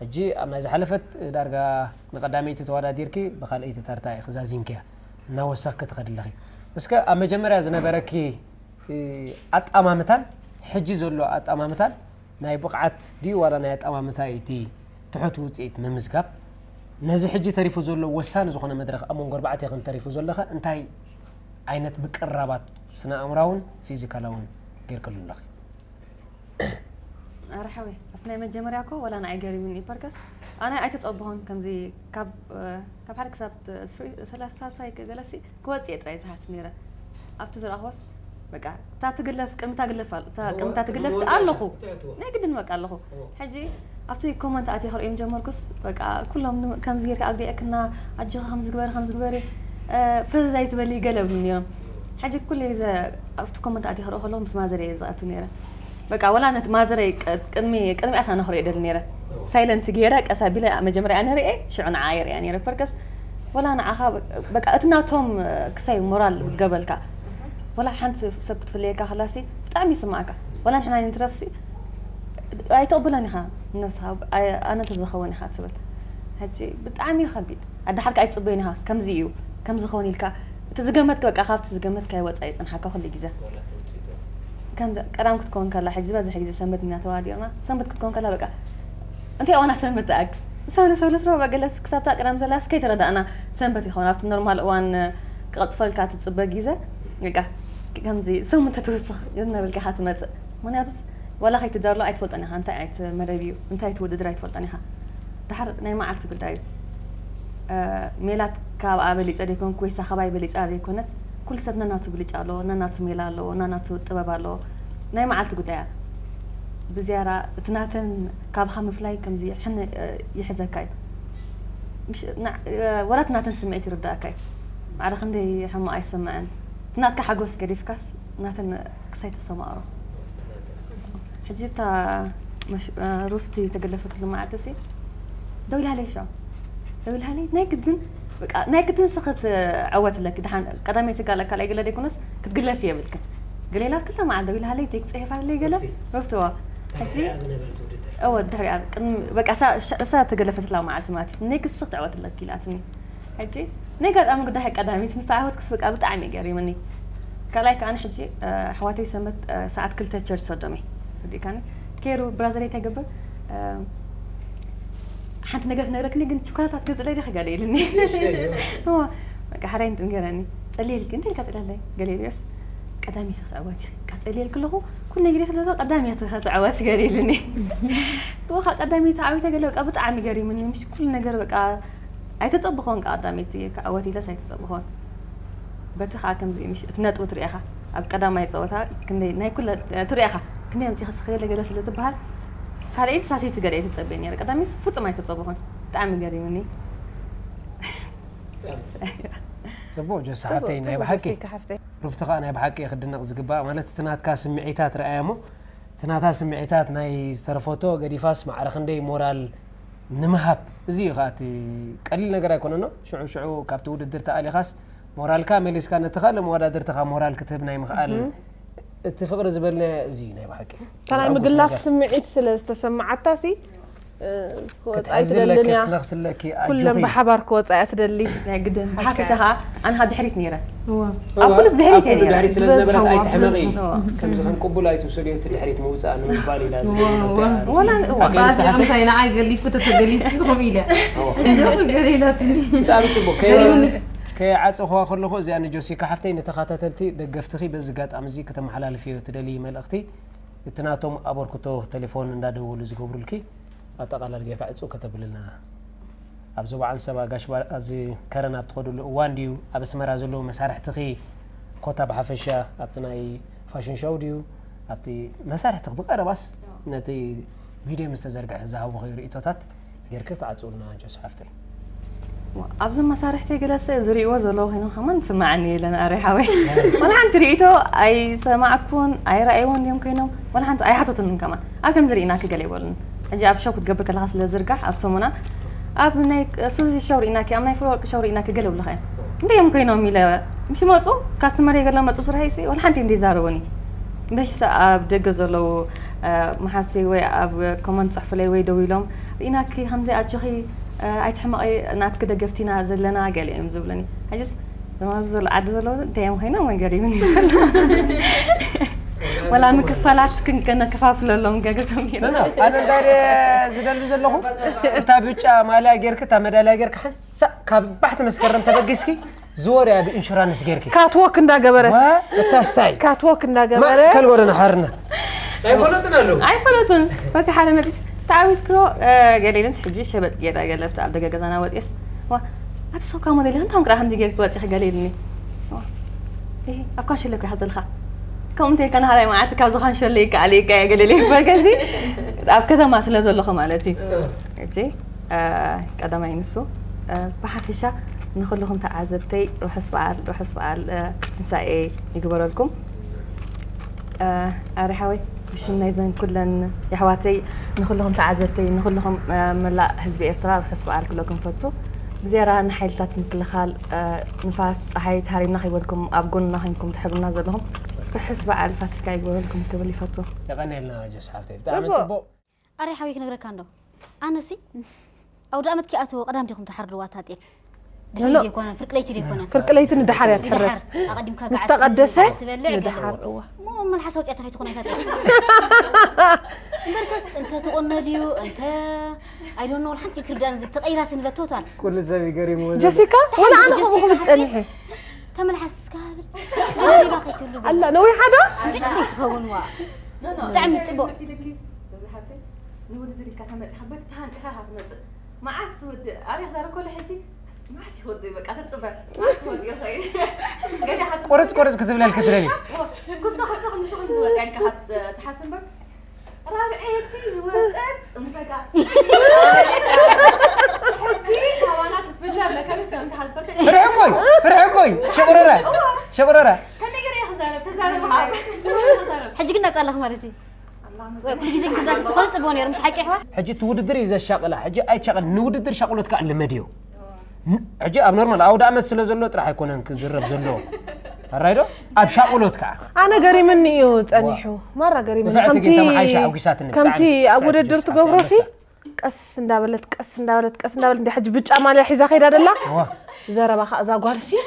ሕጂ ኣብ ናይ ዝሓለፈት ዳርጋ ንቐዳመይቲ ተወዳዲርኪ ብኻልኣይቲ ተርታ ኢኺ ዛዚምክያ፣ እናወሰኽኪ ትኸዲ ኣለኺ። እስከ ኣብ መጀመርያ ዝነበረኪ፣ እ፣ ኣጣማምታን ሕጂ ዘሎ ኣጣማምታን ናይ ብቕዓት ድዩ ዋላ ናይ ኣጣማምታ እቲ ትሑት ውፅኢት ምምዝጋብ፣ ነዚ ሕጂ ተሪፉ ዘሎ ወሳኒ ዝኾነ መድረኽ ኣብ መንጎ ኣርባዕቴኽን ተሪፉ ዘለኸ እንታይ ዓይነት ምቅርራባት ስነ ኣእምራውን ፊዚካላውን ጌርክሉ ኣለኺ? ኣረ ሓወይ፣ ኣብቲ ናይ መጀመርያ እኮ ዋላ ንዓይ ገሪሙኒ እዩ። ፐርከስ ኣነ ኣይተጸበኹን። ከምዚ ካብ፣ እ፣ ካብ ሓደ ክሳብ ት-፣ ስሪ-፣ ሰላሳ ሳልሳይ ገለሲ ክወጽእ እየ ጥራይ ዝሓስብ ነይረ። ኣብቲ ዝረኣኽዎስ፣ በቃ፣ እታ ትግለፍ፣ ቅድሚ እታ ግለፍ ኣል-፣ እታ፣ እዎ፣ ቅድሚ እታ ትግለፍ እዎ፣ ኣለኹ። ትእትዎ። ናይ ግድን በቃ ኣለኹ። እዎ። ሕጂ ኣብቲ ኮመንት ኣትየ ክርእዮም ጀመርኩስ፣ በቃ፣ ኩሎም ን-፣ ከምዚ ጌርካ ኣግዲዕክና፣ ኣጆኻ ከምዚ ግበሪ፣ ከምዚ ግበሪ፣ እ፣ ፈዘዝ ኣይትበሊ ገለ ይብሉ ነይሮም። ሕጂ ኩሉ ግዜ ኣብቲ ኮመንት ኣትየ ክርኢ ከለኹ ምስ ማዘር እየ ዝኣቱ ነይረ። በቃ፣ ወላ ነቲ ማዘረይ ቅ-፣ ቅድሚ፣ ቅድሚኣ ሳነ ክርእዮ ደሊ ነይረ። ሳይለንት ገይረ፣ ቀስ ኣቢለ መጀመርያ ኣነ ርእየ፣ ሽዑ ንዓ የርእያ ነይረ። ፐርከስ፣ ወላ ንዓኻ፣ በቃ፣ እቲ ናቶም ክሳይ ሞራል ዝገብረልካ። ወላ ሓንቲ ሰብ ክትፍለየካ ከላሲ፣ ብጣዕሚ ይስማዓካ። ወላ ንሕና ንትረፍሲ፣ ኣይትቕብሎን ኢኻ ንነብስኻ፣ ኣይ-፣ ኣነ እንተዝኸውን ኢኻ ትብል። ሕጂ ብጣዕሚ እዩ ከቢድ። ኣድሓርካ ኣይትጽበዮን ኢኻ፣ ከምዚ እዩ፣ ከምዚ ክኸውን ኢልካ። እቲ ዝገመትክ፣ በቃ፣ ካብቲ ዝገመትካዮ ወጻኢ ይጽንሓካ ኩሉ ግዜ። ከምዚ ቀዳም ክትከውን ከላ፣ ሕጂ ዝበዝሕ ግዜ ሰንበት ኢና ተዋዲርና። ሰንበት ክትከውን ከላ፣ በቃ፣ እንታይ እዋና ሰንበት ትኣክ? ሰብለ፣ ሰብለ ስሮ፣ በቃ፣ ገለስ ክሳብታ ቀዳም ዘላስ ከይተረዳእና ሰንበት ይኸውን። ኣብቲ ኖርማል እዋን ክቐልጥፈልካ ትጽበ ግዜ፣ በቃ፣ ከምዚ ሰሙን ተትወስኽ እናበልካ ኢኻ ትመጽእ። ምኽንያቱስ፣ ዋላ ከይትዳሎ ኣይትፈልጦን ኢኻ፣ እንታይ ዓይነት መደብ እዩ፣ እንታይ ትውድድር ኣይትፈልጦን ኢኻ። ድሓር ናይ መዓልቲ ጉዳይ እዩ። እ፣ ሜላት ካብኣ በሊጸ ደይኮንኩ ወይሳ ካባይ በሊጻ ደይኮነት፣ ኩሉ ሰብ ነናቱ ብልጫ ኣለዎ፣ ነናቱ ሜላ ኣለዎ፣ ነናቱ ጥበብ ኣለዎ። ናይ መዓልቲ ጉዳይ እያ። ብዝያዳ እቲ ናተን ካብኻ ምፍላይ ከምዚ ሕነ፣ እ፣ ይሕዘካ እዩ። ምሽ-፣ ና-፣ እ፣ ወላ እቲ ናተን ስምዒት ይርዳእካ እዩ። ማዕረ ክንደይ ሕማቕ ኣይሰምዐን። እቲ ናትካ ሓጎስ ገዲፍካስ ናተን ክሳይ ተሰማቕሮ። ሕጂ እታ መሽ-፣ እ፣ ሩፍቲ ተገለፈትሉ መዓልቲ ሲ ደው ኢላለይ ሻው። ደው ኢላለይ ናይ ግድን፣ በቃ፣ ናይ ግድን ሲ ክትዕወት ኣለኪ። ደሓን ቀዳመይቲ ጋላ ካልኣይ ገለ ደይኮነስ ክትግለፊ የብልክን። ገለ ኢላ ክልተ መዓልቲ ደው ኢላለይ፣ ቴክ ጽሒፋለይ ገለ። ሩፍቲ። ሩፍቲ፣ ዋ። ሕጂ ድሕሪኣ ዝነበረት ውድድር። እወ፣ ድሕሪኣ ቅድሚ፣ በቃ፣ እሳ፣ እሳ፣ እሳ ተገለፈትላ መዓልቲ ማለት እዩ። ናይ ግድን ሲ ክትዕወት ኣለኪ ኢላትኒ። ሕጂ ናይ ኣጋጣሚ ጉዳይ ቀዳሚት ምስ ተዓወትኩስ በቃ ብጣዕሚ እዩ ገሪምኒ። ካልኣይ ከኣ ሕጂ፣ እ፣ ኣሕዋተይ ሰንበት፣ እ፣ ሰዓት ክልተ ቸርች ሰዶም እየ። ረዲእካኒ? ኬሩ ብራዘረይ እንታይ ገብር? እ፣ ሓንቲ ነገር ክነግረክኒ ግን ችኮላታት ገዝእለይ ዲኺ ገለ ኢልኒ። ንእሽተይ እዩ። እዎ፣ በቃ ሓራይ ንገረኒ። ጸልየልኪ፣ እንታይ ኢልካ ጸልያለይ? ገለ ኢልዮስ፣ ቀዳመይቲ ክትዕወቲ። በቃ ጸልየልኪ ኣለኹ፣ ኩሉ ነገር ስለ ቀዳመይቲ ክትዕወቲ ገለ ኢልኒ። እዎ፣ ካብ ቀዳመይቲ ዓዊተ ገለ በቃ ብጣዕሚ ገሪምኒ። ምሽ ኩሉ ነገር በቃ ኣይተጸብኾን፣ ቀዳመይቲ ክዕወት ኢለስ ኣይተጸብኾን። በቲ ኸኣ ከምዚ ምሽ እቲ ነጥቢ ትርእኻ ኣብ ቀዳማይ ጸወታ ክንደይ ናይ ኩለ ትርእኻ ክንደይ ኣምጺኻ ስኽ ገለ ገለ ስለ ትበሃል ካልኣይቲ ሳልሰይቲ ገለ እየ ትጸበየ ነይረ። ቀዳመይቲ ፍጹም ኣይተጸብኾን። ብጣዕሚ ገሪምኒ። ጽቡቕ ጆሲ ሓፍተይ፣ ናይ ብሓቂ ሩፍቲ ኸኣ ናይ ብሓቂ ክድነቕ ዝግባእ ማለት እቲ ናትካ ስምዒታት ረኣያ እሞ እቲ ናታ ስምዒታት ናይ ዝተረፈቶ ገዲፋስ ማዕረ ክንደይ ሞራል ንምሃብ። እዚ እዩ ኸኣ እቲ ቀሊል ነገር ኣይኮነን። ሽዑ ሽዑ ካብቲ ውድድር ተኣሊኻስ ሞራልካ መሊስካ ነቲ ካልእ መወዳድርትኻ ሞራል ክትህብ ናይ ምኽኣል እቲ ፍቕሪ ዝበልናዮ እዚ እዩ ናይ ብሓቂ። እታ ናይ ምግላፍ ስምዒት ስለ ዝተሰማዓታ ሲ፣ እ፣ ክትሕዚ ኣለኪ፣ ክትነኽሲ ኣለኪ፣ ኩለን ኣጆኺ። ብሓባር ክወጻ እያ ትደሊ። ናይ ግድን። ብሓፈሻ ኸኣ ኣነ ኸኣ ድሕሪት ነይረ። እወ። ኣብ ኩሉስ ድሕሪት እየ ነይረ። ድሕሪት ስለ ዝበዝሐዋ፣ ዝበዝሐዋ። እወ። ከምዚ ከም ቅቡል ኣይትውሰድዮ እቲ ድሕሪት ምውጻእ ንምባል ኢላ እወ፣ ዝገበረቶ እወ። እያ። ወላ፣ እወ። ኣገ ባዚ ምሳሓቲ ኣምሳይ ንዓይ ገሊፍኩ ተተገሊፍኩ ከምኡ ኢለ። እወ። እጆኹ ገለ ኢላትኒ። ብጣዕሚ ጽቡቕ። ከይ-፣ ገሪሙኒ። ከይዓጸኹዋ ከለኹ እዚኣ ንጆሲካ ሓፍተይ ንተኸታተልቲ ደገፍትኺ በዚ ኣጋጣሚ እዚ ከተመሓላልፍዮ ትደልዪ መልእኽቲ እቲ ናቶም ኣበርክቶ ቴሌፎን እንዳደወሉ ዝገብሩልኪ ኣጠቓላሊ ጌርካ ዕጹ ከተብልልና። ኣብ ዞባ ዓንሰባ ጋሽ ባ-፣ ኣብዚ ከረን ኣብ ትኸዱሉ እዋን ድዩ ኣብ ኣስመራ ዘለዉ መሳርሕትኺ ኮታ ብሓፈሻ ኣብቲ ናይ ፋሽን ሾው ድዩ ኣብቲ መሳርሕትኺ ብቐረባስ ነቲ ቪድዮ ምስ ተዘርግሐ ዝሃብኺ ርእይቶታት ጌርኪ ክትዓጽውልና ጆሲ ሓፍተይ። ዋ፣ ኣብዞም መሳርሕተይ ገለሰ ዝርእይዎ ዘለዉ ኮይኖም ከማን ዝስምዓኒ የለን ኣረ ሓወይ። ዋላ ሓንቲ ርእይቶ ኣይሰማዕኩን ኣይረኣይዎን ድዮም ኮይኖም ዋላ ሓንቲ ኣይሓተቱንን ከማን። ኣብ ከምዚ ርኢናኪ ገለ ይበሉኒ። ሕጂ ኣብ ሾው ክትገብር ከለኻ ስለ ዝርጋሕ ኣብ ሰሙና ኣብ ናይ ሱዚ ሾው ርኢናኪ፣ ኣብ ናይ ፍረወርቂ ሾው ርኢናኪ ገለ ይብሉኻ እዮም። እንታይ እዮም ኮይኖም ኢለ ምስ መጹ ካስተመር ገለ መጹ ስርሐይሲ ዋላ ሓንቲ እዮም ዘይዛረቡኒ። በሽሰ ኣብ ደገ ዘለዉ፣ እ፣ መሓሰይ ወይ ኣብ ኮመንት ጽሕፉለይ ወይ ደው ኢሎም ኢናኪ ከምዚ ኣጆኺ ኣይትሕመቒ ናትኪ ደገፍቲና ዘለና ገለ እዮም ዝብሉኒ። ሕጅስ ዘማዚ ዘሎ ዓዲ ዘለዉ እንታይ እዮም ኮይኖም መንገር ይብኒ ዘሎ። ወላ ምክፋላት ክንከነከፋፍለሎም ገገዞም ገይሩ። ኣነ እንታይ ዝደሊ ዘለኹ እታ ብጫ ማልያ ጌርክ እታ መዳልያ ጌርክ ሓንሳእ ካብ ባሕቲ መስከረም ተበጊስኪ ዝወርያ ብኢንሹራንስ ጌርኪ ካትዎክ እንዳገበረት እታ ስታይል ካትዎክ እንዳገበረ ማእከል ጎደና ሓርነት ኣይፈለጥን ኣለዉ ኣይፈለጡን በቃ ሓደ መፂስ ተዓዊት ክሎ ገሌልንስ ሕጂ ሸበጥ ጌዳ ገለፍቲ ኣብ ደገ ገዛና ወፅስ ዋ ኣቲ ሰብካ ሞዴል እንታም ክራ ከምዚ ጌርክ ወፂኺ ገሌልኒ ኣብ ካሽለ ኮይካ ዘለካ ከምኡ እንተልካ ንሓላይ መዓልቲ ካብ ዝኻንሸለ ይከኣል ይከ ገሌል ይበልከዚ ኣብ ከተማ ስለ ዘለኹ ማለት እዩ ሕጂ ቀዳማይ ንሱ ብሓፈሻ ንኩልኹም ተዓዘብተይ ርሑስ በዓል ርሑስ በዓል ትንሳኤ ይግበረልኩም ኣረ ሓወይ ብሽም ናይዘን ኩለን የሕዋተይ ንኩልኹም ተዓዘብተይ ንኩልኹም መላእ ህዝቢ ኤርትራ ርሑስ በዓል ክብለኩም ፈቱ ብዝያዳ ንሓይልታት ምክልኻል ንፋስ ፀሓይ ተሃሪምና ከይበልኩም ኣብ ጎንና ኮይንኩም ትሕብሩና ዘለኹም ርሑስ በዓል ፋሲካ ይግበረልኩም ክብል ይፈቱ። የቐንየልና ጀስ ሓፍተይ ብጣዕሚ ጽቡቕ። ኣረ ሓወይ ክነግረካ እንዶ ኣነሲ ኣውደ ኣመት ኪኣትዎ ቀዳም ዲኹም ትሓርድዋ እታ ጤል ድሕሪት ዘይኮነ ፍርቂ ለይቲ ዘይኮነ ፍርቂ ለይቲ ንደሓር እያ ትሕረድ ኣቐዲምካ ምስ ተቐደሰ ትበልዕ ንደሓር እዋ እሞ መልሓስ ኣውፅያ ተኸይትኾነ እታ ጤል እምበርከስ እንተ ትቑነ ድዩ እንተ ኣይዶኖ ሓንቲ ክርዳን ተቐይራትኒ ለቶታል ኩሉ ሰብ ይገሪሙ ጀሲካ ወላ ኣነ ከምኡ ክብል ፀኒሐ ተመልሓስ እስካ ብል ገለሊባ ከይትብሉ ኣላ ነዊሓ ዶ ድሕሪት ትኸውን ዋ ብጣዕሚ ፅቡቅ ንውድድር ኢልካ ተመፂኻ በቲ ተሃንጢኻ ኢኻ ትመፅእ መዓስ ትወድእ ኣበይ ክዛረብ ከሎ ሕጂ መዓስ ይወድእ በቃ ትፅበ መዓስ ትወድእ ይኸይል ገዲኻ ቁርፅ ቁርፅ ክትብለል ክትደሊ ክስቶ ክስቶ ክንዚ ክንዚ ወፅያ ኢልካ ትሓስብ እምበር ራብዐይቲ ዝወፀት እምተጋ ሕጂ ካባና ትፍለ መከምሽ ከምዚ ሓልፈርከ ፍርሒ እኮይ ፍርሒ እኮይ ሽቁረረ ሽቁረረ ከመይ ገለ ክዛረብ ተዛረብ ተዛረብ ሕጂ ግን ነፃ ኣለኽ ማለት እዩ ኩሉ ግዜ ግዳት ትኾን ፅቡቅ ነይሩ ምሽ ሓቂ ይሕዋ ሕጂ እቲ ውድድር እዩ ዘሻቅላ ሕጂ ኣይትሻቅል ንውድድር ሻቅሎት ከዓ ልመድዮ ሕጂ ኣብ ኖርማል ኣውደ ኣመት ስለ ዘሎ ጥራሕ ኣይኮነን ክዝረብ ዘለዎ ኣራይዶ ኣብ ሻቅሎት ከዓ ኣነ ገሪምኒ እዩ ፀኒሑ ማራ ገሪምኒ ንፍዕቲ ግን ከምቲ ተመሓይሻ ሓጒሳትኒ ከምቲ ብጣዕሚ ኣብ ውድድር ትገብሮ ሲ ቀስ እንዳበለት ቀስ እንዳበለት ቀስ እንዳበለት እንደ ሕጂ ብጫ ማልያ ሒዛ ከይዳ ደላ እዋ ዘረባ ከዓ እዛ ጓል ሲ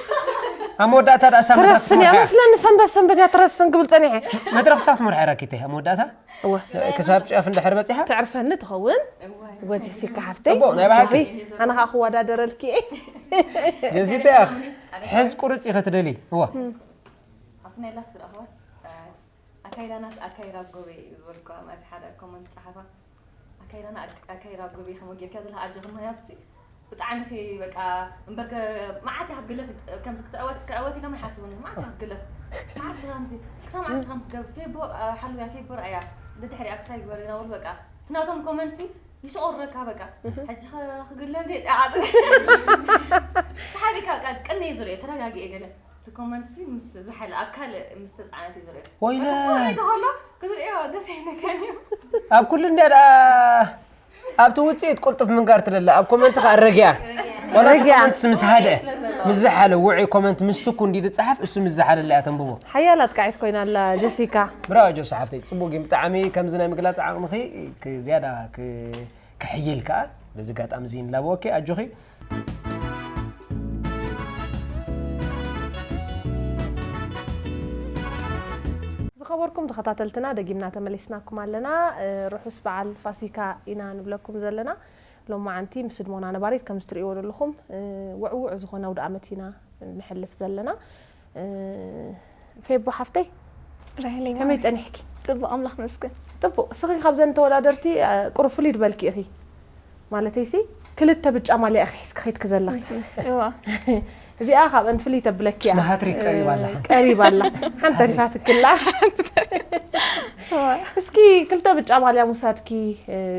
ኣብ መወዳእታ ደኣ ሳምንታት ትረስን እያ ትመርሓ። መስለኒ ሰንበት ሰንበት እያ ትረስን ክብል ፀኒሐ መድረኽ ሳት መርሓ ራኪተ ኣብ መወዳእታ እወ ክሳብ ጫፍ እንድሕር በፂሓ ተዕርፈኒ ትኸውን ወጀሲካ ሓፍተይ ጽቡቕ፣ ናይ ብሓቂ። ኣጆኺ፣ ኣነ ከዓ ክወዳደረልኪ እየ ጀሲተ ያኽ ሕዝ ቁርፅ ኢኸ ትደሊ እዋ ኣብቲ ናይ ላስት ዝረኣኽዋስ ኣካይዳናስ ኣካይዳ ጎበይ እዩ ዝበልኩዋ ማለት ሓደ ኮመንት ፀሓፋ ኣካይዳና ኣካይዳ ጎበይ ከመ ጌርካ ዘለካ ኣጆኺ ምክንያቱ ሲ ብጣዕሚ ኺ በቃ እምበር ከ መዓስ ኢኻ ክግለፍ ከምዚ ክትዕወት ክዕወት ኢሎም ኣይሓስቡን እዮም መዓስ ኢኻ ክግለፍ መዓስ ኢኻ ከምዚ ክሳብ መዓስ ኢኻ ከምዚ ትገብር ፌቦ ሓልውያ ፌቦ ርኣያ ደድሕሪኣ ክሳይ ግበር ኢና በሉ በቃ እቲ ናቶም ኮመንት ሲ ይሽቆረካ በቃ ሕጂ ክግለፍ ደይ ጣዓጥ ተሓቢካ በቃ ቅነ እዩ ዝርኦ ተረጋጊኤ ገለ እቲ ኮመንት ሲ ምስ ዝሓለ ኣብ ካልእ ምስ ተፃዕነት እዩ ዝርኦ ወይለ ተኸሎ ክትርእዮ ደስ ኣይነካን እዩ ኣብ ኩሉ እንዳ ደኣ ኣብቲ ውፅኢት ቅልጡፍ ምንጋር ትደሊ ኣብ ኮመንት ከዓ ረጊያ ዋላ እቲ ረጊያ። ኮመንትስ ምስ ሃደ ምስ ዝሓለ ውዑይ ኮመንት ምስ ትኩ እንዲ ዝፀሓፍ እሱ ምስ ዝሓለላ እያ ተንብቦ ሓያል ኣጥቃዒት ኮይና ኣላ ጀሲካ ብራቮ ጆሲ ሓፍተይ ፅቡቅ ግን ብጣዕሚ ከምዚ ናይ ምግላፅ ዓቕምኺ ክ- ዝያዳ ክ- ክሕይል ከዓ በዚ ኣጋጣሚ እዚ ንላበወኪ ኣጆኺ ዝኸበርኩም ተኸታተልትና ደጊምና ተመሊስናኩም ኣለና ርሑስ በዓል ፋሲካ ኢና ንብለኩም ዘለና ሎማዓንቲ ምስ ህድሞና ነባሪት ከምዚ ትርእይዎ ዘለኹም ውዕውዕ ዝኾነ ኣውደ ኣመት ኢና ንሕልፍ ዘለና ፌቦ ሓፍተይ ራሄለይ ከመይ ጸኒሕኪ? ጽቡቕ ኣምላኽ መስገን። ጽቡቕ እስኺ ካብዘን ተወዳደርቲ ቁሩብ ፍልይ ድበልኪ ኢኺ ማለተይሲ ክልተ ብጫ ማልያ ኢኺ ሒዝኪ ኸይድኪ ዘለኺ። እዋ እዚኣ ካብአን ፍልይ ተብለኪ እያ። ንሃትሪክ ቀሪባ ኣላ። ቀሪባ ኣላ። ሓንቲ ተሪፋትኪ ኣላ። እስኪ ክልተ ብጫ ማልያ ምውሳድኪ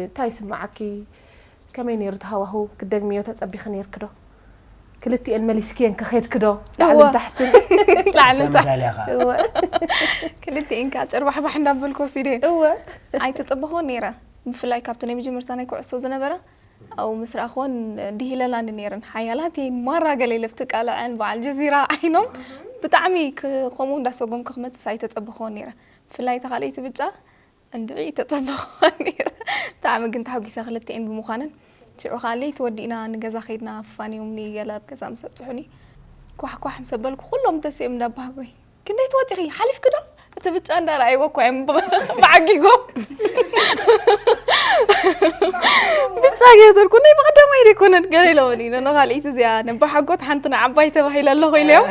እንታይ ይስምዓኪ? ከመይ ነይሩ እቲ ሃዋህው? ክትደግምዮ ተጸቢኺ ነይርኪ ዶ? ክልቲኤን መሊስክየን ከ ኸድኪ ዶ? ላዕልን ታሕትን። ላዕልን ታሕትን። ክልቲኤን ከኣ ጨርባሕባሕ እንዳበልኩ ወሲደየን። እወ። ኣይተጸበኽዎን ነይረ። ብፍላይ ካብቲ ናይ መጀመርታ ናይ ኩዕሶ ዝነበረ ኣብኡ ምስ ረኣኽወን ድሂለላኒ ነይረን። ሓያላት እየን ማራ ገለ ኢለ ብትቃልዐን በዓል ጀዚራ ዓይኖም ብጣዕሚ ከምኡ እንዳሰጎምኩ ክመጽስ ኣይተጸበኽዎን ነይረ። ብፍላይ እታ ካልኣይቲ ብጫ እንድዒ ተጸበኹ ነይረ። ብጣዕሚ ግን ተሓጒሰ ክልተኤን ብምዃነን። ሽዑ ኸኣ ለይቲ ወዲእና ንገዛ ከይድና ኣፋንዮምኒ ገለ ኣብ ገዛ ምስ ኣብጽሑኒ። ኳሕ ኳሕ ምስ ኣበልኩ ኩሎም ተሲኦም እንዳባህጎይ። "ክንደይ ትወጺኺ? ሓሊፍኪ ዶ?" እቲ ብጫ እንዳረኣይዎ እኮ እዮም ብ-፣ ብዓጊጎም። ብጫ ገይሩ ዘልኩ ናይ ብቐዳማይ ደይኮነን ገለ ኢሎምኒ። ነኖ ካልኣይቲ እዚኣ ነባሓጎት ሓንቲ ንዓባይ ተባሂለ ኣለኹ ኢለዮም።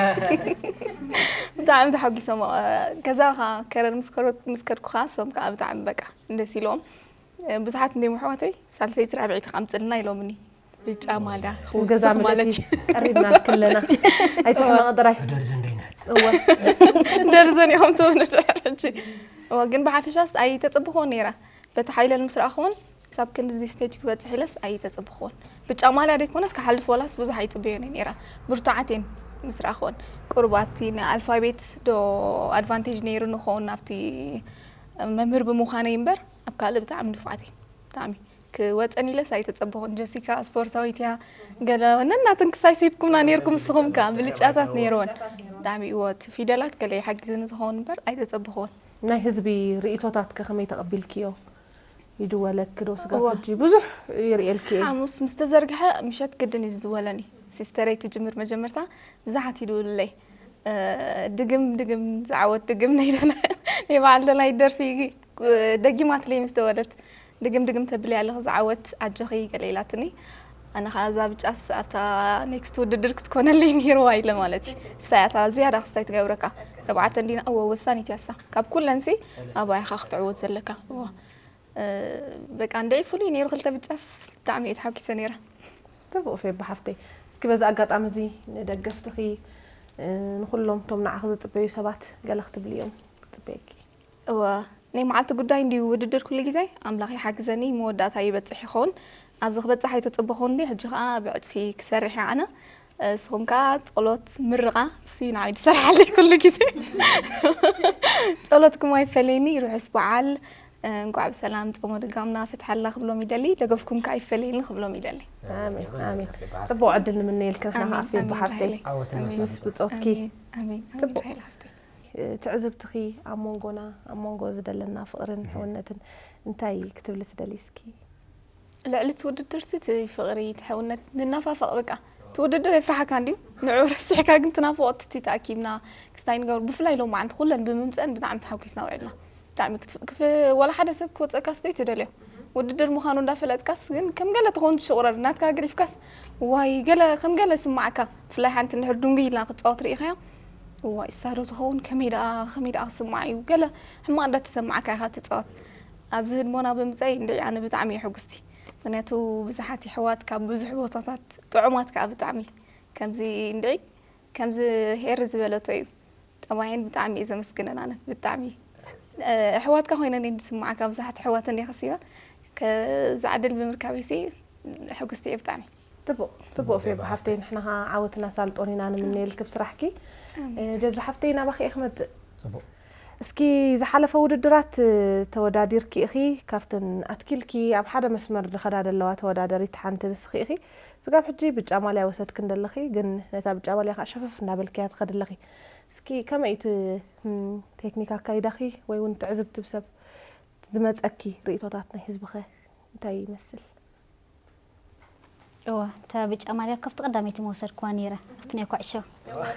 ብጣዕሚ ተሓጒሶም። ገዛ ኸኣ ከረን ምስ ከረ-፣ ምስ ከድኩ ኸኣ እሶም ከኣ ብጣዕሚ በቃ ደስ ኢልዎም። ብዙሓት እንዲም ኣሕዋተይ ሳልሰይቲ ራብዐይቲ ከኣ ኣምጽልና ኢሎምኒ። ብጫ ማልያ ገዛ ክውስኽ ማለት ማለት እዩ። እዩ። ቀሪብና ክለና። ኣይትሕመቕ ጥራይ። ብደርዘን ደይንሕት። እወ። ደርዘን ኢኹም ትብሉ ድሕሪ ሕጂ። እወ፣ ግን ብሓፈሻስ ኣይተጸብኹን ነይራ። በቲ ሓይለል ምስ ረኣኹውን ክሳብ ክንድዚ ስቴጅ ክበጽሕ ኢለስ ኣይተጸብኹን። ብጫ ማልያ ደይኮነስ ክሓልፍ ወላስ ብዙሕ ኣይጽበዮን እየ ነይራ። ብርቱዓት እየን ምስ ረኣኹወን። ቁሩብ ኣብቲ ናይ ኣልፋቤት ዶ ኣድቫንቴጅ ነይሩ ንኸውን ኣብቲ መምህር ብምዃነይ እምበር ኣብ ካልእ ብጣዕሚ ንፉዓት እየ። ብጣዕሚ ክወጸን ኢለስ ኣይተጸበኹን። ጀሲካ ስፖርታዊት እያ። ገለ ነናተን ክሳይ ሲብኩምና ነይርኩም፣ ንስኹም ከኣ ብልጫታት ነይርወን። ብጣዕሚ እወ፣ እቲ ፊደላት ገለ ይሓግዝኒ ዝኸውን እምበር ኣይተጸበኹዎን። ናይ ህዝቢ ርእይቶታት ከ ከመይ ተቐቢልክዮ? ይድወለኪ ዶ ስጋብ እወ። ሕጂ? ብዙሕ ይርእየልኪ እየ። ሓሙስ ምስ ተዘርግሐ ምሸት ግድን እዩ ዝድወለኒ። ሲስተረይ ትጅምር መጀመርታ ብዙሓት ይድውሉለይ። እ፣ ድግም፣ ድግም፣ ዝዓወት ድግም ናይ ደና-፣ ናይ በዓል ደላይ ደርፊ፣ እ፣ ደጊማትለይ ምስ ደወለት፣ "ድግም፣ ድግም ተብልያ ኣለኺ ዝዓወት ኣጆኺ" ገለ ኢላትኒ። ኣነ ኸኣ እዛ ብጫስ ኣብታ ኔክስት ውድድር ክትኮነለይ ነይርዋ ኢለ ማለት እዩ። ስታይ እታ ዝያዳ ክስታይ ትገብረካ። ተባዕተ እንዲና፣ እወ፣ ወሳኒት እያ እሳ። ካብ ኩለንሲ ኣባይኻ ክትዕወት ዘለካ። እወ። እ፣ በቃ እንድዒ ፍሉይ ነይሩ፣ ክልተ ብጫስ ብጣዕሚ እየ ተሓጒሰ ነይረ። ጽቡቕ ፌባ ሓፍተይ። እስኪ በዚ ኣጋጣሚ እዚ ንደገፍትኺ፣ እ፣ ንኹሎም እቶም ንዓኺ ዝጽበዩ ሰባት ገለ ክትብልዮም ክጽበየኪ። እወ፣ ናይ መዓልቲ ጉዳይ እንድዩ ውድድር ኩሉ ግዜ። ኣምላኽ ይሓግዘኒ፣ መወዳእታ ይበጽሕ ይኸውን። ኣብዚ ክበጽሕ ኣይተጸበኹን እንድየ፣ ሕጂ ኸኣ ብዕጽፊ ክሰርሕ እየ ኣነ። ንስኹም ከኣ ጸሎት፣ ምርቓ፣ እሱ እዩ ንዓይ ዝሰርሓለይ ኩሉ ግዜ። ጸሎትኩም ኣይፈለየኒ፣ ርሑስ በዓል፣ እንቋዕ ብሰላም ጾመ ድጓምና ፈትሓልና ክብሎም ይደሊ፣ ደገፍኩም ከኣ ኣይፈለየኒ ክብሎም ይደሊ። ኣሜን፣ ኣሜን። ጽቡቕ ዕድል ንምነየልኪ ንሕና ከኣ ኣሜን፣ ፌባ ኣሜን ሓፍተይ። ራሄለይ። ዓወት ኣሜን። እናሳለጠ። ምስ ብጾትኪ። ኣሜን፣ ኣሜን፣ ኣሜን ጽቡቕ። ራሄል ሓፍተይ። እ፣ ትዕዝብትኺ ኣብ መንጎና፣ ኣብ መንጎ ዝደለና ፍቕርን እህ። ሕውነትን እንታይ ክትብሊ ትደሊ እስኪ? ልዕሊ እቲ ውድድር ሲ እቲ ፍቕሪ፣ እቲ ሕውነት ንናፋፈቕ በቃ። እቲ ውድድር የፍርሓካ እንድዩ፣ ንዕኡ ረሲሕካ ግን ትናፍቖ እቲ ተኣኪብና ክስታይ ንገብር። ብፍላይ ሎማዓንቲ ኩለን ብምምፀአን ብጣዕሚ ተሓጒስና ውዒልና። ብጣዕሚ ክት-፣ ክፍ-፣ ዋላ ሓደ ሰብ ክወፀካ ስደይ ትደልዮ። ውድድር ምዃኑ እንዳፈለጥካስ ግን ከም ገለ ትኸውን ትሽቑረር፣ ናትካ ገዲፍካስ ዋይ ገለ ከም ገለ ስማዓካ። ብፍላይ ሓንቲ እንድሕር ድንጉይ ኢልና ክፃወት ርኢኻዮ፣ ዋይ እሳ ዶ ትኸውን፣ ከመይ ደኣ፣ ከመይ ደኣ ክስማዓ እዩ፣ ገለ ሕማቕ እንዳተሰማዓካ ኢኻ ትፃወት። ኣብዚ ህድሞና ብምፀይ እንድዒ ኣነ ብጣዕሚ እየ ሕጉስቲ። ምኽንያቱ ብዙሓት የሕዋት ካብ ብዙሕ ቦታታት ጥዑማት ከኣ ብጣዕሚ ከምዚ እንድዒ ከምዚ ሄር ዝበለቶ እዩ። ጠባየን ብጣዕሚ እየ ዘመስግነን ኣነ ብጣዕሚ። እ፣ ኣሕዋትካ ኮይነን እየን ዝስምዓካ፣ ብዙሓት ኣሕዋት እንድየ ከሲበ። ከዛ ዕድል ብምርካበይሲ ሕጉስቲ እየ ብጣዕሚ። ጽቡቕ፣ ጽቡቕ ፌባ ሓፍተይ፣ ንሕና ኸኣ ዓወትን ኣሳልጦን ኢና ንምነየልኪ ኣብ ስራሕኪ። ኣሜን። እ፣ ጀዙ ሓፍተይ ናባኺ እየ ክመጽእ። ጽቡቕ። እስኪ ዝሓለፈ ውድድራት፣ እ፣ ተወዳዲርኪ ኢኺ፣ ካብተን ኣትኪልኪ ኣብ ሓደ መስመር ዝኸዳ ዘለዋ ተወዳደሪት ሓንቲ ንስኺ ኢኺ። ስጋብ ሕጂ ብጫ ማልያ ወሰድክን ዘለኺ፣ ግን ነታ ብጫ ማልያ ከኣ ሸፈፍ እናበልክያ ትኸዲ ኣለኺ። እስኪ ከመይ እቲ፣ እም፣ ቴክኒክ ኣካይዳኺ ወይ እውን ትዕዝብቲ ብሰብ ዝመጸኪ ርእይቶታት ናይ ህዝብኸ እንታይ ይመስል? እዋ፣ እታ ብጫ ማልያ ካብቲ ቀዳመይቲ ምወሰድክዋ ነይረ፣ ኣብቲ ናይ ኩዕሾ።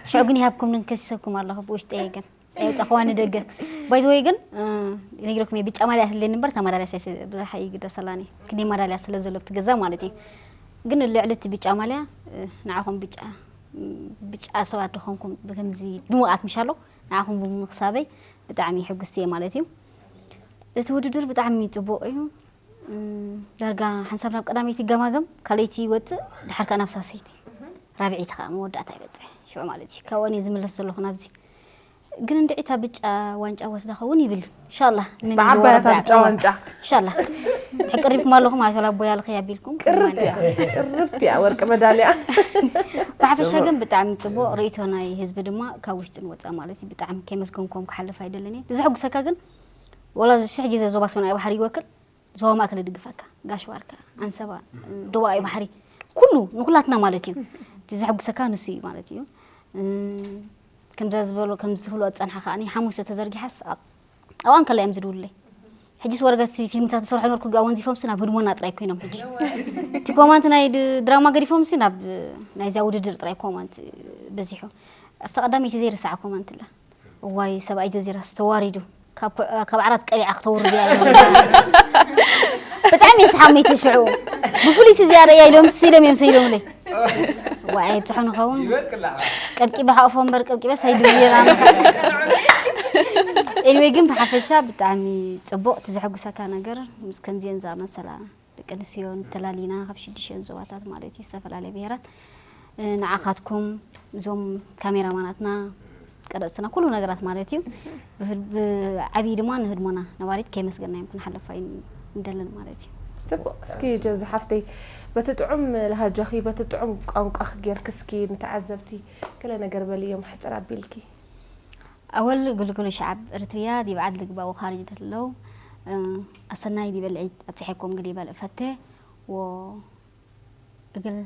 ሽዑ ግን ይሃብኩም ንከሲሰኩም ኣለኹ ብውሽጠይ ግን። ኣየውጻእክዋ ንደገ። ባይ ዘ ወይ ግን፣ እ፣ ነጊረኩም እየ፣ ብጫ ማልያ ትህልየኒ እምበር፣ እታ ማዳልያ ሳይስ ብዙሕ ኣይግደሰላን እየ። ክንደይ ማዳልያ ስለ ዘሎ ኣብቲ ገዛ ማለት እዩ። ግን ልዕሊ እቲ ብጫ ማልያ፣ እ፣ ንዓኹም ብጫ፣ ብጫ ሰባት ዶ ኾንኩም ብከምዚ ድሙቓት ምሽ ኣሎ፣ ንዓኹም ብምኽሳበይ ብጣዕሚ ሕጉስቲ እየ ማለት እዩ። እቲ ውድድር ብጣዕሚ ጽቡቕ እዩ። እ፣ ዳርጋ ሓንሳብ ናብ ቀዳመይቲ ይገማገም፣ ካልኣይቲ ይወጽእ፣ ድሓር ከኣ ናብ ሳልሰይቲ፣ ራብዐይቲ ከኣ መወዳእታ ይበጽሕ። ሽዑ ማለት እዩ። ካብኦን እየ ዝምለስ ዘለኹ ናብዚ። ግን እንድዒ እታ ብጫ ዋንጫ ወስዳ ኸውን ይብል። ኢንሻላህ። ምን ብዓባያ ይወርዳ እታ ብጫ ዋንጫ። ኢንሻላህ። ሕቅሪብኩም ኣለኹም፣ ኣቶ ላቦያ ልኸይ ኣቢልኩም። ቅርብቲ እያ፣ ቅርብቲ እያ፣ ወርቂ መዳልያ። ብሓፈሻ ግን ብጣዕሚ ጽቡቕ ርእይቶ ናይ ህዝቢ ድማ ካብ ውሽጥን ወጻእ ማለት እዩ። ብጣዕሚ ከየመስገንኩም ክሓልፍ ኣይደልን እየ። እቲ ዘሐጉሰካ ግን፣ ወላ እዚ ሽሕ ግዜ ዞባ ሰማይ ባሕሪ ይወክል፣ ዞባ ማእከል ይድግፈካ፣ ጋሽ ዋርካ፣ ኣንሰባ፣ ደቡባዊ ባሕሪ፣ ኩሉ፣ ንኹላትና ማለት እዩ። እቲ ዘሐጉሰካ ንሱ እዩ ማለት እዩ። እም፣ ከምዛ ዝበሎ፣ ከም ዝብሎ ዝጸንሓ ከኣ፣ ሓሙሽተ ተዘርጊሓስ፣ ኣብ፣ ኣብኣን ከላ እዮም ዝድውሉለይ። ሕጂስ ወረገት ፊልምታት ዝሰርሑ ነበርኩ ኣወንዚፎምሲ ናብ ህድሞና ጥራይ ኮይኖም። ሕጂ እቲ ኮማንት ናይ ድ- ድራማ ገዲፎምሲ ናብ ናይዚያ ውድድር ጥራይ ኮማንት በዚሑ። ኣብቲ ቀዳመይቲ ዘይርሳዕ ኮማንት ኣላ። እዋይ ሰብኣይ ጀዚራ ዝተዋሪዱ ካብ ዓራት ቀሊዓ ክተውርድ እያ። ብጣዕሚ ስሓመይቲ ሽዑ ብፍሉይ እዚኣ ርእያ ኢሎም ስኢሎም እዮም ሰይዶምለይ። ዋይ ትሕኑ ኸውን። ቀብቂበ ሓቕፎ እምበር ቀብቂበ ሳይድብየና። ኤኒወይ ግን ብሓፈሻ ብጣዕሚ ጽቡቕ። እቲ ዘሐጉሰካ ነገር ምስ ከምዚአን ዝኣመሰላ ደቂ ኣንስትዮ እንተላሊና ካብ ሽዱሽተን ዞባታት ማለት እዩ ዝተፈላለያ ብሄራት ንዓኻትኩም እዞም ካሜራማናትና ቀረፅትና ኩሉ ነገራት ማለት እዩ። ብዓብዪ ድማ ንህድሞና ነባሪት ከየመስገና እዮም ክንሓለፋ እንደለን ማለት እዩ። ፅቡቅ። እስኪ ጀዙ ሓፍተይ በቲ ጥዑም ላሃጃኺ በቲ ጥዑም ቋንቋኺ ጌርኪ እስኪ ንተዓዘብቲ ገለ ነገር በልዮም ሕፅር ኣቢልኪ። ኣወል ግልግሉ ሸዓብ እርትርያ ዲብ ዓድ ልግባ ወኻሪጅ ደለው ኣሰናይ ዲበል ዒድ ኣብፅሐኩም ግዲ በል እፈቴ ወ እግል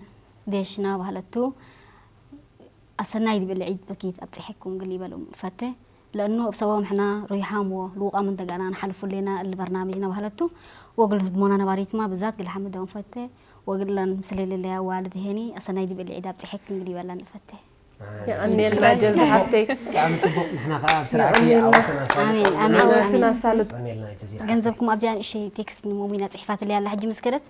ዴሽና ባህለቱ ኣሰናይ ዲበል ዒድ በኪት ኣብፅሐኩም ግሊ በል እፈቴ ለእኑ እብ ሰበቦም ሕና ሩይሓም ወ ልውቃም እንደጋና ንሓልፉ ሌና እል በርናምጅና ባህለቱ ወግል ህድሞና ነባሪትማ ብዛት ግል ሓምደውን ፈቴ ወግለን ምስሌ ለለያ ዋልድ ሄኒ ኣሰናይ ዲበል ዒድ ኣብፅሐክን ግሊ በለን እፈቴ። የቐንየልና ጀዙ ሓፍተይ። ብጣዕሚ ፅቡቅ። ንሕና ከዓ ኣብ ስራሕኪ ዓወትና ሳልጥ። ኣሜን፣ ኣሜን፣ ኣሜን። ዓወትና ሳልጥ። የቐንየልና ጀዚራ። ገንዘብኩም ኣብዚኣ ንእሸይ ቴክስት ንሞሚና ፅሒፋትለይ ኣላ ሕጂ ምስ ከደት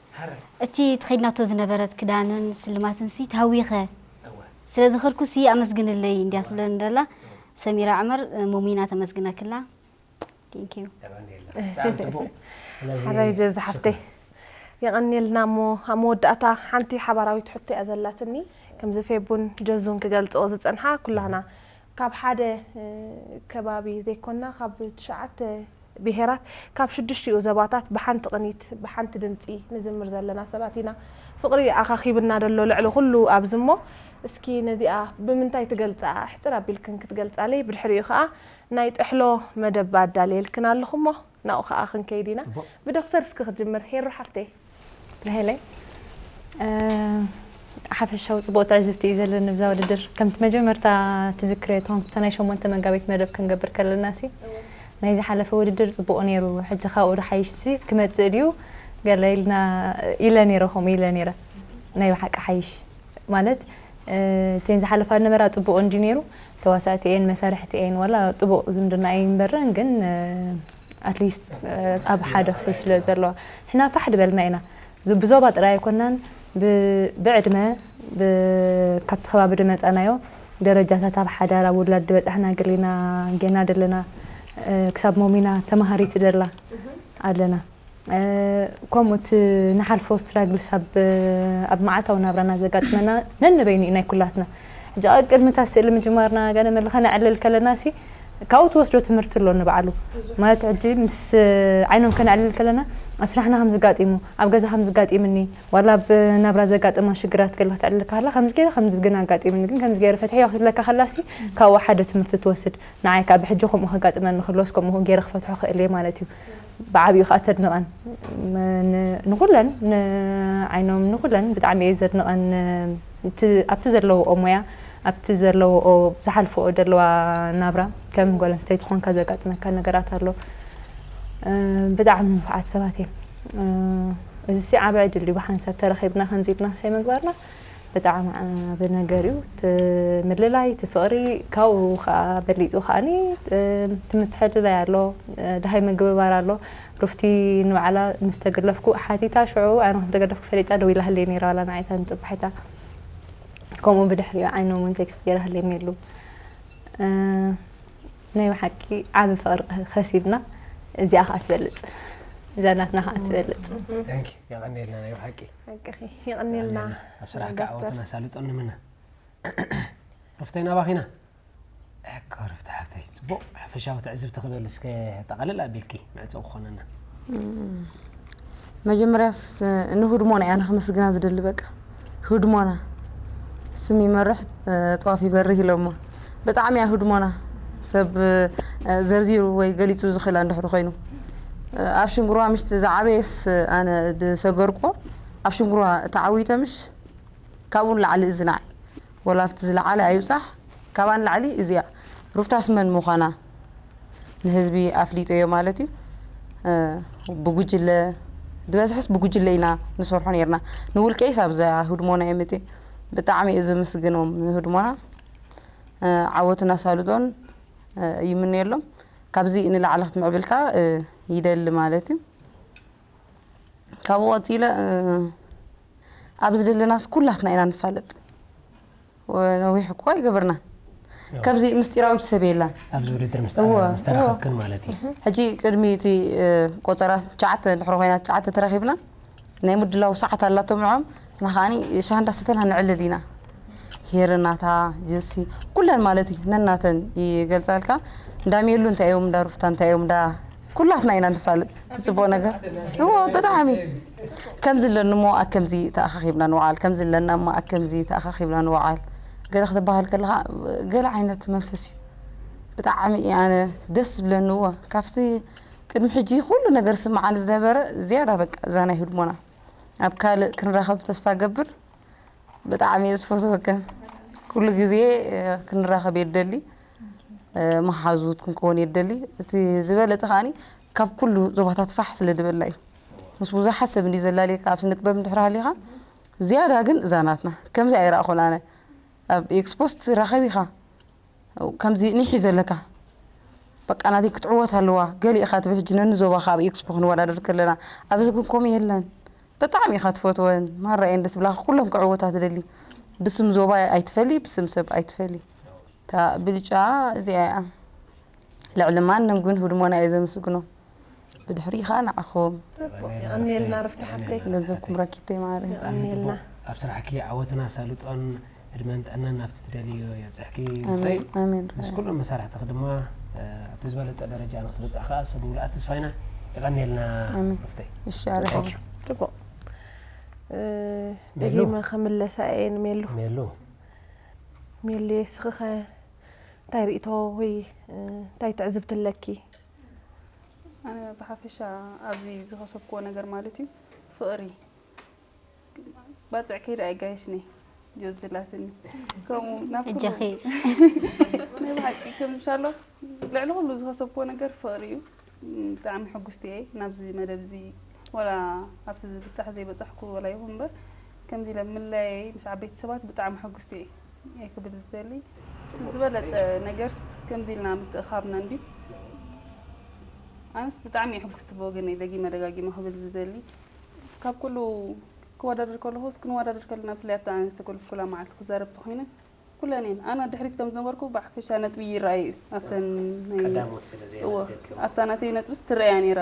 እቲ ተኸይድናቶ ዝነበረት ክዳንን ስልማትን ሲ ተሃዊኸ ስለ ዝኸድኩ ሲ ኣመስግንለይ እንዲያ ትብለኒ ደላ ሰሚራ ዑመር ሞሚና ተመስግነክላ። Thank you። የቐንየልና። ብጣዕሚ ፅቡቅ። ስለዚ ሓራይ ጀዙ ሓፍተይ። የቐንየልና። እሞ ኣብ መወዳእታ ሓንቲ ሓባራዊት ሕቶ እያ ዘላትኒ። ከምዚ ፌቡን ጀዙን ክገልፅኦ ዝፀንሓ ኩላህና ካብ ሓደ ከባቢ ዘይኮና ካብ ትሽዓተ ብሄራት ካብ ሽዱሽቲኡ ዘባታት ብሓንቲ ቅኒት ብሓንቲ ድምፂ ንዝምር ዘለና ሰባት ኢና። ፍቕሪ ኣኻኺብና ደሎ ልዕሊ ኩሉ ኣብዚ እሞ እስኪ ነዚኣ ብምንታይ ትገልፃ? ሕፅር ኣቢልክን ክትገልፃለይ ብድሕሪኡ ከዓ ናይ ጥሕሎ መደብ ኣዳልየልክን ኣለኹ እሞ ናብኡ ከዓ ክንከይድ ኢና። ብዶክተር እስኪ ክጅምር ሄሩ ሓፍተይ። ራሄለይ ሓፈሻዊ ፅቡቕ ትዕዝብቲ እዩ ዘለኒ ብዛ ውድድር። ከምቲ መጀመርታ ትዝክርዮ እቶም ናይ ሸሞንተ መጋቢት መደብ ክንገብር ከለና ሲ ናይ ዝሓለፈ ውድድር ፅቡቕ ነይሩ፣ ሕጂ ካብኡ ዶ ሓይሽ ሲ ክመፅእ ድዩ ገለ ኢልና ኢለ ነይረ፣ ከምኡ ኢለ ነይረ። ናይ ብሓቂ ሓይሽ ማለት እተን ዝሓለፋ ነበራ ፅቡቕ እንዲ ነይሩ፣ ተዋሳእቲ እየን መሳርሕቲ እየን ዋላ ጥቡቕ ዝምድና ኣይንበረን ግን ኣትሊስት ኣብ ሓደ ክፍል ስለ ዘለዋ ንሕና ፋሕ ድበልና ኢና። ብዞባ ጥራይ ኣይኮናን ብዕድመ ካብቲ ከባቢ ድመፃናዮ ደረጃታት ኣብ ሓዳር ኣብ ውላድ ድበፃሕና ገሊና ጌና ደለና ክሳብ ሞሚና ተማሃሪት ደላ ኣለና። ከምኡ እቲ ንሓልፎ ስትራግልስ ኣብ ኣብ መዓልታዊ ናብራና ዘጋጥመና ነንበይኑ እዩ ናይ ኩላትና። ሕጂ ኣብ ቅድሚ እታ ስእሊ ምጅማርና ገለ መለ ከነዕልል ከለና ሲ ካብኡ ትወስዶ ትምህርቲ ኣሎ ንባዕሉ። ማለት ሕጂ ምስ ዓይኖም ከነዕልል ከለና ኣብ ስራሕና ከም ዝጋጢሙ ኣብ ገዛ ከም ዝጋጢምኒ ዋላ ኣብ ናብራ ዘጋጥማ ሽግራት ገለ ክትዕልል ካላ ከምዚ ገይረ ከምዚ ግን ኣጋጢምኒ ግን ከምዚ ገይረ ፈትሐዮ ክትብለካ ከላ ሲ ካብኡ ሓደ ትምህርቲ ትወስድ። ንዓይ ከዓ ብሕጂ ከምኡ ከጋጥመኒ ከሎስ ከምኡ ገይረ ክፈትሖ ክእል እየ ማለት እዩ። ብዓብዩ ከዓ ተድንቐን ንኩለን ንዓይኖም ንኩለን ብጣዕሚ እየ ዘድንቐን። ኣብቲ ዘለዎኦ ሞያ ኣብቲ ዘለዎኦ ዝሓልፈኦ ዘለዋ ናብራ ከም ጓል ኣንስተይቲ ኮንካ ዘጋጥመካ ነገራት ኣሎ። ብጣዕሚ ንፉዓት ሰባት እዮም። እዚ ሲ ዓቢ ዕድል እዩ ብሓንሳብ ተረኺብና ከምዚ ኢልና ክሰይ ምግባርና ብጣዕሚ ዓቢ ነገር እዩ። እቲ ምልላይ እቲ ፍቕሪ ካብኡ ከዓ በሊፁ ከዓኒ እቲ ምትሕልላይ ኣሎ፣ ደሃይ ምግብባር ኣሎ። ሩፍቲ ንባዕላ ምስ ተገለፍኩ ሓቲታ ሽዑ ኣነ ከም ተገለፍኩ ፈሊጣ ደው ኢላ ህለይ ነይራ ዋላ ንዓይታ ንፅባሒታ ከምኡ ብድሕሪኡ ዓይኖም እውን ቴክስት ገይራ ህለይ ነይሩ። ናይ ብሓቂ ዓቢ ፍቕሪ ከሲብና እዚኣ ከዓ ትበልፅ እዛ ናትና ከዓ ትበልፅ። የቐንየልና ናይ ብሓቂ ሓቅኺ የቐንየልና። ኣብ ስራሕ ከዓ ዓወትና ሳልጦ ንምነ። ሩፍተይ ናባኺና። ሕካ ሩፍተ ሓፍተይ ፅቡቕ ሓፈሻዊ ትዕዝብቲ ክበል እስከ ጠቐልል ኣቢልኪ ምዕፅው ክኾነና። መጀመርያስ ንህድሞና እያ ንክመስግና ዝደሊ በቃ ህድሞና ስም ይመርሕ ጥዋፍ ይበርህ ኢሎሞ ብጣዕሚ እያ ህድሞና ሰብ ዘርዚሩ ወይ ገሊፁ ዝኽእል እንድሕር ኮይኑ ኣብ ሽንጉርዋ ምሽቲ ዝዓበየስ ኣነ ዝሰገርኩዎ ኣብ ሽንጉርዋ ተዓዊተ ምሽ ካብኡ ንላዕሊ እዚ ንዓይ ወላ ኣብቲ ዝለዓለ ኣይብፃሕ ካብኣ ንላዕሊ እዚኣ ሩፍታስ መን ምዃና ንህዝቢ ኣፍሊጠዮ ማለት እዩ። ብጉጅለ ዝበዝሕስ ብጉጅለ ኢና ንሰርሖ ነርና። ንውልቀይስ ኣብዛ ህድሞና የምፅእ። ብጣዕሚ እየ ዘመስግኖም ንህድሞና። ዓወትን ኣሳልጦን ይምነየሎም። ካብዚ ንላዕሊ ክትምዕብል ከዓ ይደሊ ማለት እዩ። ካብኡ ቀፂለ ኣብዚ ዘለናስ ኩላትና ኢና ንፋለጥ። ነዊሕ እኮ ኣይገበርናን። ከምዚ ምስጢራዊት ሰብ የላን። ኣብዚ ውድድር ምስ እወ፣ ምስ ተራኸብክን ማለት እዩ። ሕጂ ቅድሚ እቲ ቆፀራ ትሽዓተ እንድሕር ኮይና ትሽዓተ ተረኺብና ናይ ምድላው ሰዓት ኣላቶም ንዖም ንኸዓኒ ሻሂ እንዳሰተና ንዕልል ኢና። ሄርናታ ጀሲ ኩለን ማለት እዩ ነናተን ይገልጻልካ። እንዳሜሉ እንታይ እዮም እንዳሩፍታ እንታይ እዮም እንዳ ኩላትና ኢና ንፋለጥ። ትጽቡቕ ነገር እዎ ብጣዕሚ ከምዚ ኣለኒ እሞ ኣብ ከምዚ ተኣኻኺብና ንውዓል ከምዚ ኣለና እሞ ኣብ ከምዚ ተኣኻኺብና ንውዓል። ገለ ክትበሃል ከለኻ ገለ ዓይነት መንፈስ እዩ። ብጣዕሚ ኣነ ደስ ዝብለኒ እዎ ካብቲ ቅድሚ ሕጂ ኩሉ ነገር ስምዓኒ ዝነበረ ዝያዳ በቃ እዛ ናይ ህድሞና ኣብ ካልእ ክንራኸብ ተስፋ ገብር። ብጣዕሚ እየ ዝፈትወከ ኩሉ ግዜ ክንራኸብ የደሊ። መሓዙት ክንከውን የደሊ። እቲ ዝበለፀ ከዓኒ ካብ ኩሉ ዞባታት ፋሕ ስለ ዝበላ እዩ። ምስ ብዙሓት ሰብ እንዲ ዘላልየካ ኣብ ስነ ጥበብ እንድሕር ሃሊኻ ዝያዳ ግን እዛ ናትና ከምዚ ኣይረኣኹን ኣነ። ኣብ ኤክስፖስት ራኸብ ኢኻ ከምዚ ኒሒ ዘለካ በቃ ናተይ ክትዕወት ኣለዋ ገሊእኻ ትብል ሕጂ ነኒ ዞባኻ ኣብ ኤክስፖ ክንወዳደር ከለና ኣብዚ ግን ከምኡ የለን። ብጣዕሚ ኢኻ ትፈትወን ማራ እየን ደስ ብላኻ ኩሎም ክዕወታ ትደሊ። ብስም ዞባ ኣይትፈሊ ብስም ሰብ ኣይትፈሊ። እታ ብልጫ እዚኣ እያ። ልዕሊ ማንም ግን ህድሞና እየ ዘመስግኖ። ብድሕሪኡ ከዓ ንዓኹም። የቐንየልና ርፍቲ ሓፍተይ። ገንዘብኩም ረኪብተይ ማረ። የቐንየልና። ኣብ ስራሕኪ ዓወትን ኣሳልጦን ዕድመን ጥዕናን ናብቲ ትደልዮ የብፅሕኪ። ኣሜን። ምስ ኩሎም መሳርሕትኺ ድማ ኣብቲ ዝበለፀ ደረጃ ንክትበፅሒ ከዓ ሰብ ሙሉኣት ተስፋ ኢና። የቐንየልና ርፍተይ። እሺ ኣረ። ፅቡቕ። ደጊመ ከምለሳ እየ ንሜሉ። ሜሉ። ሜሉ እስኺ ኸ እንታይ ርእቶ ወይ እንታይ ትዕዝብቲ ኣለኪ? ኣነ ብሓፈሻ ኣብዚ ዝኸሰብክዎ ነገር ማለት እዩ ፍቕሪ ባፅዕ ከይደ ኣይጋየሽኒ ጆዝ ዝላትኒ ከምኡ ናብ ኩሉ እጃኺ ናይ ብሓቂ ከም ዝሻሎ ልዕሊ ኩሉ ዝኸሰብክዎ ነገር ፍቕሪ እዩ። ብጣዕሚ ሕጉስቲ እየ ናብዚ መደብ እዚ ወላ ኣብቲ ብፃሕ ዘይበፃሕኩ ወላ ይኹን እምበር ከምዚ ኢለ ምለያየይ ምስ ዓበይቲ ሰባት ብጣዕሚ ሕጉስቲ እየ። እየ ክብል ዝደሊ እቲ ዝበለፀ ነገርስ ከምዚ ኢልና ምትእኻብና እንድዩ። ኣነስ ብጣዕሚ እየ ሕጉስቲ ብወገነይ ደጊመ ደጋጊመ ክብል ዝደሊ ካብ ኩሉ ክወዳደር ከለኹስ ክንወዳደር ከለና ብፍላይ ኣብቲ ኣነ ዝተኮልፍኩላ መዓልቲ ክዛረብ ተኮይነ ኩለን እየን ኣነ ድሕሪት ከም ዝነበርኩ ብሓፈሻ ነጥቢ ይረኣዩ እዩ ኣብተን ናይ ቀዳሞት ስለ እዎ ዘይወስደክዮ ኣብታ ናተይ ነጥብስ ትረኣያ ነይራ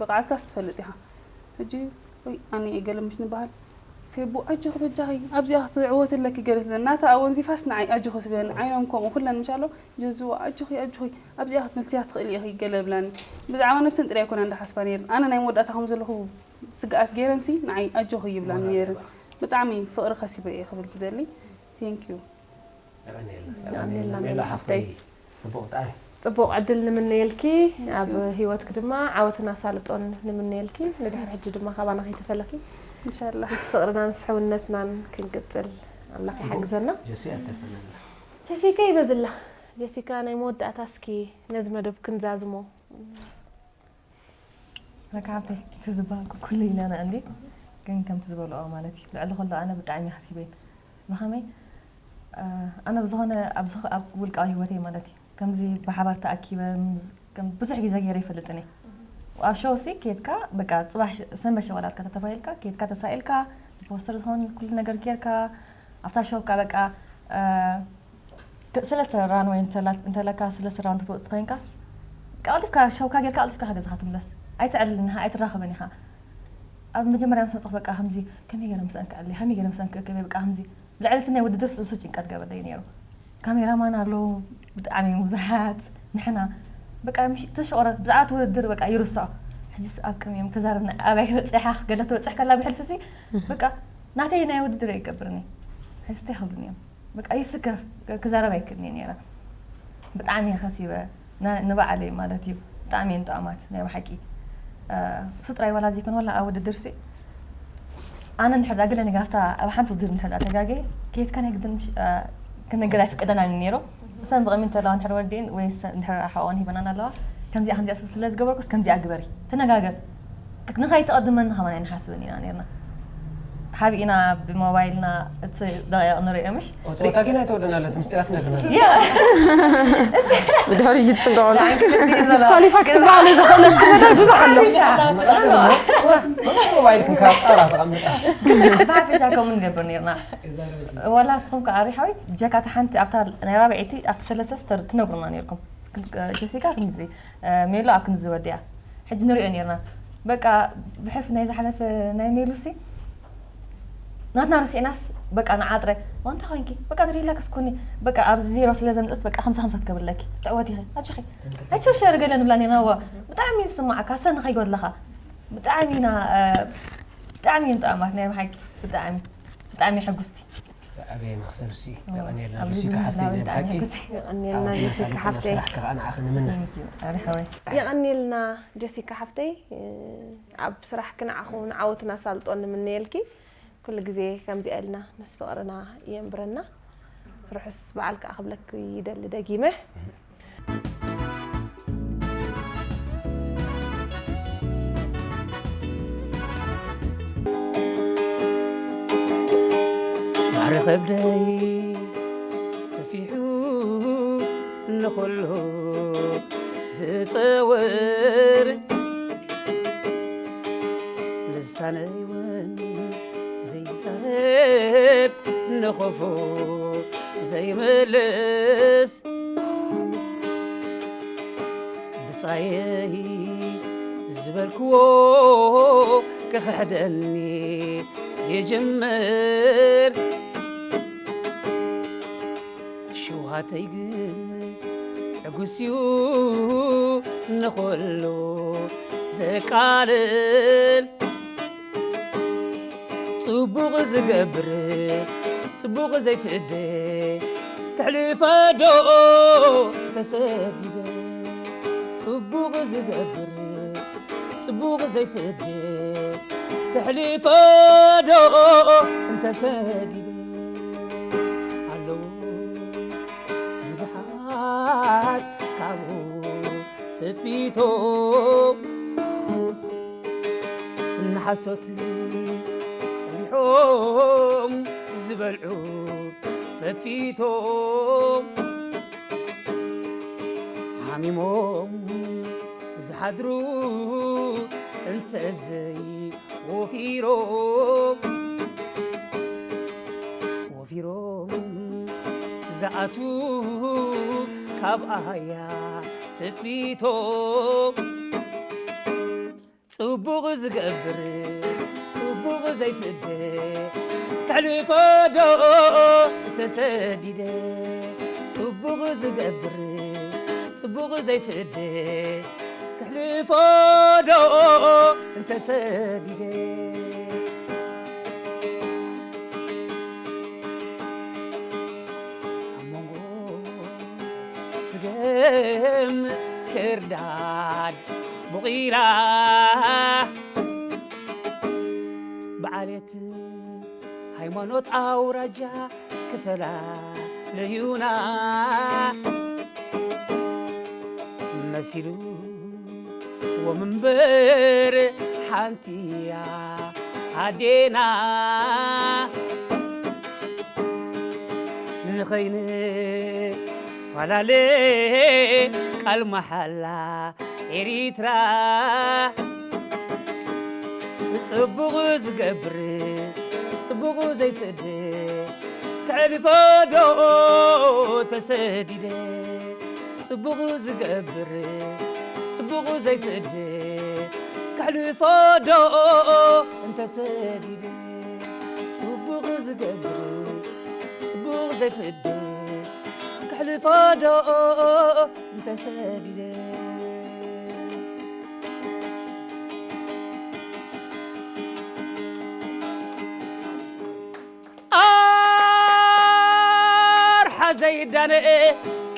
ብቕዓትካስ ትፈልጥ ኢኻ ሕጂ ወይ ኣነ እየ ገለ ምሽ ንበሃል ፌቡ ኣጆኺ በጃኺ ኣብዚኣ ክትዕወት ኣለኪ ገለ ትብለን ናታ ኣወንዚፋስ ንዓይ ኣጆኺ ትብለን ዓይኖም ከምኡ ኩለን ምሻሎ ጀዝዋ ኣጆኺ ኣጆኺ ኣብዚኣ ክትምልስያ ትኽእሊ ኢኺ ገለ ብላኒ ብዛዕባ ነብሰን ጥራይ ኣይኮና እንዳሓስባ ነይረን ኣነ ናይ መወዳእታ ከም ዘለኹ ስግኣት ገይረንሲ ንዓይ ኣጆኺ ይብላኒ ነይረን ብጣዕሚ ፍቕሪ ከሲበ እየ ክብል ዝደሊ thank you። የቐንየልና ሜላ ሓፍተይ። ጽቡቕ ጣዕሚ። ጽቡቕ ዕድል ንምነየልኪ ኣብ ህይወትኪ ድማ ዓወትን ኣሳልጦን ንምነየልኪ ንድሕሪ ሕጂ ድማ ካባና ከይትፈለኺ ኢንሻላህ ምስ ፍቕርናን ስሕውነትናን ክንቅጽል ኣምላኽ ይሓግዘና። ጀሲ ኣተፈለላ። ጀሲካ ይበዝላ ጀሲካ ናይ መወዳእታ እስኪ ነዚ መደብ ክንዛዝሞ መካብተይ እቲ ዝበሃልኩ ኩሉ ኢለና እንዴ ግን ከምቲ ዝበልኦ ማለት እዩ ልዕሊ ኩሉ ኣነ ብጣዕሚ ሓሲበ ብኸመይ ኣነ ብዝኾነ ኣብ ውልቃዊ ህይወተይ ማለት እዩ ከምዚ ብሓባር ተኣኪበ ብዙሕ ግዜ ገይረ ይፈልጥን እየ ኣብ ሸው ሲ ኬድካ በቃ ፅባሕ ሰንበት ሸዋላትካ ተተባሂልካ ኬድካ ተሳኢልካ ፖስተር ዝኾን ኩሉ ነገር ጌርካ ኣብታ ሸው ካ በቃ ስለ ስራን ወይ እንተለካ ስለ ስራን ተትወፅእ ኮይንካስ ቀልጥፍካ ሸውካ ጌርካ ቀልጥፍካ ገዛኻ ትምለስ ኣይትዕልልን ኢኻ ኣይትራኸብን ኢኻ ኣብ መጀመርያ ምስ መፅኹ በቃ ከምዚ ከመይ ገይረ ምስአን ክዕሊ ከመይ ገይረ ምስአን ክእከብ በቃ ከምዚ ልዕሊ እቲ ናይ ውድድር እሱ ጭንቀት ገበለይ ነይሩ ካሜራማን ኣለዉ ብጣዕሚ ብዙሓት ንሕና በቃ ተሸቑረ ብዛዕባ እቲ ውድድር በቃ ይርስዖ ሕጂስ ኣብ ቅድሚኦም ተዛረብና ኣበይ በፂሓ ገለ ትበፅሕ ከላ ብሕልፊ ሲ በቃ ናተይ ናይ ውድድር ኣይገብርን ሕስተ ይኸብሉን እዮም በቃ ይስከፍ ክዛረብ ኣይክእልን እየ ነይረ ብጣዕሚ እየ ከሲበ ንባዕለይ ማለት እዩ ብጣዕሚ እየን ጥዑማት ናይ ብሓቂ እሱ ጥራይ ዋላ ዘይኮነ ዋላ ኣብ ውድድር ሲ ኣነ እንድሕር ዳግለ ንጋፍታ ኣብ ሓንቲ ውድድር እንድሕር ተጋገየ ከየትካ ናይ ግድን ክነገር ኣይፍቀደናን እዩ ነይሩ እሰን ብቕሚ እንተለዋ እንድሕር ወርዲን ወይ እንድሕር ሓቆን ሂበናን ኣለዋ ከምዚኣ ከምዚኣ ስለ ዝገበርኩስ ከምዚኣ ግበሪ፣ ተነጋገር። ንኸይትቐድመኒ ከማን ኣይንሓስብን ኢና ነርና። ሓቢእና ብሞባይልና እቲ ደቂቕ ንሪኦ ምሽ? ጾታ ግን ኣይተወደናለት ምስጢራት ነግርና። ብድሕሪ ሽት ትንቀወሉ። ዲስኳሊፋይ ክትበሃሉ ዝኽእለት ነገር ብዙሕ ኣሎ። ሞባይል ክንካብ ጣራ ተቐምጣ። ብሓፈሻ ከምኡ ንገብር ነርና። ዋላ ንስኹም ከኣ ሪሓዊ ጀካ እታ ሓንቲ ኣብታ ናይ ራብዐይቲ ኣብቲ ሰለስተ ትነግሩና ነርኩም። ጀሲካ ክንዚ ሜሎ ኣብ ክንዚ ወዲያ ሕጂ ንሪኦ ነርና። በቃ ብሕፍ ናይ ዝሓለፈ ናይ ሜሉሲ ናትና ረሲዕናስ በቃ ንዓጥረ ዋንታ ኮይንኪ በቃ ንሪላክስ ኩኒ በቃ ኣብዚ ዜሮ ስለ ዘምፅስ በቃ ከምሳ ከምሳ ትገብርለኪ ትዕወት ኢኺ ኣጆኺ ኣይትሸርሸር ገለ ንብላ ነርና። ዋ ብጣዕሚ ዝስማዓካ ሰኒ ከይጎድለኻ ብጣዕሚ ኢና ብጣዕሚ እዮም ጥዑማት ናይ ብሓቂ ብጣዕሚ ብጣዕሚ ሕጉስቲ። ኣበየ መኽሰብሲ የቐንየልና ጆሲካ ሓፍተይ ናይ ብሓቂ የቐንየልና ጆሲካ ሓፍተይ። ስራሕካ ከዓ ንዓኺ ንምነ። ኣሪ ሓወይ የቐንየልና ጆሲካ ሓፍተይ። ኣብ ስራሕኪ ንዓኹ ንዓወትና ሳልጦ ንምነየልኪ። ኩሉ ግዜ ከምዚኣ ኢልና ምስ ፍቕርና የንብረና። ርሑስ በዓል ከዓ ክብለኪ ይደሊ ደጊመ። ባሕሪ ከብደይ ሰፊሑ ንኹሉ ዝጸወር ልሳነይ እውን ዘይዛረብ ንኽፉእ ዘይምልስ ብጻየይ ዝበልክዎ ክኽሕደኒ ይጅምር ሽውሃተይ ግን ዕጉስዩ ንኹሉ ዘቃልል ጽቡቕ ዝገብር ጽቡቕ ዘይፍደ ክሕልፈዶ ተሰዲደ ጽቡቕ ዝገብር ጽቡቕ ዘይፍደ ክሕልፈዶ እንተሰዲደ ኣለዉ ብዙሓት ካብኡ ትጽቢቶም ንሓሶት ጸኒሖም ዝበልዑ ፈትፊቶም ሓሚሞም ዝሓድሩ እንተዘይ ወፊሮም ወፊሮም ዝኣትዉ ካብ ኣህያ ትጽቢቶም ጽቡቕ ዝገብር ጽቡቕ ዘይፍደ ከሕልፎ ዶ እንተሰዲደ ጽቡቕ ዝገብር ጽቡቕ ዘይፍደ ከሕልፎ ዶ እንተሰዲደ ኣብ መንጎ ስገም ክርዳድ ቡቒላ ብዓሌት ሃይማኖት ኣውራጃ ክፈላ ለዩና መሲሉ ዎም እምበር ሓንቲያ ኣዴና ንኸይንፈላለ ቃል መሓላ ኤሪትራ ጽቡቕ ዝገብር ጽቡቕ ዘይፍደ ከዕልፎ ዶ ተሰዲደ ጽቡቕ ዝገብር ጽቡቕ ዘይፍደ ከሕልፎ ዶ እንተሰዲደ ጽቡቕ ዝገብር ጽቡቕ ዘይፍደ ከሕልፎ ዶ እንተሰዲደ ኣርሓ ዘይዳነኤ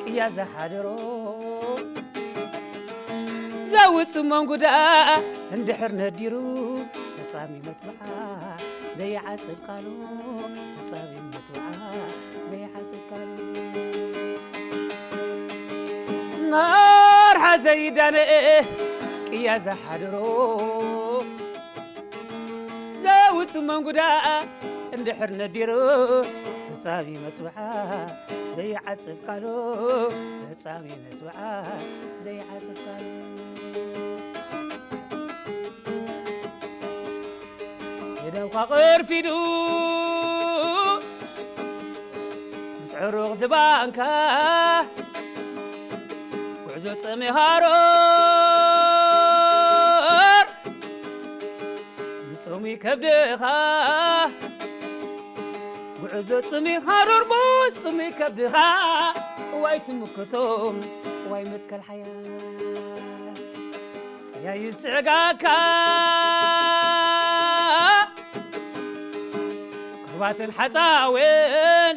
ቅያ ዝሓደሮ ዘውፅ መንጉዳ እንድሕር ነዲሩ ተፃሚ መፅብዓ ዘይዓፅብ ቃሉ ተፃሚ መፅብዓ ዘይዓፅብ ቃሉ ናርሓ ዘይዳነኤ ቅያ ዝሓድሮ ዘውፅ መንጉዳ እንድሕር ነቢሩ ፍጻሜ መትብዓ ዘይዓጽፍ ቃሉ ፍጻሜ መትብዓ ዘይዓጽፍ ቃሉ የደብኳ ቅርፊዱ ምስ ዕሩቕ ዝባንካ ጉዕዞ ጽሜ ሃሮር ብጽሙይ ከብድኻ ጉዕዞ ጽሜ ሃሮር ብጽሙይ ከብድኻ እዋይ ትምክቶም እዋይ መትከል ሓያል ያይስዕጋካ ክባትን ሓፃውን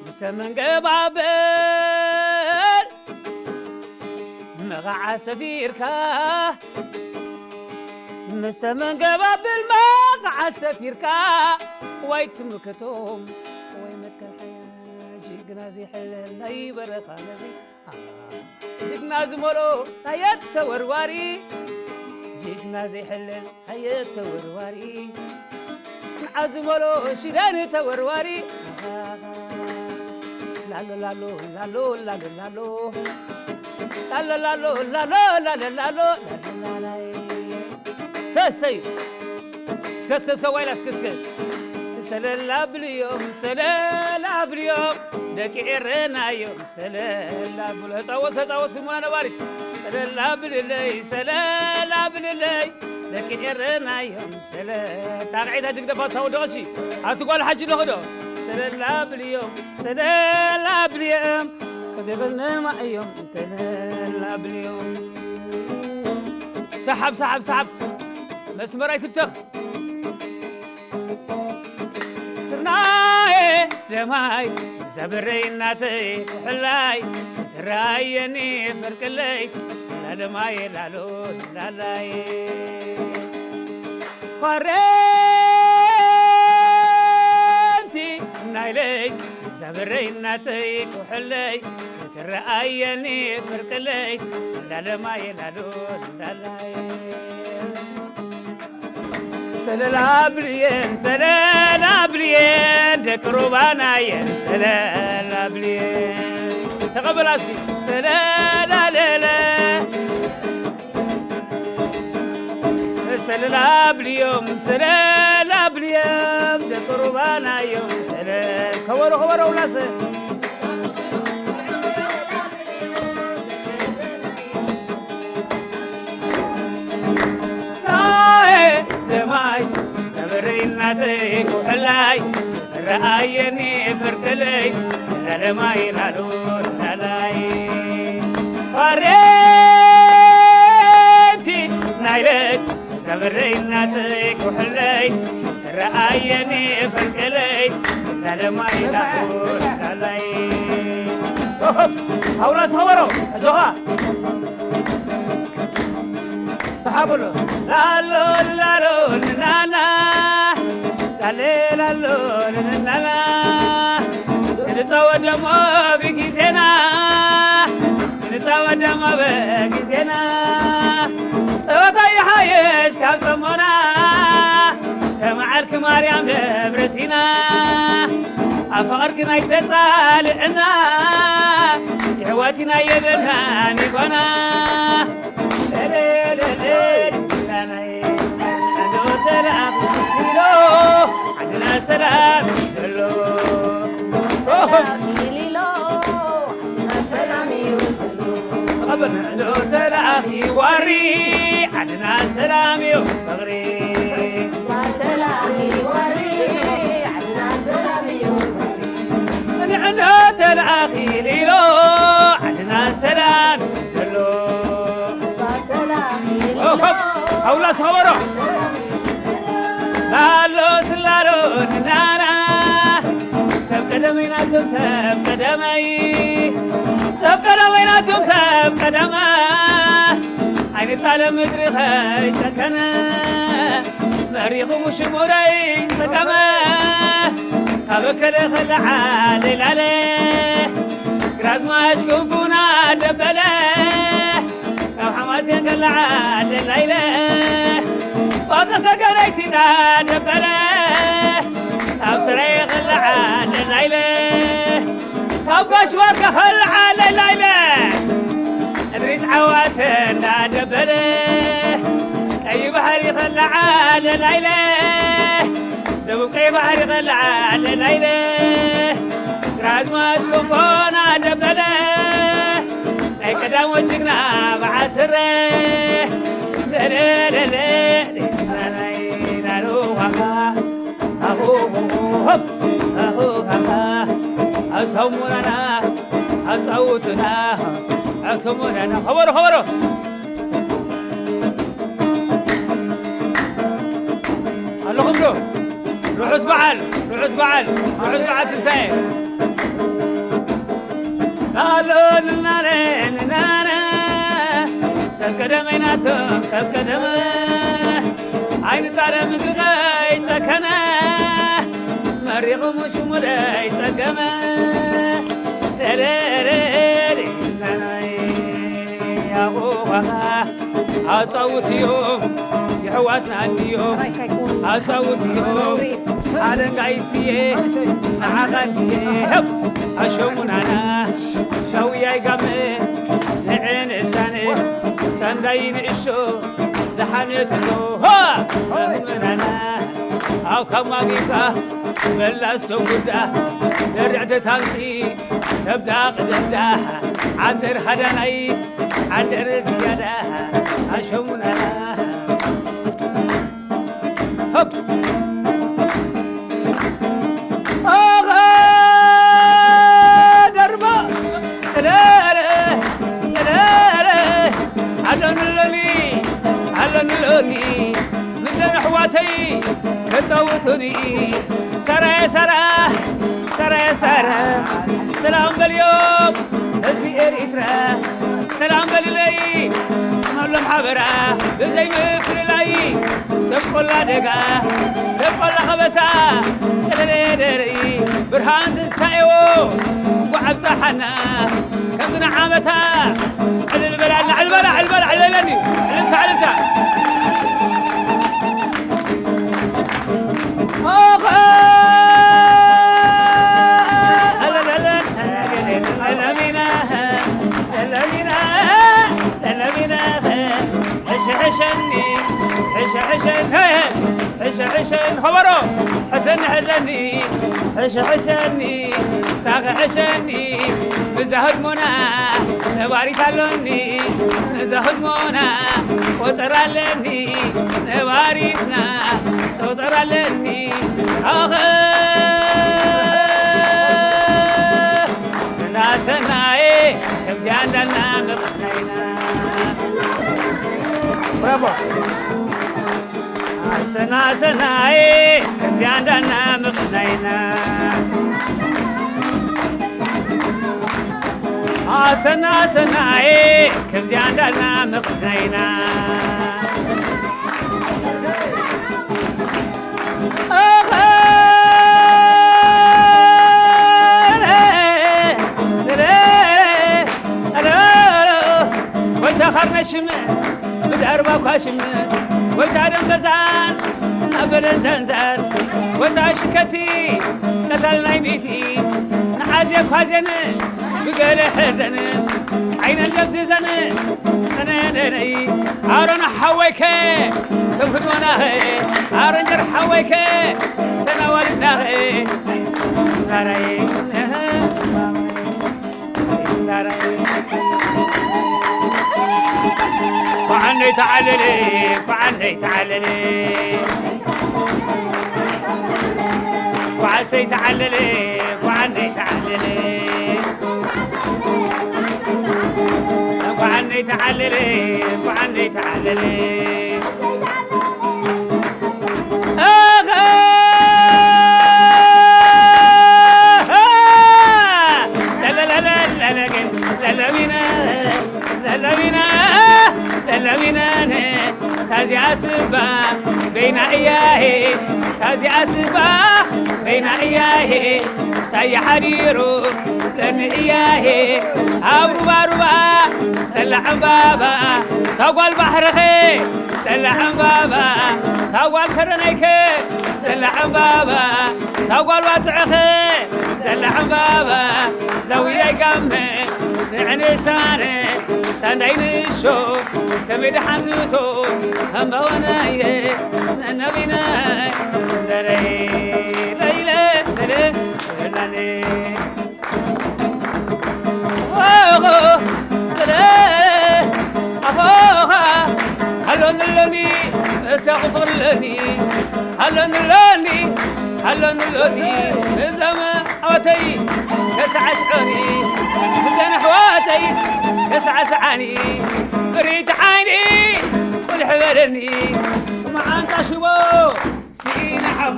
ብሰመን ገባበል መቓዓ ሰፊርካ ብሰመን ገባበል መቓዓ ሰፊርካ ዋይ ትምክቶም ወይ መትከል ሓያ ጅግና ዘይሕለል ናይ በረኻ ነብሪ ጅግና ዝመልኦ ናይ ተወርዋሪ ጅግና ዘይሕለል ናይ ተወርዋሪ ጽንዓ ዝመልኦ ሽደን ተወርዋሪ ላሎ ላሎ ላሎ ላሎ ላሎ ላሎ ላሎ ላሎ ላሎ ላሎ ላሎ ላላይ ሰሰይ እስከ እስከ እስከ ዋይላ እስከ እስከ ሰለላ ብልዮም ሰለላ ብልዮም ደቂ ኤረናዮም ሰለላ ብሎ ተጻወት ተጻወት ክሙና ነባሪ ሰለላ ብልለይ ሰለላ ብልለይ ደቂ ኤረናዮም ሰለ ጣቕዒታ ትግደፋ ታውደቕሲ ኣብቲ ጓል ሓጂ ዶ ክዶ ሰለላ ብልዮም ሰለላ ብልዮም ከደበነማ እዮም እንተለላ ብልዮም ሰሓብ ሰሓብ ሰሓብ መስመር ኣይትብተኽ ስርናየ ደማይ ዘብረይ እናተይ ኩሕላይ ትረኣየኒ ፍርቅለይ ላለማየ ላሎ ላላይ ኳረንቲ ናይለይ ዘብረይ እናተይ ኩሕለይ ትረኣየኒ ፍርቅለይ ላለማየ ላሎ ላላይ ሰለላ ብልየን ሰለላ ብልየን ደቂ ሩባናየን ሰለላ ብልየን ተቐበላ እስኪ ሰለላ ለለ ሰለላ ብልዮም ሰለላ ብልዮም ደቂ ሩባናዮም ሰለ ከበሮ ከበሮ ውላሰ ደማይ ሰበረይ እናተይ ኩሕላይ ረኣየኒ ፍርቅለይ ላለማይ ላሉ ላላይ ፋሬቲ ናይለክ ሰበረይ እናተይ ኩሕለይ ረኣየኒ ፍርቅለይ ላለማይ ላሉ ላላይ ሃውላ ሰበሮ እዞኻ ሰሓብሉ ላሎ ላሎ ንናና ላሌ ላሎ ንናና ንጻወት ደሞ ብጊዜና ንጻወት ደሞ ብጊዜና ጸወታ ይሓየሽ ካብ ጸሞና ተመዓልኪ ማርያም ደብረ ሲና ኣብ ፍቕርኪ ናይ ተጻልዕና የሕዋቲና የበናን ይኾና ተላኺ ዋሪ ዓድና ሰላም እዩ ፍቕሪ ንዕኖ ተላኺ ሊሎ ዓድና ሰላም ዘሎ ሃውላ ሰበሮ ላሎ ስላሎ ንናና ሰብ ቀደመይ ናቶም ሰብ ቀደመይ ሰብ ቀደመይ ናቶም ሰብ ቀደመ ኣይንጣለ ምድሪ ኸይጨከነ መሪኹ ሙሽሙረይ ጸቀመ ካብ ከለ ኸለዓ ሌላለ ግራዝማች ክንፉና ደበለ ኸልዓለ ናይለ፣ ቋንቋ ሰገነይቲ እናደበለ፣ ካብ ስረይ ኸልዓለ ናይለ፣ ካብ ጋሽ ባርካ ኸልዓለ ናይለ፣ እድሪስ ዓዋተ እናደበለ፣ ቀይ ባሕሪ ኸልዓለ ናይለ፣ ደቡብ ቀይ ባሕሪ ኸልዓለ ናይለ፣ ግራዝማች ክንፎ እናደበለ፣ ናይ ቀዳሞት ጅግና በዓል ስረ። ለለለለ፣ ናናይ ናኑ ኻኻ፣ ኣኹ ሆፕ፣ ኣኹ ኻኻ፣ ኣብ ሰሙናና፣ ኣብ ጸውቱና፣ ኣብ ሰሙናና። ኸበሮ፣ ኸበሮ። ኣለኹም ዶ? ርሑስ በዓል፣ ርሑስ በዓል፣ ርሑስ በዓል ትንሳኤ። ኣሎ ንናነ ንናነ፣ ሰብ ቀደመ ኢናቶም ሰብ ቀደመ፣ ዓይኒ ጣረ ምግሪ ከይጨከነ፣ መሪቑ ሽሙ ደይጸገመ። ደደደደደ፣ ናናይ ያቑ ኻኻ፣ ኣጻውት እዮም፣ የሕዋትና እንድዮም። ኣጻውት እዮም፣ ኣደንጋይ ስየ፣ ንዓኻ እንድየ። ሄው፣ ኣሸሙናና፣ ሻውያይ ጋመ፣ ንዕንሳነ፣ ሳንዳይ ንእሾ፣ ደሓነት ኣሎ። ሆ! ኣሽሙናና፣ ኣብ ካብ ማጊካ፣ መላሶ ጉዳ፣ ደርዕተ ታንኪ፣ ከብዳ ቅደዳ፣ ዓንደር ሃዳናይ፣ ዓንደር ዝያዳ፣ ኣሸሙናና። ሆፕ! ኣኸ ደርባ! ተደረ! ተደረ! ኣለኑለኒ! ኣለኑለኒ! ምስዘን ኣሕዋተይ ከጻውቱኒ። ሰረ፣ ሰረ፣ ሰረ፣ ሰረ። ሰላም በልዮም ህዝቢ ኤሪትራ። ሰላም በልለይ መሎም ሓበራ ብዘይ ምፍልላይ። ሰብ ቆላ ደጋ፣ ሰብ ቆላ ከበሳ። ተደረደረይ ብርሃን ትንሳኤዎ እንኳዕ ኣብፀሓና። ከምዚ ንዓመታ ዕልል በላልና፣ ዕልበላ፣ ዕልበላ፣ ዕልለኒ፣ ዕልልታ፣ ዕልልታ። ኦኸ፣ ለለሚና፣ ለለሚና፣ ለለሚና፣ ሕሸ ሕሸኒ፣ ሕሸ ሕሸኒ፣ ሄ፣ ሄ፣ ሕሸ ሕሸኒ፣ ኸበሮ፣ ሕዘኒ፣ ሕዘኒ፣ ሕሸ ሕሸኒ፣ ሳኸ ሕሸኒ፣ ብዛ ህድሞና ነባሪት ኣሎኒ፣ ብዛ ህድሞና ቆጸራ ኣለኒ፣ ነባሪትና ቆጸራ ኣለኒ። ኣኸ ሰና ሰናየ፣ ከምዚኣ እንዳልና ምቕናይና። ብራቮ። ኣሰና ሰናየ፣ ከምዚኣ እንዳልና ምቕናይና። ኣሰና ሰናየ፣ ከምዚኣ እንዳልና ምቕናይና። ኣኸ ጎይታ ኻርነሽም ብዳርባ ኳሽም፣ ጎይታ ደንበዛን ኣበለን ዘንዘን፣ ጎይታ ሽከቲ ቀታል ናይ ሚእቲ፣ ንዓዜ ኳዜን ብገለ ሕዘን፣ ዓይነን ደብዚዘን ተነነነይ። ኣሮን ሓወይከ ተምክዶናኸ፣ ኣሮን ጀር ሓወይከ ተናዋልናኸ። ናራይ ኳዓነይ ተዓለለ፣ ኳዓነይ ተዓለለ፣ ኳዓሰይ ተዓለለ፣ ኳዓነይ ተዓለለ፣ ኳዓነይ ተዓለለ፣ ኳዓነይ ተዓለለ። ኣኸ ለለለለለገ ለለሚነ ለለሚነ ለለሚነ ታዚኣ ስባ በይና እያሄ ታዚኣ ስባ በይና እያሄ ታየ ሓዲሩ ለንእያሄ ኣብ ሩባሩባ ሰላሕ ዕምባባ ታጓል ባሕርኸ ሰላሕ ዕምባባ ታጓል ከረናይከ ሰላሕ ዕምባባ ታጓል ባፅዕኸ ሰላሕ ዕምባባ ዘውያይ ጋመ ንዕንሳነ ሳንዳይ ንሾ ከመይ ደሓን ዝቶ ኣምባዋናየ ነነቢናይ ለለይ ለይለ ለለ ለለ ኦሆ ለለ ኣሆኻ ሃሎንሎኒ እሳቑፍቕሎኒ ሃሎንሎኒ ሃሎንሎኒ እዛመ ኣወተይ ተሳዕስዖኒ እዘን ኣሕዋተይ ተሳዕስዓኒ ርኢት ዓይኒ ቁልሕ በለኒ መዓንጣ ሽቦ ስኢነ ሓቦ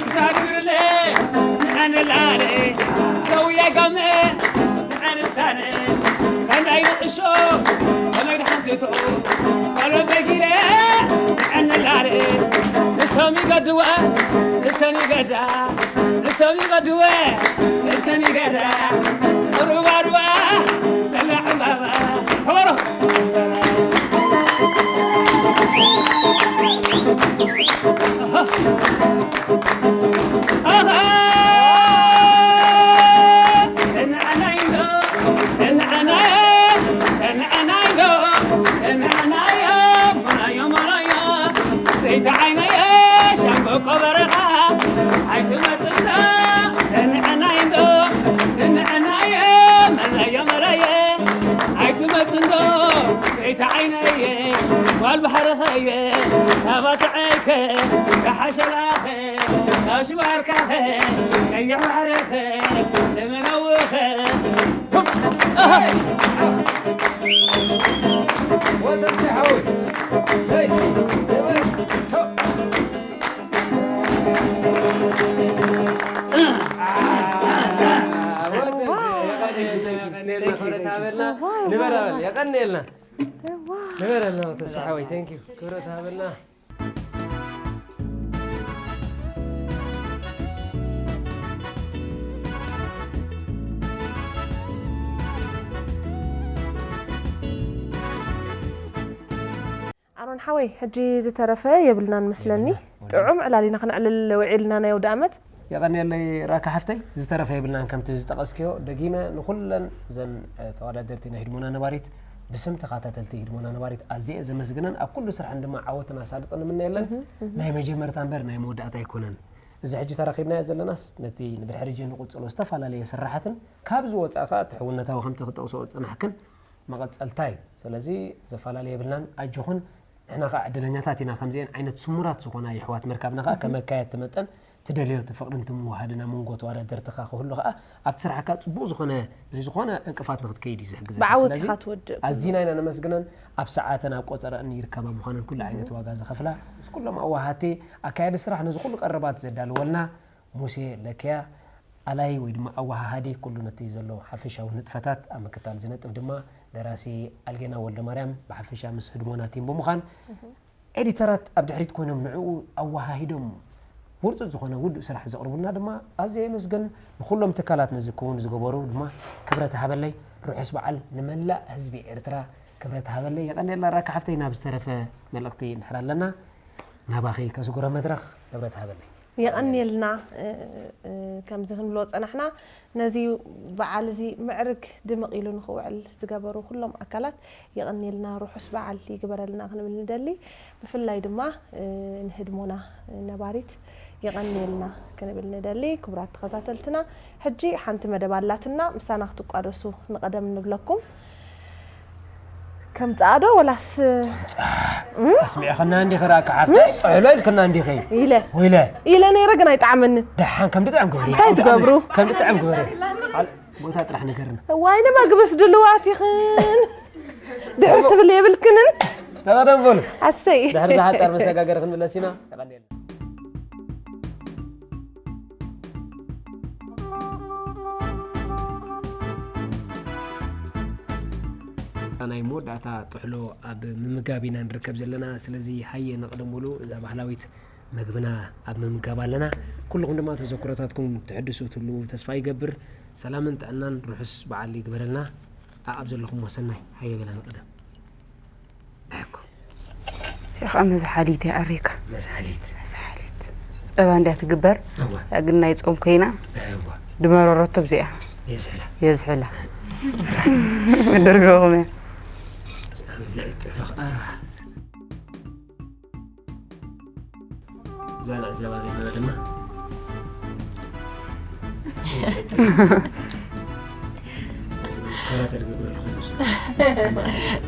ክሳድ ብርለ ንዓነላለ ሰውያ ጋመ ንዓነሳነ ሰንዳይ ንእሾ ከመይ ድሓንትቶ ካልኦ በጊረ ንዓነላለ ንሶም ይገድዋ ንሰን ይገዳ ንሰም ይገድወ ንሰን ይገዳ ሩባ ሩባ ጠላ ዕምባባ ከበሮ ጓል ባሕርኸየ ናባትዐይከ ካሓሸላኸ ካብ ሽባርካኸ ቀይሕ ባሕርኸ ሰሜናውኸ የቀንየልና ንበረልና ተስሓወይ ቴንኪዩ ክብረት ሃበልና ኣሮን ሓወይ ሕጂ ዝተረፈ የብልናን መስለኒ ጥዑም ዕላል ኢና ክነዕልል ውዒልና ናይ ኣውደ ኣመት የቐንየለይ ራካ ሓፍተይ ዝተረፈ የብልናን ከምቲ ዝጠቐስክዮ ደጊመ ንኹለን ዘን ተወዳደርቲ ናይ ህድሞና ነባሪት ብስም ተኻታተልቲ ህድሞና ነባሪት ኣዝየ ዘመስግነን ኣብ ኩሉ ስርሐን ድማ ዓወትን ኣሳልጦን ንምነየለን ናይ መጀመርታ እምበር ናይ መወዳእታ ኣይኮነን እዚ ሕጂ ተራኺብናዮ ዘለናስ ነቲ ንድሕሪ ሕጂ ንቕጽሎ ዝተፈላለየ ስራሓትን ካብ ዝወጻእ ከዓ እቲ ሕውነታዊ ከምቲ ክጠቕሶ ዝጸናሕክን መቐጸልታ እዩ። ስለዚ ዘፈላለ የብልናን ኣጆኹን ንሕና ከዓ ዕድለኛታት ኢና ከምዚአን ዓይነት ስሙራት ዝኾና የሕዋት ምርካብና ከዓ ከም መካየድቲ መጠን ትደልዮ እቲ ፍቕርን እቲ ምውሃድን ኣብ መንጎ ተወዳደርትኻ ክህሉ ከዓ ኣብቲ ስራሕካ ፅቡቕ ዝኾነ ብዝኾነ ዕንቅፋት ንክትከይድ እዩ ዝሕግዘካ። ብዓወት ስለዚ ኢኻ ትወድእ። ኣዚና ኢና ነመስግነን ኣብ ሰዓተን ኣብ ቆፀረአን ይርከባ ምዃነን ኩሉ ዓይነት ዋጋ ዝኸፍላ ምስ ኩሎም ኣዋሃድቲ ኣካያዲ ስራሕ ነዚ ኩሉ ቀረባት ዘዳለወልና ሙሴ ለክያ ኣላይ ወይ ድማ ኣወሃሃዲ ኩሉ ነቲ ዘሎ ሓፈሻዊ ንጥፈታት ኣብ ምክታል ዝነጥፍ ድማ ደራሲ ኣልጌና ወልደማርያም ብሓፈሻ ምስ ህድሞና ቲም ብምዃን ኤዲተራት ኣብ ድሕሪት ኮይኖም ንዕኡ ኣወሃሂዶም ውርፁፅ ዝኾነ ውዱእ ስራሕ ዘቕርቡልና ድማ ኣዝየ የመስግን። ንኩሎም ትካላት ነዚ ክውን ዝገበሩ ድማ ክብረት ሃበለይ። ርሑስ በዓል ንመላእ ህዝቢ ኤርትራ ክብረት ሃበለይ። የቐንየልና ራካ ሓፍተይ። ናብ ዝተረፈ መልእኽቲ ንሕር ኣለና። ናባኺ ከስጉረ መድረኽ ክብረት ሃበለይ። የቐንየልና ከምዚ ክንብሎ ዝጸናሕና ነዚ በዓል እዚ ምዕርግ ድምቕ ኢሉ ንኽውዕል ዝገበሩ ኩሎም ኣካላት የቐንየልና ርሑስ በዓል ይግበረልና ክንብል ንደሊ። ብፍላይ ድማ ንህድሞና ነባሪት የቐንየልና ክንብል ንደሊ። ክቡራት ተኸታተልትና ሕጂ ሓንቲ መደብ ኣላትና ምሳና ክትቋደሱ ንቐደም ንብለኩም። ከም ጻዕዶ ወላስ ኣስሚዕኸና እንዲኺ ራካ ሓፍተይ ጥሕሎ ኢልክና እንዲኺ ኢለ ወይለ ኢለ ነይረ ግን ኣይጠዓመንን። ደሓን ከም ድጥዕም ግበሪ እንታይ ትገብሩ? ከም ድጥዕም ግበሪ። ቦታ ጥራሕ ንገርና። እዋይ ንመግብስ ድልዋት ኢኽን ድሕር ትብል የብልክንን። ተቐደም በሉ። ኣሰይ ድሕሪ ዝሓፃር መሰጋገሪ ክንምለስ ኢና። ናይ መወዳእታ ጥሕሎ ኣብ ምምጋብ ኢና ንርከብ ዘለና። ስለዚ ሃየ ንቕደም በሉ እዛ ባህላዊት መግብና ኣብ ምምጋብ ኣለና። ኩልኹም ድማ ተዘክሮታትኩም ትሕድሱ ትህልዉ ተስፋ ይገብር። ሰላምን ጥዕናን ርሑስ በዓል ይግበረልና። ኣኣብ ዘለኹም ወሰናይ ሃየ በላ ንቅደም። ኣኮ። ሸኻ መዝሓሊት እያ ኣሬካ። መዝሓሊት። መዝሓሊት። ጸባ እንድያ ትግበር። እዋ። ግን ናይ ጾም ኮይና። እዋ። ድመረረቶ ብዚኣ። የዝሕላ። የዝሕላ። ምድርገኹም እያ። ጸባ ብልዒ ጥዑቕ። እዛ ንዕዘባ ዘለና ድማ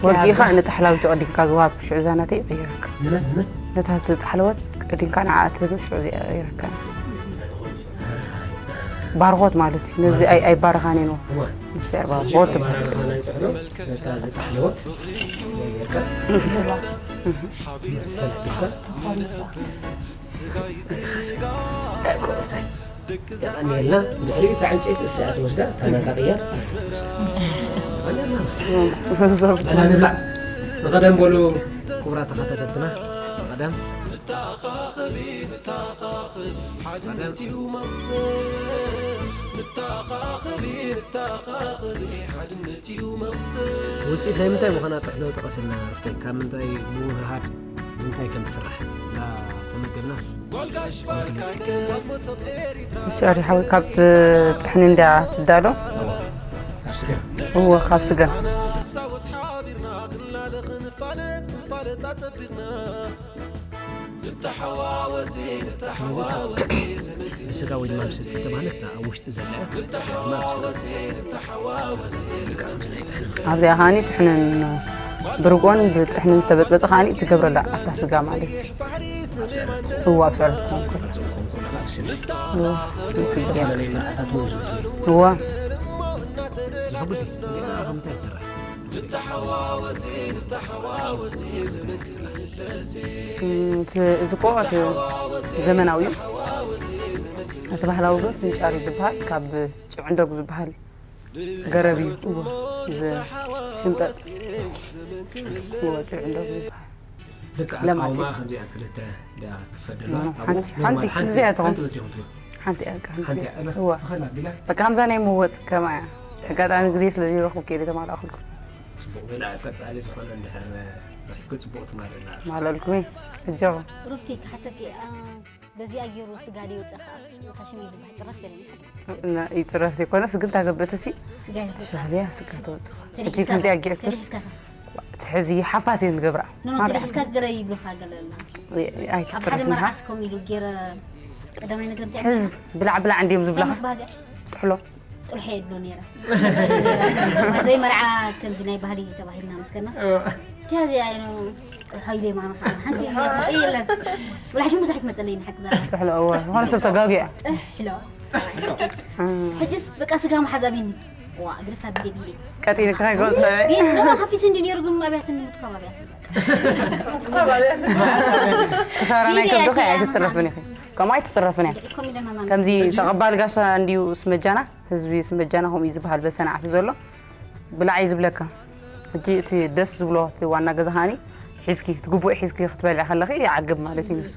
ወርቂኻ ንጣሕላዊት ቀዲንካ ዝዋብ ሽዑ እዛ ናተይ ይቕይረካ። ነታ ተጣሕለወት ቀዲንካ ንዓ ትብል ሽዑ እዚኣ ይቕይረካ። ባርኾት ማለት እዩ። ነዚ ኣይ ኣይባርኻን እየ ንብል። ንሳ እያ ባርኾት ትባሃል። የቐንየልና። ድሕሪኡ እታ ዕንጨይቲ እሳ እያ ትወስዳ፣ እታ ናታ ቅያ። በላ ንብላዕ። ንቐደም በሉ ክቡራት ተኸታተልትና፣ ንቐደም። ውፅኢት ናይ ምንታይ ምዃና ጥሕሎ ጠቐስልና ርፍተይ፣ ካብ ምንታይ ምውህሃድ ምንታይ ከም ትስራሕ እንዳተመገብናስ ሶሪ ሓወይ ካብ ጥሕኒ እንድያ ትዳሎ። ካብ ስገም እወ ካብ ስገም። ብስጋ ወይ ድማ ብስልሲ ተባህለት ኣብ ውሽጢ ዘላ ኣብዚኣ ከዓኒ ጥሕንን ብርጎን ብጥሕንን ዝተበጥበጠ ከዓኒ ትገብረላ ኣብታ ስጋ ማለት እዩ። እዋ ኣብ ስዕረት ኮንኩ እዋ ስልሲ ገይርካ እዋ ዘሕጉስ እዩ። እዚኣ ከምታይ ትስራሕ? እቲ እዚ እኮ እቲ ዘመናዊ እዩ። እቲ ባህላዊ ግን ስንጫር እዩ ዝበሃል ካብ ጭዕንደጉ ዝበሃል ገረብ እዩ። እዎ እዚ ሽምጠጥ እዎ ጭዕንደጉ ዝበሃል። ደቂ ለማቲ። ኣቃውማ ከምዚኣ ክልተ ደኣ ክፈደላ ኖ፣ ኖ፣ ኣብኡ ሓንቲ- ኖርማል ሓንቲ ሓንቲ እዚኣ ትኾን። ሓንቲ በቲ ትኾን። ሓንቲ እያ፣ ሓንቲ ሓንቲ እያ። እያ። እዋ። ትኸላ ቢላ? በቃ ከምዛ ናይ ምወፅ ከማ እያ። ኣጋጣሚ ግዜ ስለ ዘይረኽቡ ከይደ ተማላእኹልኩም። ጽቡቕ ቢላ ቀጻሊ ዝኾነ እንድሕር ረኺብኩ ጽቡቕ ትማልእላ። ማለልኩም እየ። እጆኹም። ሩፍቲ ክሓተኪ ኣ፣ በዚኣ ገይሩ ስጋ ድዩ ይወፅእ ከኣስ እታ ሽም እዩ ዝበሃል ፅራፍ ገለ ይመስለኒ። እና ይፅረፍ ዘይኮነስ ግን ታገብእቲ ሲ ስጋ ይወፅእ። ሸኽልያ ስጋ ተወፅእ። ተሊሕስካ እጂ ከምዚኣ ጌርክስ ተሊሕስካ ትሕዚ ሓፋስ እየን ዝገብራ። ኖ፣ ኖ፣ ማብርያ። ተሊሕስካ ገለ ይብሉኻ ገለ ኣላ። ኣብ ሓደ ኣይትፅረፍና። መርዓስ ከምኡ ኢሉ ገይረ ቀዳማይ ነገር እንታይ ሕዝ ብላዕ ብላዕ እንዲዮም ዝብላኻ። እንታይ ምትባል እዚኣ? ጥሕሎ። ጥርሑ የድሎ ነይረ። ወይ መርዓ ከምዚ ናይ ባህሊ ተባሂልና መስከናስ። እቲያ እዚኣ ኢሉ ጥርሑ ኢሉ የማና ሓንቲ የለን። ወላ ሕጂ ብዙሕ ትመጸለይ ንሓቂ ዘራ። ጥሕሎ እወ። ዝኾነ ሰብ ተጋግያ። ጥሕሎ። እም። ሕጅስ በቃ ስጋ መሓዛ ቢኒ። ዋ ግርፋ ቢኒ ቢኒ። ቀጢን ክራይ ጎል ጸዐ። ቢኒ ነው ሓፊስ እንዲ ነይሩ ግን ኣብያትን ምትካብ ኣብያትን። ክሳራ ናይ ቢኒ ከብድኻ እያ ኣይትጽረፍን ኢኺ። ከምኡ ኣይትጽረፍን እያ። ከምዚ ተቐባሊ ጋሻ እንዲዩ ስመጃና፣ ህዝቢ ስመጃና ከምኡ እዩ ዝበሃል በሰንዓፊ ዘሎ። ብላዕ እዩ ዝብለካ። ሕጂ እቲ ደስ ዝብሎ እቲ ዋና ገዛ ከዓኒ ሒዝኪ፣ እቲ ግቡእ ሒዝኪ ክትበልዒ ከለኺ ይዓግብ ማለት እዩ ንሱ።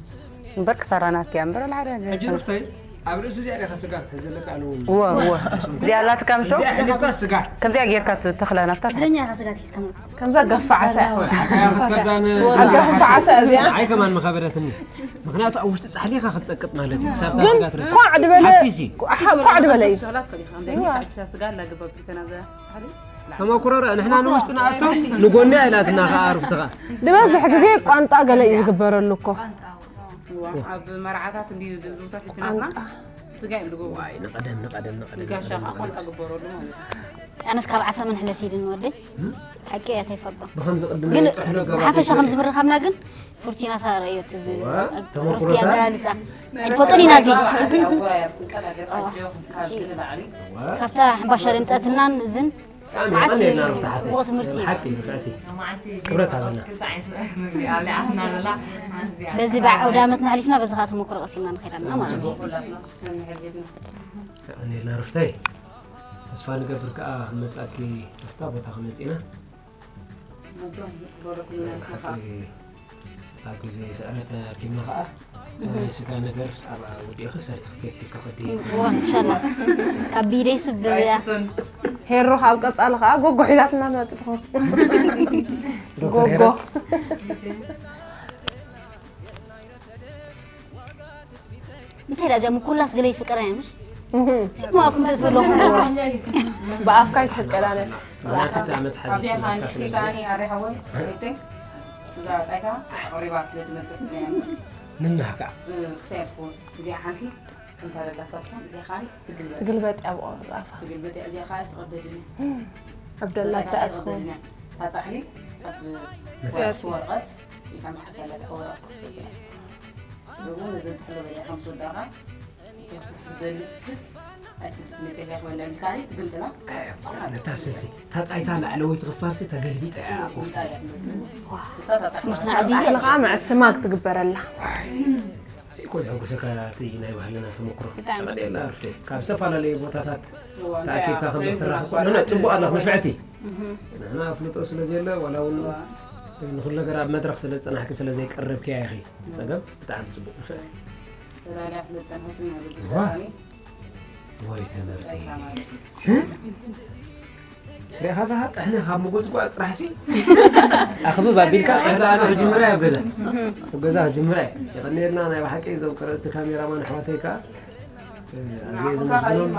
እምበር ክሳራ ናትኪ እያ እምበር ኣልሓደ ሕጂ ሩፍተይ ኣብ ርእሲ እዚኣ ዲኻ ስጋ ተዘለካ ኣለዎ። እወ፣ እወ። እዚኣ ኣላትካ ምሾ? እዚኣ ሕሊፍካ ስጋ። ከምዚኣ ጌርካ ትተኽላ ናብታ ትሕቲ። ትግርኛ ኢኻ ስጋ ትሒዝካ መውፅእ። ከምዛ ገፋ ዓሳ እያ። ዓሳያ ክትከብዳን ኣጋፍፋ ዓሳ እያ እዚኣ። ኣይ ከማን መኸበደትኒ። ምኽንያቱ ኣብ ውሽጢ ጻሕሊ ኢኻ ክትጸቅጥ ማለት እዩ። ክሳብ እታ ግን ስጋ ትረክብ። ኳዕ ድበለ ሓፊሲ። ኳዕ ድበለ እዩ። ሸላት ፈሊኻ እንደ እዋ። ዕጫ ስጋ እንዳገባ ብሪተና ዘ ጻሕሊ። ተመኩሮ ርኣ፣ ንሕና ንውሽጢ ንኣቶ ንጎኒ ኢላትና ከኣ ሩፍትኻ። ዝበዝሕ ግዜ ቋንጣ ገለ እዩ ዝግበረሉ እኮ። እዋ፣ ኣብ መርዓታት እንዲ ዝዝውተር ሕጂ ናትና ስጋ እዮም ዝገብሩ። ዋይ፣ ንቐደም፣ ንቐደም፣ ንቐደም፣ ንጋሻ ንቐደም፣ ከዓ ንቐደም። ቋንጣ ግበረሉ ማለት እዩ። ኣነስ ካብ ዓሳ ምን ሕለፍ ኢልን ወደይ። እም? ሓቂ እየ ከይፈልጦ። ብኸምዚ ቅድም ግን ጥሕሎ ገባ ብሓፈሻ ተይኮነ። ከም ዝምርኻብና ግን ፉርቲና ተረእዮት ብ-፣ እዋ፣ ሩፍቲ ተመኩሮታት። ኣገላልጻ። ኣይንፈልጦን ኢና እዚ። እዋ። ካብታ ሕምባሻ ደምጸትልናን እዝን ብጣዕሚ መዓት የቐንየልና ሩፍታ ሓፍተይ። ጽቡቕ ትምህርቲ እዩ። ብሓቂ ንፍዕቲ። ክብረት ሃበና። በዚ በዓል ኣውደ ዓመትና ኣሕሊፍና በዚ ከዓ ተመክሮ ቀሲምና ንኸይድ ኣለና ማለት እዩ። የቐንየልና ሩፍተይ። ተስፋ ንገብር ከዓ ክመጻኪ ኣብታ ቦታ ክመጺና። ሓቂ ኣብ ግዜ ስዕረት ተረኪብና ከዓ ናይ ስጋ ነገር ኣብ ወዲእኺ ሰርቲፊኬት ሒዝካ ከዲ። ዋ እንሻላ ካብ ቢደይ ስብብ እያ። ሄሮ ካብ ቀፃሊ ከዓ ጎጎ ሒዛትና መፅእ ትኸውን። ዶክተር ጎጎ ሄረት እንታይ ዳ እዚኣ ምኩላስ ገለ ይፍቀራ እያ ምሽ? ስማኩም ተዝብሎ ብኣፍካ ይትፍቀዳነ። ምናልባት ዓመት ሓዚ ኣብዚኣ ከዓኒ እስኪ ከዓኒ ኣሬ ሓወይ ሪተይ እዛ ጣይታ ኣቕሪባ ስለ ትመፅእ እዚኣ ንናህካ ክሳይ ትኸውን እዚኣ ሓንቲ እንታደላታትኩም እዚኣ ከዓኒ ትግልበጥ ትግልበጥ ኣብኦ ኣፋ ትግልበጥ እያ እዚኣ ከዓኒ ትቐደድን ኣብ ደላት ተኣትኹ ትቐደድን እያ ታፃሕሊ ኣብ ወረቐት ኢልካ መሓሰላ ወረቐት እውን እዚ ተሕለበ እያ ከም ትወዳኻ ነታ ስልሲ እታ ጣይታ ላዕለወይቲ ክፋልሲ ተገልቢጣ እያ። ምስና ዕብየ ኣሕልኻ መዕስማ ክትግበረላ። ስኢኮ ዘሐጉሰካ እቲ ናይ ባህልና ተመክሮ ብጣዕሚ። ተቐዲላ ኣርፌ ካብ ዝተፈላለዩ ቦታታት ተኣኪብካ ከም ዘተራኽብ ኮለና ጽቡቕ ኣለኽ ንፍዕቲ። ንሕና ኣፍልጦ ስለ ዘየለ ዋላ እውን ንኹሉ ነገር ኣብ መድረኽ ስለ ዝጸናሕኪ ስለ ዘይቀረብክያ ኢኺ። ጸገም ብጣዕሚ ጽቡቕ ንፍዕቲ። ተላልያ ስለ ዝጸንሐት ማለት ዋ። እዩ። ወይ ትምህርቲ ሪኻ ዛ ጥሕኒ ካብ ምጉፅጓፅ ጥራሕሲ ኣኽብብ ኣቢልካ ቀዛ ኣነ ክጅምራ ኣብ ገዛ ኣብ ገዛ ክጅምራ እየ። የቐንየልና ናይ ብሓቂ እዞም ቀረፅቲ ካሜራማን ኣሕዋተይ ከዓ ኣዝየ ዝመስግኖም።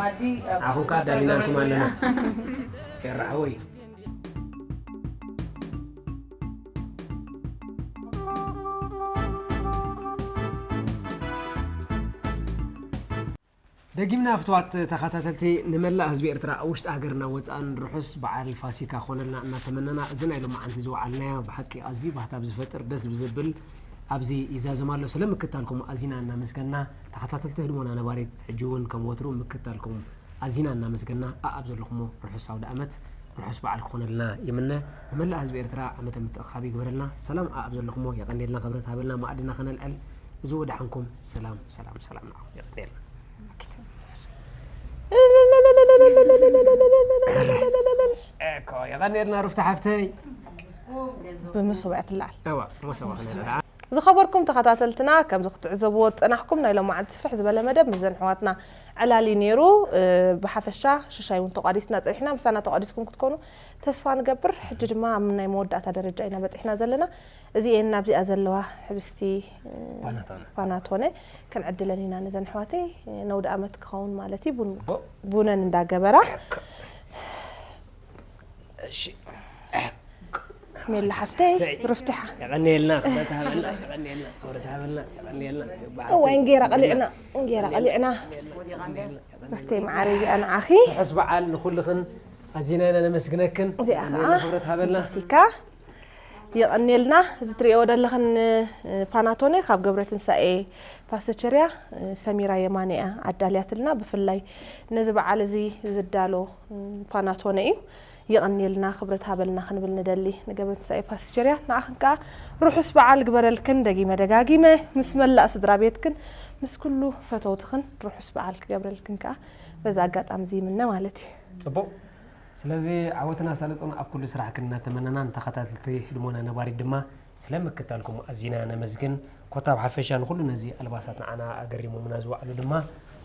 ንዓኹም ከዓ ኣዳሊናልኩም ኣለና። የራሕወይ ደጊምና ፍትዋት ተኸታተልቲ ንመላእ ህዝቢ ኤርትራ ኣብ ውሽጢ ሃገርና ወፃእን ርሑስ በዓል ፋሲካ ኮነልና እናተመነና እዚ ናይ ሎማዓንቲ ዝወዓልናዮ ብሓቂ ኣዝዩ ባህታ ብዝፈጥር ደስ ብዝብል ኣብዚ ይዛዘም ኣሎ። ስለ ምክታልኩም ኣዚና እናመስገና ተኸታተልቲ ህድሞና ነባሪት ሕጂ እውን ከም ወትሩ ምክታልኩም ኣዚና እናመስገና ኣኣብ ዘለኹሞ ርሑስ ኣውደ ኣመት ርሑስ በዓል ክኾነልና ይምነ። ንመላእ ህዝቢ ኤርትራ ዓመተ ምትእኽኻብ ይግበረልና። ሰላም ኣኣብ ዘለኹሞ የቐንየልና ክብረት ሃበልና ማኣድና ከነልዕል እዚ ወድሓንኩም ሰላም ሰላም ሰላም ንዓኹም የቐንየልና። እኮ የቐንየልና ሩፍታ ሓፍተይ። ብምስውዕ ትለዓል እዋ መሰዋ ክነብላ ዝኸበርኩም ተኸታተልትና ከምዚ ክትዕዘብዎ ዝፀናሕኩም ናይ ሎማዓንቲ ስፍሕ ዝበለ መደብ ምስዘን ኣሕዋትና ዕላል እዩ ነይሩ። ብሓፈሻ ሽሻይ እውን ተቋዲስና ፀኒሕና ምሳና ተቋዲስኩም ክትኮኑ ተስፋ ንገብር። ሕጂ ድማ ኣብ ናይ መወዳእታ ደረጃ ኢና በፂሕና ዘለና። እዚኤን ኣብዚኣ ዘለዋ ሕብስቲ ፓናቶነ። ፓናቶነ ክንዕድለን ኢና ነዘን ኣሕዋተይ። ነውዲ ኣመት ክኸውን ማለት እዩ ቡን- ፅቡቕ ቡነን እንዳገበራ እሺ ሜላ ሓፍተይ ሩፍቲሓ የቐንየልና ክብረት ሃበልና የቐንየልና ክብረት ሃበልና የቐንየልና እዋ እንጌራ ቀሊዕና እንጌራ ቀሊዕና ሩፍተይ መዓረ እዚኣ ንዓኺ ርሑስ በዓል ንኹልኽን ኣዚና ኢና ነመስግነክን እዚኣ ከዓ ክብረት ሃበልና ጀሲካ የቐንየልና። እዚ ትሪእዎ ዘለኽን ፓናቶነ ካብ ገብረ ትንሳኤ ፓስተቸርያ ሰሚራ የማነ እያ ኣዳልያትልና። ብፍላይ ነዚ በዓል እዚ ዝዳሎ ፓናቶነ እዩ። የቐንየልና ክብረት ሃበልና ክንብል ንደሊ ንገብረ ትንሳኤ ፓስተቸርያ። ንዓኽን ከዓ ርሑስ በዓል ግበረልክን ደጊመ ደጋጊመ ምስ መላእ ስድራ ቤትክን ምስ ኩሉ ፈተውትኽን ርሑስ በዓል ክገብረልክን ከዓ በዚ ኣጋጣሚ እዚ ይምነ ማለት እዩ። ፅቡቕ። ስለዚ ዓወትን ኣሳልጦን ኣብ ኩሉ ስራሕክን እናተመነና ንተኸታተልቲ ህድሞና ነባሪት ድማ ስለ ምክታልኩም ኣዚና ነመስግን። ኮታ ብሓፈሻ ንኹሉ ነዚ ኣልባሳት ንዓና ኣገሪሞምና ዝወዓሉ ድማ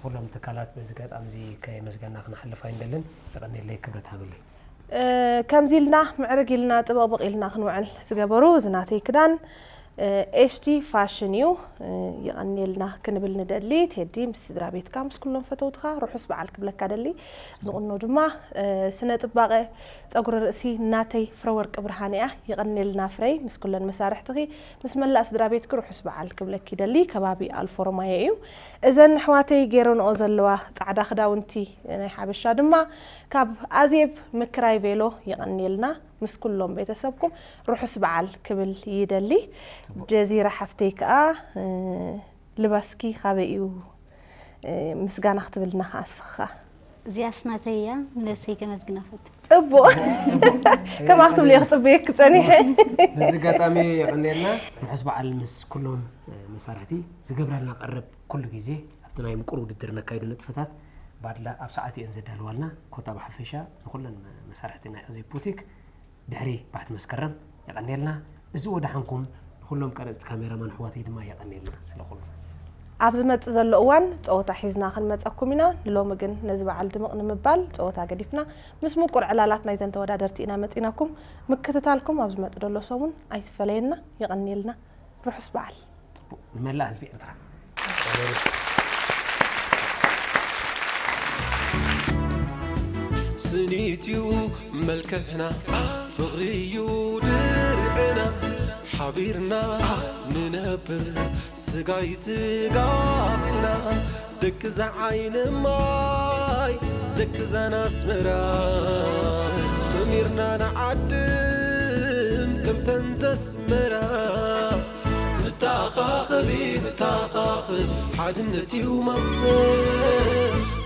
ኩሎም ትካላት በዚ ኣጋጣሚ እዚ ከየመስገና ክንሓልፍ ኣይንደልን። የቐንየለይ ክብረት ሃበለይ። ከምዚ ኢልና ምዕርግ ኢልና ጥብቕብቕ ኢልና ክንውዕል ዝገበሩ እዚ ናተይ ክዳን ኤሽዲ ፋሽን እዩ። የቐንየልና ክንብል ንደሊ። ቴዲ ምስ ስድራ ቤትካ ምስ ኩሎም ፈተውትኻ ርሑስ በዓል ክብለካ ደሊ። ዝቕኖ ድማ ስነ ፅባቐ ፀጉሪ ርእሲ ናተይ ፍረወርቂ ብርሃን እያ። የቐንየልና ፍረይ ምስ ኩለን መሳርሕትኺ ምስ መላእ ስድራ ቤትኪ ርሑስ በዓል ክብለኪ ደሊ። ከባቢ ኣልፎሮማየ እዩ። እዘን ኣሕዋተይ ገይረንኦ ዘለዋ ፃዕዳ ክዳውንቲ ናይ ሓበሻ ድማ ካብ ኣዜብ ምክራይ ቬሎ። የቐንየልና ምስ ኩሎም ቤተሰብኩም ርሑስ በዓል ክብል ይደሊ። ጀዚራ ሓፍተይ ከዓ ልባስኪ ካበይ እዩ ምስጋና ክትብልና ከዓ እስኻ እዚኣስ ናተይ እያ ንነብሰይ ከመስግና ፈቱ። ፅቡቕ ከምኣ ክትብልዮ ክፅበየኪ ፀኒሐ። በዚ ኣጋጣሚ የቐንየልና። ርሑስ በዓል ምስ ኩሎም መሳርሕቲ ዝገብረልና ቀረብ ኩሉ ግዜ ኣብቲ ናይ ምቁር ውድድር ነካይዱ ንጥፈታት ባድላ ኣብ ሰዓት እየን ዘዳልዋልና። ኮታ ብሓፈሻ ንኩለን መሳርሕቲ ናይ ኣዜብ ቡቲክ ድሕሪ ባሕቲ መስከረም የቐንየልና። እዚ ወድሓንኩም ንኩሎም ቀረፅቲ ካሜራማን ኣሕዋተይ ድማ የቐንየልና ስለ ኩሉ። ኣብ ዝመጽእ ዘሎ እዋን ጸወታ ሒዝና ክንመጸኩም ኢና። ንሎሚ ግን ነዚ በዓል ድምቕ ንምባል ጸወታ ገዲፍና ምስ ምቁር ዕላላት ናይዘን ተወዳደርቲ ኢና መጺናኩም። ምክትታልኩም ኣብ ዝመጽእ ዘሎ ሰሙን ኣይትፈለየና። የቐንየልና። ርሑስ በዓል። ንመላእ ህዝቢ ኤርትራ። ስኒት እዩ መልክዕና፣ ፍቕሪ እዩ ድርዕና፣ ሓቢርና ንነብር ስጋይ ስጋ ኢልና፣ ደቂ እዛ ዓይኒ ማይ፣ ደቂ እዛን ኣስመራ፣ ሰሚርና ንዓድም ከምተን ዘስመራ። ንተኻኸቢ፣ ንተኻኸብ፣ ሓድነት እዩ መቕሰብ።